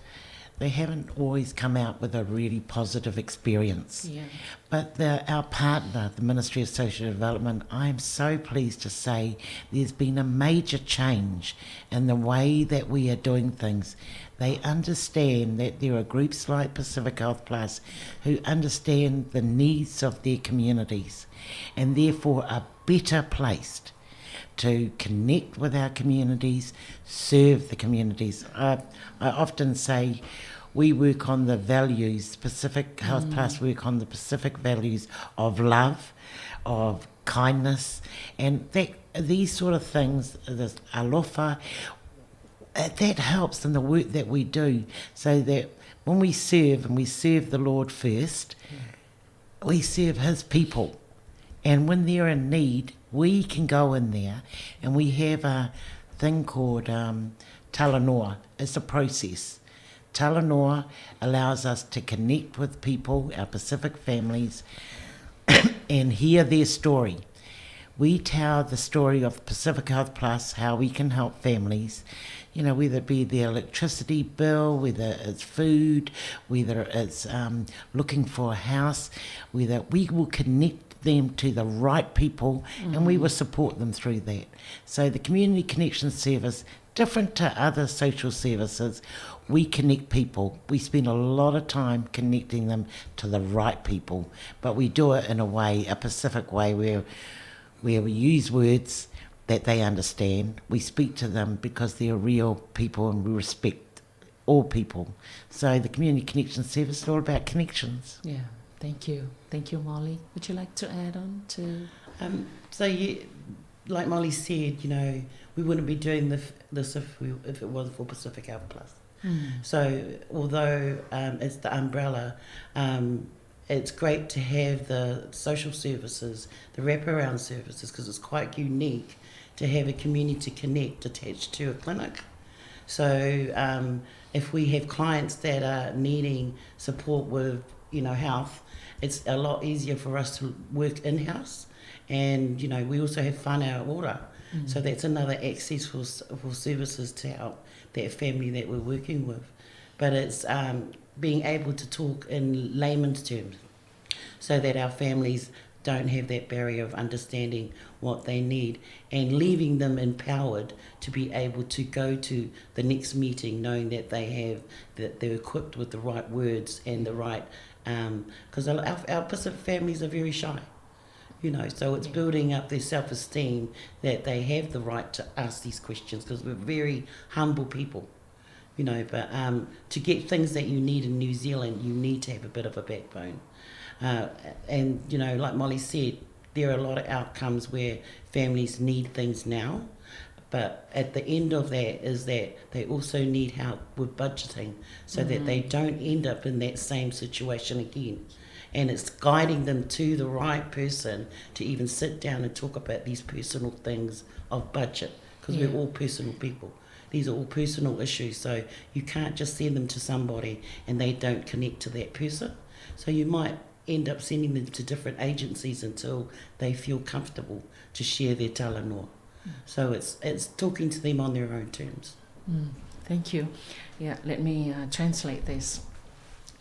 they haven't always come out with a really positive experience. Yeah. But the, our partner, the Ministry of Social Development, I am so pleased to say there's been a major change in the way that we are doing things. They understand that there are groups like Pacific Health Plus who understand the needs of their communities and therefore are better placed to connect with our communities, serve the communities. I, I often say we work on the values, Pacific Health mm. Plus work on the Pacific values of love, of kindness, and that these sort of things, this alofa, uh, that helps in the work that we do so that when we serve and we serve the Lord first, mm. we serve His people. And when they're in need, we can go in there and we have a thing called um, Talanoa. It's a process. Talanoa allows us to connect with people, our Pacific families, and hear their story. We tell the story of Pacific Health Plus, how we can help families, you know, whether it be the electricity bill, whether it's food, whether it's um, looking for a house, whether we will connect them to the right people mm. and we will mm. support them through that. So the Community Connection Service, different to other social services, we connect people. We spend a lot of time connecting them to the right people, but we do it in a way, a Pacific way, where where we use words that they understand. We speak to them because they're real people and we respect all people. So the Community Connection Service is all about connections. Yeah, thank you. Thank you, Molly. Would you like to add on to? Um, so you, like Molly said, you know, we wouldn't be doing this, this if, we, if it wasn't for Pacific Health Plus. Mm. So although um, it's the umbrella, um, it's great to have the social services, the wraparound services, because it's quite unique to have a community connect attached to a clinic. So um, if we have clients that are needing support with, you know, health, it's a lot easier for us to work in-house. And, you know, we also have whānau ora. Mm. So that's another access for, for services to help that family that we're working with. But it's um, being able to talk in layman's terms so that our families don't have that barrier of understanding what they need and leaving them empowered to be able to go to the next meeting knowing that they have that they're equipped with the right words and the right because um, our, our Pacific families are very shy you know so it's yeah. building up their self-esteem that they have the right to ask these questions because we're very humble people you know but um, to get things that you need in New Zealand you need to have a bit of a backbone uh, and you know like Molly said there are a lot of outcomes where families need things now but at the end of that is that they also need help with budgeting so mm. that they mm. don't end up in that same situation again and it's guiding them to the right person to even sit down and talk about these personal things of budget because yeah. we're all personal people these are all personal issues so you can't just send them to somebody and they don't connect to that person so you might end up sending them to different agencies until they feel comfortable to share their talanoa. Mm. So it's, it's talking to them on their own terms. Mm. Thank you. Yeah, let me uh, translate this.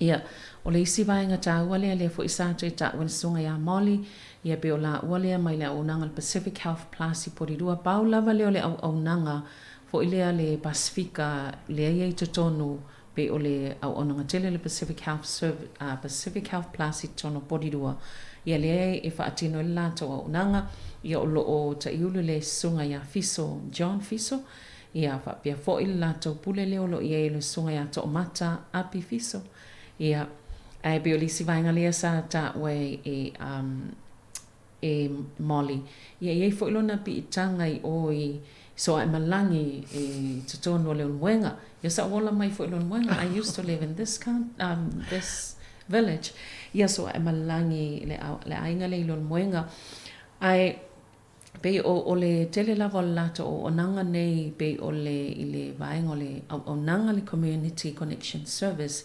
Ia, o le isi vaega taua lea, lea foi sa toe taua le susuga ia Molly, ia pei o laua lea mai le auaunaga a le Pacific Health Plus i Porirua, pau lava lea o le auaunaga foi lea a le Pasifika lea ia i totonu pei o le auaunaga tele a le Pacific Health Serv Pacific Health Plus i totonu o Porirua, ia lea e faatino ai le latou auaunaga, ia o lo o taiulu le susuga ia Fiso, John Fiso, Ia, faapea foi le latou pule lea o lo o i ai le susuga ia Toomata Api Fiso. Ia, ae pei o le isi vaega lea sa taua e, e, um, e Molly. Ia, e i ai foi lona piitaga i o i Soaemalagi i totonu o Leulumoega. Ia, sa ou ola mai foi i Leulumoega. I used to live in this, um, this village. Ia, Soaemalagi, le, le aiga lea i Leulumoega. Ae, Pei o, o le tele lava o le latou auaunaga nei pei o le i le vaega o le auaunaga le Community Connection Service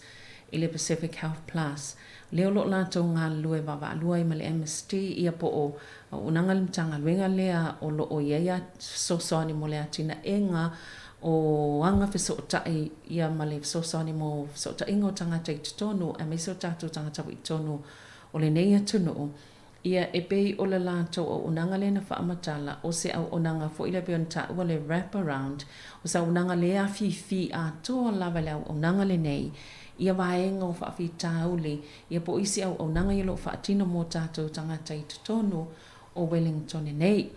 i le Pacific Health Plus lea o lo o latou galulue vaavaalua ai ma le MSD ia po o auaunaga le Matagaluega lea o lo o i ai a fesoasoani mo le atinaega o aga fesootai ia ma le fesoasoani mo fesootaiga o tagata i totonu aemaise o tatou tagata i totonu o lenei atunuu. Ia, e pei o le latou auaunaga lea na faamatala, o se auaunaga foi lea pei ona taua le wrap around, o se auaunaga lea afifi atoa lava i le auaunaga lenei, ia vaega o faafitauli, ia po o isi auaunaga ia o lo o faatino mo tatou tagata i totonu o Wellington nei.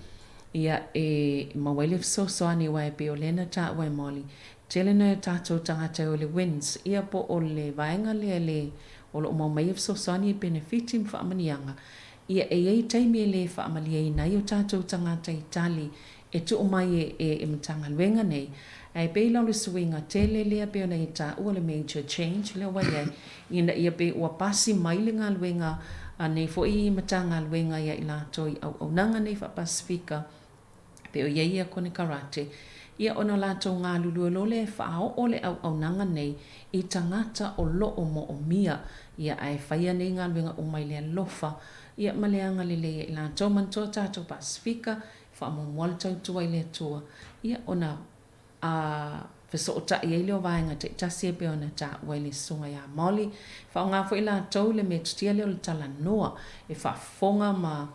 Ia, e maua ai le fesoasoani aua e pei o lea na taua e Molly, tele nai o tatou tagata e o le WINS, ia po o le vaega lea le O lo o mau mai e fesoasoani i penefiti ma faamanuiaga, ia e i ai taimi e le faamalieina ai o tatou tagata i tali e tuu mai e e Matagaluega nei. Ae pei la o le suiga tele lea pei ona ia taua le major change lea ua i ai, ina ia pei ua pasi mai le galuega a nei foi Matagaluega ia i latou i auaunaga nei faa-Pasifika, Pei o ia ia konekarate, ia ona latou galulue loa lea e faaoo le auaunaga nei i tagata o lo o moomia, ia ae faia nei galuega uma i le alofa, ia ma le agalelei ia i latou. Manatua tatou Pasifika, e faamuamua le tautua i le Atua, ia ona a fesootai ai lea o vaega taitasi e pei ona taua e le Susuga ia Molly. E faaaoga foi latou le metotia lea o le talanoa e faafofoga ma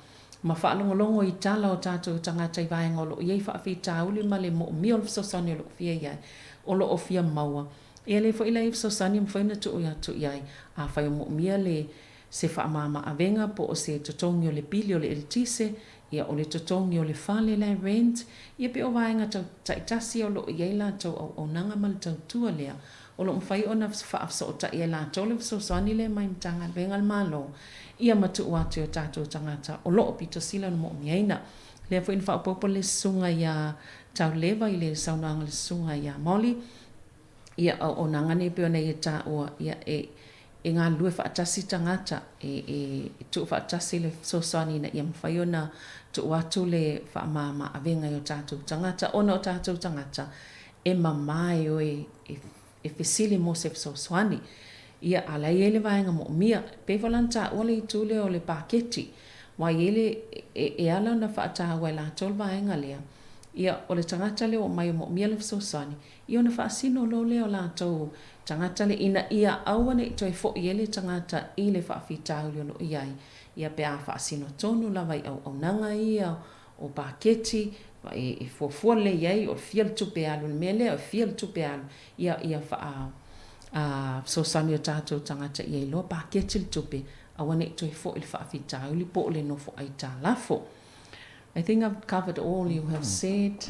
ma faalogologo i tala o tatou tagata i vaega o lo o i ai faafitauli ma le moomia o le fesoasoani o lo o fia i ai, o lo o fia maua. Ia lea foi la e fesoasoani e mafai ona tuu atu i ai, afai o moomia le se faamama avega po o se totogi o le pili o le eletise, Ia, o le totogi o le fale la e rent, ia pe o vaega tau taitasi o lo o i ai latou auaunaga ma le tautua lea o lo o mafai ona faafesootai e latou le fesoasoani lea mai Matagaluega a le Malo ia ma tuu atu i o tatou tagata o lo o pito sili ona moomiaina. Lea foi na faaopoopo le Susuga ia Tauleva i le saunoaga a le Susuga ia Molly, ia auaunaga nei pei ona ia taua, ia e e galulue faatasi tagata, e e tuufaatasi le fesoasoani ina ia mafai ona tuu atu le faamama avega i o tatou tagata, ona o tatou tagata e mama e o e e fesili mo se fesoasoani. Ia, a o la e i ai le vaega moomia. E pei foi la ona taua le itu lea o le paketi, aua e i ai le, e e ala ona faataua e latou le vaega lea, ia, o le tagata lea ua omai e moomia le fesoasoani, ia ona faasino loa lea o latou tagata lea ina ia aua ne i toe foi ai le tagata i le faafitauli o lo o i ai, ia pe a faasino tonu lava i auaunaga ia o paketi, e fuafua lelei i ai o le fia le tupe e alu i le mea lea, o le fia le tupe e alu, ia ia faa fesoasoani i o tatou tagata ia iloa paketi le tupe, aua ne i toe foi i le faafitauli po o le nofo aitalafu. I think I've covered all you have said.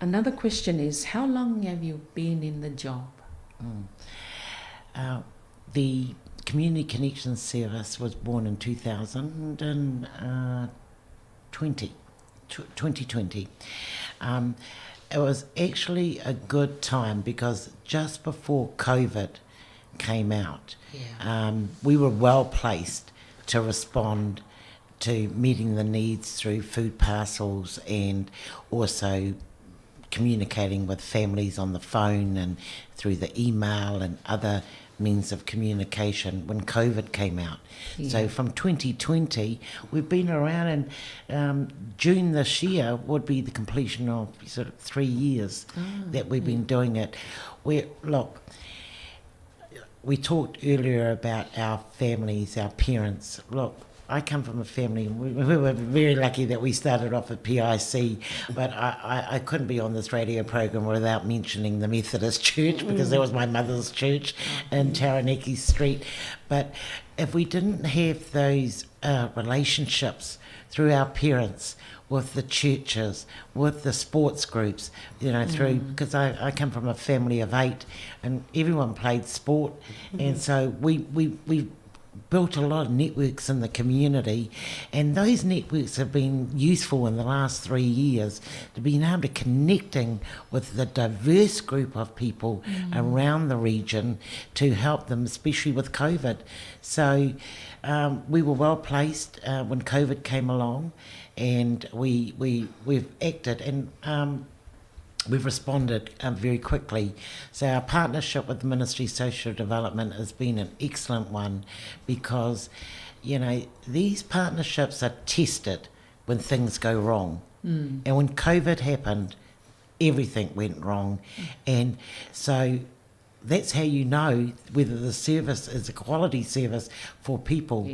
Another question is, how long have you been in the job? The Community Connections Service was born in 2020. 2020. It was actually a good time because just before COVID came out, we were well placed to respond to meeting the needs through food parcels and also communicating with families on the phone and through the email and other means of communication when COVID came out. Yeah. So from 2020, we've been around, and June this year would be the completion of sort of 3 years that we've been doing it. We look, we talked earlier about our families, our parents. Look, I come from a family, we were very lucky that we started off at PIC, but I couldn't be on this radio program without mentioning the Methodist Church, because that was my mother's church in Taranaki Street. But if we didn't have those relationships through our parents, with the churches, with the sports groups, through, because I come from a family of 8 and everyone played sport. And so we built a lot of networks in the community, and those networks have been useful in the last 3 years to being able to connecting with the diverse group of people around the region to help them, especially with COVID. So we were well placed when COVID came along, and we've acted and we've responded very quickly. So our partnership with the Ministry of Social Development has been an excellent one, because these partnerships are tested when things go wrong. And when COVID happened, everything went wrong. And so that's how you know whether the service is a quality service for people.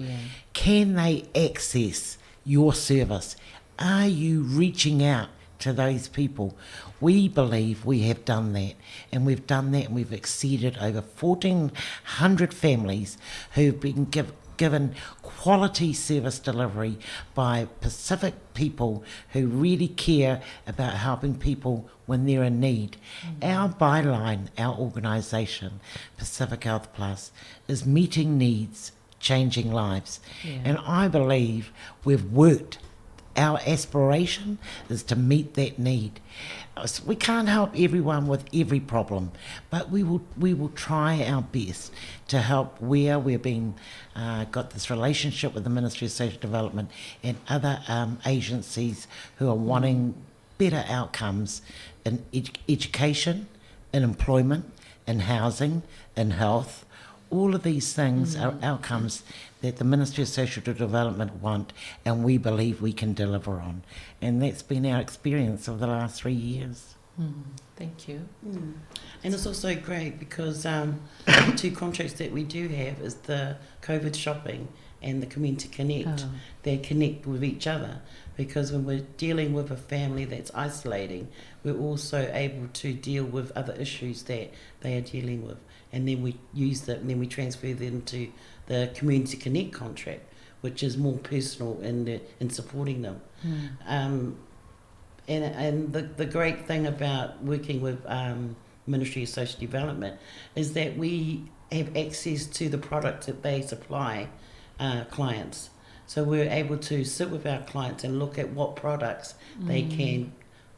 Can they access your service? Are you reaching out to those people? We believe we have done that, and we've done that, and we've exceeded over 1,400 families who've been given quality service delivery by Pacific people who really care about helping people when they're in need. Our byline, our organisation, Pacific Health Plus, is meeting needs, changing lives. And I believe we've worked. Our aspiration is to meet that need. So we can't help everyone with every problem, but we will try our best to help where we've got this relationship with the Ministry of Social Development and other agencies who are wanting better outcomes in education, in employment, in housing, in health. All of these things are outcomes that the Ministry of Social Development want, and we believe we can deliver on. And that's been our experience of the last 3 years. Thank you. And it's also great because the two contracts that we do have is the COVID shopping and the Community Connect. They connect with each other, because when we're dealing with a family that's isolating, we're also able to deal with other issues that they are dealing with. And then we use that, and then we transfer them to the Community Connect contract, which is more personal in, the, in supporting them. Mm. and and the, the great thing about working with um, Ministry of Social Development is that we have access to the product that they supply uh, clients. So we're able to sit with our clients and look at what products mm. they can,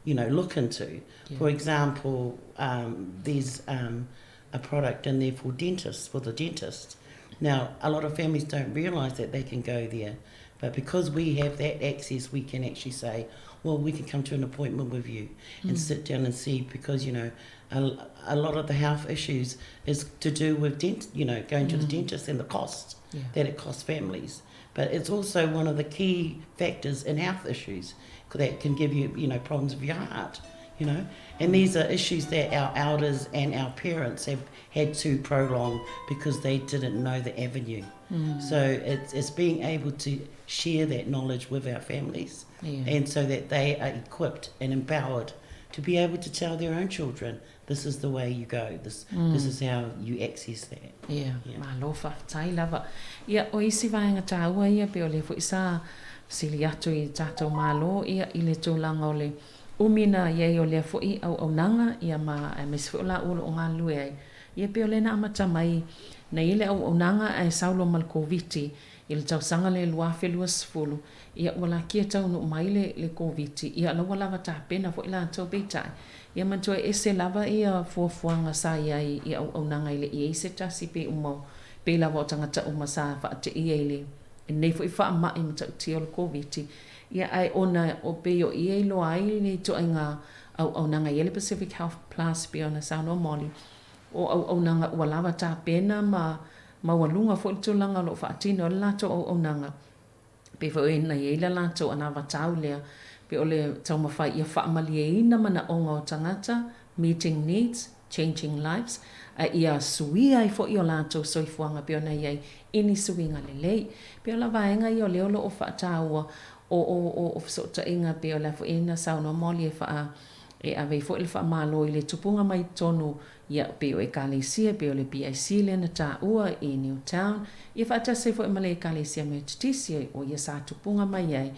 you know, look into. Yeah. For example, um, there's um, a product in there for dentists, for the dentists. Now, a lot of families don't realise that they can go there, but because we have that access, we can actually say, well, we can come to an appointment with you and mm. sit down and see because, you know, a, a lot of the health issues is to do with dent, you know, going mm. to the mm. dentist and the cost yeah. that it costs families. But it's also one of the key factors in health issues that can give you, you know, problems with your heart, you know. And these are issues that our elders and our parents have had to prolong because they didn't know the avenue. Mm. So it's, it's being able to share that knowledge with our families yeah. and so that they are equipped and empowered to be able to tell their own children this is the way you go this mm. this is how you access that yeah, yeah. Malo faafetai lava ia o isi vaega taua ia pei o lea foi sa fesili atu i tatou Malo ia i le tulaga o le umi na i ai o lea foi auaunaga ia ma aemaise foi o laua o lo o galulue ai ia pei o lea na amata mai na i ai le auaunaga ae sau loa ma le Koviti i le tausaga lea 2020 ia ua lakia taunuu mai le le Koviti ia la ua lava tapena foi latou peitai ia manatua e ese lava ia fuafuaga sa i ai i auaunaga e le i ai se tasi pe uma pei lava o tagata uma sa faateia i le lenei foi faamai matautia o le Koviti ia ae ona o pei o i e iloa ai le ituaiga auaunaga i ai le Pacific Health Plus pei ona saunoa Molly o auaunaga ua lava tapena ma maualuga foi le tulaga o lo o faatino ai le latou auaunaga. Pei foi ona i ai le latou anavatau lea, pei o le taumafai ia faamalieina manaoga o tagata, meeting needs, changing lives, a ia suia ai foi o latou soifuaga pei ona i ai i ni suiga lelei. Pei o la vaega ia o lea o lo o faataua o o o fesootaiga pei o le a foi na saunoa Molly e faa e ave ai foi le faamalo i le tupuga mai totonu Ia, pei o Ekalesia, pei o le PIC lea na taua i Newtown, ia faatasi ai foi ma le Ekalesia Metotisi, o ia sa tupuga mai ai.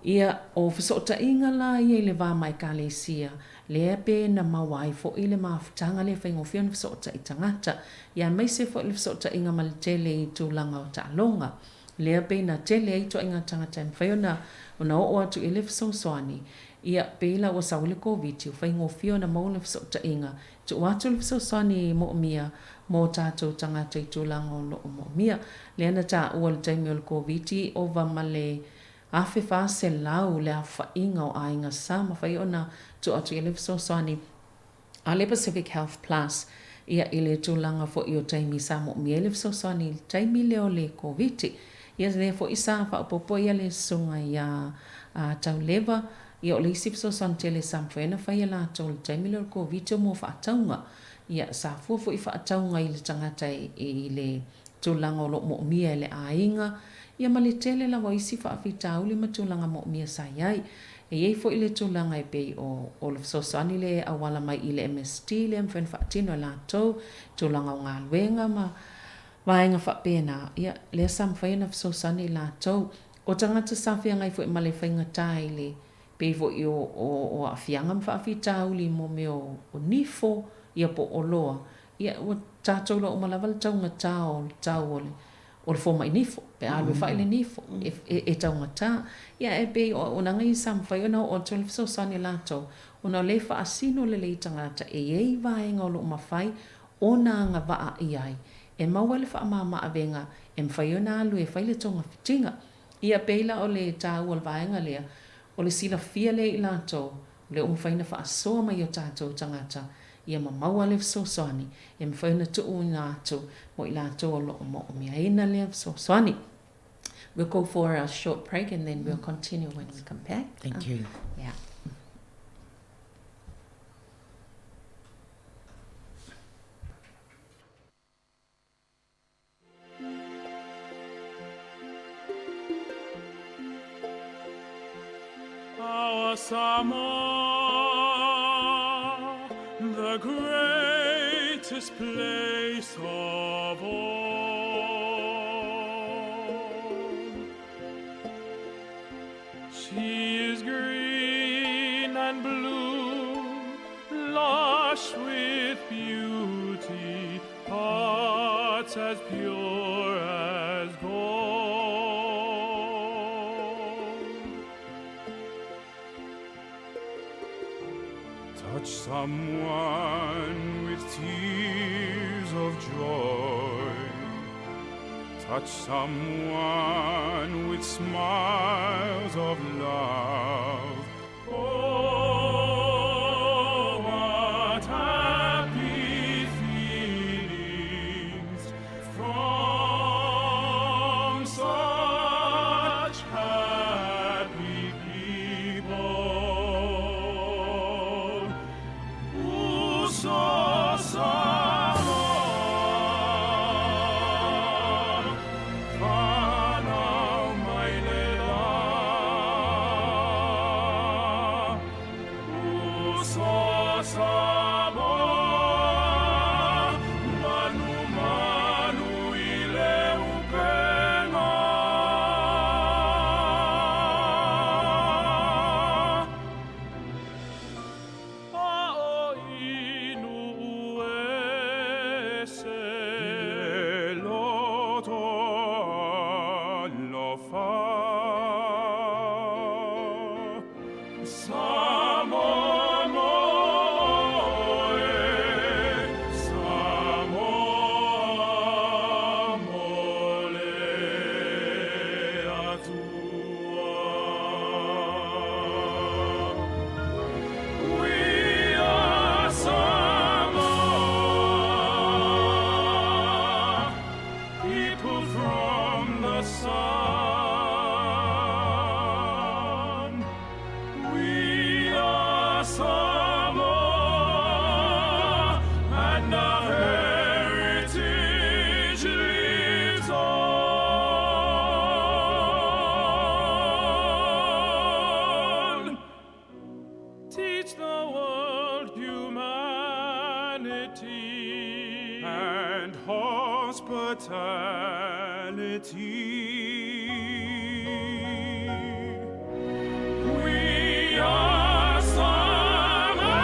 Ia, o fesootaiga la ia i le va ma Ekalesia, lea pe na maua ai foi le mafutaga lea e faigofie ona fesootai tagata, ia aemaise foi le fesootaiga ma le tele i tulaga o taaloga. Lea pei na tele ai ituaiga tagata e mafai ona ona oo atu i le fesoasoani. Ia, pei la ua sau ai le Koviti, ua faigofie ona maua le fesootaiga, tuu atu le fesoasoani moomia mo tatou tagata i tulaga o lo o moomia. Lea na taua i le taimi o le Koviti, ova ma le 1400 le aofaiga o aiga sa mafai ona tuu atu i ai le fesoasoani a le Pacific Health Plus, ia, i le tulaga foi o taimi sa moomia ai le fesoasoani i le taimi lea o le Koviti. Ia, lea foi sa faaopoopo ia le susuga ia Tauleva, ia, o le isi fesoasoani tele sa mafai ona fai e latou i le taimi lea o le Koviti o mua faatauga. Ia, sa fua foi faatauga i le tagata i le tulaga o lo o moomia e le aiga, ia ma le tele lava o isi faafitauli ma tulaga moomia sa i ai. E i ai foi le tulaga e pei o o le fesoasoani lea e auala mai i le MST lea e mafai ona faatino e latou, tulaga o galuega ma vaega faapena, ia, lea sa mafai ona fesoasoani i latou. O tagata sa feagai foi ma le faigata i le pei foi o o o aafiaga ma faafitauli mo mea o o nifo, ia po o oloa, ia ua tatou iloa uma lava le taugata o le tau o le o le fomai nifo, pe a alu e fai le nifo, e, e, e taugata. Ia e pei o auaunaga ia sa mafai ona oo atu ai le fesoasoani a latou, ona o lea e faasino lelei tagata e i ai vaega o lo o mafai ona agavaa i ai, e maua ai le faamama-avega e mafai ona alu e fai le togafitiga. Ia pei la o le taua o le vaega lea, o le silafia lea i latou, o lea ua mafai ona faasoa mai i o tatou tagata, ia ma maua le fesoasoani e mafai ona tuuina atu mo i latou o lo o moomiaina lea fesoasoani. We'll go for a short break and then we'll continue when we come back. Thank you. Yeah. Our Samoa, the greatest place of all. Flush with beauty, hearts as pure as gold. Touch someone with tears of joy. Touch someone with smiles of love. Oh, what happy feelings from such happy people. Uso Samoa, whanau mai le la. Uso Samoa, manu manu i le upenga. Ao inu ese le loto alofa. Samoa moe, Samoa mole atua. We are Samoa, people from the sun. We are Samoa, and our heritage lives on. Teach the world humanity and hospitality. We are Samoa.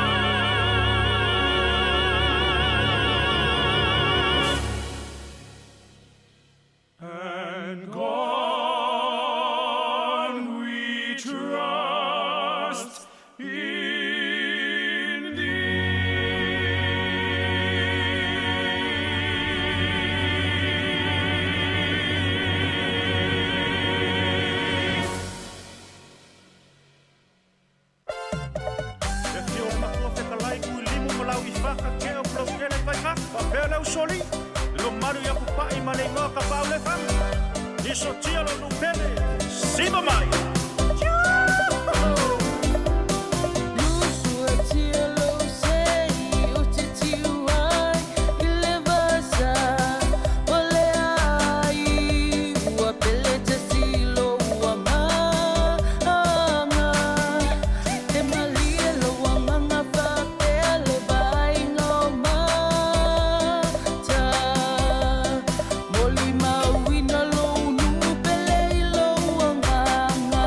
And God we trust in thee. E fio o matua fetalai kui limu ma lau i whaka ke o plaukele whai haka. Whapea leu soli, lo maru ia kupai ma le ingoa ka pau le whanga. Iso tia lo nupele, siva mai! Moli mauina lo nu pele i lo anganga.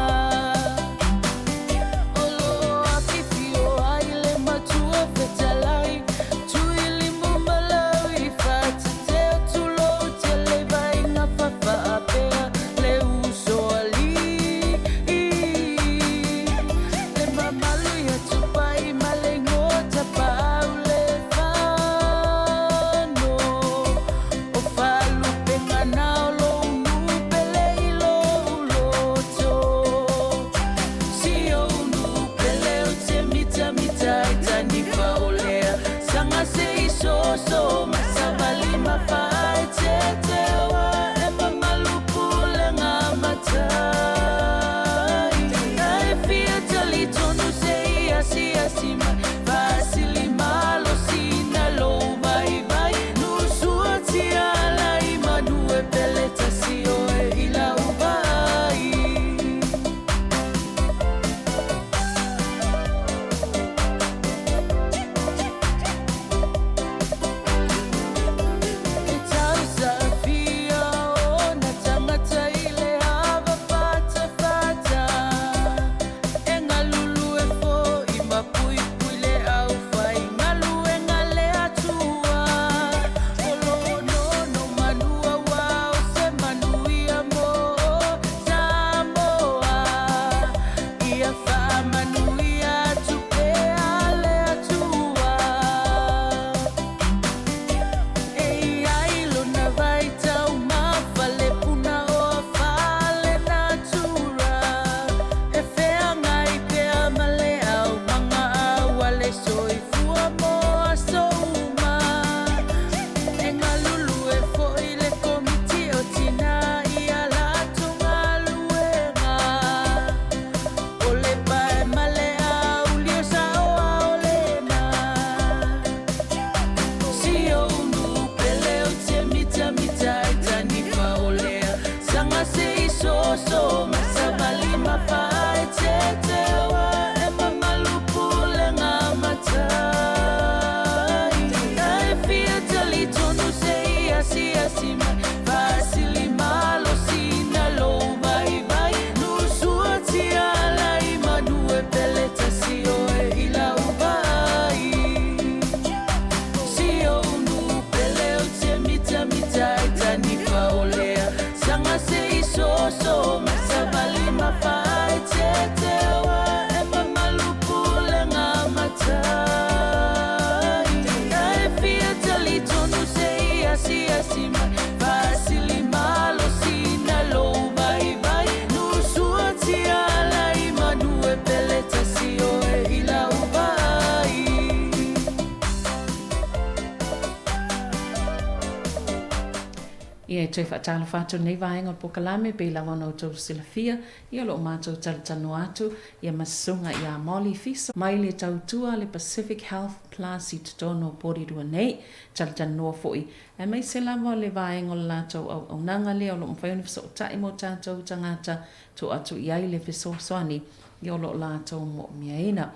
Ia, e toe faatalofa atu lenei vaega o le polokalame, pei lava ona outou silafia, ia o lo o matou talatalanoa atu ia ma Susuga ia Molly Fiso mai le tautua a le Pacific Health Plus i totonu o Porirua nei. Talatalanoa foi, aemaise lava o le vaega o le latou auaunaga lea o lo o mafai ona fesootai mo tatou tagata tuu atu i ai le fesoasoani ia o lo o latou mo'omiaina.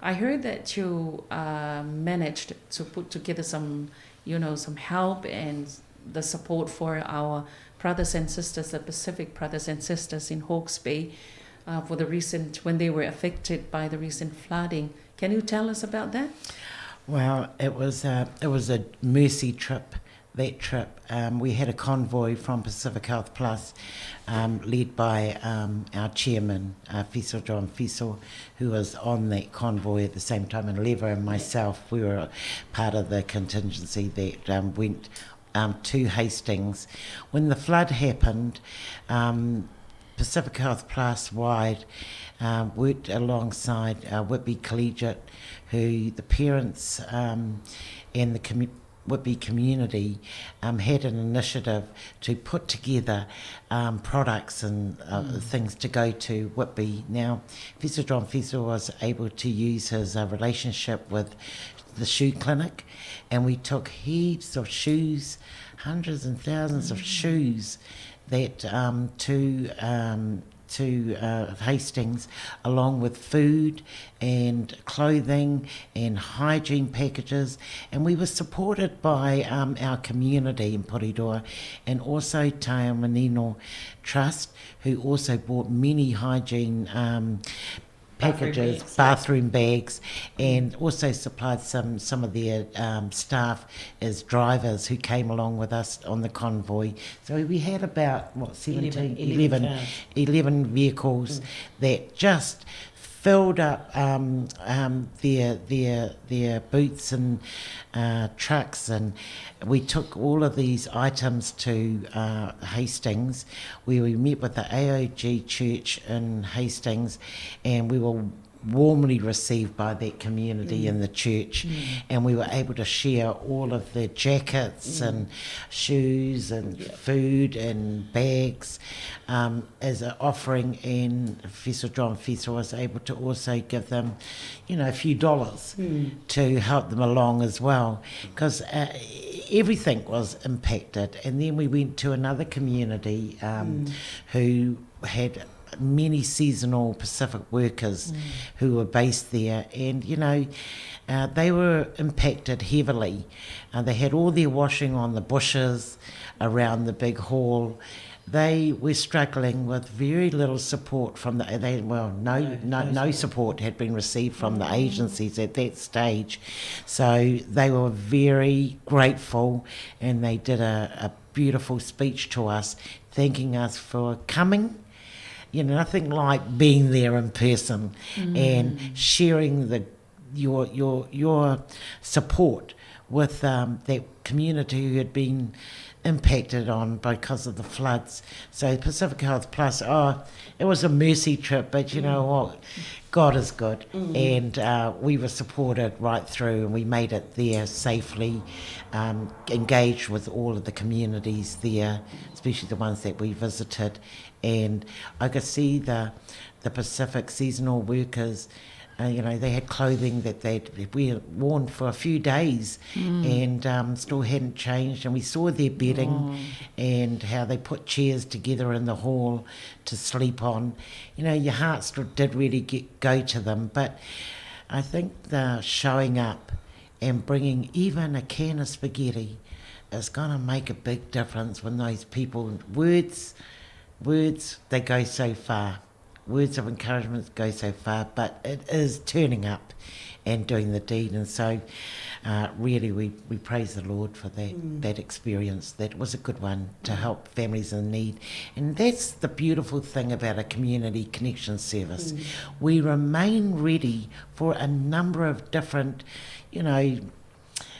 I heard that you uh, managed to put together some, you know, some help and the support for our brothers and sisters, the Pacific brothers and sisters in Hawke's Bay, uh, for the recent, when they were affected by the recent flooding. Can you tell us about that? Well, it was a, it was a mercy trip that trip, um, we had a convoy from Pacific Health Plus, um, led by um, our chairman, uh, Fiso John Fiso, who was on that convoy at the same time, and Lever and myself, we were part of the contingency that um, went um, to Hastings. When the flood happened, um, Pacific Health Plus wide um, worked alongside uh, Whitby Collegiate, who the parents um, and the community Whitby community um, had an initiative to put together um, products and uh, mm. things to go to Whitby. Now, Fiso John Fiso was able to use his uh, relationship with the shoe clinic, and we took heaps of shoes, hundreds and thousands mm. of shoes that um, to um, to uh, Hastings, along with food and clothing and hygiene packages. And we were supported by um, our community in Porirua and also Taeaomanino Trust, who also bought many hygiene um, packages, bathroom bags, bathroom bags and also supplied some, some of their um, staff as drivers who came along with us on the convoy. So we had about, what, 17, 11, 11, 11 vehicles mm. that just filled up um, um, their their their boots and uh, trucks, and we took all of these items to uh, Hastings, where we met with the AOG Church in Hastings, and we were warmly received by that community mm. in the church mm. and we were able to share all of the jackets mm. and shoes and yep. food and bags um, as an offering and Professor John Fessel was able to also give them you know a few dollars mm. to help them along as well because uh, everything was impacted and then we went to another community um, mm. who had many seasonal Pacific workers mm. who were based there, and you know, uh, they were impacted heavily. Uh, they had all their washing on the bushes around the big hall. They were struggling with very little support from the they well no no no, no support had been received from the mm. agencies at that stage, so they were very grateful and they did a, a beautiful speech to us, thanking us for coming you know, nothing like being there in person mm. and sharing the your your your support with um, that community who had been impacted on because of the floods. So Pacific Health Plus, oh, it was a mercy trip, but you mm. know what? God is good. Mm. And uh, we were supported right through and we made it there safely, um, engaged with all of the communities there, especially the ones that we visited and I could see the the Pacific seasonal workers. Uh, you know, they had clothing that they'd worn for a few days mm. and um, still hadn't changed. And we saw their bedding oh. and how they put chairs together in the hall to sleep on. You know, your heart still did really get, go to them. But I think the showing up and bringing even a can of spaghetti is going to make a big difference when those people, words, words, they go so far. Words of encouragement go so far, but it is turning up and doing the deed. And so, uh, really, we, we praise the Lord for that, mm. that experience. That was a good one to mm. help families in need. And that's the beautiful thing about a community connection service. Mm. We remain ready for a number of different, you know,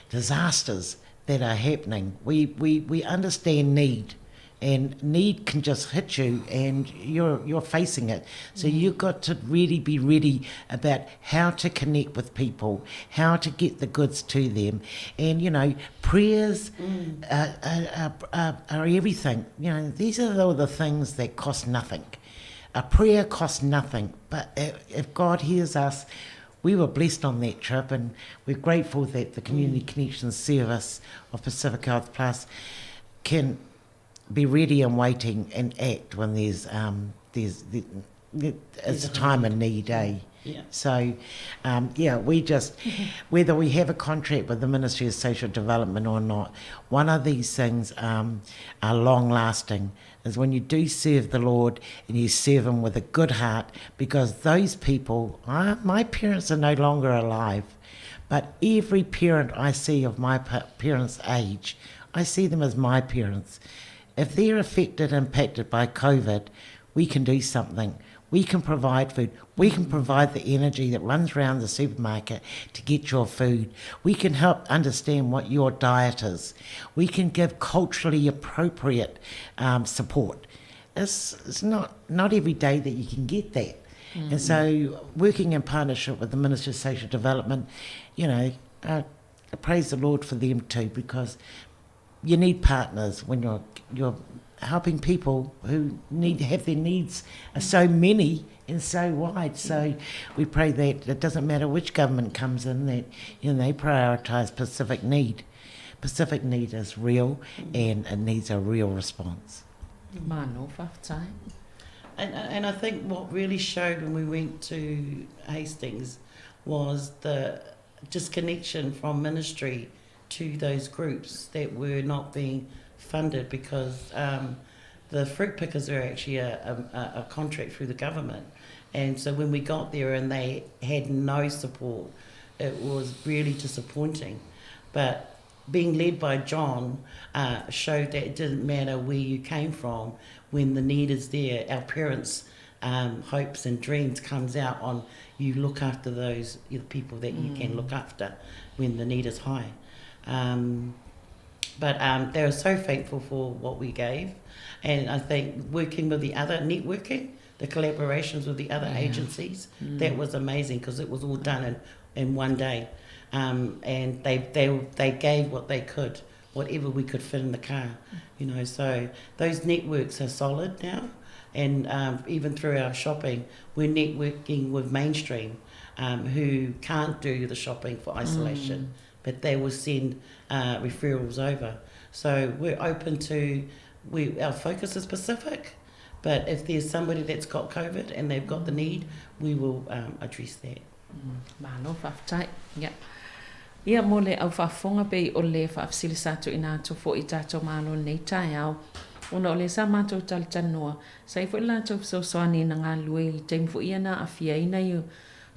disasters that are happening. We, we, we understand need And need can just hit you and you're you're facing it. So mm. you've got to really be ready about how to connect with people, how to get the goods to them. And, you know, prayers mm. are, are, are, are everything. You know, these are all the things that cost nothing. A prayer costs nothing, but if God hears us, we were blessed on that trip and we're grateful that the Community mm. Connections Service of Pacific Health Plus can be ready and waiting and act when there's um, there's the, it's a time of need, eh? Yeah. So, um, yeah, we just, whether we have a contract with the Ministry of Social Development or not, one of these things um, are long lasting is when you do serve the Lord and you serve Him with a good heart, because those people, I, my parents are no longer alive, but every parent I see of my parents' age, I see them as my parents. If they're affected, impacted by COVID, we can do something. We can provide food. We can provide the energy that runs around the supermarket to get your food. We can help understand what your diet is. We can give culturally appropriate um, support. It's, it's not, not every day that you can get that. Mm. And so, working in partnership with the Ministry of Social Development, you know, uh, praise the Lord for them too, because you need partners when you're you're helping people who need to have their needs are so many and so wide. So we pray that it doesn't matter which government comes in that you know they prioritise Pacific need. Pacific need is real and it needs a real response. Mano faafetai. And, and I think what really showed when we went to Hastings was the disconnection from ministry to those groups that were not being funded because um, the fruit pickers are actually a, a, a contract through the government. And so when we got there and they had no support, it was really disappointing. But being led by John uh, showed that it didn't matter where you came from, when the need is there, our parents' um, hopes and dreams comes out on you look after those the people that you mm. can look after when the need is high. Um, but um, they were so thankful for what we gave. And I think working with the other networking, the collaborations with the other yeah. agencies, mm. that was amazing because it was all done in, in one day. Um, and they, they, they gave what they could, whatever we could fit in the car, you know. So those networks are solid now. And um, even through our shopping, we're networking with mainstream um, who can't do the shopping for isolation. Mm but they will send uh, referrals over. So we're open to, we, our focus is Pacific, but if there's somebody that's got COVID and they've got the need, we will um, address that. Mm, malo, faafetai. Yeah. Ia mo le au faafofoga pei o le faafesilisa atu ina atu foi i tatou malo lenei taeao ona o le sa matou talatalanoa sa i foi le latou fesoasoani na galulue i taimi foi ia na aafia ai nai o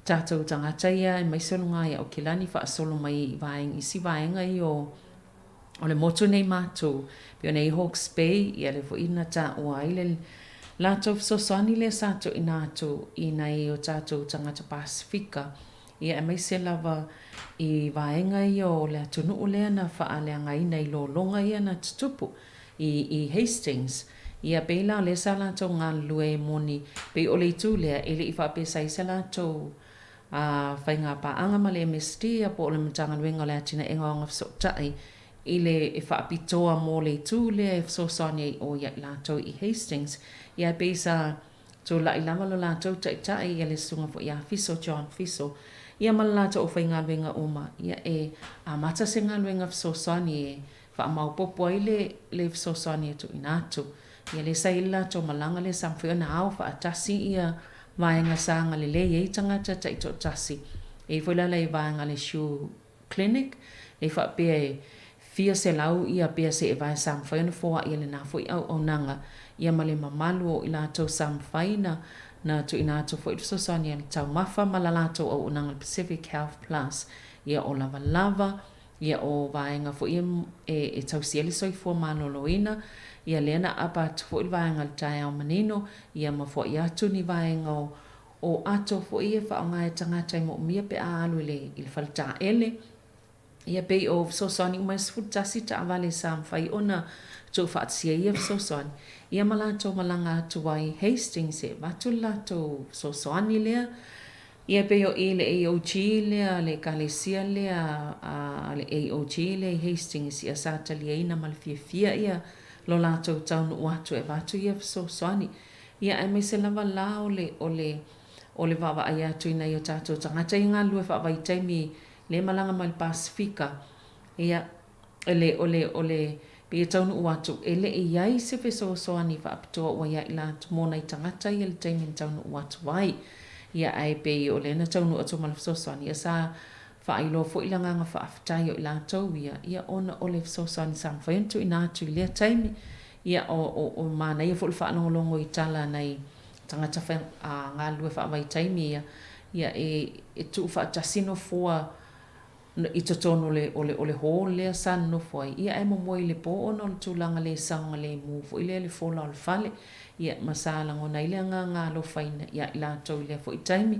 tatou tagata ia aemaise o luga ia Aokelani faasolo mai i vaega isi vaega ia o o le motu nei matou pei ona i Hawke's Bay ia lea foi na taua ai le latou fesoasoani lea sa tuuina atu i nai o tatou tagata Pasefika ia aemaise lava i vaega ia o le atunuu lea na faaleagaina i lologa ia na tutupu i i Hastings ia pei la o lea sa latou galulue e moni pei o le itu lea e le i faapea sa i ai se latou a faiga paaga ma le MSD ia po o le Matagaluega o le Atinaega o Agafesootai i le e faapitoa mo le itu lea e fesoasoani ai o ia i latou i Hastings ia e pei sa Tulai lava lo latou taitai ia le susuga foi ia Fiso, John Fiso, ia ma le latou aufaigaluega uma, ia e amata se galuega fesoasoani e faamaopopo ai le le fesoasoani e tuuina atu. Ia lea sa i ai le latou malaga lea sa mafai ona ao faatasi ia vaega sa agalelei ai tagata taitoatasi. E i ai foi la le vaega a le Shoe Clinic, e faapea e fia selau ia pea seevae sa mafai ona foai e lena foi auaunaga ia ma le mamalu o i latou sa mafai na na tuuina atu foi le fesoasoani a le taumafa ma la latou auaunaga le Pacific Health Plus ia o lavalava ia o vaega foi e e tausia ai le soifua maloloina ia lea na aapa atu foi le vaega i le taeao manino ia ma foai atu ni vaega o O ato foi e faaaoga e tagata e moomia pe a alu i le i le faletaele. Ia pei o fesoasoani uma e 11 taavale sa mafai ona tuufaatasia ia fesoasoani, ia ma latou malaga atu ai Hastings e avatu le latou fesoasoani lea. Ia pei o i le AOG lea, le ekalesia lea a le AOG lea i Hastings, ia sa taliaina ma le fiafia ia lo latou taunuu atu e avatu ia fesoasoani. Ia aemaise lava la o le, o le, o le vaavaai atu i nai o tatou tagata ia galulue faavaitaimi lea e malaga mai le Pasefika, ia, le, o le, o le, pei e taunuu atu, e le i i ai se fesoasoani faapitoa ua ia i latou, mo nai tagata ia i le taimi na taunuu atu ai. Ia, ae pei o lea na taunuu atu ma le fesoasoani, ia sa faailoa foi le agaga faafetai o i latou ia, ia ona o le fesoasoani sa mafai ona tuuina atu i lea taimi. Ia, o, o, o manaia foi le faalogologo i tala a nai tagata fai, a, galulue faavaitaimi ia, ia e, e tuufaatasi nofoa i totonu o le, o le, o le hall lea sa nonofo ai, ia ae momoe i le po ona o le tulaga le saogalemu foi lea i le fola o le fale, ia ma sa lagona ai le agaga alofaina ia i latou i lea foi taimi.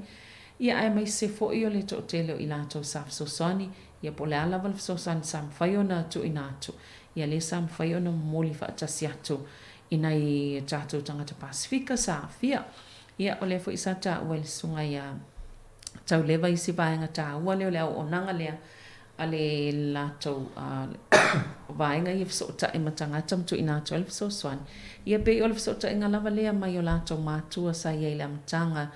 Ia aemaise foi o le toatele o i latou sa fesoasoani, ia po o le a lava le fesoasoani sa mafai ona tuuina atu, ia lea sa mafai ona momoli faatasi atu i nai tatou tagata Pasefika sa aafia. Ia o lea foi sa taua e le susuga ia Tauleva isi vaega taua lea o le auaunaga lea a le latou vaega ia fesootai ma tagata ma tuuina atu ai le fesoasoani. Ia pei o le fesootaiga lava lea mai o latou matua sa i ai i le amataga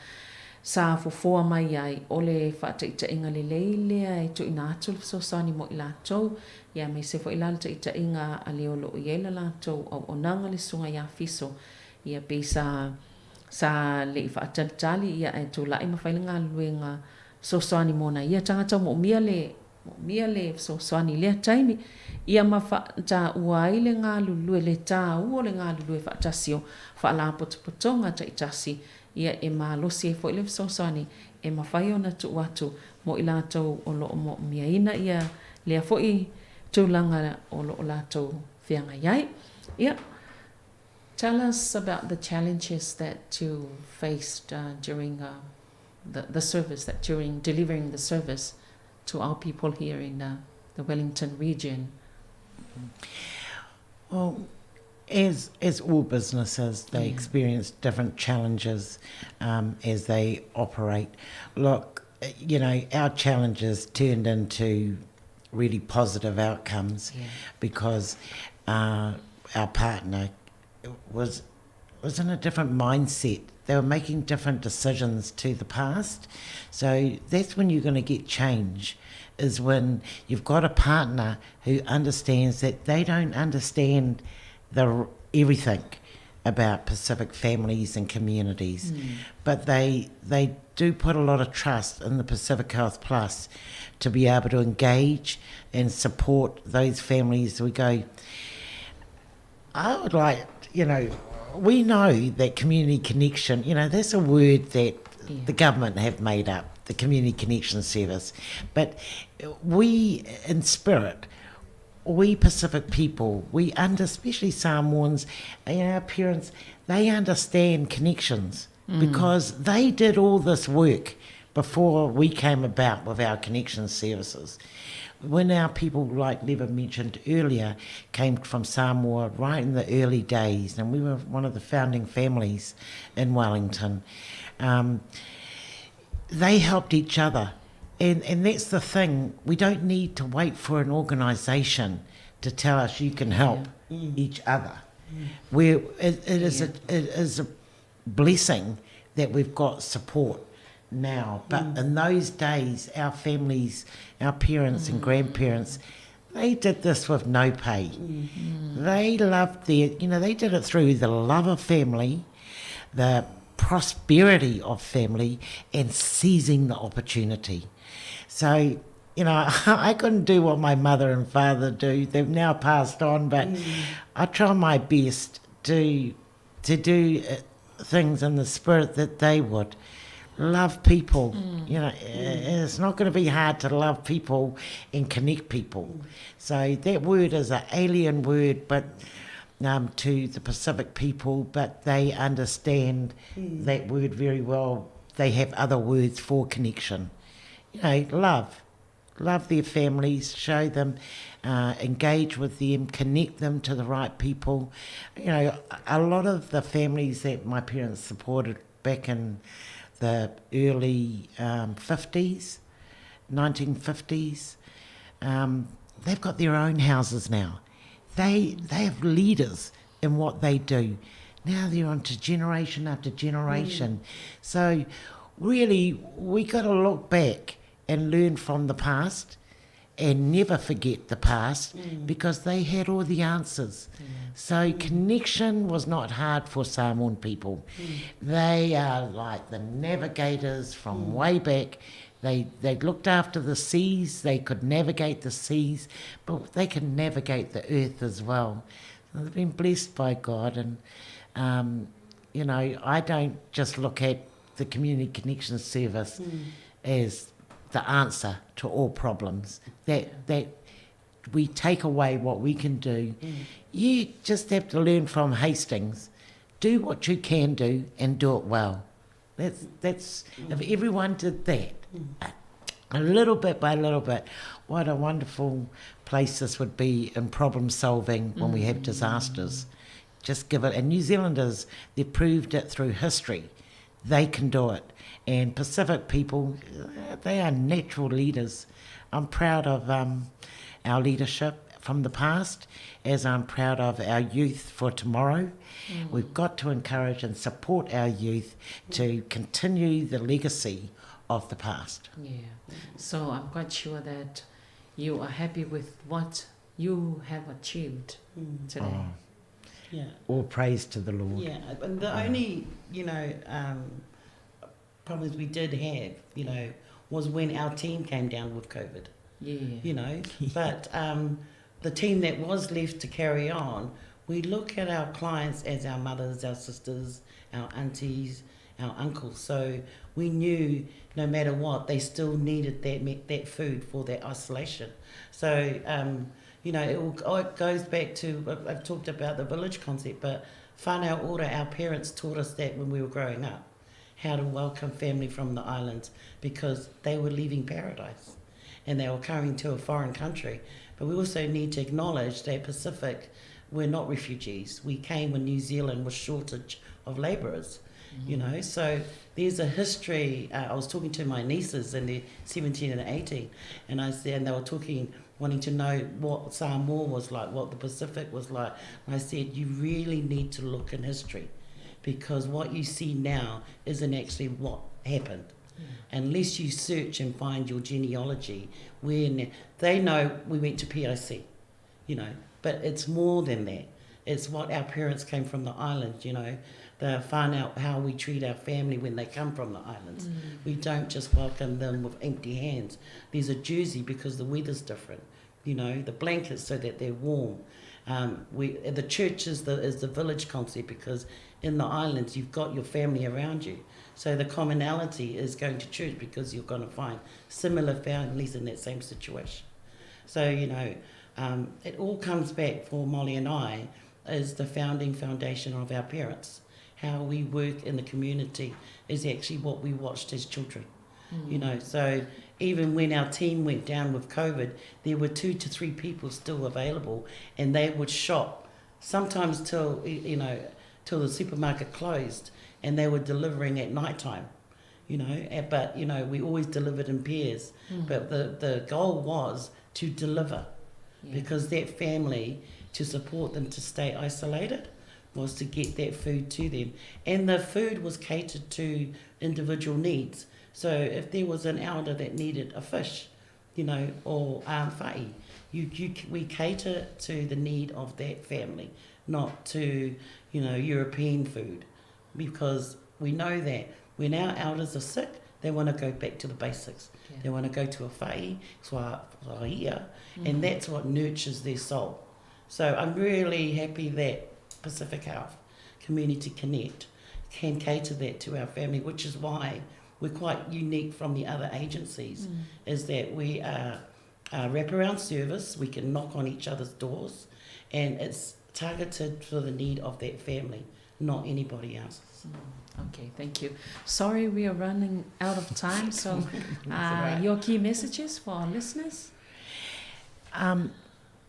sa fofoa mai ai, o le faataitaiga lelei lea e tuuina atu le fesoasoani mo i latou, ia aemaise foi la le taitaiga a le o lo o i ai le latou auaunaga le Susuga ia Fiso, ia pei sa Sa le i faatalitali ia ae tulai ma fai le galuega fesoasoani mo nai ia tagata ua moomia le moomia le fesoasoani i lea taimi. Ia ma faataua ai le galulue, le taua o le galulue faatasi o faalapotopotoga taitasi ia e malosi ai foi le fesoasoani e mafai ona tuu atu mo i latou o lo o moomiaina ia lea foi tulaga o lo o latou feagai ai. Ia. Tell us about the challenges that you faced uh, during uh, the, the service, that during delivering the service to our people here in uh, the Wellington region. Well, as as all businesses, they yeah. experience different challenges um, as they operate. Look, you know, our challenges turned into really positive outcomes yeah. because uh, our partner was was in a different mindset. They were making different decisions to the past. So that's when you're going to get change, is when you've got a partner who understands that they don't understand the everything about Pacific families and communities, mm. but they they do put a lot of trust in the Pacific Health Plus to be able to engage and support those families. We go, I would like, you know, we know that community connection, you know, that's a word that yeah. the government have made up, the community connection service. But we, in spirit, we Pacific people, we under, especially Samoans, you know, our parents, they understand connections mm. because they did all this work before we came about with our connection services. When our people, like Leva mentioned earlier, came from Samoa right in the early days, and we were one of the founding families in Wellington, um, they helped each other. And, and that's the thing, we don't need to wait for an organisation to tell us you can help yeah. Mm. each other. Mm. We, it, it, is yeah. a, it is a blessing that we've got support now. But mm. in those days, our families, our parents mm. and grandparents, they did this with no pay. Mm. They loved their, you know, they did it through the love of family, the prosperity of family, and seizing the opportunity. So, you know, I couldn't do what my mother and father do. They've now passed on, but mm. I try my best to to do uh, things in the spirit that they would. Love people. Mm. You know, mm. it's not going to be hard to love people and connect people. Mm. So that word is an alien word, but um, to the Pacific people, but they understand mm. that word very well. They have other words for connection. You know, love. Love their families, show them, uh, engage with them, connect them to the right people. You know, a lot of the families that my parents supported back in the early um, 50s, 1950s, um, they've got their own houses now. They, they have leaders in what they do. Now they're on to generation after generation. Mm. So, really, we got to look back and learn from the past and never forget the past mm. because they had all the answers. Mm. So mm. connection was not hard for Samoan people. Mm. They are like the navigators from mm. way back. They they looked after the seas, they could navigate the seas, but they can navigate the earth as well. So they've been blessed by God and um, you know, I don't just look at the community connection service mm. as the answer to all problems. That that we take away what we can do. Mm. You just have to learn from Hastings. Do what you can do and do it well. That's that's mm. if everyone did that, mm. a, a little bit by little bit, what a wonderful place this would be in problem solving when we have mm. disasters. Just give it. And New Zealanders, they've proved it through history. They can do it. And Pacific people, they are natural leaders. I'm proud of um, our leadership from the past, as I'm proud of our youth for tomorrow. Mm. We've got to encourage and support our youth to continue the legacy of the past. Yeah. So I'm quite sure that you are happy with what you have achieved mm. today. Oh. Yeah. All praise to the Lord. Yeah, and the only, you know, um, problems we did have, you know, was when our team came down with COVID. Yeah. You know, but um, the team that was left to carry on, we look at our clients as our mothers, our sisters, our aunties, our uncles. So we knew no matter what, they still needed that that food for that isolation. So, um, you know, it, all, oh, it goes back to, I've talked about the village concept, but whānau ora, our parents taught us that when we were growing up, how to welcome family from the islands because they were leaving paradise and they were coming to a foreign country. But we also need to acknowledge that Pacific were not refugees. We came when New Zealand was shortage of labourers. Mm-hmm. You know, so there's a history. Uh, I was talking to my nieces, and they're 17 and 18, and I said, and they were talking, wanting to know what Samoa was like, what the Pacific was like. And I said, you really need to look in history, because what you see now isn't actually what happened. Mm. Unless you search and find your genealogy, when they know we went to PIC, you know, but it's more than that. It's what our parents came from the island, you know. They find out how we treat our family when they come from the islands. Mm. We don't just welcome them with empty hands. There's a jersey because the weather's different, you know, the blankets so that they're warm. Um, we, the church is the, is the village concept because in the islands you've got your family around you. So the commonality is going to church because you're going to find similar families in that same situation. So, you know, um, it all comes back for Molly and I is the founding foundation of our parents. How we work in the community is actually what we watched as children. Mm. You know, so even when our team went down with COVID, there were two to three people still available, and they would shop sometimes till you know till the supermarket closed, and they were delivering at night time. You know, eh, but you know we always delivered in pairs. Mm. But the the goal was to deliver, yeah. because that family to support them to stay isolated was to get that food to them. And the food was catered to individual needs. So if there was an elder that needed a fish, you know, or um, fa'i, you, you, we cater to the need of that family, not to, you know, European food. Because we know that when our elders are sick, they want to go back to the basics. Yeah. They want to go to a fa'i, mm. and that's what nurtures their soul. So I'm really happy that Pacific Health Community Connect can cater that to our family, which is why we're quite unique from the other agencies, mm. is that we are a wraparound service, we can knock on each other's doors, and it's targeted for the need of that family, not anybody else's. Okay, thank you. Sorry, we are running out of time, so uh, your key messages for our listeners? Um,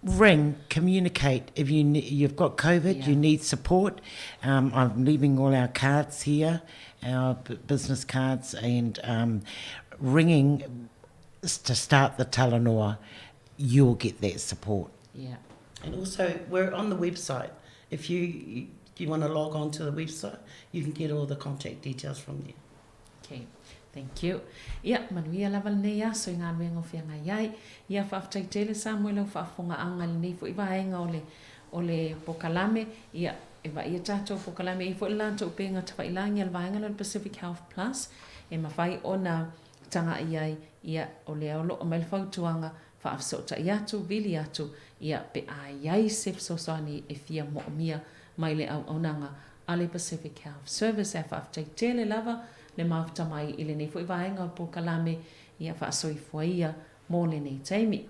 ring, communicate. If you you've got COVID, yeah. you need support. Um, I'm leaving all our cards here, our business cards, and um, ringing to start the talanoa, you'll get that support. Yeah. And also, we're on the website. If you you want to log on to the website, you can get all the contact details from there. Okay. Thank you. Ia, manuia lava lenei aso i galuega o feagai ai. Ia, faafetai tele Samoa i lau faafofogaaga i lenei foi vaega o le, o le pokalame. Ia, e vaai a tatou pokalame, e i ai foi le latou upega tafailagi a le vaega lea o le Pacific Health Plus e mafai ona tagai ai, ia, o lea o lo o aumai le fautuaga, faafesootai atu, vili atu, ia, pe a i ai se fesoasoani e fia moomia mai le auaunaga a le Pacific Health Service. Ae faafetai tele lava le mafuta mai i lenei foi vaega o le polokalame, ia faasoifua ia mo lenei taimi.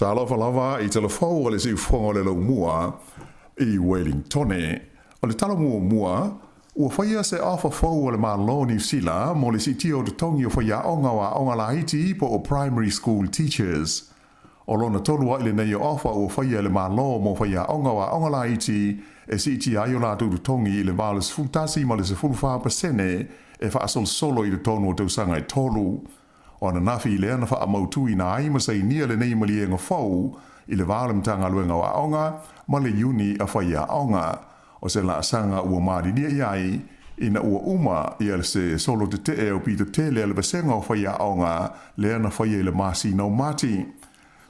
Talofa lava i telefou o le siufofoga o le laumua i Wellingtone. O le tala muamua, ua faia se ofa fou a le Malo o Niu Sila mo le siitia o totogi o faiaoga o aoga laiti po o primary school teachers. O lona tolu aʻi lenei o ofa ua faia e le Malo mo faiaoga o aoga laiti e siitia ai o latou totogi i le 81 ma le 14 pasene e faasolosolo i totonu o tausaga e tolu. O ananafi lea na faamautuina ai ma sainia lenei maliega fou i le va o le Matagaluega o Aoga ma le Iuni a Faiaoga. O se laasaga ua malilie i ai ina ua uma ia se solo tetee aupito tele a le Vasega o Faiaoga lea na faia i le masina o Mati.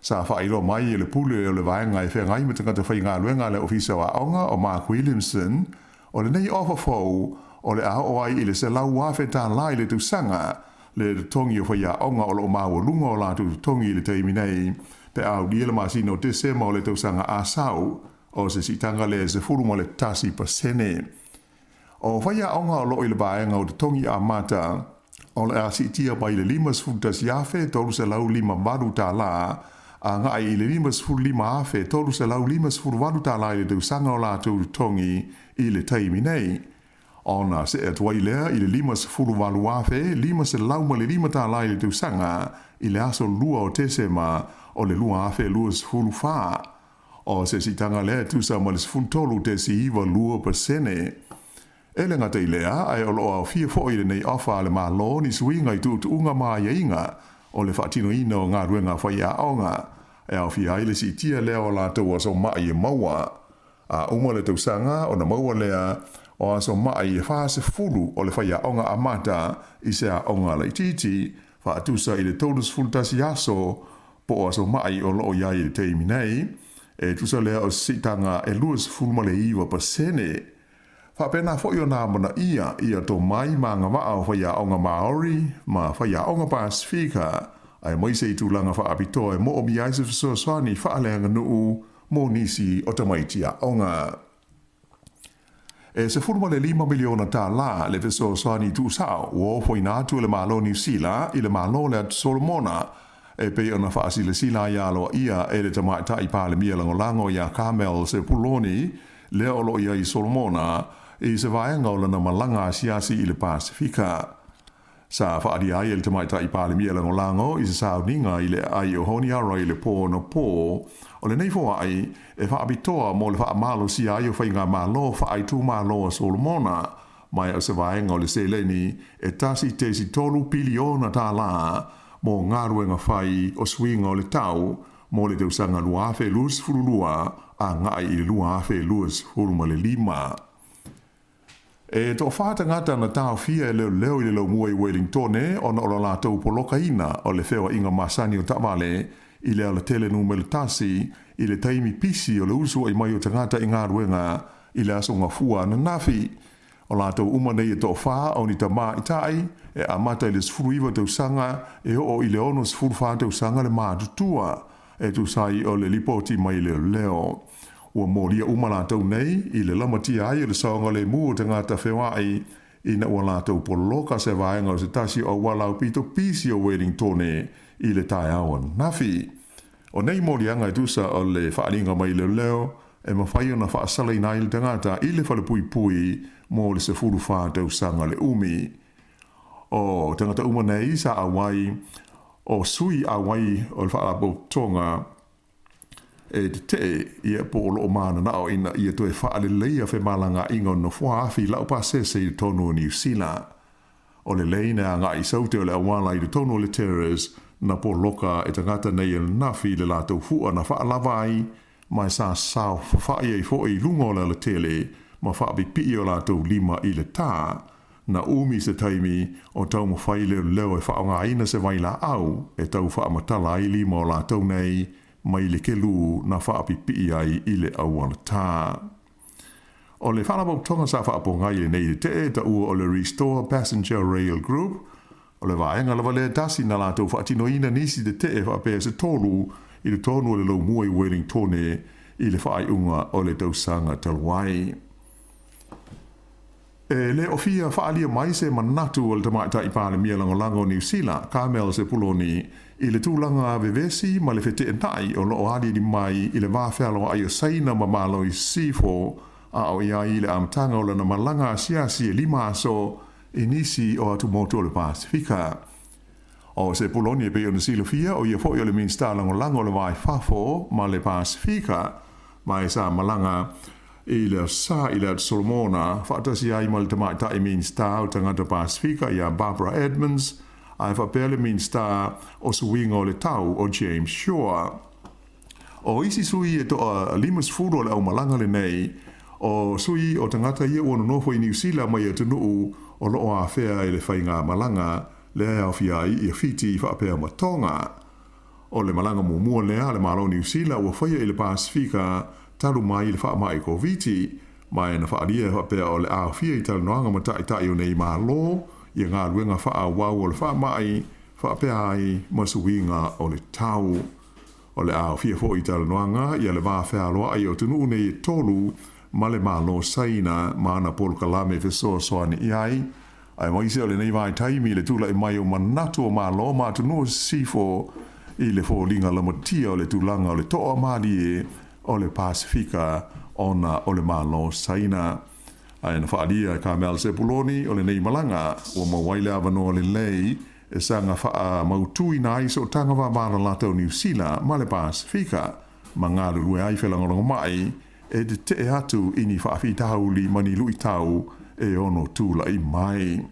Sa faailoa mai e le Pule o le Vaega e Feagai ma Tagata Faigaluega a le Ofisa o Aoga o Mark Williamson, o lenei ofa fou o le a oo ai i le $100,000 i le tausaga le totogi o faiaoga o lo o maualuga o latou totogi i le taimi nei pe a aulia le masina o Tesema o le tausaga a sau, o se siitaga lea e 11%. O faiaoga o lo o i le vaega o totogi amata, o le a siitia mai le $51,358 agai i le $55,358 i le tausaga o latou totogi i le taimi nei. Ona see atu ai lea i le $58,505 i le tausaga i le aso 2 o Tesema o le 2024. O se siitaga lea e tusa ma le 13.92%. E le gata i lea, ae o lo o aofia foi i lenei ofa a le Malo ni suiga i tuutuuga ma aiaiga o le faatinoina o galuega a faiaoga, e aofia ai le siitia lea o latou aso ma'i e maua. A uma le tausaga ona maua lea o aso ma'i e 40 o le faiaoga amata i se aoga laitiiti, faatusa i le 31 aso po o aso ma'i o lo o i ai i le taimi nei, e tusa lea o se siitaga e 29%. Faapena foi ona amanaia ia tomai ma agavaa o faiaoga Māori ma faiaoga Pasifika, aemaise i tulaga faapitoa e moomia ai se fesoasoani faaleaganuu mo nisi o tamaiti aoga. E $15 miliona tālā le fesoasoani tuusao ua ofoina atu e le Malo o Niu Sila i le Malo o le Atu Solomona e pei ona faasilasila ai aloaia e le Tamaitai Palemia Lagolago ia Carmel Sepuloni lea o lo o i ai i Solomona i se vaega o lana malaga asiasi i le Pasefika. Sa faaalia ai e le Tamaitai Palemia Lagolago i se sauniga i le aai o Honiara i le pō anapō o lenei foai e faapitoa mo le faamalosia ai o faigamalo faaitumalo a Solomona ma o se vaega o le seleni e $1.3 piliona tālā mo galuega fai o suiga o le tau mo le tausaga 2022 agai i le 2025. E toafa tagata na taofia e leoleo i le laumua i Wellingtone ona o lo latou polokaina o le feoaiga masani o taavale i le alatele numera tasi i le taimi pisi o le usuai mai o tagata i galuega i le aso Gafua ananafi. O latou uma nei e toafa o ni tamaitai e amata i le 19 tausaga e oo i le 64 tausaga le matutua, e tusa ai o le lipoti mai leoleo. Ua molia uma latou nei i le lamatia ai o le saogalemu o tagata feoai ina ua latou poloka se vaega o se tasi o auala aupito pisi o Wellingtone i le taeao ananafi. O nei moliaga e tusa o le faaaliga mai leoleo e mafai ona faasalaina ai le tagata i le falepuipui mo le 14 tausaga le umi. O tagata uma nei sa auai o sui auai o le faalapotopotoga e tetee ia po o lo o mananao ina ia toe faaleleia femalagaaiga o nofoa afi laupasese i totonu o Niu Sila. O le lane e agai i Saute o le auala i totonu o le Terrace na poloka e tagata nei ananafi i le latou fua na faalava ai ma e sa saofafai ai foi i luga o le alatele ma faapipii o latou lima i le tā. Na umi se taimi o taumafai leoleo e faaaogaina se vailaau e tau faamatala ai lima o latou nei mai le kelu na faapipii ai i le auala tā. O le faalapotopotoga sa faapogai i lenei tetee taua o le Restore Passenger Rail Group, o le vaega lava lea tasi na latou faatinoina nisi tetee faapea se tolu i totonu o le laumua i Wellingtone i le faaiuga o le tausaga talu ai. E le o fia faaalia mai se manatu o le Tamaitai Palemia Lagolago o Niu Sila, Carmel Sepuloni, i le tulaga vevesi ma le feteenai o lo o aliali mai i le va fealoai o Saina ma Malo i Sisifo, a o i ai i le amataga o lana malaga asiasi e 5 aso i nisi o atumotu o le Pasefika. O Sepuloni e pei ona silafia, o ia foi o le Minisita Lagolago o le Va i Fafo ma le Pasefika, ma e sa malaga i le sa i le Atu Solomona faatasi ai ma le Tamaitai Minisita o Tagata Pasefika ia Barbara Edmonds, ae faapea le Minisita o Suiga o le Tau o James Shaw. O isi sui e toa 50 o le aumalaga lenei, o sui o tagata ia ua nonofo i Niu Sila mai atunuu o lo o afea i le faigamalaga lea e aofia ai ia Fiti faapea ma Tonga. O le malaga muamua lea a le Malo o Niu Sila ua faia i le Pasefika talu mai le faamai Koviti, ma e na faaalia e faapea o le aofia i talanoaga ma taitai o nei Malo ia galuega faaauau o le faamai faapea ai ma suiga o le tau. O le aofia foi i talanoaga ia le va fealoai o atunuu nei e tolu ma le Malo Saina ma ana polokalame fesoasoani i ai, aemaise o lenei vaitaimi i le tulai mai o manatu o Malo ma atunuu sisifo i le foliga lamatia o le tulaga o le toamalie o le Pasefika ona o le Malo Saina. Ae na faaalia e Carmel Sepuloni o lenei malaga ua maua ai le avanoa lelei e saga faamautuina ai sootaga vavalalata o Niu Sila ma le Pasefika ma galulue ai felagolagomai e tetee atu i ni faafitauli ma ni luitau e ono tulai mai.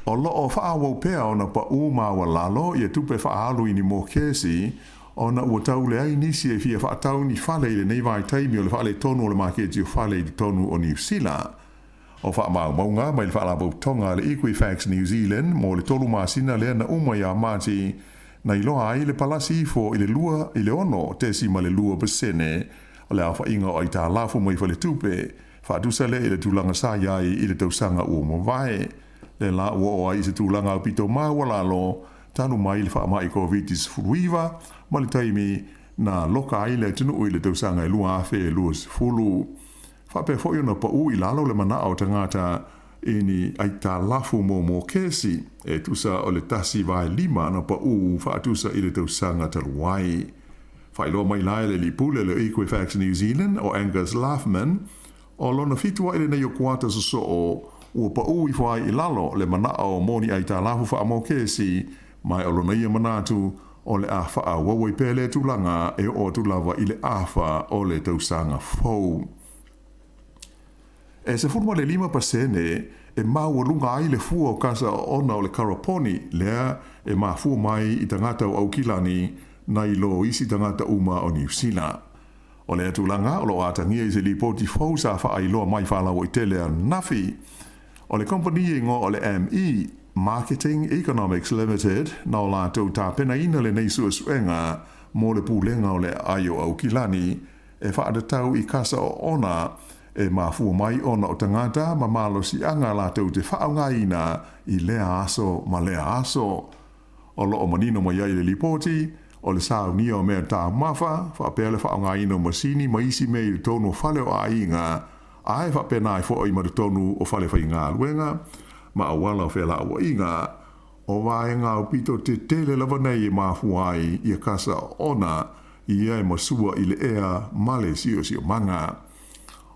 O lo o faaauau pea ona paʻū maualalo ia tupe faaalu i ni mokesi ona ua tau leai nisi e fia faatau ni fale i lenei vaitaimi o le faaletonu o le maketi o fale i totonu o Niu Sila. O faamaumauga mai le Faalapotopotoga a le Equifax New Zealand mo le tolu masina lea na uma ia Mati, na iloa ai le palasi ifo i le 2 i le 6.2% o le aofaiga o aitalafu mai faletupe, faatusa lea i le tulaga sa i ai i le tausaga ua mavae. Lea la ua oo ai i se tulaga aupito maualalo talu mai le faamai Koviti-19 ma le taimi na loka ai le atunuu i le tausaga e 2020. Faapea foi ona paʻū i lalo le manaʻo o tagata i ni aitalafu mo mokesi e tusa o le 1.5 na paʻū faatusa i le tausaga talu ai. Faailoa mai la e le alii pule o le Equifax New Zealand o Angus Laughman, o lona fitu aʻe lenei o kuata sosoo ua paʻū ifo ai i lalo le manaʻo mo ni aitalafu faamokesi, ma o lona ia manatu o le a faaauau ai pea lea tulaga e oo atu lava i le afa o le tausaga fou. E 15% e maualuga ai le fua o kasa oona o le karaponi lea e mafua mai i tagata o Aukilani nai lo isi tagata uma o Niu Sila. O lea tulaga o lo o atagia i se lipoti fou sa faailoa mai faalauaitele ananafi. O le kompani e igoa o le ME, Marketing Economics Limited, na o latou tapenaina lenei suesuega mo le pulega o le aai o Aukilani e faatatau i kasa oona e mafua mai ona o tagata ma malosiaga latou te faaaogaina i lea aso ma lea aso. O lo o manino mai ai le lipoti, o le saunia o mea taumafa, faapea le faaaogaina o masini ma isi mea i totonu o fale o aiga, ae faapena ai foi ma totonu o fale faigaluega ma auala o felauaiga, o vaega aupito tetele lava nei e mafua ai ia kasa oona ia e masua i le ea ma le siosiomaga.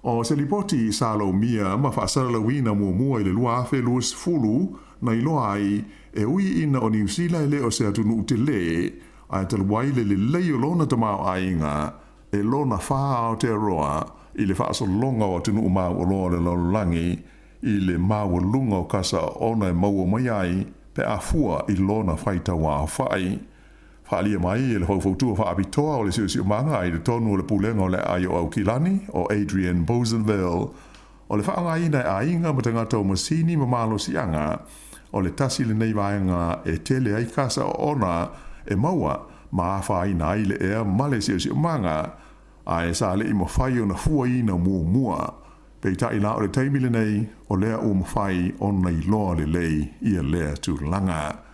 O se lipoti sa laumia ma faasalalauina muamua i le 2020 na iloa ai e ui ina o Niu Sila e le o se atunuu telē, ae talu ai le lelei o lona tamaoaiga e lona fā Aotearoa i le faasologa o atunuu mauoloa o le lalolagi i le maualuga o kasa oona e maua mai ai pe a fua i lona faitauaofai. Faaalia mai e le faufautua faapitoa o le siosiomaga i totonu o le Pulega o le Aai o Aukilani, o Adrian Bozenville, o le faaaogaina e aiga ma tagata o masini ma malosiaga, o le tasi lenei vaega e tele ai kasa oona e maua ma afaina ai le ea ma le siosiomaga, ae sa le i mafai ona fuaina muamua. Peitai la o le taimi lenei, o lea ua mafai ona iloa lelei ia lea tulaga.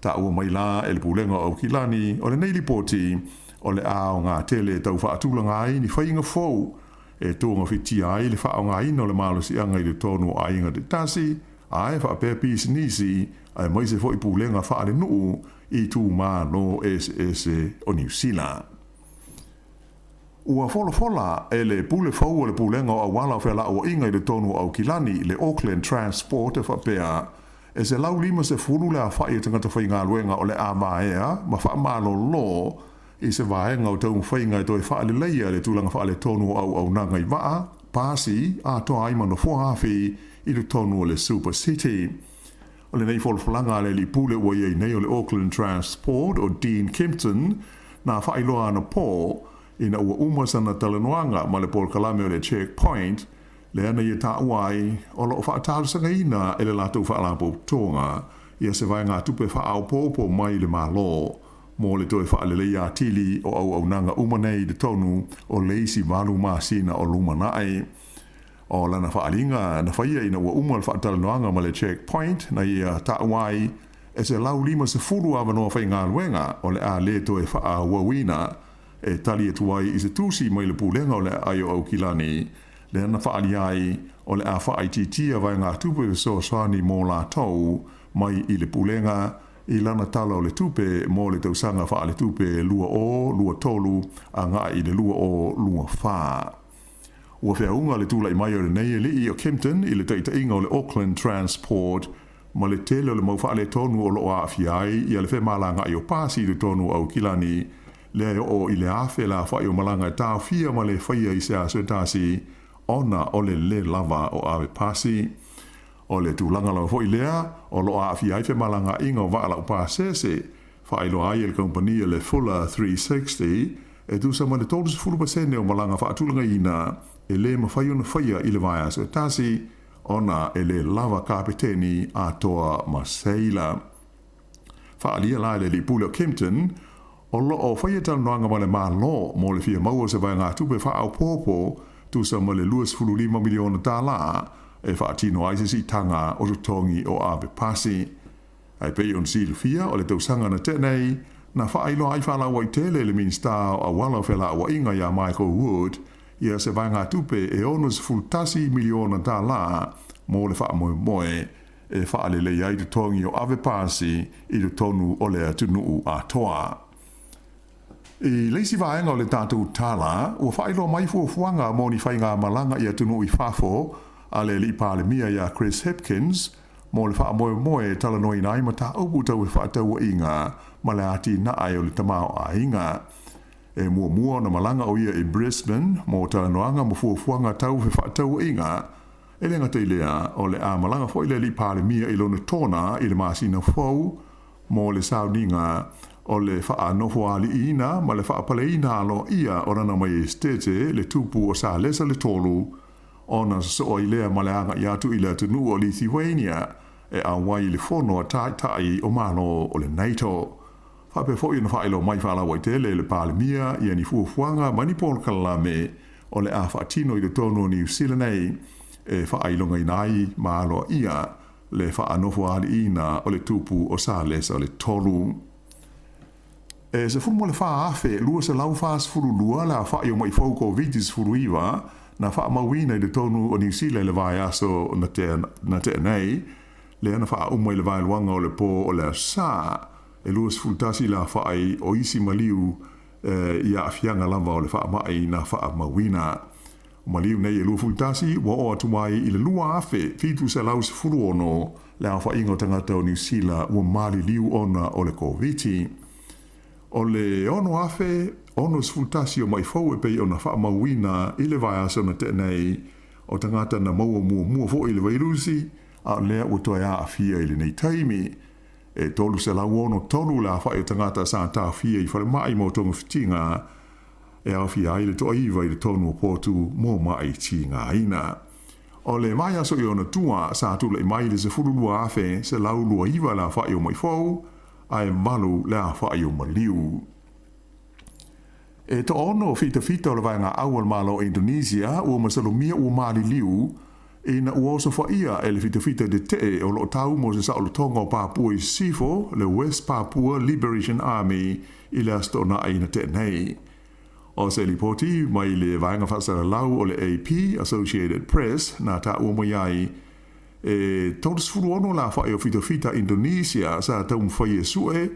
Taua mai la e le Pulega o Aukilani, o lenei lipoti, o le aoga tele e tau faatulaga ai ni faiga fou e togafitia ai le faaaogaina o le malosiaga i totonu o aiga taitasi, ae faapea pisinisi, aemaise foi pulega faalenuu i itumalo eseese o Niu Sila. Ua folafola e le pule fou o le Pulega o Auala o Felauaiga i totonu o Aukilani, le Auckland Transport e faapea, e 150 le aofai o tagata faigaluega o le a vaea ma faamalolo i se vaega o taumafaiga e toe faaleleia le tulaga faaletonu o auaunaga i vaa, pasi, atoa ai ma nofoa afi i totonu o le Super City. O lenei folafolaga a le alii pule ua i ai nei o le Auckland Transport o Dean Kempton, na faailoa anapō ina ua uma sana talanoaga ma le polokalame o le Check Point, lea na ia taua ai o lo o faatalosagaina e le latou faalapotopotoga ia se vaegatupe faaopoopo mai le Malo mo le toe faaleleia atili o auaunaga uma nei i totonu o le isi valu masina o lumanai. O lana faaaliga na faia ina ua uma le faatalanoaga ma le Check Point na ia taua ai e 150 avanoa faigaluega o le a le toe faaauauina e tali atu ai i se tusi mai le Pulega o le Aai o Aukilani lea na faaalia ai o le a faaitiitia vaegatupe fesoasoani mo latou mai i le Pulega i lana Tala o le Tupe mo le tausaga faaletupe 2023 agai i le 2024. Ua feauga le tulai mai o lenei alii o Kempton i le taitaiga o le Auckland Transport ma le tele o le mau faaletonu o lo o aafia ai ia le femalagaai o pasi i totonu o Aukilani, lea e oo i le 1000 le aofai o malaga e taofia ma le faia i se aso e tasi ona o le le lava o ave pasi. O le tulaga lava foi lea o lo o aafia ai femalagaaiga o vaa laupasese, faailoa ai e le kamupani le Fuller 360 e tusa ma le 30% o malaga faatulagaina e le mafai ona faia i le vaiaso e tasi ona e le lava kapeteni atoa ma seila. Faaalia la e le alii pule o Kempton, o lo o faia talanoaga ma le Malo mo le fia maua o se vaegatupe faaopoopo tusa ma le $25 miliona tālā e faatino ai se siitaga o totogi o ave pasi. Ae pei ona silafia, o le tausaga na tea nei, na faailoa ai faalauaitele e le Minisita o Auala o Felauaiga ia Michael Wood ia se vaegatupe e $61 miliona tālā mo le faamoemoe e faalelei ai totogi o ave pasi i totonu o le atunuu atoa. I le isi vaega o le tatou tala, ua faailoa mai fuafuaga mo ni faigamalaga i atunuu i fafo a le Alii Palemia ia Chris Hipkins mo le faamoemoe e talanoaina ai mataupu tau fefaatauaiga ma le atinae o le tamaoaiga. E muamua ona malaga o ia i Brisbane mo talanoaga ma fuafuaga tau fefaatauaiga. E le gata i lea, o le a malaga foi le Alii Palemia i lona tona i le masina fou mo le sauniga o le faanofoaliiina ma le faapaleina aloaia o Lana Maiestete le Tupu o Salesa le Tolu, ona sosoo ai lea ma le agai atu i le atunuu o Lithuania e auai i le fono a Taitai o Malo o le NATO. Faapea foi ona faailoa mai faalauaitele e le Palemia ia ni fuafuaga ma ni polokalame o le a faatino i totonu o Niu Sila nei e faailogaina ai ma aloaia le faanofoaliiina o le Tupu o Salesa le Tolu. E 14,242 le aofai o maʻi fou Koviti-19 na faamauina i totonu o Niu Sila i le vaiaso na tea nei, lea na faauma i le vaeluaga o le pō o le Aso Sa, e 21 le aofai o isi maliu i aafiaga lava o le faamai na faamauina. O maliu nei e 21 ua oo atu ai i le 2,716 le aofaiga o tagata o Niu Sila ua maliliu ona o le Koviti. O le 6,061 o maʻi fou e pei ona faamauina i le vaiaso na tea nei, o tagata na maua muamua foi i le vairusi, a o lea ua toe aafia i lenei taimi. E 363 le aofai o tagata sa taofia i falemai mo togafitiga e aofia ai le toaiva i totonu o potu mo maʻi tigaina. O le vaiaso i ona tua sa tulai mai le 12,129 le aofai o maʻi fou, ae valu le aofai o maliu. E toaono fitafita o le vaega au a le Malo o Indonesia ua masalomia ua maliliu ina ua osofaia e le fitafita tetee o lo o tau mo se saolotoga o Papua i Sisifo, le West Papua Liberation Army i le Aso Toonai na tea nei. O se lipoti mai le vaega faasalalau o le AP, Associated Press, na taua mai ai, e 36 le aofai o fitafita Indonesia sa taumafai e sue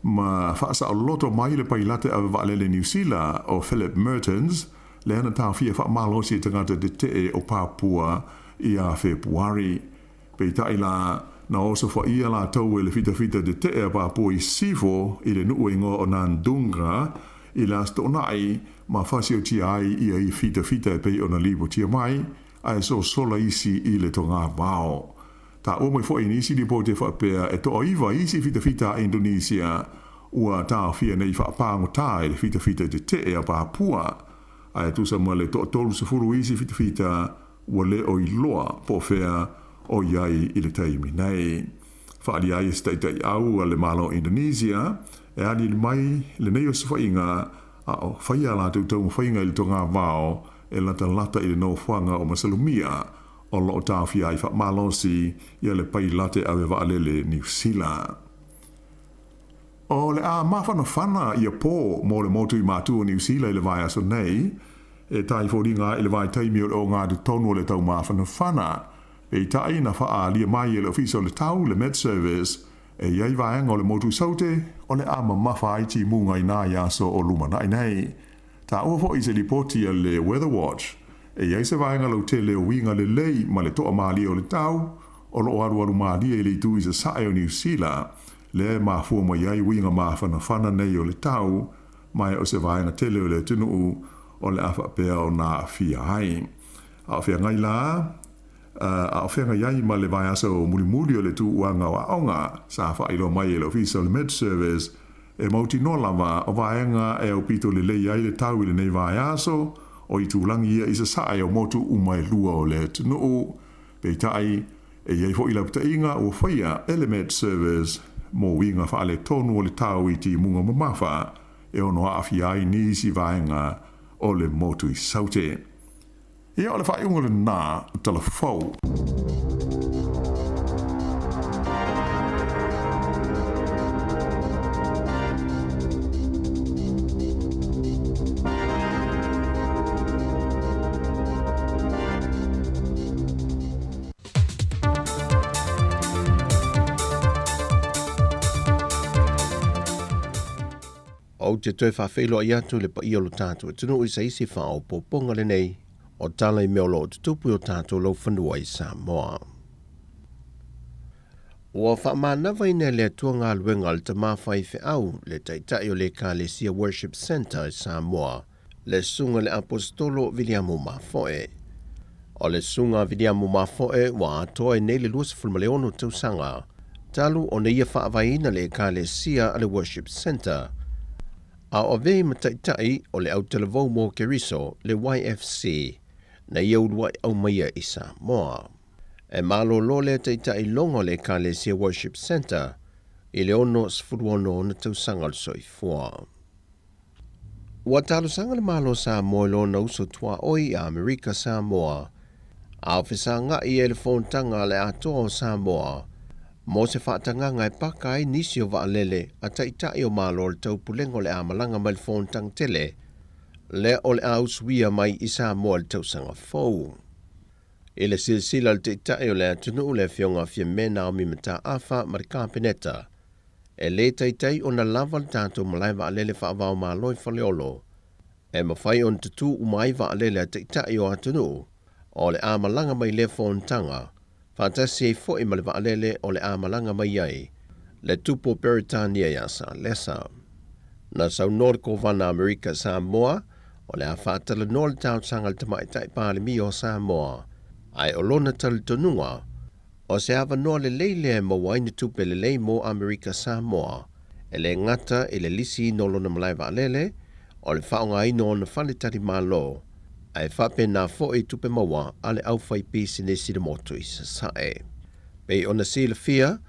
ma faasaoloto mai le pailate ave vaalele Niu Sila o Philip Mertens, lea na taofia faamalosi e tagata tetee o Papua ia Fepuari. Peitai la, na osofaia latou e le fitafita tetee a Papua i Sisifo i le nuu e igoa o Nandunga i le Aso Toonai ma fasiotia ai ia i fitafita e pei ona lipotia mai, ae sosola isi i le togavao. Taua mai foi i nisi lipoti e faapea e toaiva isi fitafita a Indonesia ua taofia nei faapagotā e le fitafita tetee a Papua, ae tusa ma le toa-30 isi fitafita ua le o iloa po o fea o i ai i le taimi nei. Faaalia ai e se taitaiau a le Malo o Indonesia e aliali mai lenei osofaiga a o faia a latou taumafaiga i le togavao e latalata i le nofoaga o Masalomia o lo o taofia ai faamalosi ia le pailate ave vaalele Niu Sila. O le a mafanafana ia pō mo le motu i Matu o Niu Sila i le vaiaso nei, e tae foliga ai i le vaitaimi o le ogatotonu o le taumafanafana. Peitai, na faaalia mai e le Ofisa o le Tau, le Met Service, e i ai vaega o le motu Saute o le a mamafa ai timuga i nai aso o lumanai nei. Taua foi i se lipoti a le Weather Watch, e i ai se vaega lautele o uiga lelei ma le toamalie o le tau, o lo o alualu malie i le itu i sasae o Niu Sila, lea e mafua mai ai uiga mafanafana nei o le tau, ma e o se vaega tele o le atunuu o le a faapea ona aafia ai. A o feagai la, a o feagai ai ma le vaiaso mulimuli o le tuuaga o aoga, sa faailoa mai e le Ofisa o le Met Service, e mautinoa lava o vaega e aupito lelei ai le tau i lenei vaiaso, o itulagi ia i sasae o motu uma e lua o le atunuu. Peitai, e i ai foi lapataiga ua faia e le Met Service mo uiga faaletonu o le tau i timuga mamafa e ono aafia ai nisi vaega o le motu i Saute. Ia, o le faaiuga lena o tala fou. Ou te toe faafeiloai atu i le paia o lo tatou atunuu i se isi faaopoopoga lenei o tala i mea o lo o tutupu i o tatou laufanua i Samoa. Ua faamanavaina e le Atua galuega a le tama faifeau, le taitai o le Ekalesia Worship Centre i Samoa, le Susuga i le Aposetolo Viliamu Mafoe. O le Susuga a Viliamu Mafoe ua atoa ai nei le 26 tausaga talu ona ia faavaeina le Ekalesia a le Worship Centre, a o avea ma taitai o le Autalavou mo Keriso, le YFC, na ia uluai aumaia i Samoa. E malolo lea taitai loga o le Ekalesia Worship Centre i le 66 ona tausaga o le soifua. Ua talosaga le Malo o Samoa i lona uso tuaoi i Amerika Samoa, a o fesagai ai le fonotaga a le Atoa o Samoa mo se faatagaga e paka ai nisi o vaalele a taitai o Malo o le Taupulega o le a malaga mai le fonotaga tele lea o le a usuia mai i Samoa i le tausaga fou. I le silasila a le Taitai o le atunuu le Afioga a Fiame Naomi Mataafa ma le Kapeneta, e lē taitai ona lava le tatou malae vaalele faava-o-Malo i Faleolo e mafai ona tutū uma ai vaalele a taitai o atunuu o le a malaga mai lea fonotaga, faatasi ai foi ma le vaalele o le a malaga mai ai le Tupu o Peretania ia Salesa. Na saunoa le Kovana Amerika Samoa o le a faatalanoa le talosaga a le Tamaitai Palemia o Samoa, ae o lona talitonuga, O se avanoa lelei lea e maua ai ni tupe lelei mo Amerika Samoa, e le gata i le lisiina o lona malae vaalele, o le faaaogaina o ona fale talimalo, ae faapena foi i tupe maua a le aufaipisinisi i le motu i Sasae. Pei ona silafia,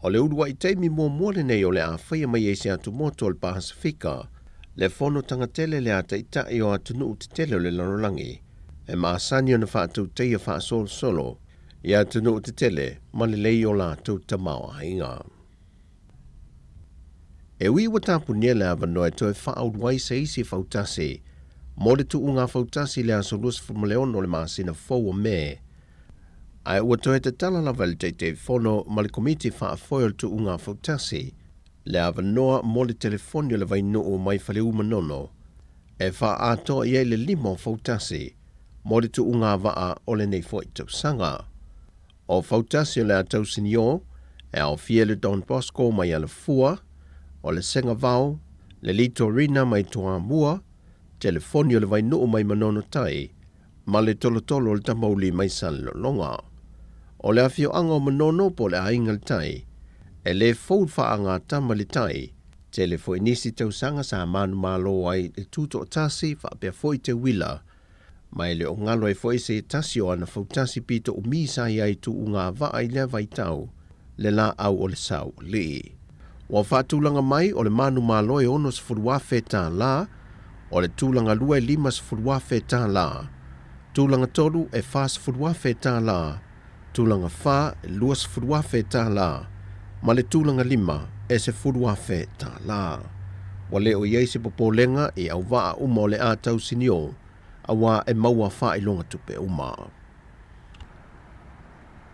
o le uluai taimi muamua lenei o le a faia mai ai se atumotu o le Pasefika, le fonotaga tele lea a Taitai o atunuu tetele o le lalolagi, e masani ona faatautaia faasolosolo i atunuu tetele ma lelei o latou tamaoaiga. E ui ua tapunia le avanoa e toe faaulu ai se isi fautasi mo le tuuga fautasi i le aso 26 o le masina fou o Me, ae ua toe tatala lava e le Taitaifono ma le Komiti Faafoe o le Tuuga Fautasi le avanoa mo le telefoni o le Vainuu mai Faleu Manono e faaatoa i ai le lima o fautasi mo le tuuga vaa o lenei foi tausaga. O fautasi o le a tausinio e aofia le Don Bosco mai Alafua, o le Segavao, le Litorina mai Toamua, telefoni o le Vainuu mai Manono Tai, ma le Tolotolo o le Tamauli mai Salelologa. O le afioaga o Manono po o le Aiga i le Tai, e le fou le faagatama i le tai, Tele foi nisi tausaga sa manumalo ai le tutoatasi faapea foi Teuila, ma e le o galo ai foi se tasi o ana fautasi pito umi sa i ai tuuga vaa i lea vaitau, le laau o le saualii. Ua faatulaga mai o le manumalo e $60,000, o le tulaga lua e $50,000, tulaga tolu e $40,000, tulaga fa e $20,000, ma le tulaga lima e $10,000. Ua le o i ai se popolega i auvaa uma o le a tausinio, auā e maua faailoga tupe uma.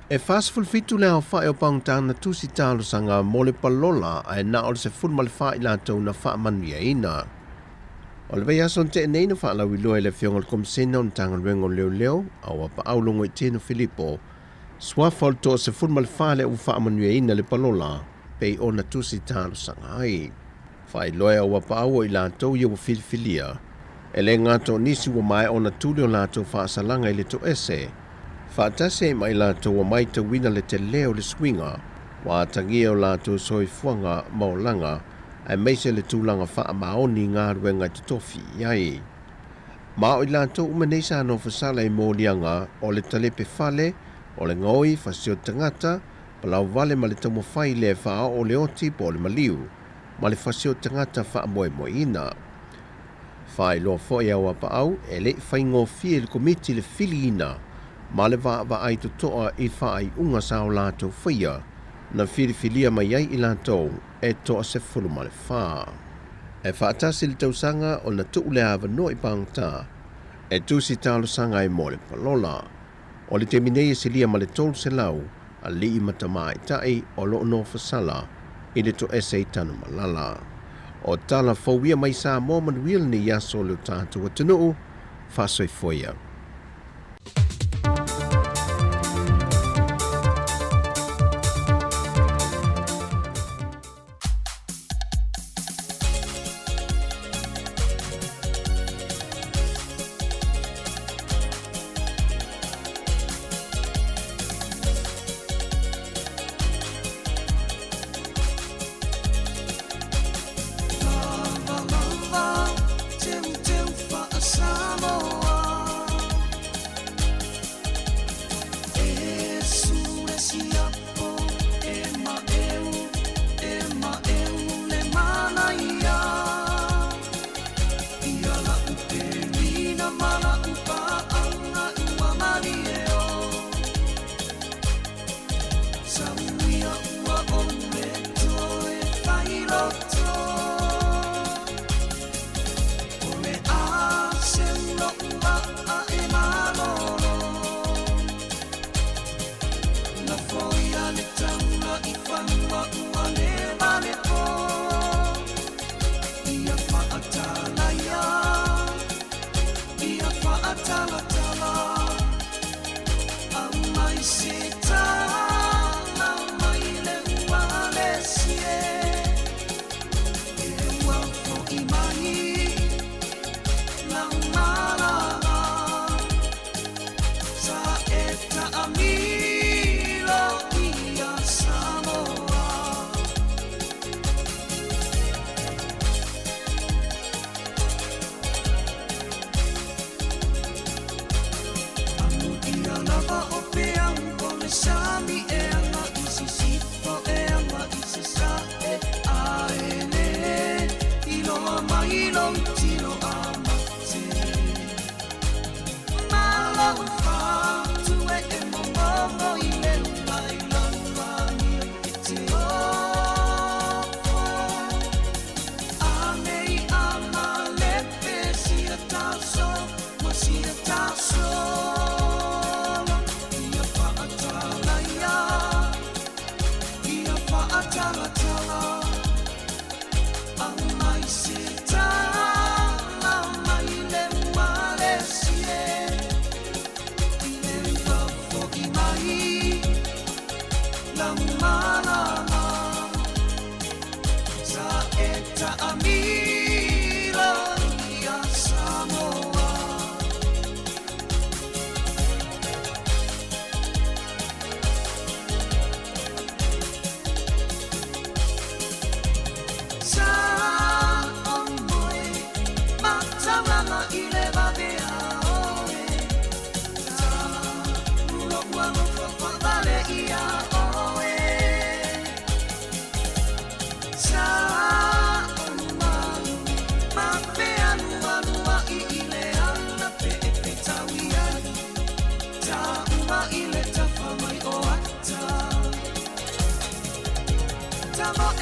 E 47 le aofai o pagota na tusi talosaga mo le palola ae na o le 14 i latou na faamanuiaina. O le vaiaso na tea nei na faalauiloa e le Afioga i le Komisena o le Matagaluega o Leoleo, Auapaau Logoitino Filipo, suafa o le toa 14 lea ua faamanuiaina le palola pei ona tusi talosaga ai. Faailoa e Auapaau o i latou ia ua filifilia, e le gata o nisi ua maea ona tuli o latou faasalaga i le toese, faatasi ai ma i latou ua matauina le telē o le suiga ua atagia o latou soifuaga ma olaga aemaise le tulaga faamaoni i galuega e totofi i ai. Ma o i latou uma nei sa nofosala i moliaga o le talepe fale, o le gaoi fasio tagata, palauvale ma le taumafai lea e faaoo le oti po o le maliu ma le fasio tagata faamoemoeina. Faailoa foi e Auapaau e le i faigofie i le Komiti le filiina ma le vaavaai totoa i faaiuga sa o latou faia na filifilia mai ai i latou e toa 14. E faatasi le tausaga ona tuu le avanoa i pagota e tusi talosaga ai mo le palola. O le taimi nei e silia ma le 300 alii ma tamaitai o lo o nofosala i le toese i Tanumalala. O tala fou ia mai Samoa manuia lenei aso o le tatou atunuu, faasoifua ia.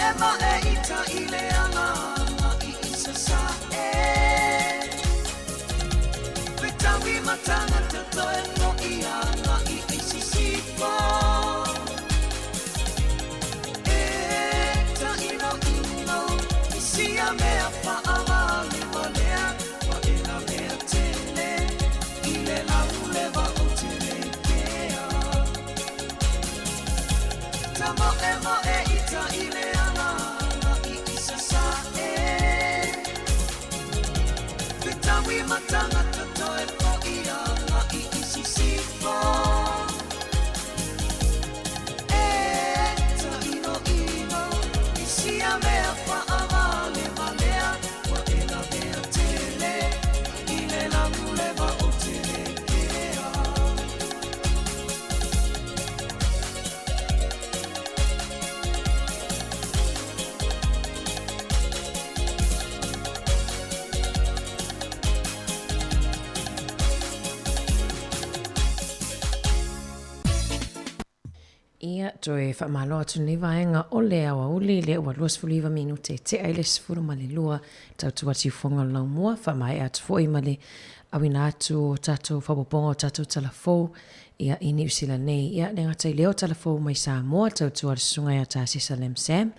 Tamoemoe ita i le ala i Sasae. Fetaui ma tagata toe fo'i agai i Sisifo. E taʻiloʻilo i sia mea faʻawalevalea ua e lavea tele i le laulewa o Telekea. Tamoemoe ita i le ala i Sasae. Fetaui ma tagata toe fo'i agai i Sisifo. E taʻiloʻilo i sia mea faʻawalevalea ua e lavea tele i le laulewa o Telekea. Ia, toe faamalo atu lenei vaega o le aoauli lea ua 29 minute e tea i le 12 tautua tiufoga o le laumua. Faamaea atu foi ma le auina atu o tatou faaopoopoga o tatou talafou ia i Niu Sila nei. Ia, le gata i lea o talafou mai Samoa, tautua le susuga ia Tasesa Lam Sam.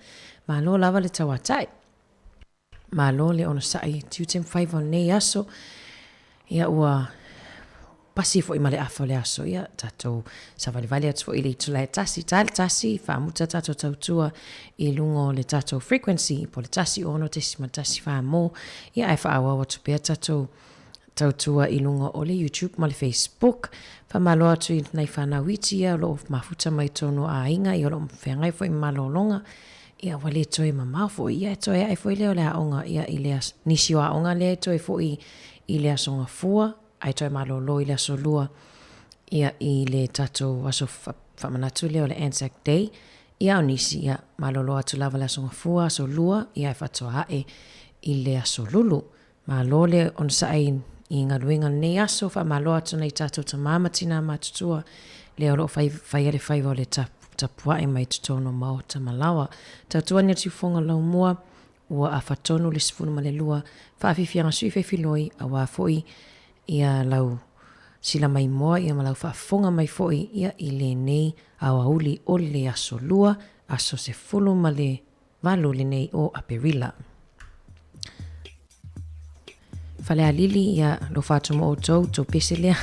Malo lava le tauatai. Malo le onosai tiute ma faiva o lenei aso. Ia ua pasi foi ma le afa o le aso. Ia tatou savalivali atu foi i le itula e tasi, ta le tasi, faamuta tatou tautua i luga o le tatou frequency po o le 106.14 mo. Ia ae faaauau atu pea tatou tautua i luga o le YouTube ma le Facebook. Faamalo atu i nai fanau iti ia o lo o mafuta mai totonu o aiga, ia o lo o feagai foi ma malologa. Ia ua le toe mamao foi, ia e toe ae foi lea o le aoga ia i le nisi o aoga lea e toe foi i le Aso Gafua, ae toe malolo i le Aso Lua ia i le tatou aso faamanatu lea o le Anzac Day. Ia o nisi, ia malolo atu lava le Aso Gafua, Aso Lua, ia e faatoa ae i le Aso Lulu. Malo le onosai i galuega o lenei aso, faamalo atu nai tatou tama ma tina matutua lea o lo o fai, faia le faiva o le tapua'i mai totonu o maota ma laoa. Tautua ni o Tiufoga Laumua, ua afa tonu le 12, faafiafiaga sui feifiloi auā foi ia lau sila maimoa ia ma lau faafofoga mai foi ia i lenei aoauli o le aso lua, aso 18 lenei o Aperila. Falealili, ia alofa atu mo outou, tou pese lea.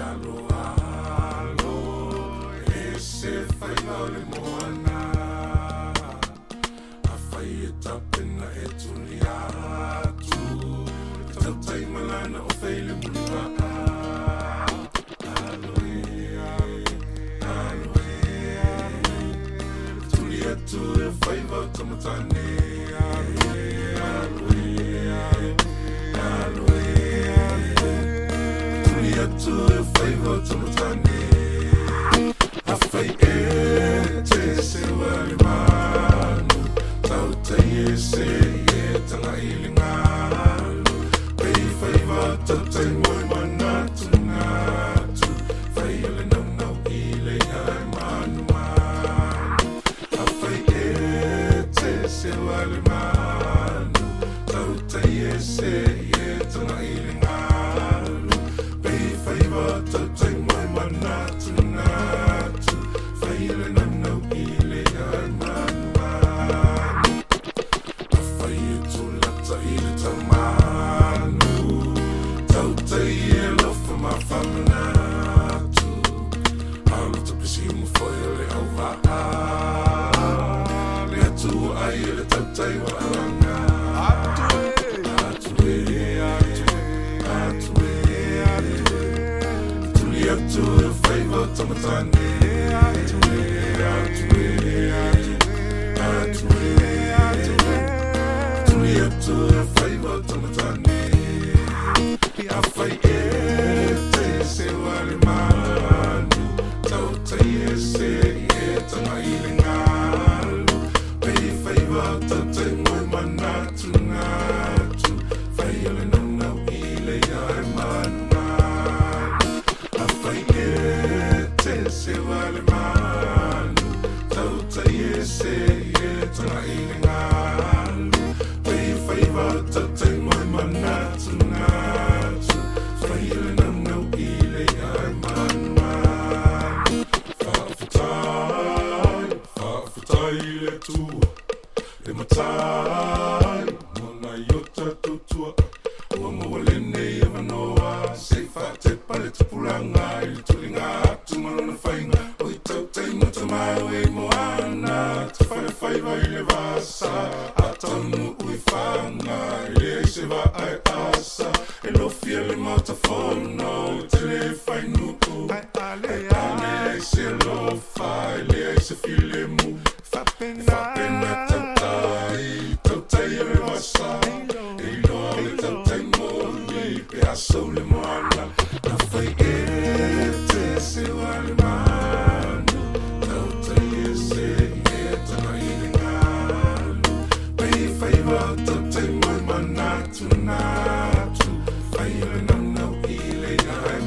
Alo alo e se faiva o le moana Afai e tapena e tuli atu E tautai malana o fei le muliva'a Alo e alo e Tuli atu e faiva o tamatane Alo e alo e alo e Tuli atu e faiva o tamatane Afai e te seua le manu Tautai e se e tagai i le galu Pei faiva o tautai moe manatunatu Faia le naunau i le i'a e manumanu Afai e te seua le manu Tautai e se e tagai i le galu Pei faiva o tautai moe manatunatu Faia le naunau i le i'a e manumanu Afai e tulata i le taumanu Tautai e alofa ma faamanatu Alo tapisi uma foi o le auvaa Le Atua ai e le tautai o alaga Atu e Atu e Atu e Atu e Tuli atu e faiva o tamatane Atu e Atu e Atu e Atu e Tuli atu e faiva o tamatane Afai e te seua le manu Tautai e se e tagai i le galu Pei faiva o tautai moe manatunatu Faia le naunau i le i'a e manumanu Afai e te seua le manu Tautai e se e tagai i le galu Pei faiva o tautai moe manatunatu Faia le naunau i le i'a e manumanu Faafetai, faafetai i le Atua Le Matai mo nai o tatou tuaa Ua maua lenei avanoa se i faatepa le tupulaga i le tuliga atu ma lona faiga O i tautai ma tamau e i moana Tafalefaiva i le vasa A taunuu i faga e leai se vaa e asa E lofia le Maota Fono e tele fainuu Ae a leai se alofa e leai se filemu Faapena tautai, tautai o le vasa E iloa le tautai moni pe a sou le moana Afai e te seua le manu Tautai e se e tagai i le galu Pei faiva o tautai moe manatunatu Faia le naunau i le i'a e.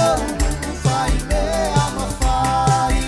ou nuu faimea mafai.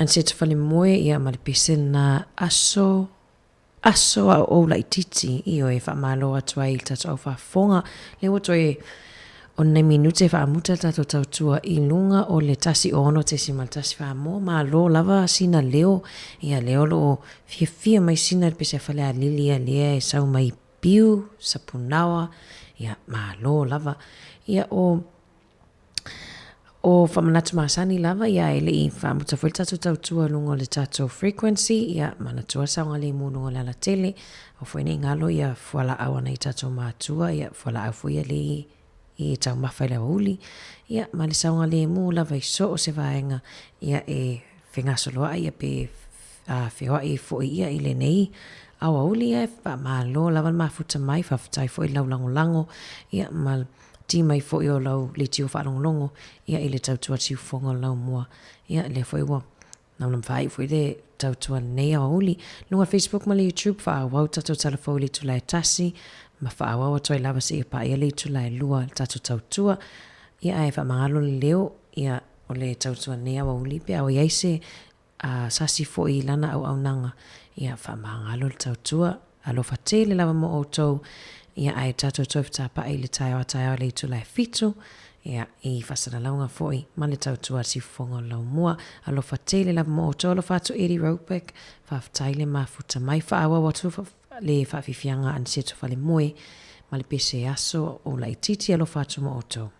Aniseta Falemoe, ia, ma le pese lena aso, aso a o ou laitiiti, ioe, faamalo atu ai i le tatou au faafofoga, lea ua toe o ni nai minute e faamuta le tatou tautua i luga o le 106.1 Mo, malo lava sina leo, ia lea o lo o fiafia mai sina i le pese a Falealili ia lea e sau mai Piu, Sapunaoa, ia malo lava. Ia o O faamanatu masani lava, ia e le i faamuta foi le tatou tautua i luga o le tatou frequency, ia manatua le saogalemu i luga o le alatele, aua foi ne i galo ia fualaau a nai tatou matua, ia fualaau foi ia lea i taumafa i le aoauli, ia ma le saogalemu lava i so o se vaega, ia e fegasoloai ia pe feoai ai foi ia i lenei aoauli, ae faamalo lava le mafuta mai, faafetai foi i lau lagolago, ia ma Ti mai foi o lau leitio faalogologo ia i le tautua siufofoga o Laumua. Ia lea foi ua naunau faaiu foi le tautua lenei aoauli. Luga o le Facebook ma le YouTube faaauau tatou tala fou i le itula e tasi ma faaauau atu ai lava seia paia le itula e lua le tatou tautua. Ia ae faamagalo le leo ia o le tautua lenei aoauli pe a o i ai se A sasi foi i lana auaunaga, ia faamagalo le tautua. Alofa tele lava mo outou, ia ae tatou toe fetapa'i i le taeao a taeao i le itula e fitu, ia i faasalalauga foi ma le tautua a le Siufofoga o le Laumua. Alofa tele lava mo outou. Alofa atu Eddie Roebuck, faafetai le mafuta mai. Faaauau atu le faafiafiaga a Aniceto Falemoe ma le pese aso o laitiiti. Alofa atu mo outou.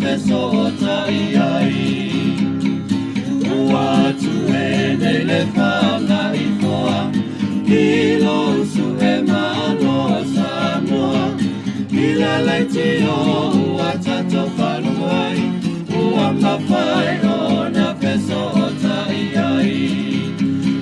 fesootai ai. Ua tue nei le fagaifoa i lou su'e malo o Samoa. I le leitio ua tatou faalogo ai, ua mafai ona fesootai ai.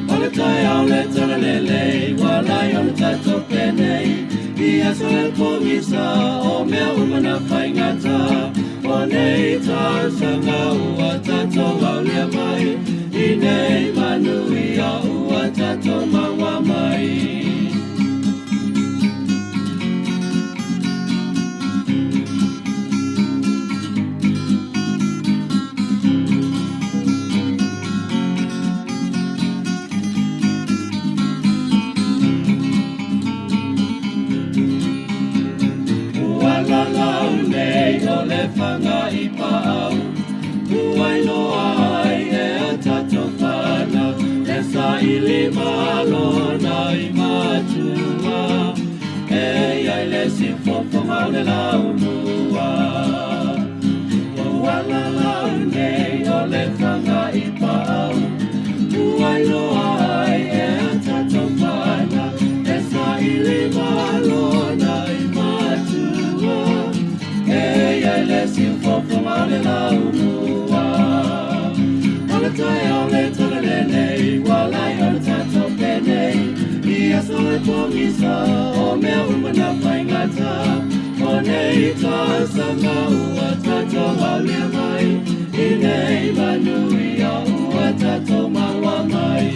O le taeao le talalelei, ua lai ona tatou penei, i aso e pogisa o mea uma na faigata. O nei tausaga ua tatou aulia mai, i nei manuia ua tatou maua mai. Ua lalau nei o le faga i paau, ua iloa ai e a tatou fanau, e saili malo nai matua, e iai le siufofoga o le laumua. Ua lalau nei o le faga i paau, ua iloa ai e a tatou fanau, e saili malo nai matua, e iai le siufofoga o le laumua. O le taeao le talalelei, ua lai ona tatou penei, i aso e pogisa o mea uma na faigata. O nei tausaga ua tatou aulia mai, i nei manuia ua tatou maua mai.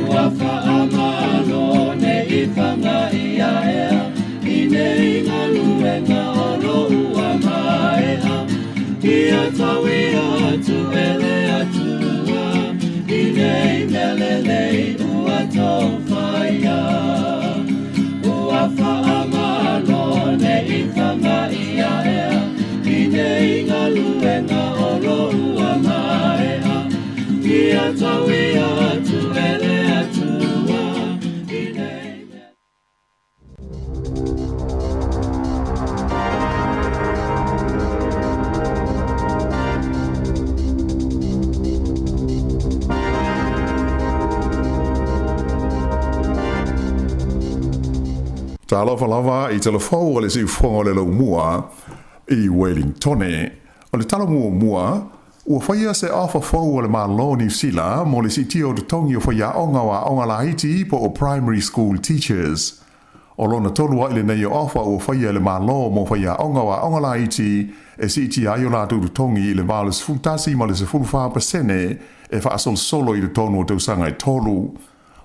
Ua faamalo nei faga ia ea, i nei galuega o lo ua maea. Ia tauia atu e le Atua, i nei mea lelei ua tou faia. Ua faamalo nei faga ia ea, i nei galuega o lo ua maea. Ia tauia atu e le Atua, i nei mea. Talofa lava i telefou o le siufofoga o le laumua i Wellingtone. O le tala muamua, ua faia se ofa fou a le Malo o Niu Sila mo le siitia o totogi o faiaoga o aoga laiti po o primary school teachers. O lona tolu aʻi lenei o ofa ua faia e le Malo mo faiaoga o aoga laiti e siitia ai o latou totogi i le 81 ma le 14 pasene e faasolosolo i totonu o tausaga e tolu.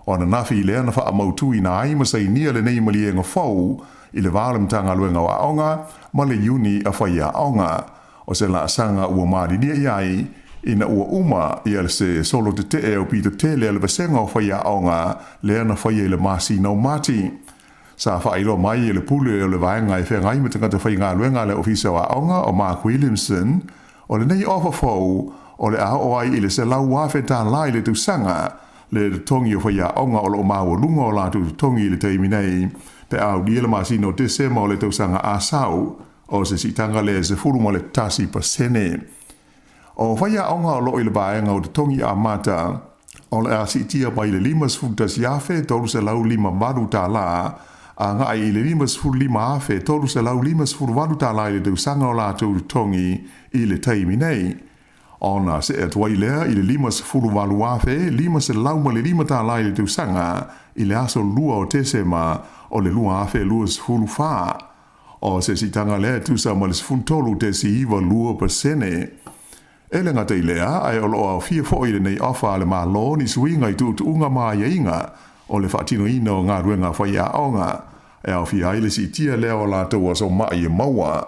O ananafi lea na faamautuina ai ma sainia lenei maliega fou i le va o le Matagaluega o Aoga ma le Iuni a Faiaoga. O se laasaga ua malilie i ai ina ua uma ia se solo tetee aupito tele a le Vasega o Faiaoga lea na faia i le masina o Mati. Sa faailoa mai e le Pule o le Vaega e Feagai ma Tagata Faigaluega a le Ofisa o Aoga o Mark Williamson, o lenei ofa fou o le a oo ai i le $100,000 i le tausaga le totogi o faiaoga o lo o maualuga o latou totogi i le taimi nei pe a aulia le masina o Tesema o le tausaga a sau, o se siitaga lea e 11%. O faiaoga o lo o i le vaega o totogi amata o le a siitia mai le $51,358 agai i le $55,358 i le tausaga o latou totogi i le taimi nei. Ona see atu ai lea i le $58,505 i le tausaga i le aso 2 o Tesema o le 2024. O se siitaga lea e tusa ma le 13.92%. E le gata i lea, ae o lo o aofia foi i lenei ofa a le Malo ni suiga i tuutuuga ma aiaiga o le faatinoina o galuega faiaoga, e aofia ai le siitia lea o latou aso ma'i e maua.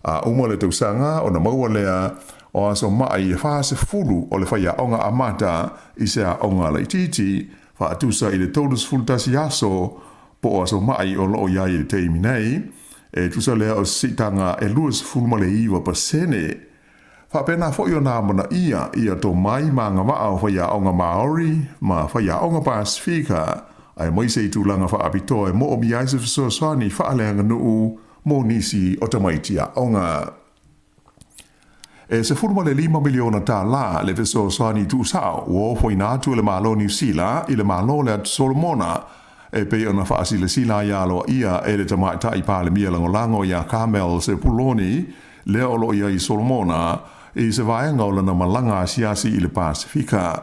A uma le tausaga ona maua lea o aso ma'i e 40 o le faiaoga amata i se aoga laitiiti, faatusa i le 31 aso po o aso ma'i o lo o i ai i le taimi nei, e tusa lea o se siitaga e 29%. Faapena foi ona amanaia ia tomai ma agavaa o faiaoga Māori ma faiaoga Pasifika, aemaise i tulaga faapitoa e moomia ai se fesoasoani faaleaganuu mo nisi o tamaiti aoga. E $15 miliona tālā le fesoasoani tuusao ua ofoina atu e le Malo o Niu Sila i le Malo o le Atu Solomona e pei ona faasilasila ai aloaia e le Tamaitai Palemia Lagolago ia Carmel Sepuloni lea o lo o i ai i Solomona i se vaega o lana malaga asiasi i le Pasefika.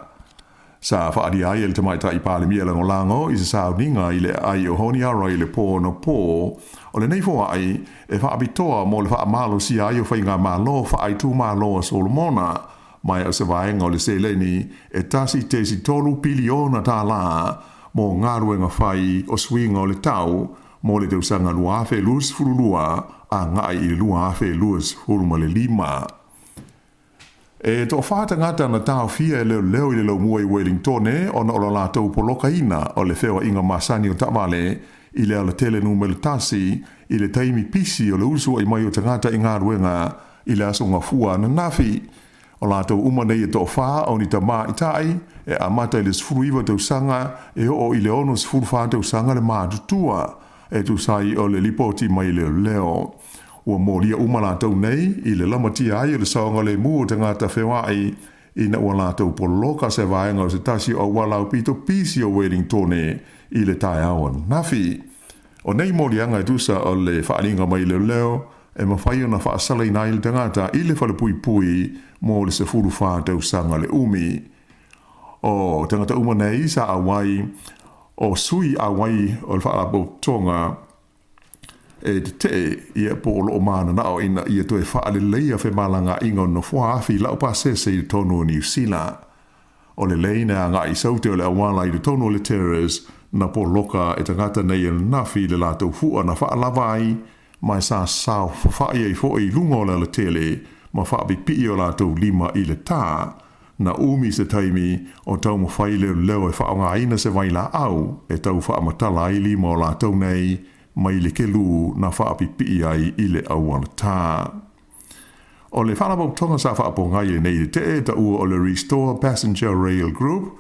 Sa faaalia ai e le Tamaitai Palemia Lagolago i se sauniga i le aai o Honiara i le pō anapō o lenei foai e faapitoa mo le faamalosia ai o faigamalo faaitumalo a Solomona ma o se vaega o le seleni e 1.3 piliona tālā mo galuega fai o suiga o le tau mo le tausaga 2022 agai i le 2025. E toafa tagata na taofia e leoleo i le laumua i Welingtone ona o le latou polokaina o le feoaiga masani o taavale i le alatele numera tasi i le taimi pisi o le usuai mai o tagata i galuega i le aso Gafua ananafi. O latou uma nei e toafa o ni tamaitai e amata i le 19 tausaga e oo i le 64 tausaga le matutua e tusa ai o le lipoti mai leoleo. Ua molia uma latou nei i le lamatia ai o le saogalemu o tagata feoai ina ua latou poloka se vaega o se tasi o auala aupito pisi o Welingtone i le taeao ananafi. O nei moliaga e tusa o le faaaliga mai leoleo e mafai ona faasalaina ai le tagata i le falepuipui mo le 14 tausaga le umi. O tagata uma nei sa auai o sui auai o le faalapotopotoga e tetee ia po o loo mananao ina ia toe faaleleia femalagaaiga o nofoa afi laupasese i totonu o Niu Sila. O le lane e agai i saute o le auala i totonu o le Terrace na poloka e tagata nei ananafi i le latou fua na faalava ai ma e sa saofafai ai foi i luga o le alatele ma faapipii o latou lima i le tā. Na umi se taimi o taumafai leoleo e faaaogaina se vailaau e tau faamatala ai lima o latou nei mai le kelū na faapipii ai i le auala tā. O le faalapotopotoga sa faapogai lenei i le tee taua o le Restore Passenger Rail Group,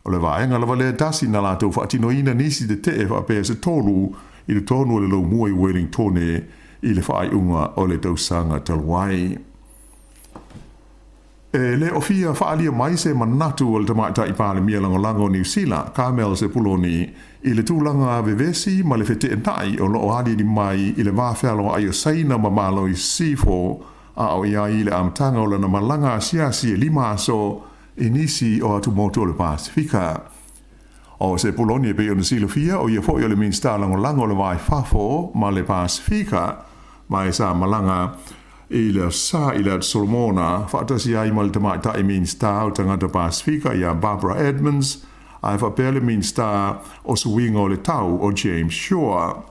o le vaega lava lea tasi na latou faatinoina nisi tetee faapea se tolu i totonu o le laumua i Wellingtone i le faaiuga o le tausaga talu ai. E le o fia faaalia mai se manatu o le Tamaitai Palemia Lagolago o Niu Sila, Carmel Sepuloni, i le tulaga vevesi ma le feteenai o lo o aliali mai i le va fealoai o Saina ma Malo i Sisifo, a o i ai i le amataga o lana malaga asiasi e lima aso i nisi o atumotu o le Pasefika. O Sepuloni e pei ona silafia, o ia foi o le Minisita Lagolago o le Va i Fafo ma le Pasefika, ma e sa malaga i le sa i le Atu Solomona, faatasi ai ma le Tamaitai Minisita o Tagata Pasefika ia Barbara Edmonds, ae faapea le Minisita o Suiga o le Tau o James Shaw.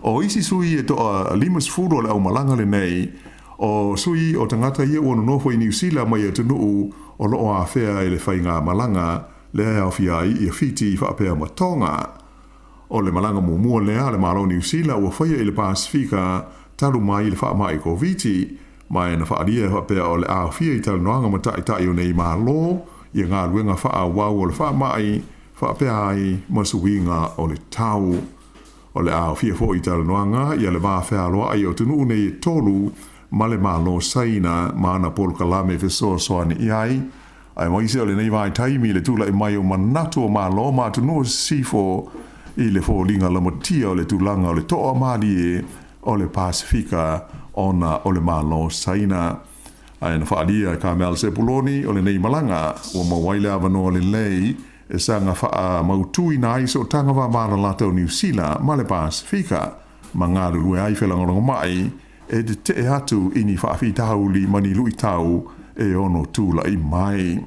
O isi sui e toa 50 o le aumalaga lenei, o sui o tagata ia ua nonofo i Niu Sila mai atunuu o lo o afea e le faigamalaga lea e aofia ai ia Fiti faapea ma Tonga. O le malaga muamua lea a le Malo o Niu Sila ua faia i le Pasefika talu mai le faamai Koviti, ma e na faaalia e faapea o le aofia i talanoaga ma taitai o nei Malo ia galuega faaauau o le faamai faapea ai ma suiga o le tau. O le aofia foi i talanoaga ia le va fealoai o atunuu nei e tolu ma le Malo o Saina ma ana polokalame fesoasoani i ai, aemaise o lenei vaitaimi i le tulai mai o manatu o Malo ma atunuu o Sisifo i le foliga lamatia o le tulaga o le toamalie o le Pasefika ona o le Malo o Saina. Ae na faaalia e Carmel Sepuloni o lenei malaga ua maua ai le avanoa lelei e saga faamautuina ai sootaga vavalalata o Niu Sila ma le Pasefika ma galulue ai felagolagomai e tetee atu i ni faafitauli ma ni luitau e ono tulai mai.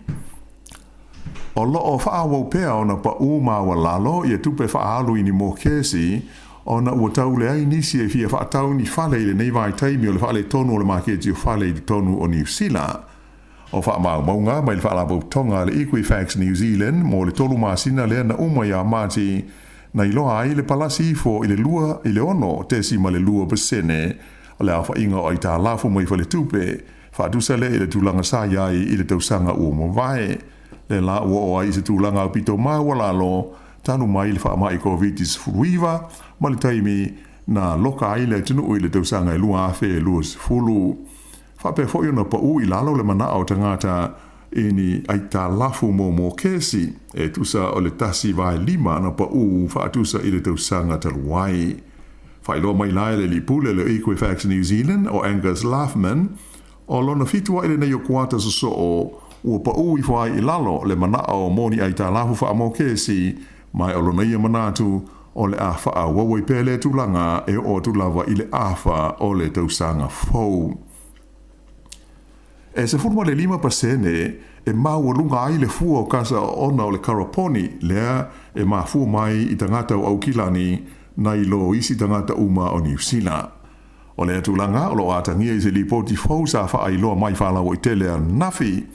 O lo o faaauau pea ona paʻū maualalo ia tupe faaalu i ni mokesi ona ua tau leai nisi e fia faatau ni fale i lenei vaitaimi o le faaletonu o le maketi o fale i totonu o Niu Sila. O faamaumauga mai le Faalapotopotoga a le Equifax New Zealand mo le tolu masina lea na uma ia Mati. na iloa ai le palasi ifo i le 2 i le 6.2% o le aofaiga o aitalafu mai faletupe, faatusa lea i le tulaga sa i ai i le tausaga ua mavae. Lea la ua oo ai i se tulaga aupito maualalo talu mai le faamai Koviti-19 ma le taimi na loka ai le atunuu i le tausaga e 2020. Faapea foi ona pau i lalo le manao o tagata i ni aitalafu mo mokesi, e tusa o le 1/5 na pau faatusa i le tausaga talu ai. Faailoa mai la e le alii pule o le Equifax New Zealand o Angus Laughman, o lona fitu aʻe lenei o kuata sosoo ua pau ifo ai i lalo le manao mo ni aitalafu faamokesi, ma o lona ia manatu o le a faaauau ai pea lea tulaga e oo atu lava i le afa o le tausaga fou. E 15% e maualuga ai le fua o kasa oona o le karaponi lea e mafua mai i tagata o Aukilani nai lo isi tagata uma o Niu Sila. O lea tulaga o lo o atagia i se lipoti fou sa faailoa mai faalauaitele ananafi.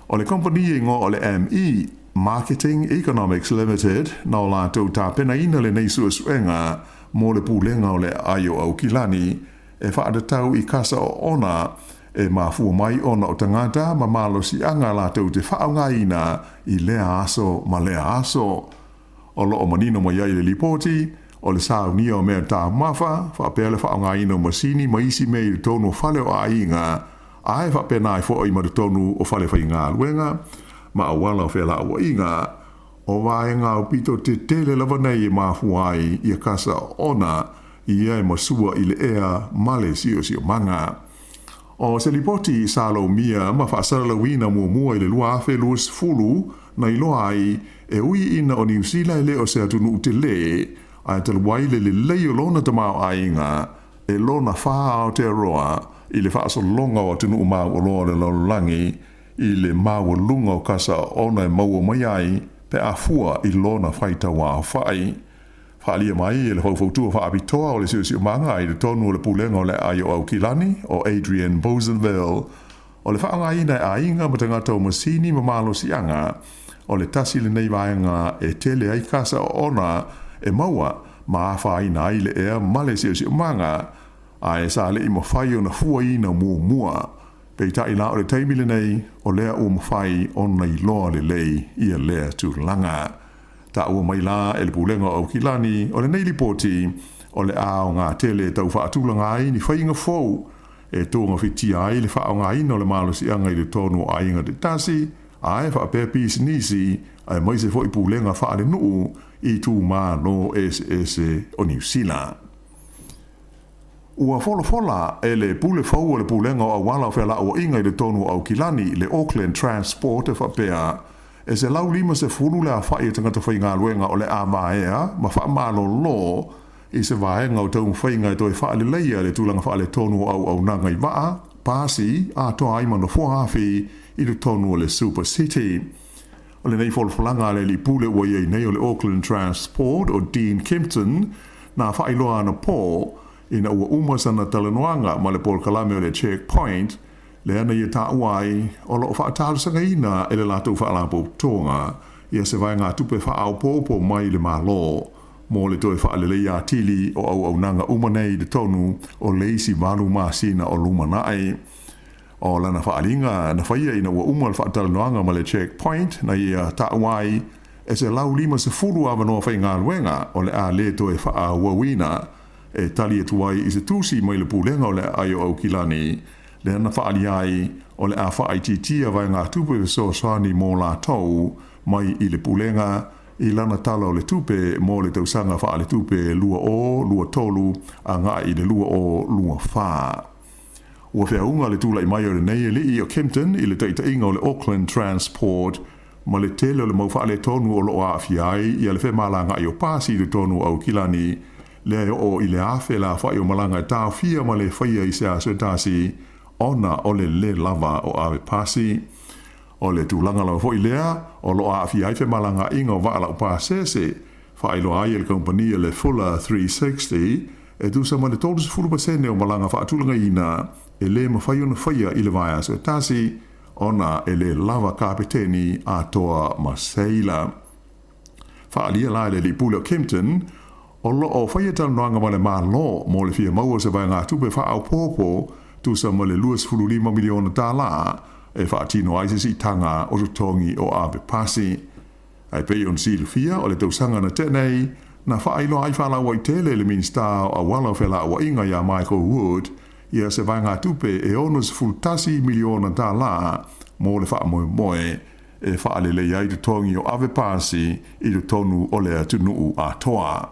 O le kamupani e igoa o le ME, Marketing Economics Limited, na o latou tapenaina lenei suesuega mo le pulega o le aai o Aukilani e faatatau i kasa oona e mafua mai ona o tagata ma malosiaga latou te faaaogaina i lea aso ma lea aso. O lo o manino mai ai le lipoti, o le saunia o mea taumafa, faapea le faaaogaina o masini ma isi mea i totonu o fale o aiga, ae faapena ai foi ma totonu o fale faigaluega ma auala o felauaiga. O vaega aupito tetele lava nei e mafua ai ia kasa oona ia e masua i le ea ma le siosiomaga. O se lipoti sa laumia ma faasalalauina muamua i le 2020 na iloa ai e ui ina o Niu Sila e le o se atunuu telē, ae talu ai le lelei o lona tamaoaiga e lona fā Aotearoa i le faasologa o atunuu mauoloa o le lalolagi i le maualuga o kasa oona e maua mai ai pe a fua i lona faitauaofai. Faaalia mai e le faufautua faapitoa o le siosiomaga i totonu o le Pulega o le Aai o Aukilani, o Adrian Bozenville, o le faaaogaina e aiga ma tagata o masini ma malosiaga, o le tasi lenei vaega e tele ai kasa oona e maua ma afaina ai le ea ma le siosiomaga, ae sa le i mafai ona fuaina muamua. Peitai la o le taimi lenei, o lea ua mafai ona iloa lelei ia lea tulaga. Taua mai la e le Pulega o Aukilani, o lenei lipoti, o le a aoga tele e tau faatulaga ai ni faiga fou e togafitia ai le faaaogaina o le malosiaga i totonu o aiga taitasi, ae faapea pisinisi aemaise foi pulega faalenuu i itumalo eseese o Niu Sila. Ua folafola e le Pule fou o le Pulega o Auala o Felauaiga i totonu o Aukilani, le Auckland Transport e faapea, e 150 le aofai o tagata faigaluega o le a vaea ma faamalolo i se vaega o taumafaiga e toe faaleleia le tulaga faaletonu o auaunaga i vaa, pasi, atoa ai ma nofoa afi i totonu o le Super City. O lenei folafolaga a le alii pule ua i ai nei o le Auckland Transport o Dean Kempton, na faailoa anapo ina ua uma sana talanoaga ma le polokalame o le Checkpoint, lea na ia taua ai o lo o faatalosagaina e le latou faalapotopotoga ia se vaegatupe faaopoopo mai i le Malo mo le toe faaleleia atili o auaunaga uma nei i totonu o le isi valu masina o lumanai. O lana faaaliga na faia ina ua uma le faatalanoaga ma le Checkpoint na ia taua ai e 150 avanoa faigaluega o le a le toe faaauauina e tali atu ai i se tusi mai le Pulega o le Aai o Aukilani lea na faaalia ai o le a faaitiitia vaegatupe fesoasoani mo latou mai i le Pulega i lana Tala o le Tupe mo le tausaga faaletupe 2023 agai i le 2024. Ua feauga le tulai mai o lenei alii o Kempton i le taitaiga o le Auckland Transport ma le tele o le mau faaletonu o lo o aafia ai ia le femalagaai o pasi i totonu o Aukilani, lea e oo i le 1,000 le aofai o malaga e taofia ma le faia i se aso e tasi ona o le le lava o ave pasi. O le tulaga lava foi lea o lo o aafia ai femalagaaiga o vaa laupasese, faailoa ai e le kamupani le Fuller 360 e tusa ma le 30% o malaga faatulagaina e le mafai ona faia i le vaiaso e tasi ona e le lava kapeteni atoa ma seila. Faaalia la e le Alii Pule o Kempton, o lo o faia talanoaga ma le Malo mo le fia maua o se vaegatupe faaopoopo tusa ma le $25 miliona tala e faatino ai se siitaga o totogi o ave pasi. Ae pei ona silafia, o le tausaga na tea nei, na faailoa ai faalauaitele e le Minisita o Auala o Felauaiga ia Michael Wood ia se vaegatupe e $61 miliona tala mo le faamoemoe e faalelei ai totogi o ave pasi i totonu o le atunuu atoa.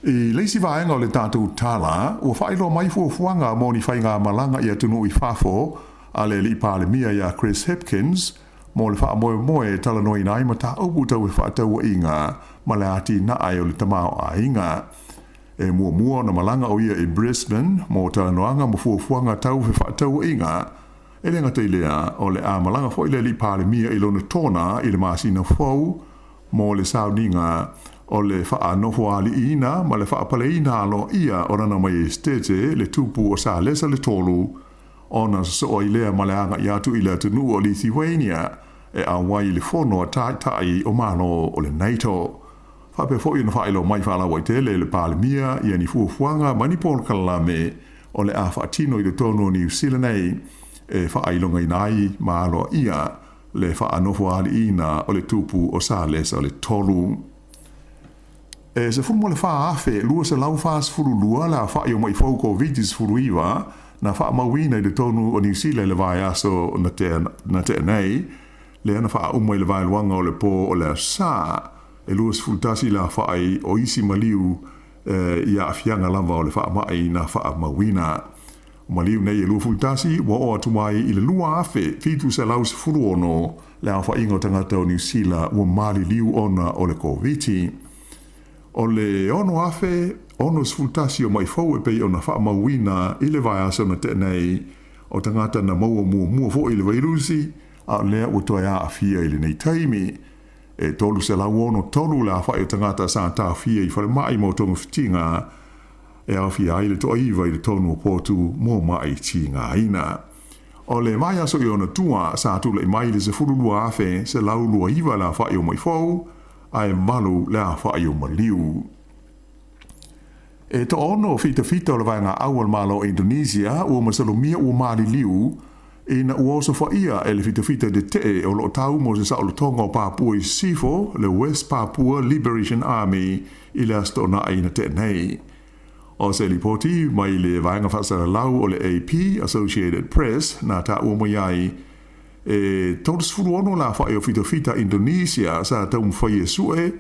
I le isi vaega o le tatou tala, ua faailoa mai fuafuaga mo ni faigamalaga i atunuu i fafo a le Alii Palemia ia Chris Hipkins mo le faamoemoe e talanoaina ai mataupu tau fefaatauaiga ma le atinae o le tamaoaiga. E muamua ona malaga o ia i Brisbane mo talanoaga ma fuafuaga tau fefaatauaiga. E le gata i lea, o le a malaga foi le Alii Palemia i lona tona i le masina fou mo le sauniga o le faanofoaliiina ma le faapaleina aloaia o Lana Maiestete le Tupu o Salesa le Tolu, ona sosoo ai lea ma le agai atu i le atunuu o Lithuania e auai i le fono a Taitai o Malo o le NATO. Faapea foi ona faailoa mai faalauaitele e le Palemia ia ni fuafuaga ma ni polokalame o le a faatino i totonu o Niu Sila nei e faailogaina ai ma aloaia le faanofoaliiina o le Tupu o Salesa o le Tolu. E 14,242 le aofai o maʻi fou Koviti-19 na faamauina i totonu o Niu Sila i le vaiaso na tea nei, lea na faauma i le vaeluaga o le po o le Aso Sa. E 21 le aofai o isi maliu i aafiaga lava o le faamai na faamauina. O maliu nei e 21 ua oo atu ai i le 2,716 le aofaiga o tagata o Niu Sila ua maliliu ona o le Koviti. O le 6,061 o maʻi fou e pei ona faamauina i le vaiaso na tea nei, o tagata na maua muamua foi i le vairusi, a o lea ua toe aafia i lenei taimi. E 363 le aofai o tagata sa taofia i falemai mo togafitiga e aofia ai le toaiva i totonu o potu mo maʻi tigaina. O le vaiaso i ona tua sa tulai mai le 12,129 le aofai o maʻi fou, ae 8 le aofai o maliu. E toaono fitafita o le vaega au a le Malo o Indonesia ua masalomia ua maliliu ina ua osofaia e le fitafita tetee o lo o tau mo se saolotoga o Papua i Sisifo, le West Papua Liberation Army, i le Aso Toonai na tea nei. O se lipoti mai le vaega faasalalau o le AP, Associated Press, na taua mai ai, e 36 le aofai o fitafita Indonesia sa taumafai e sue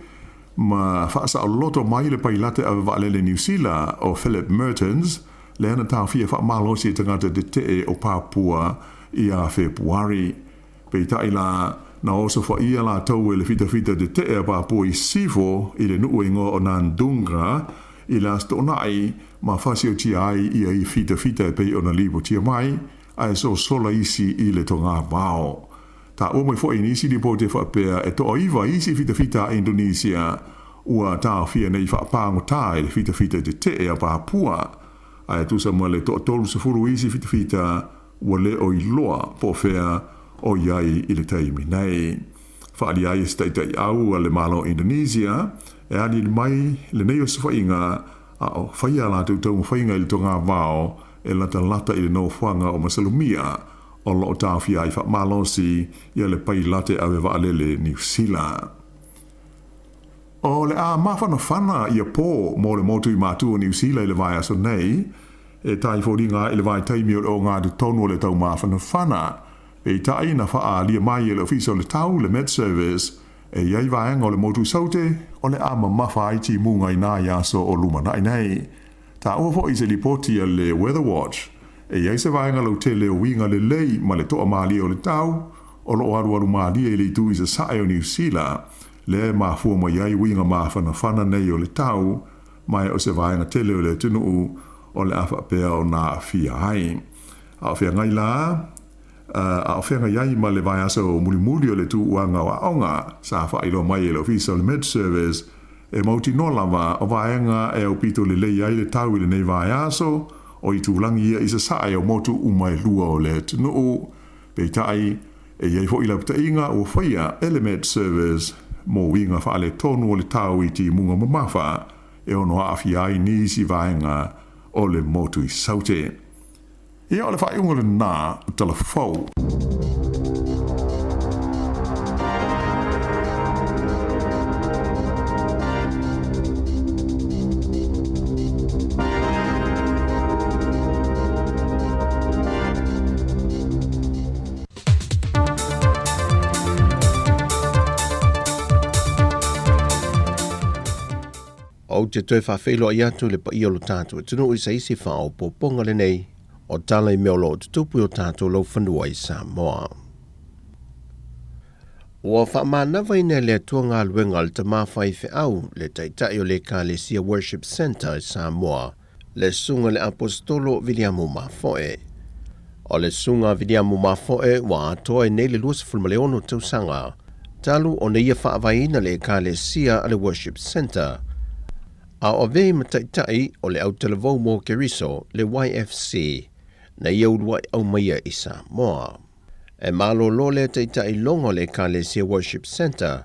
ma faasaoloto mai le pailate ave vaalele Niu Sila o Philip Mertens, lea na taofia faamalosi e tagata tetee o Papua ia Fepuari. Peitai la, na osofaia latou e le fitafita tetee a Papua i Sisifo i le nuu e igoa o Nandunga i le Aso Toonai ma fasiotia ai ia i fitafita e pei ona lipotia mai, ae sosola isi i le togavao. Taua mai foi i nisi lipoti e faapea e toaiva isi fitafita a Indonesia ua taofia nei faapagota i le fitafita tetee a Papua, ae tusa ma le toatolu isi fitafita ua le o iloa po o fea o i ai i le taimi nei. Faaalia ai e se taitaiau a le Malo o Indonesia e aliali mai lenei osofaiga a o faia a latou taumafaiga i le togavao e latalata i le nofoaga o Masalomia o lo o taofia ai faamalosi ia le pailate ave vaalele Niu Sila. O le a mafanafana ia po mo le motu i Matu o Niu Sila i le vaiaso nei, e tae foliga ai i le vaitaimi o le ogatotonu o le taumafanafana. Peitai na faaalia mai e le Ofisa o le Tau, le Met Service, e i ai vaega o le motu Saute o le a mamafa ai timuga i nai aso o lumanai nei. Taua foi i se lipoti a le Weather Watch, e i ai se vaega lautele o uiga lelei ma le toamalie o le tau, o lo o alualu malie i le itu i sasae o Niu Sila, lea e mafua mai ai uiga mafanafana nei o le tau, ma e o se vaega tele o le atunuu o le a faapea ona aafia ai. A o feagai la, a o feagai ai ma le vaiaso mulimuli o le tuuaga o aoga, sa faailoa mai e le Ofisa o le Met Service, E mautinoa lava o vaega e aupito lelei ai le tau i lenei vaiaso, o itulagi ia i sasae o motu uma e lua o le atunuu. Peitai, e i ai foi lapataiga ua faia e le Met Service mo uiga faaletonu o le tau i timuga mamafa e ono aafia ai nisi vaega o le motu i Saute. Ia, o le faaiuga lena o tala fou. Ou te toe faafeiloai atu i le paia o lo tatou atunuu i se isi faaopoopoga lenei o tala i mea o lo o tutupu i o tatou laufanua i Samoa. Ua faamanavaina e le Atua galuega a le tama faifeau, le taitai o le Ekalesia Worship Centre i Samoa, le Susuga i le Aposetolo Viliamu Mafoe. O le Susuga a Viliamu Mafoe ua atoa ai nei le 26 tausaga talu ona ia faavaeina le Ekalesia a le Worship Centre, a o avea ai ma taitai o le Autalavou mo Keriso, le YFC, na ia uluai aumaia i Samoa. E malolo lea taitai loga o le Ekalesia Worship Centre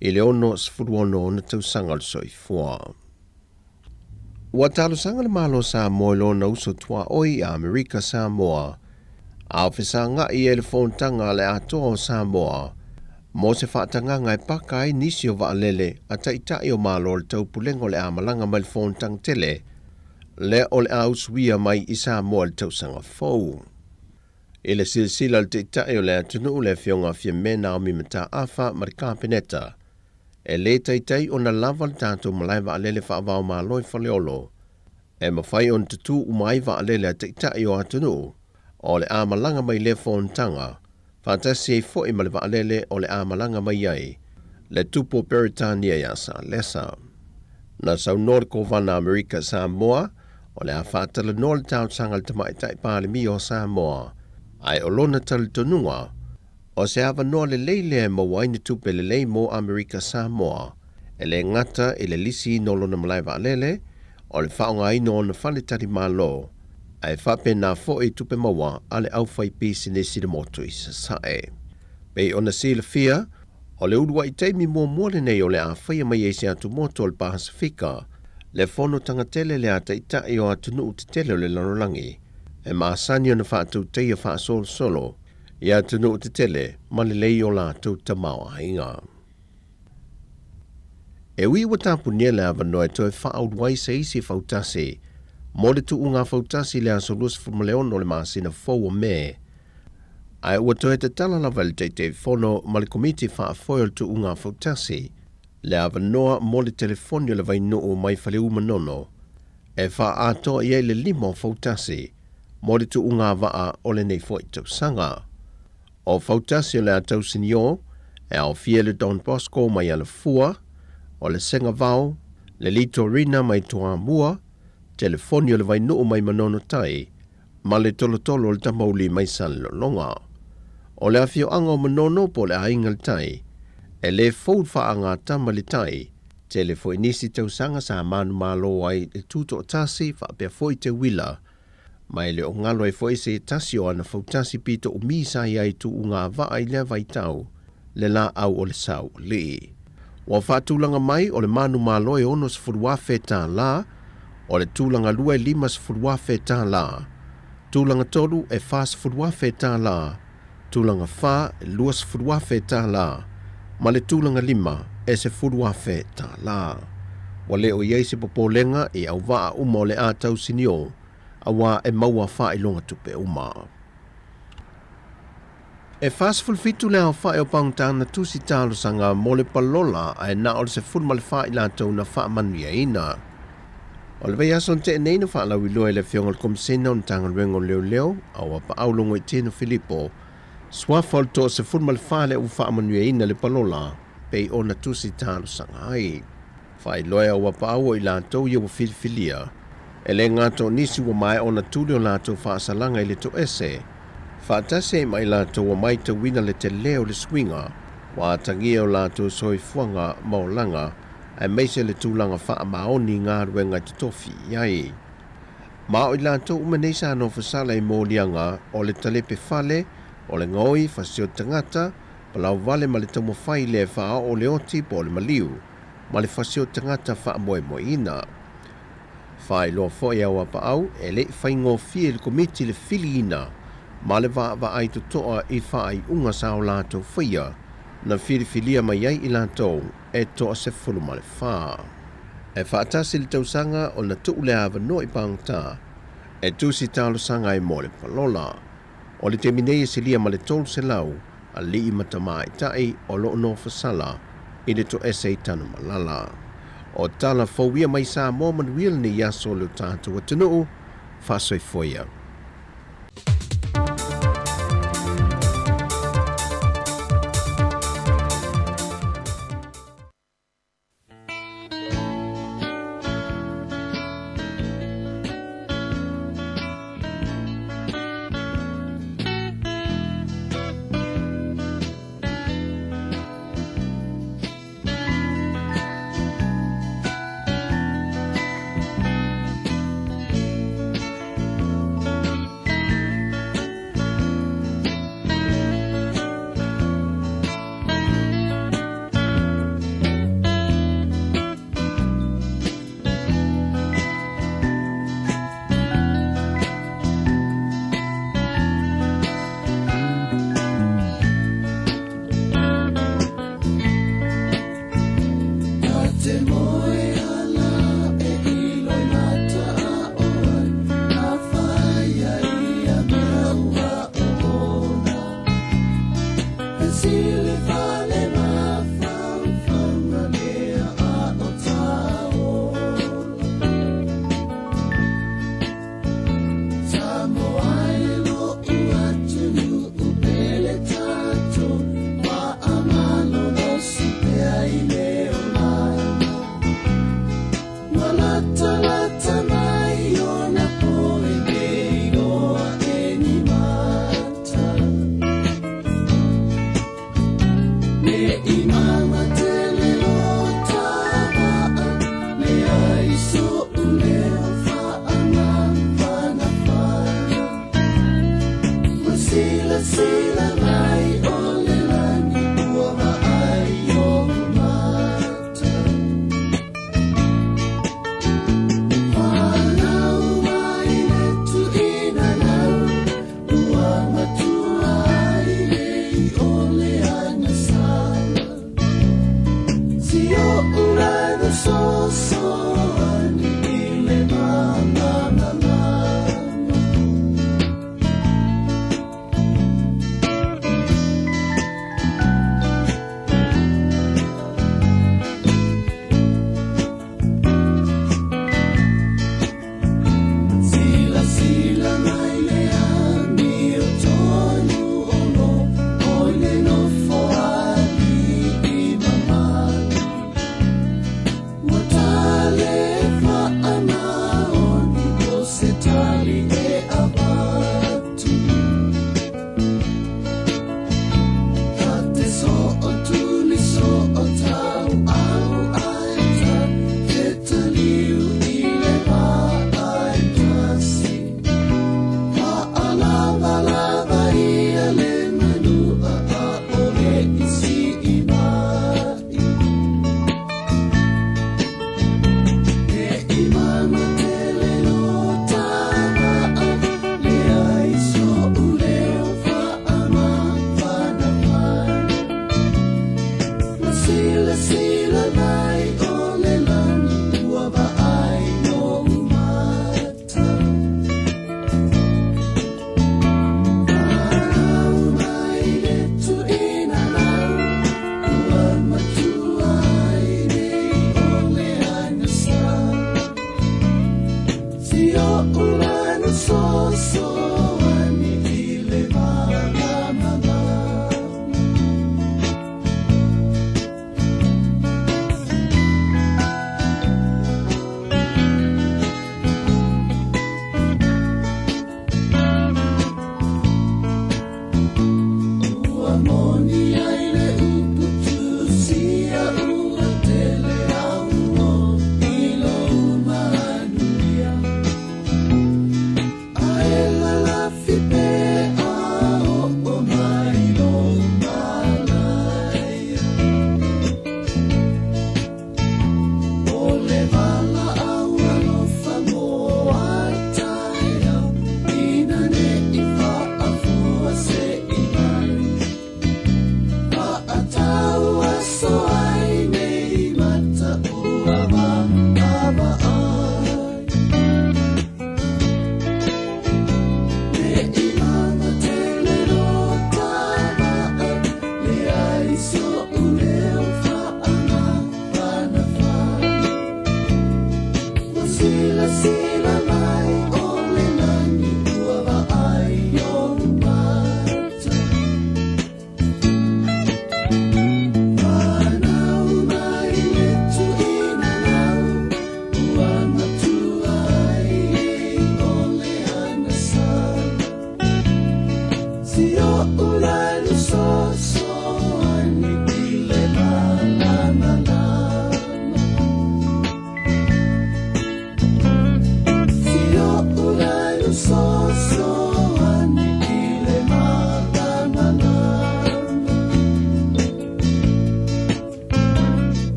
i le 66 ona tausaga o le soifua. Ua talosaga le Malo o Samoa i lona uso tuaoi i Amerika Samoa, a o fesagai ai le fonotaga a le Atoa o Samoa mo se faatagaga e paka ai nisi o vaalele a taitai o Malo o le Taupulega o le a malaga mai le fonotaga tele lea o le a usuia mai i Samoa i le tausaga fou. I le silasila a le Taitai o le atunuu le Afioga a Fiame Naomi Mataafa ma le Kapeneta, e le taitai ona lava le tatou malae vaalele faava-o-Malo i Faleolo e mafai ona tutū uma ai vaalele a Taitai o atunuu o le a malaga mai lea fonotaga, faatasi ai foi ma le vaalele o le a malaga mai ai le Tupu o Peretania ia Salesa. Na saunoa le Kovana Amerika Samoa o le a faatalanoa le talosaga a le Tamaitai Palemia o Samoa, ae o lona talitonuga, o se avanoa lelei lea e maua ai ni tupe lelei mo Amerika Samoa, e le gata i le lisiina o lona malae vaalele, o le faaaogaina o ona faletalimalo, ae faapena foi i tupe maua a le aufaipisinisi i le motu i Sasae. Pei ona silafia, o le uluai taimi muamua lenei o le a faia mai ai se atumotu o le Pasefika, le fonotaga tele lea a taitai o atunuu tetele o le lalolagi, e masani ona faatautaia faasolosolo i atunuu tetele ma lelei o latou tamaoaiga. E ui ua tapunia le avanoa e toe faaulu ai se isi fautasi mo le tuuga fautasi i le aso 26 o le masina fou o Me, ae ua toe tatala lava e le Taitaifono ma le Komiti Faafoe o le Tuuga Fautasi le avanoa mo le telefoni o le Vainuu mai Faleu-Manono e faaatoa i ai le lima o fautasi mo le tuuga vaa o lenei foi tausaga. O fautasi o le a tausinio e aofia le Don Bosco mai Alafua, o le Segavao, le Litorina mai Toamua, telefoni o le Vainuu mai Manono Tai, ma le tolotolo o le Tamauli mai Salelologa. O le afioaga o Manono po o le Aiga i le Tai, e le fou le faagatama i le tai, tele foi nisi tausaga sa manumalo ai le Tutoatasi faapea foi Teuila, ma e le o galo ai foi se tasi o ana fautasi pito umi sa i ai tuuga vaa i lea vaitau, le laau o le saualii. Ua faatulaga mai o le manumalo e $60,000 tālā, o le tulaga lua e $50,000 tālā, tulaga tolu e $40,000 tālā, tulaga whā e $20,000 tālā, ma le tulaga lima e $10,000 tālā. Ua le o i ai se popolega i auvaa uma o le a tausinio, auā e maua faailoga tupe uma. E 47 le aofai o pagota na tusi talosaga mo le palola ae na o le 14 i latou na faamanuiaina. O le vaiaso na tea nei na faalauiloa e le Afioga i le Komisena o le Matagaluega o Leoleo, Auapaau Logoitino Filipo, suafa o le toa 14 lea ua faamanuiaina le palola pei ona tusi talosaga ai. Faailoa e Auapaau o i latou ia ua filifilia, e le gata o nisi ua maea ona tuli o latou faasalaga i le toese, faatasi ai ma i latou ua maitauina le telē o le suiga ua atagia o latou soifuaga ma olaga aemaise le tulaga faamaoni i galuega e totofi i ai. Ma o i latou uma nei sa nofosala i moliaga o le talepe fale, o le gaoi, fasio tagata, Palauvale ma le taumafai lea e faaoo le oti po o le maliu ma le fasi o tagata faamoemoeina. Faailoa foi e Auapaau e le i faigofie i le Komiti le filiina ma le vaavaai totoa i faaiuga sa o latou faia na filifilia mai ai i latou e toa 14. E faatasi le tausaga ona tuu le avanoa i pagota e tusi talosaga ai mo le palola. O le taimi nei e silia ma le 300 alii ma tamaitai o lo o nofosala i le toese i Tanumalala. O tala fou ia mai Samoa manuia lenei aso o le tatou atunuu, faasoifua ia.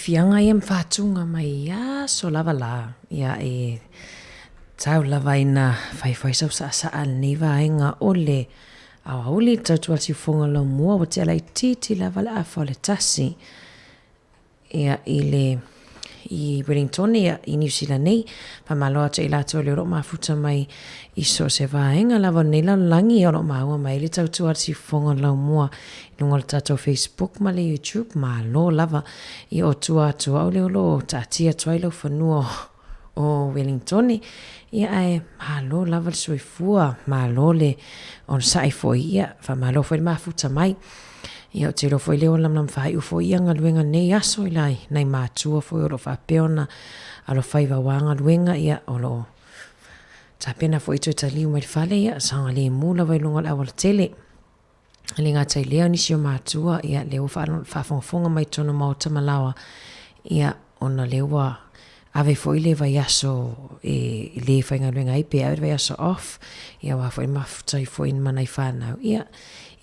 fiafiaga ia ma fatuga mai i aso lava la, ia e tau lava ina faifai sau saasaa lenei vaega o le aoauli tautua siufoga laumua ua tea laitiiti lava le afa o le tasi ia i le i Wellington ia i Niu Sila nei. Faamalo atu i latou lea o lo o mafuta mai i so o se vaega lava o lenei lalolagi o lo o maua mai le tautua a le siufofoga o le laumua i luga o le tatou Facebook ma le YouTube. Malo lava i o tua atu au lea o lo o taatia atu ai laufanua o Wellington. Ia ae malo lava le soifua, malo le onosai foi, ia faamalo foi le mafuta mai. Ia ou te iloa foi lea ua lamalama faaiu foi ia galuega nei aso i lai nai matua foi o lo o faapea ona alofaiva aua galuega, ia o lo o tapena foi toe taliu mai le fale, ia saogalemu lava i luga o le aualatele. E le gata i lea o nisi o matua, ia lea ua faafogafoga mai i totonu o maota ma laoa, ia ona lea ua ave foi le vaiaso e le faigaluega ai pe ave le vaiaso off, ia aua foi le mafuta ai foi ma nai fanau, ia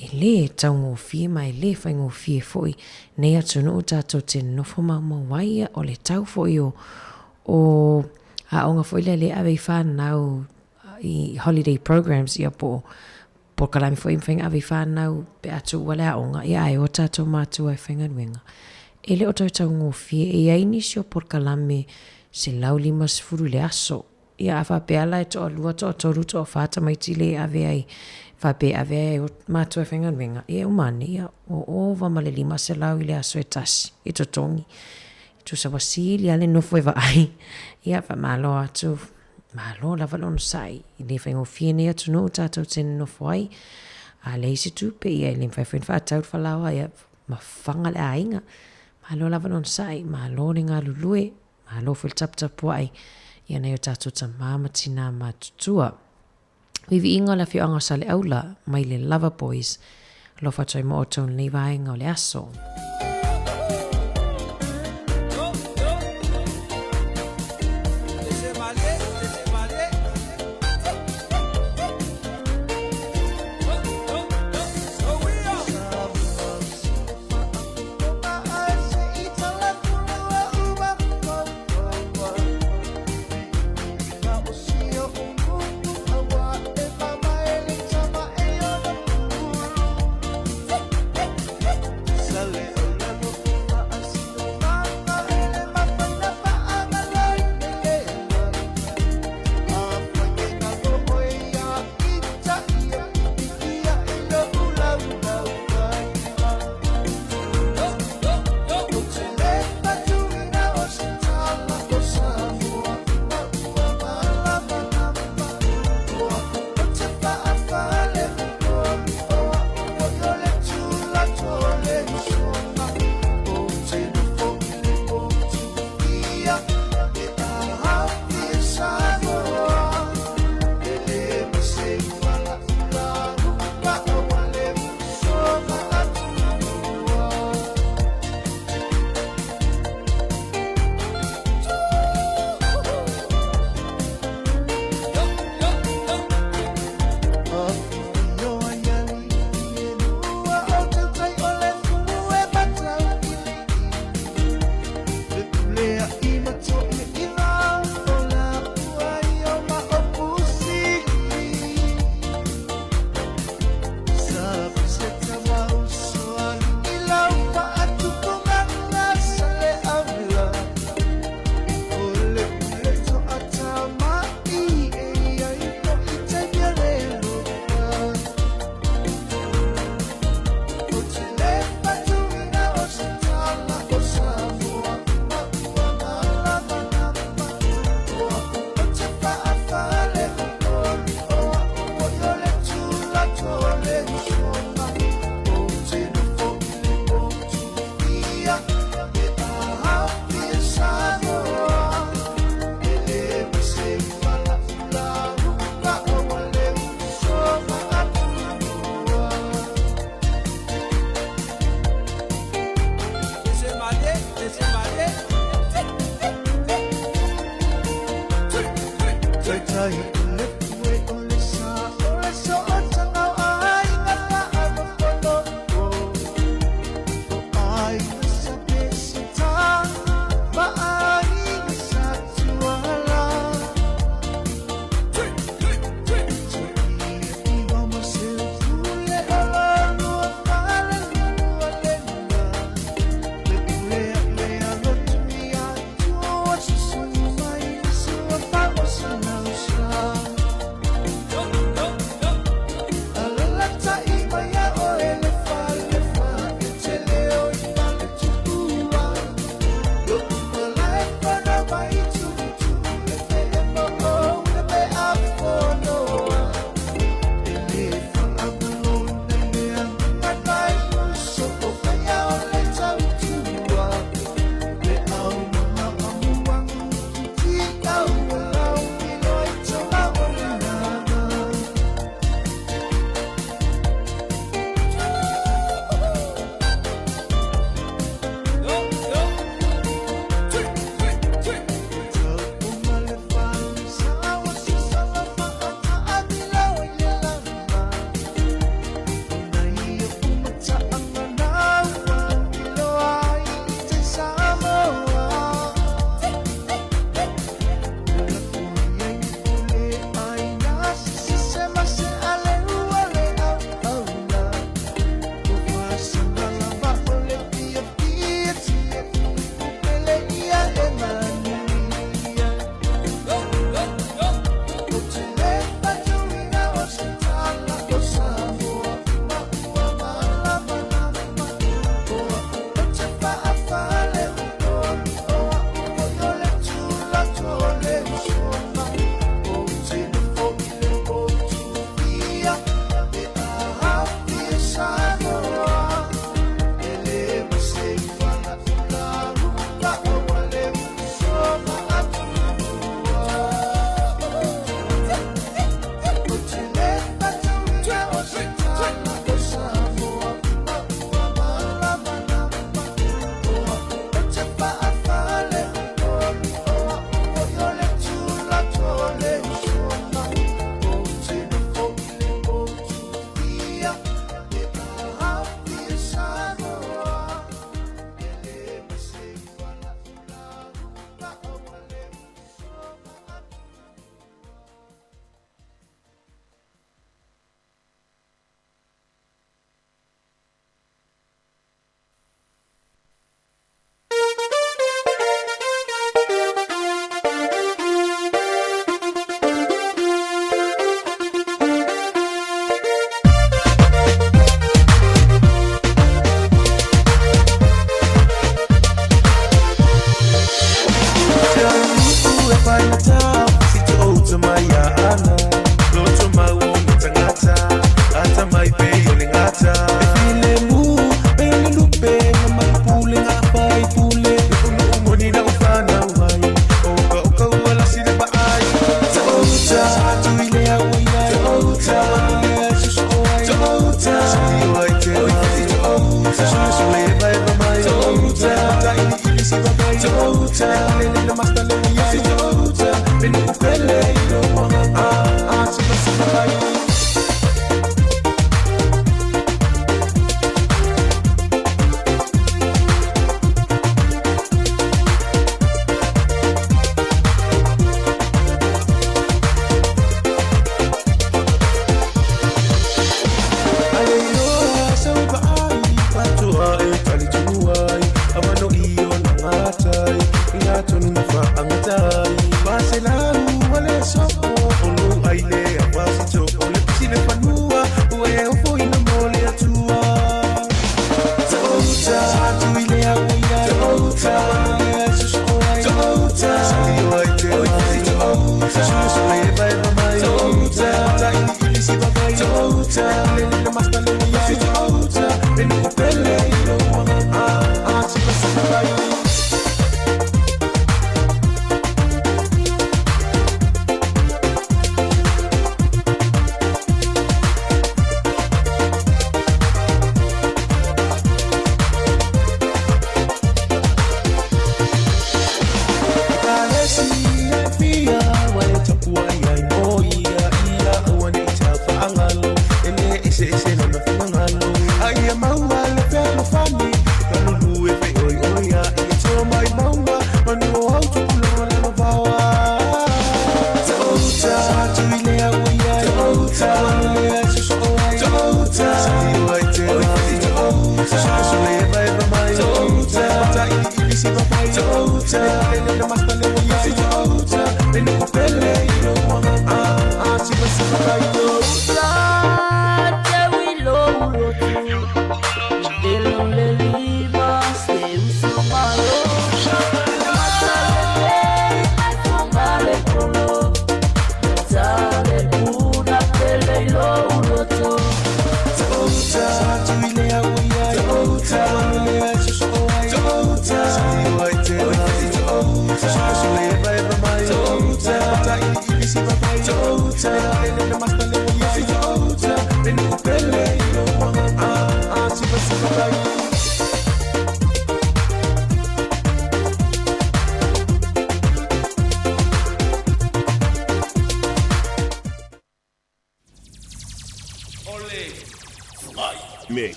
e le taugofie ma e le faigofie foi nei atunuu tatou te nonofo maumau ai, ia o le tau foi o o aoga foi lea lea e ave ai fanau i holiday programs ia po o polokalame foi e mafai ona ave i fanau pe a tuua le aoga, ia ae o tatou matua e faigaluega. E le o toe taugofie, e i ai nisi o polokalame 150 i le aso. Ia a faapea la e toalua, toatolu, toafa tamaiti lea e ave ai, faapea e ave ai e o matua e faigaluega, ia e uma ane, ia ua ova ma le 500 i le aso e tasi e totogi. Tusa ua sili lava le nofo e vaai. Ia faamalo atu. Malo lava le onosai, e le faigofie nei atunuu tatou te nonofo ai. A leai se tupe, ia e le mafai foi ona faatau le falaoa, ia mafaga le aiga. Malo lava le onosai, malo le galulue, malo foi le taputapuai i nai o tatou tama ma tina matutua. Viiviiga o le afioaga o Saleaula mai le Lava Boys. Alofa atu ai mo outou i lenei vaega o le aso.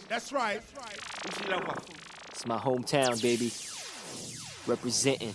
That's right. It's my hometown, baby. Representing.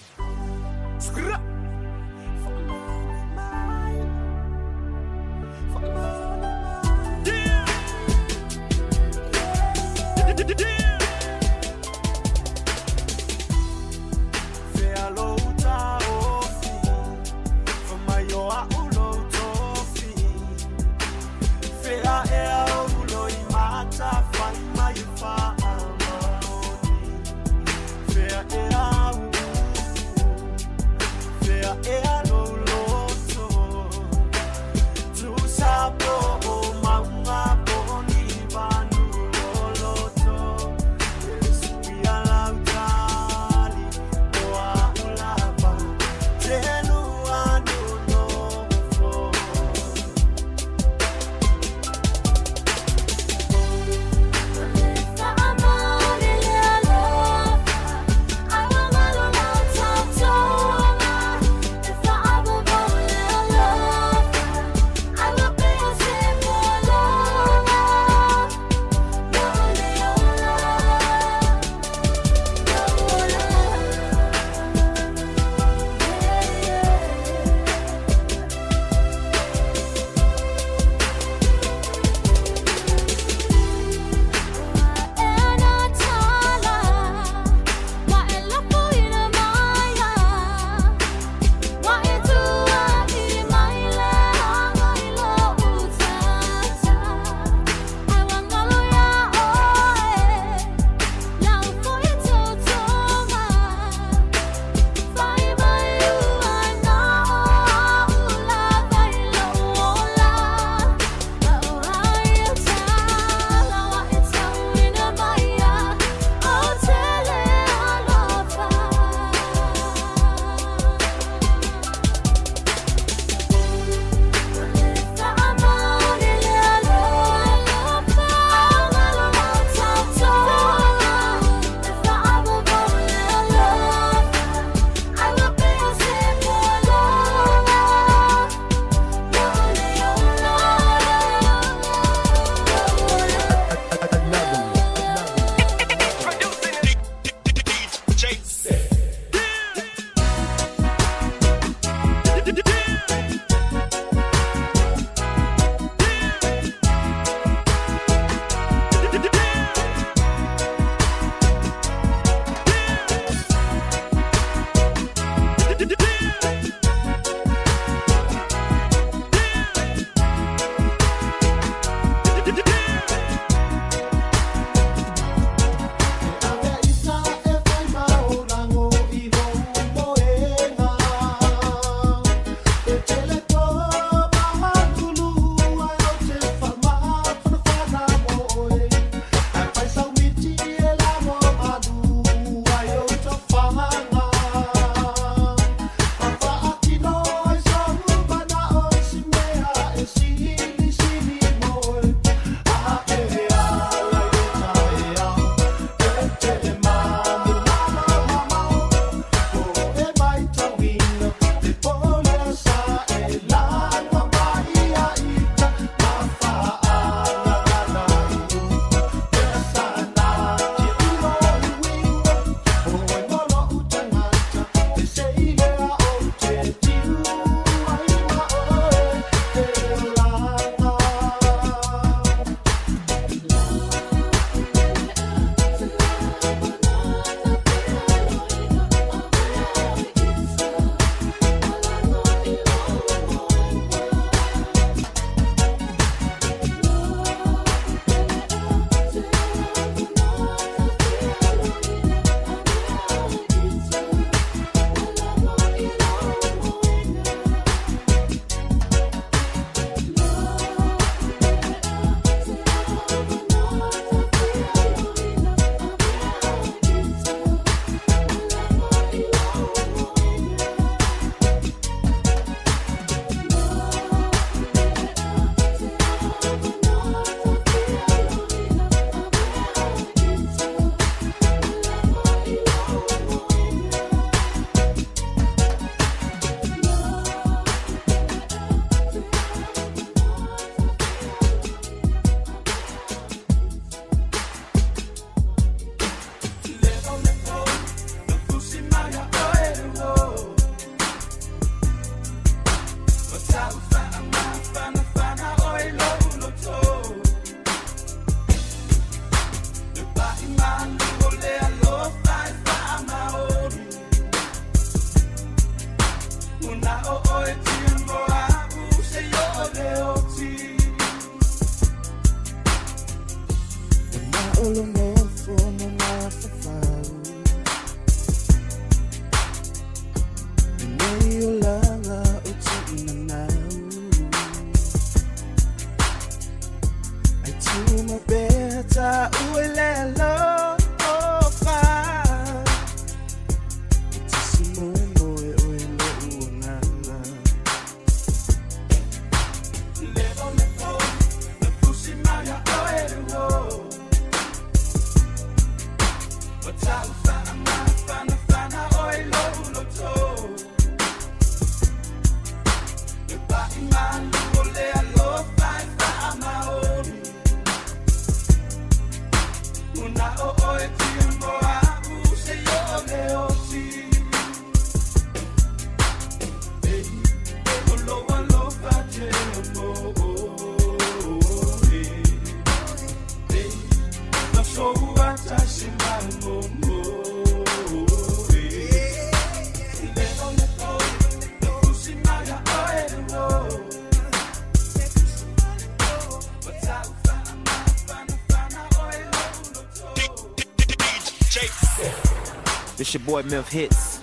This your boy Memphis Hits,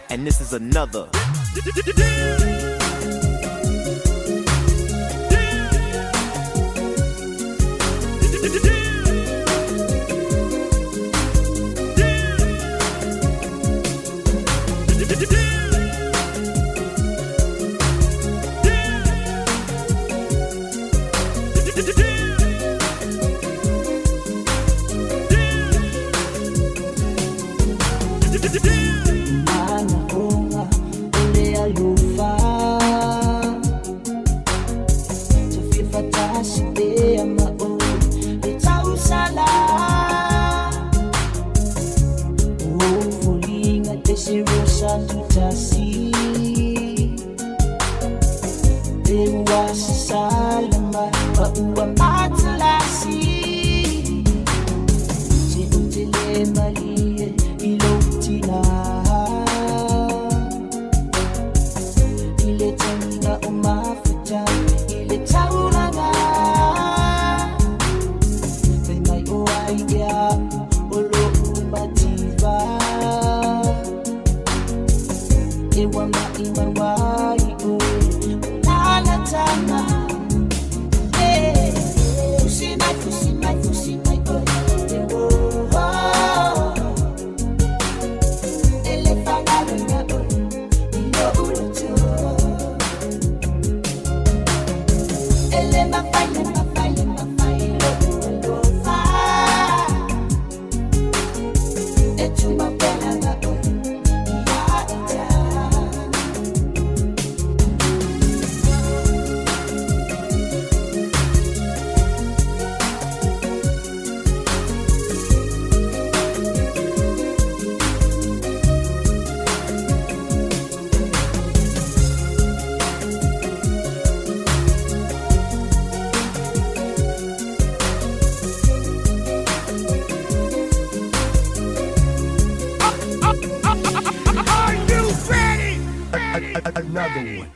and this is another. Another one.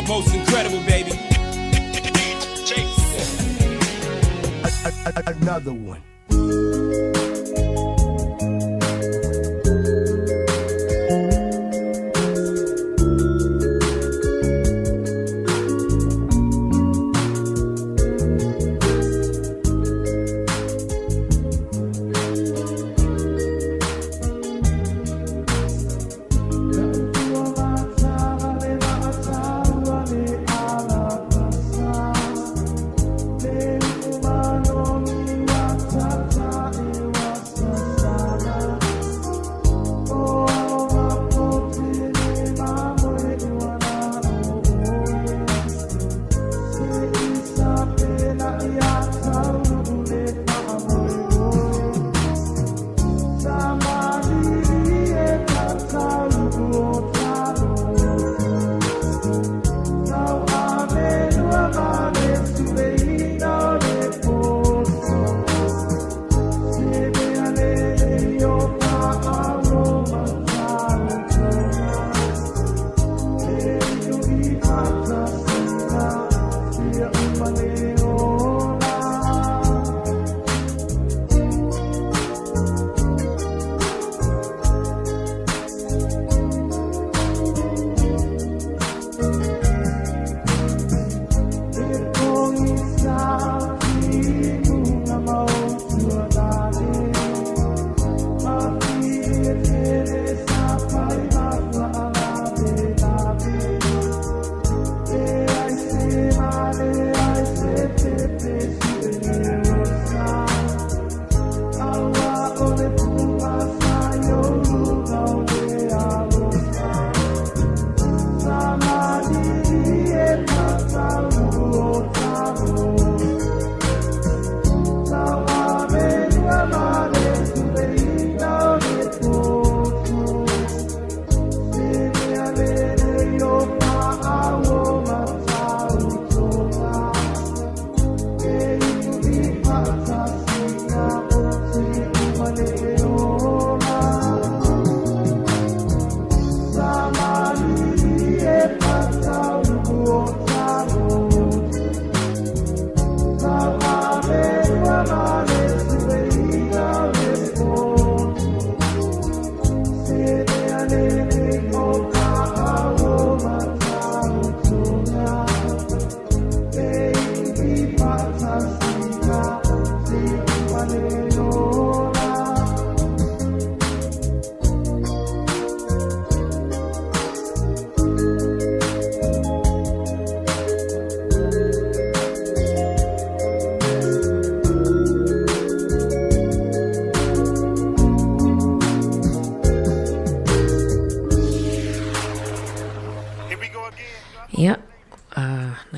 Most incredible, baby. Another one.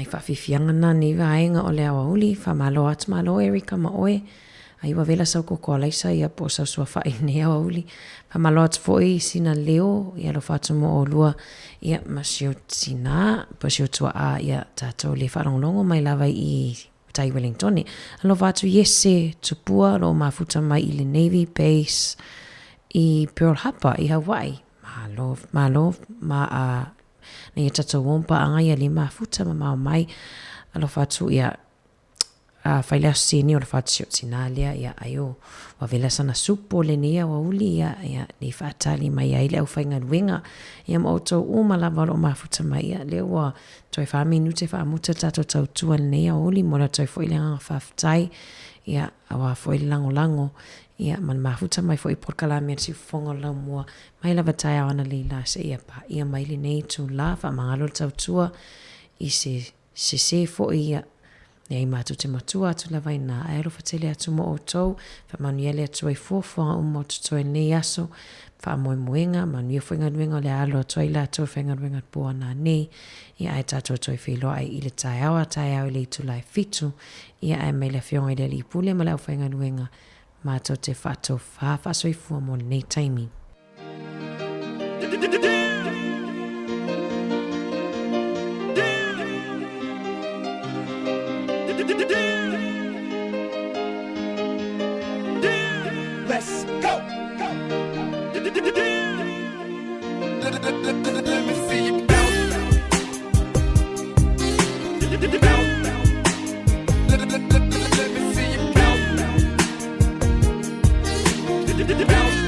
faafiafiaga na nei vaega o le aoauli, faamalo atu malo Erica ma oe, ai ua vela sau koko alaisa ia po o sau suafa'i i lenei aoauli. Faamalo atu foi i sina leo, ia alofa atu mo ʻolua, ia ma si ou tinā po o si ou tuaʻā, ia tatou le faalogologo mai lava i tai Wellingtone. Alofa atu Iese Tupua o lo o mafuta mai i le Navy Base i Pearl Harbor i Hawaii. Malo, malo ma a nei e tatou om paaga ia le mafuta mamao mai. Alofa atu ia a fai le aso sini o alofa atu si o tinā lea ia ai o ua vela sana supo lenei aoauli ia ia nei faatali mai ai le aufaigaluega ia ma outou uma lava o lo o mafuta mai ia lea ua Toe whā minute faamuta le tatou tautua i lenei aoauli, momoli atu ai foi le agaga faafetai, ia, aua foi le lagolago, ia, ma le mafuta mai foi i polokalame a le Siufofoga o le Laumua, mai lava taeao analeila seia paia mai lenei itula, faamagalo le tautua i se sese foi, ia, Leai matou te matua atu lava i ina, ae alofa tele atu mo outou, faamanuia le Atua i fuafuaga uma o totoe i lenei aso, faamoemoega, manuia foi galuega o le a alo atu ai latou e faigaluega i le po a nanei, ia ae tatou toe feiloai i le taeao a taeao i le itula e fitu, ia ae mai le Afioga i le Alii Pule ma le aufaigaluega, matou te faatofā faasoifua mo lenei taimi. Let's go. Let me see you bounce. Let me see you bounce. Bounce.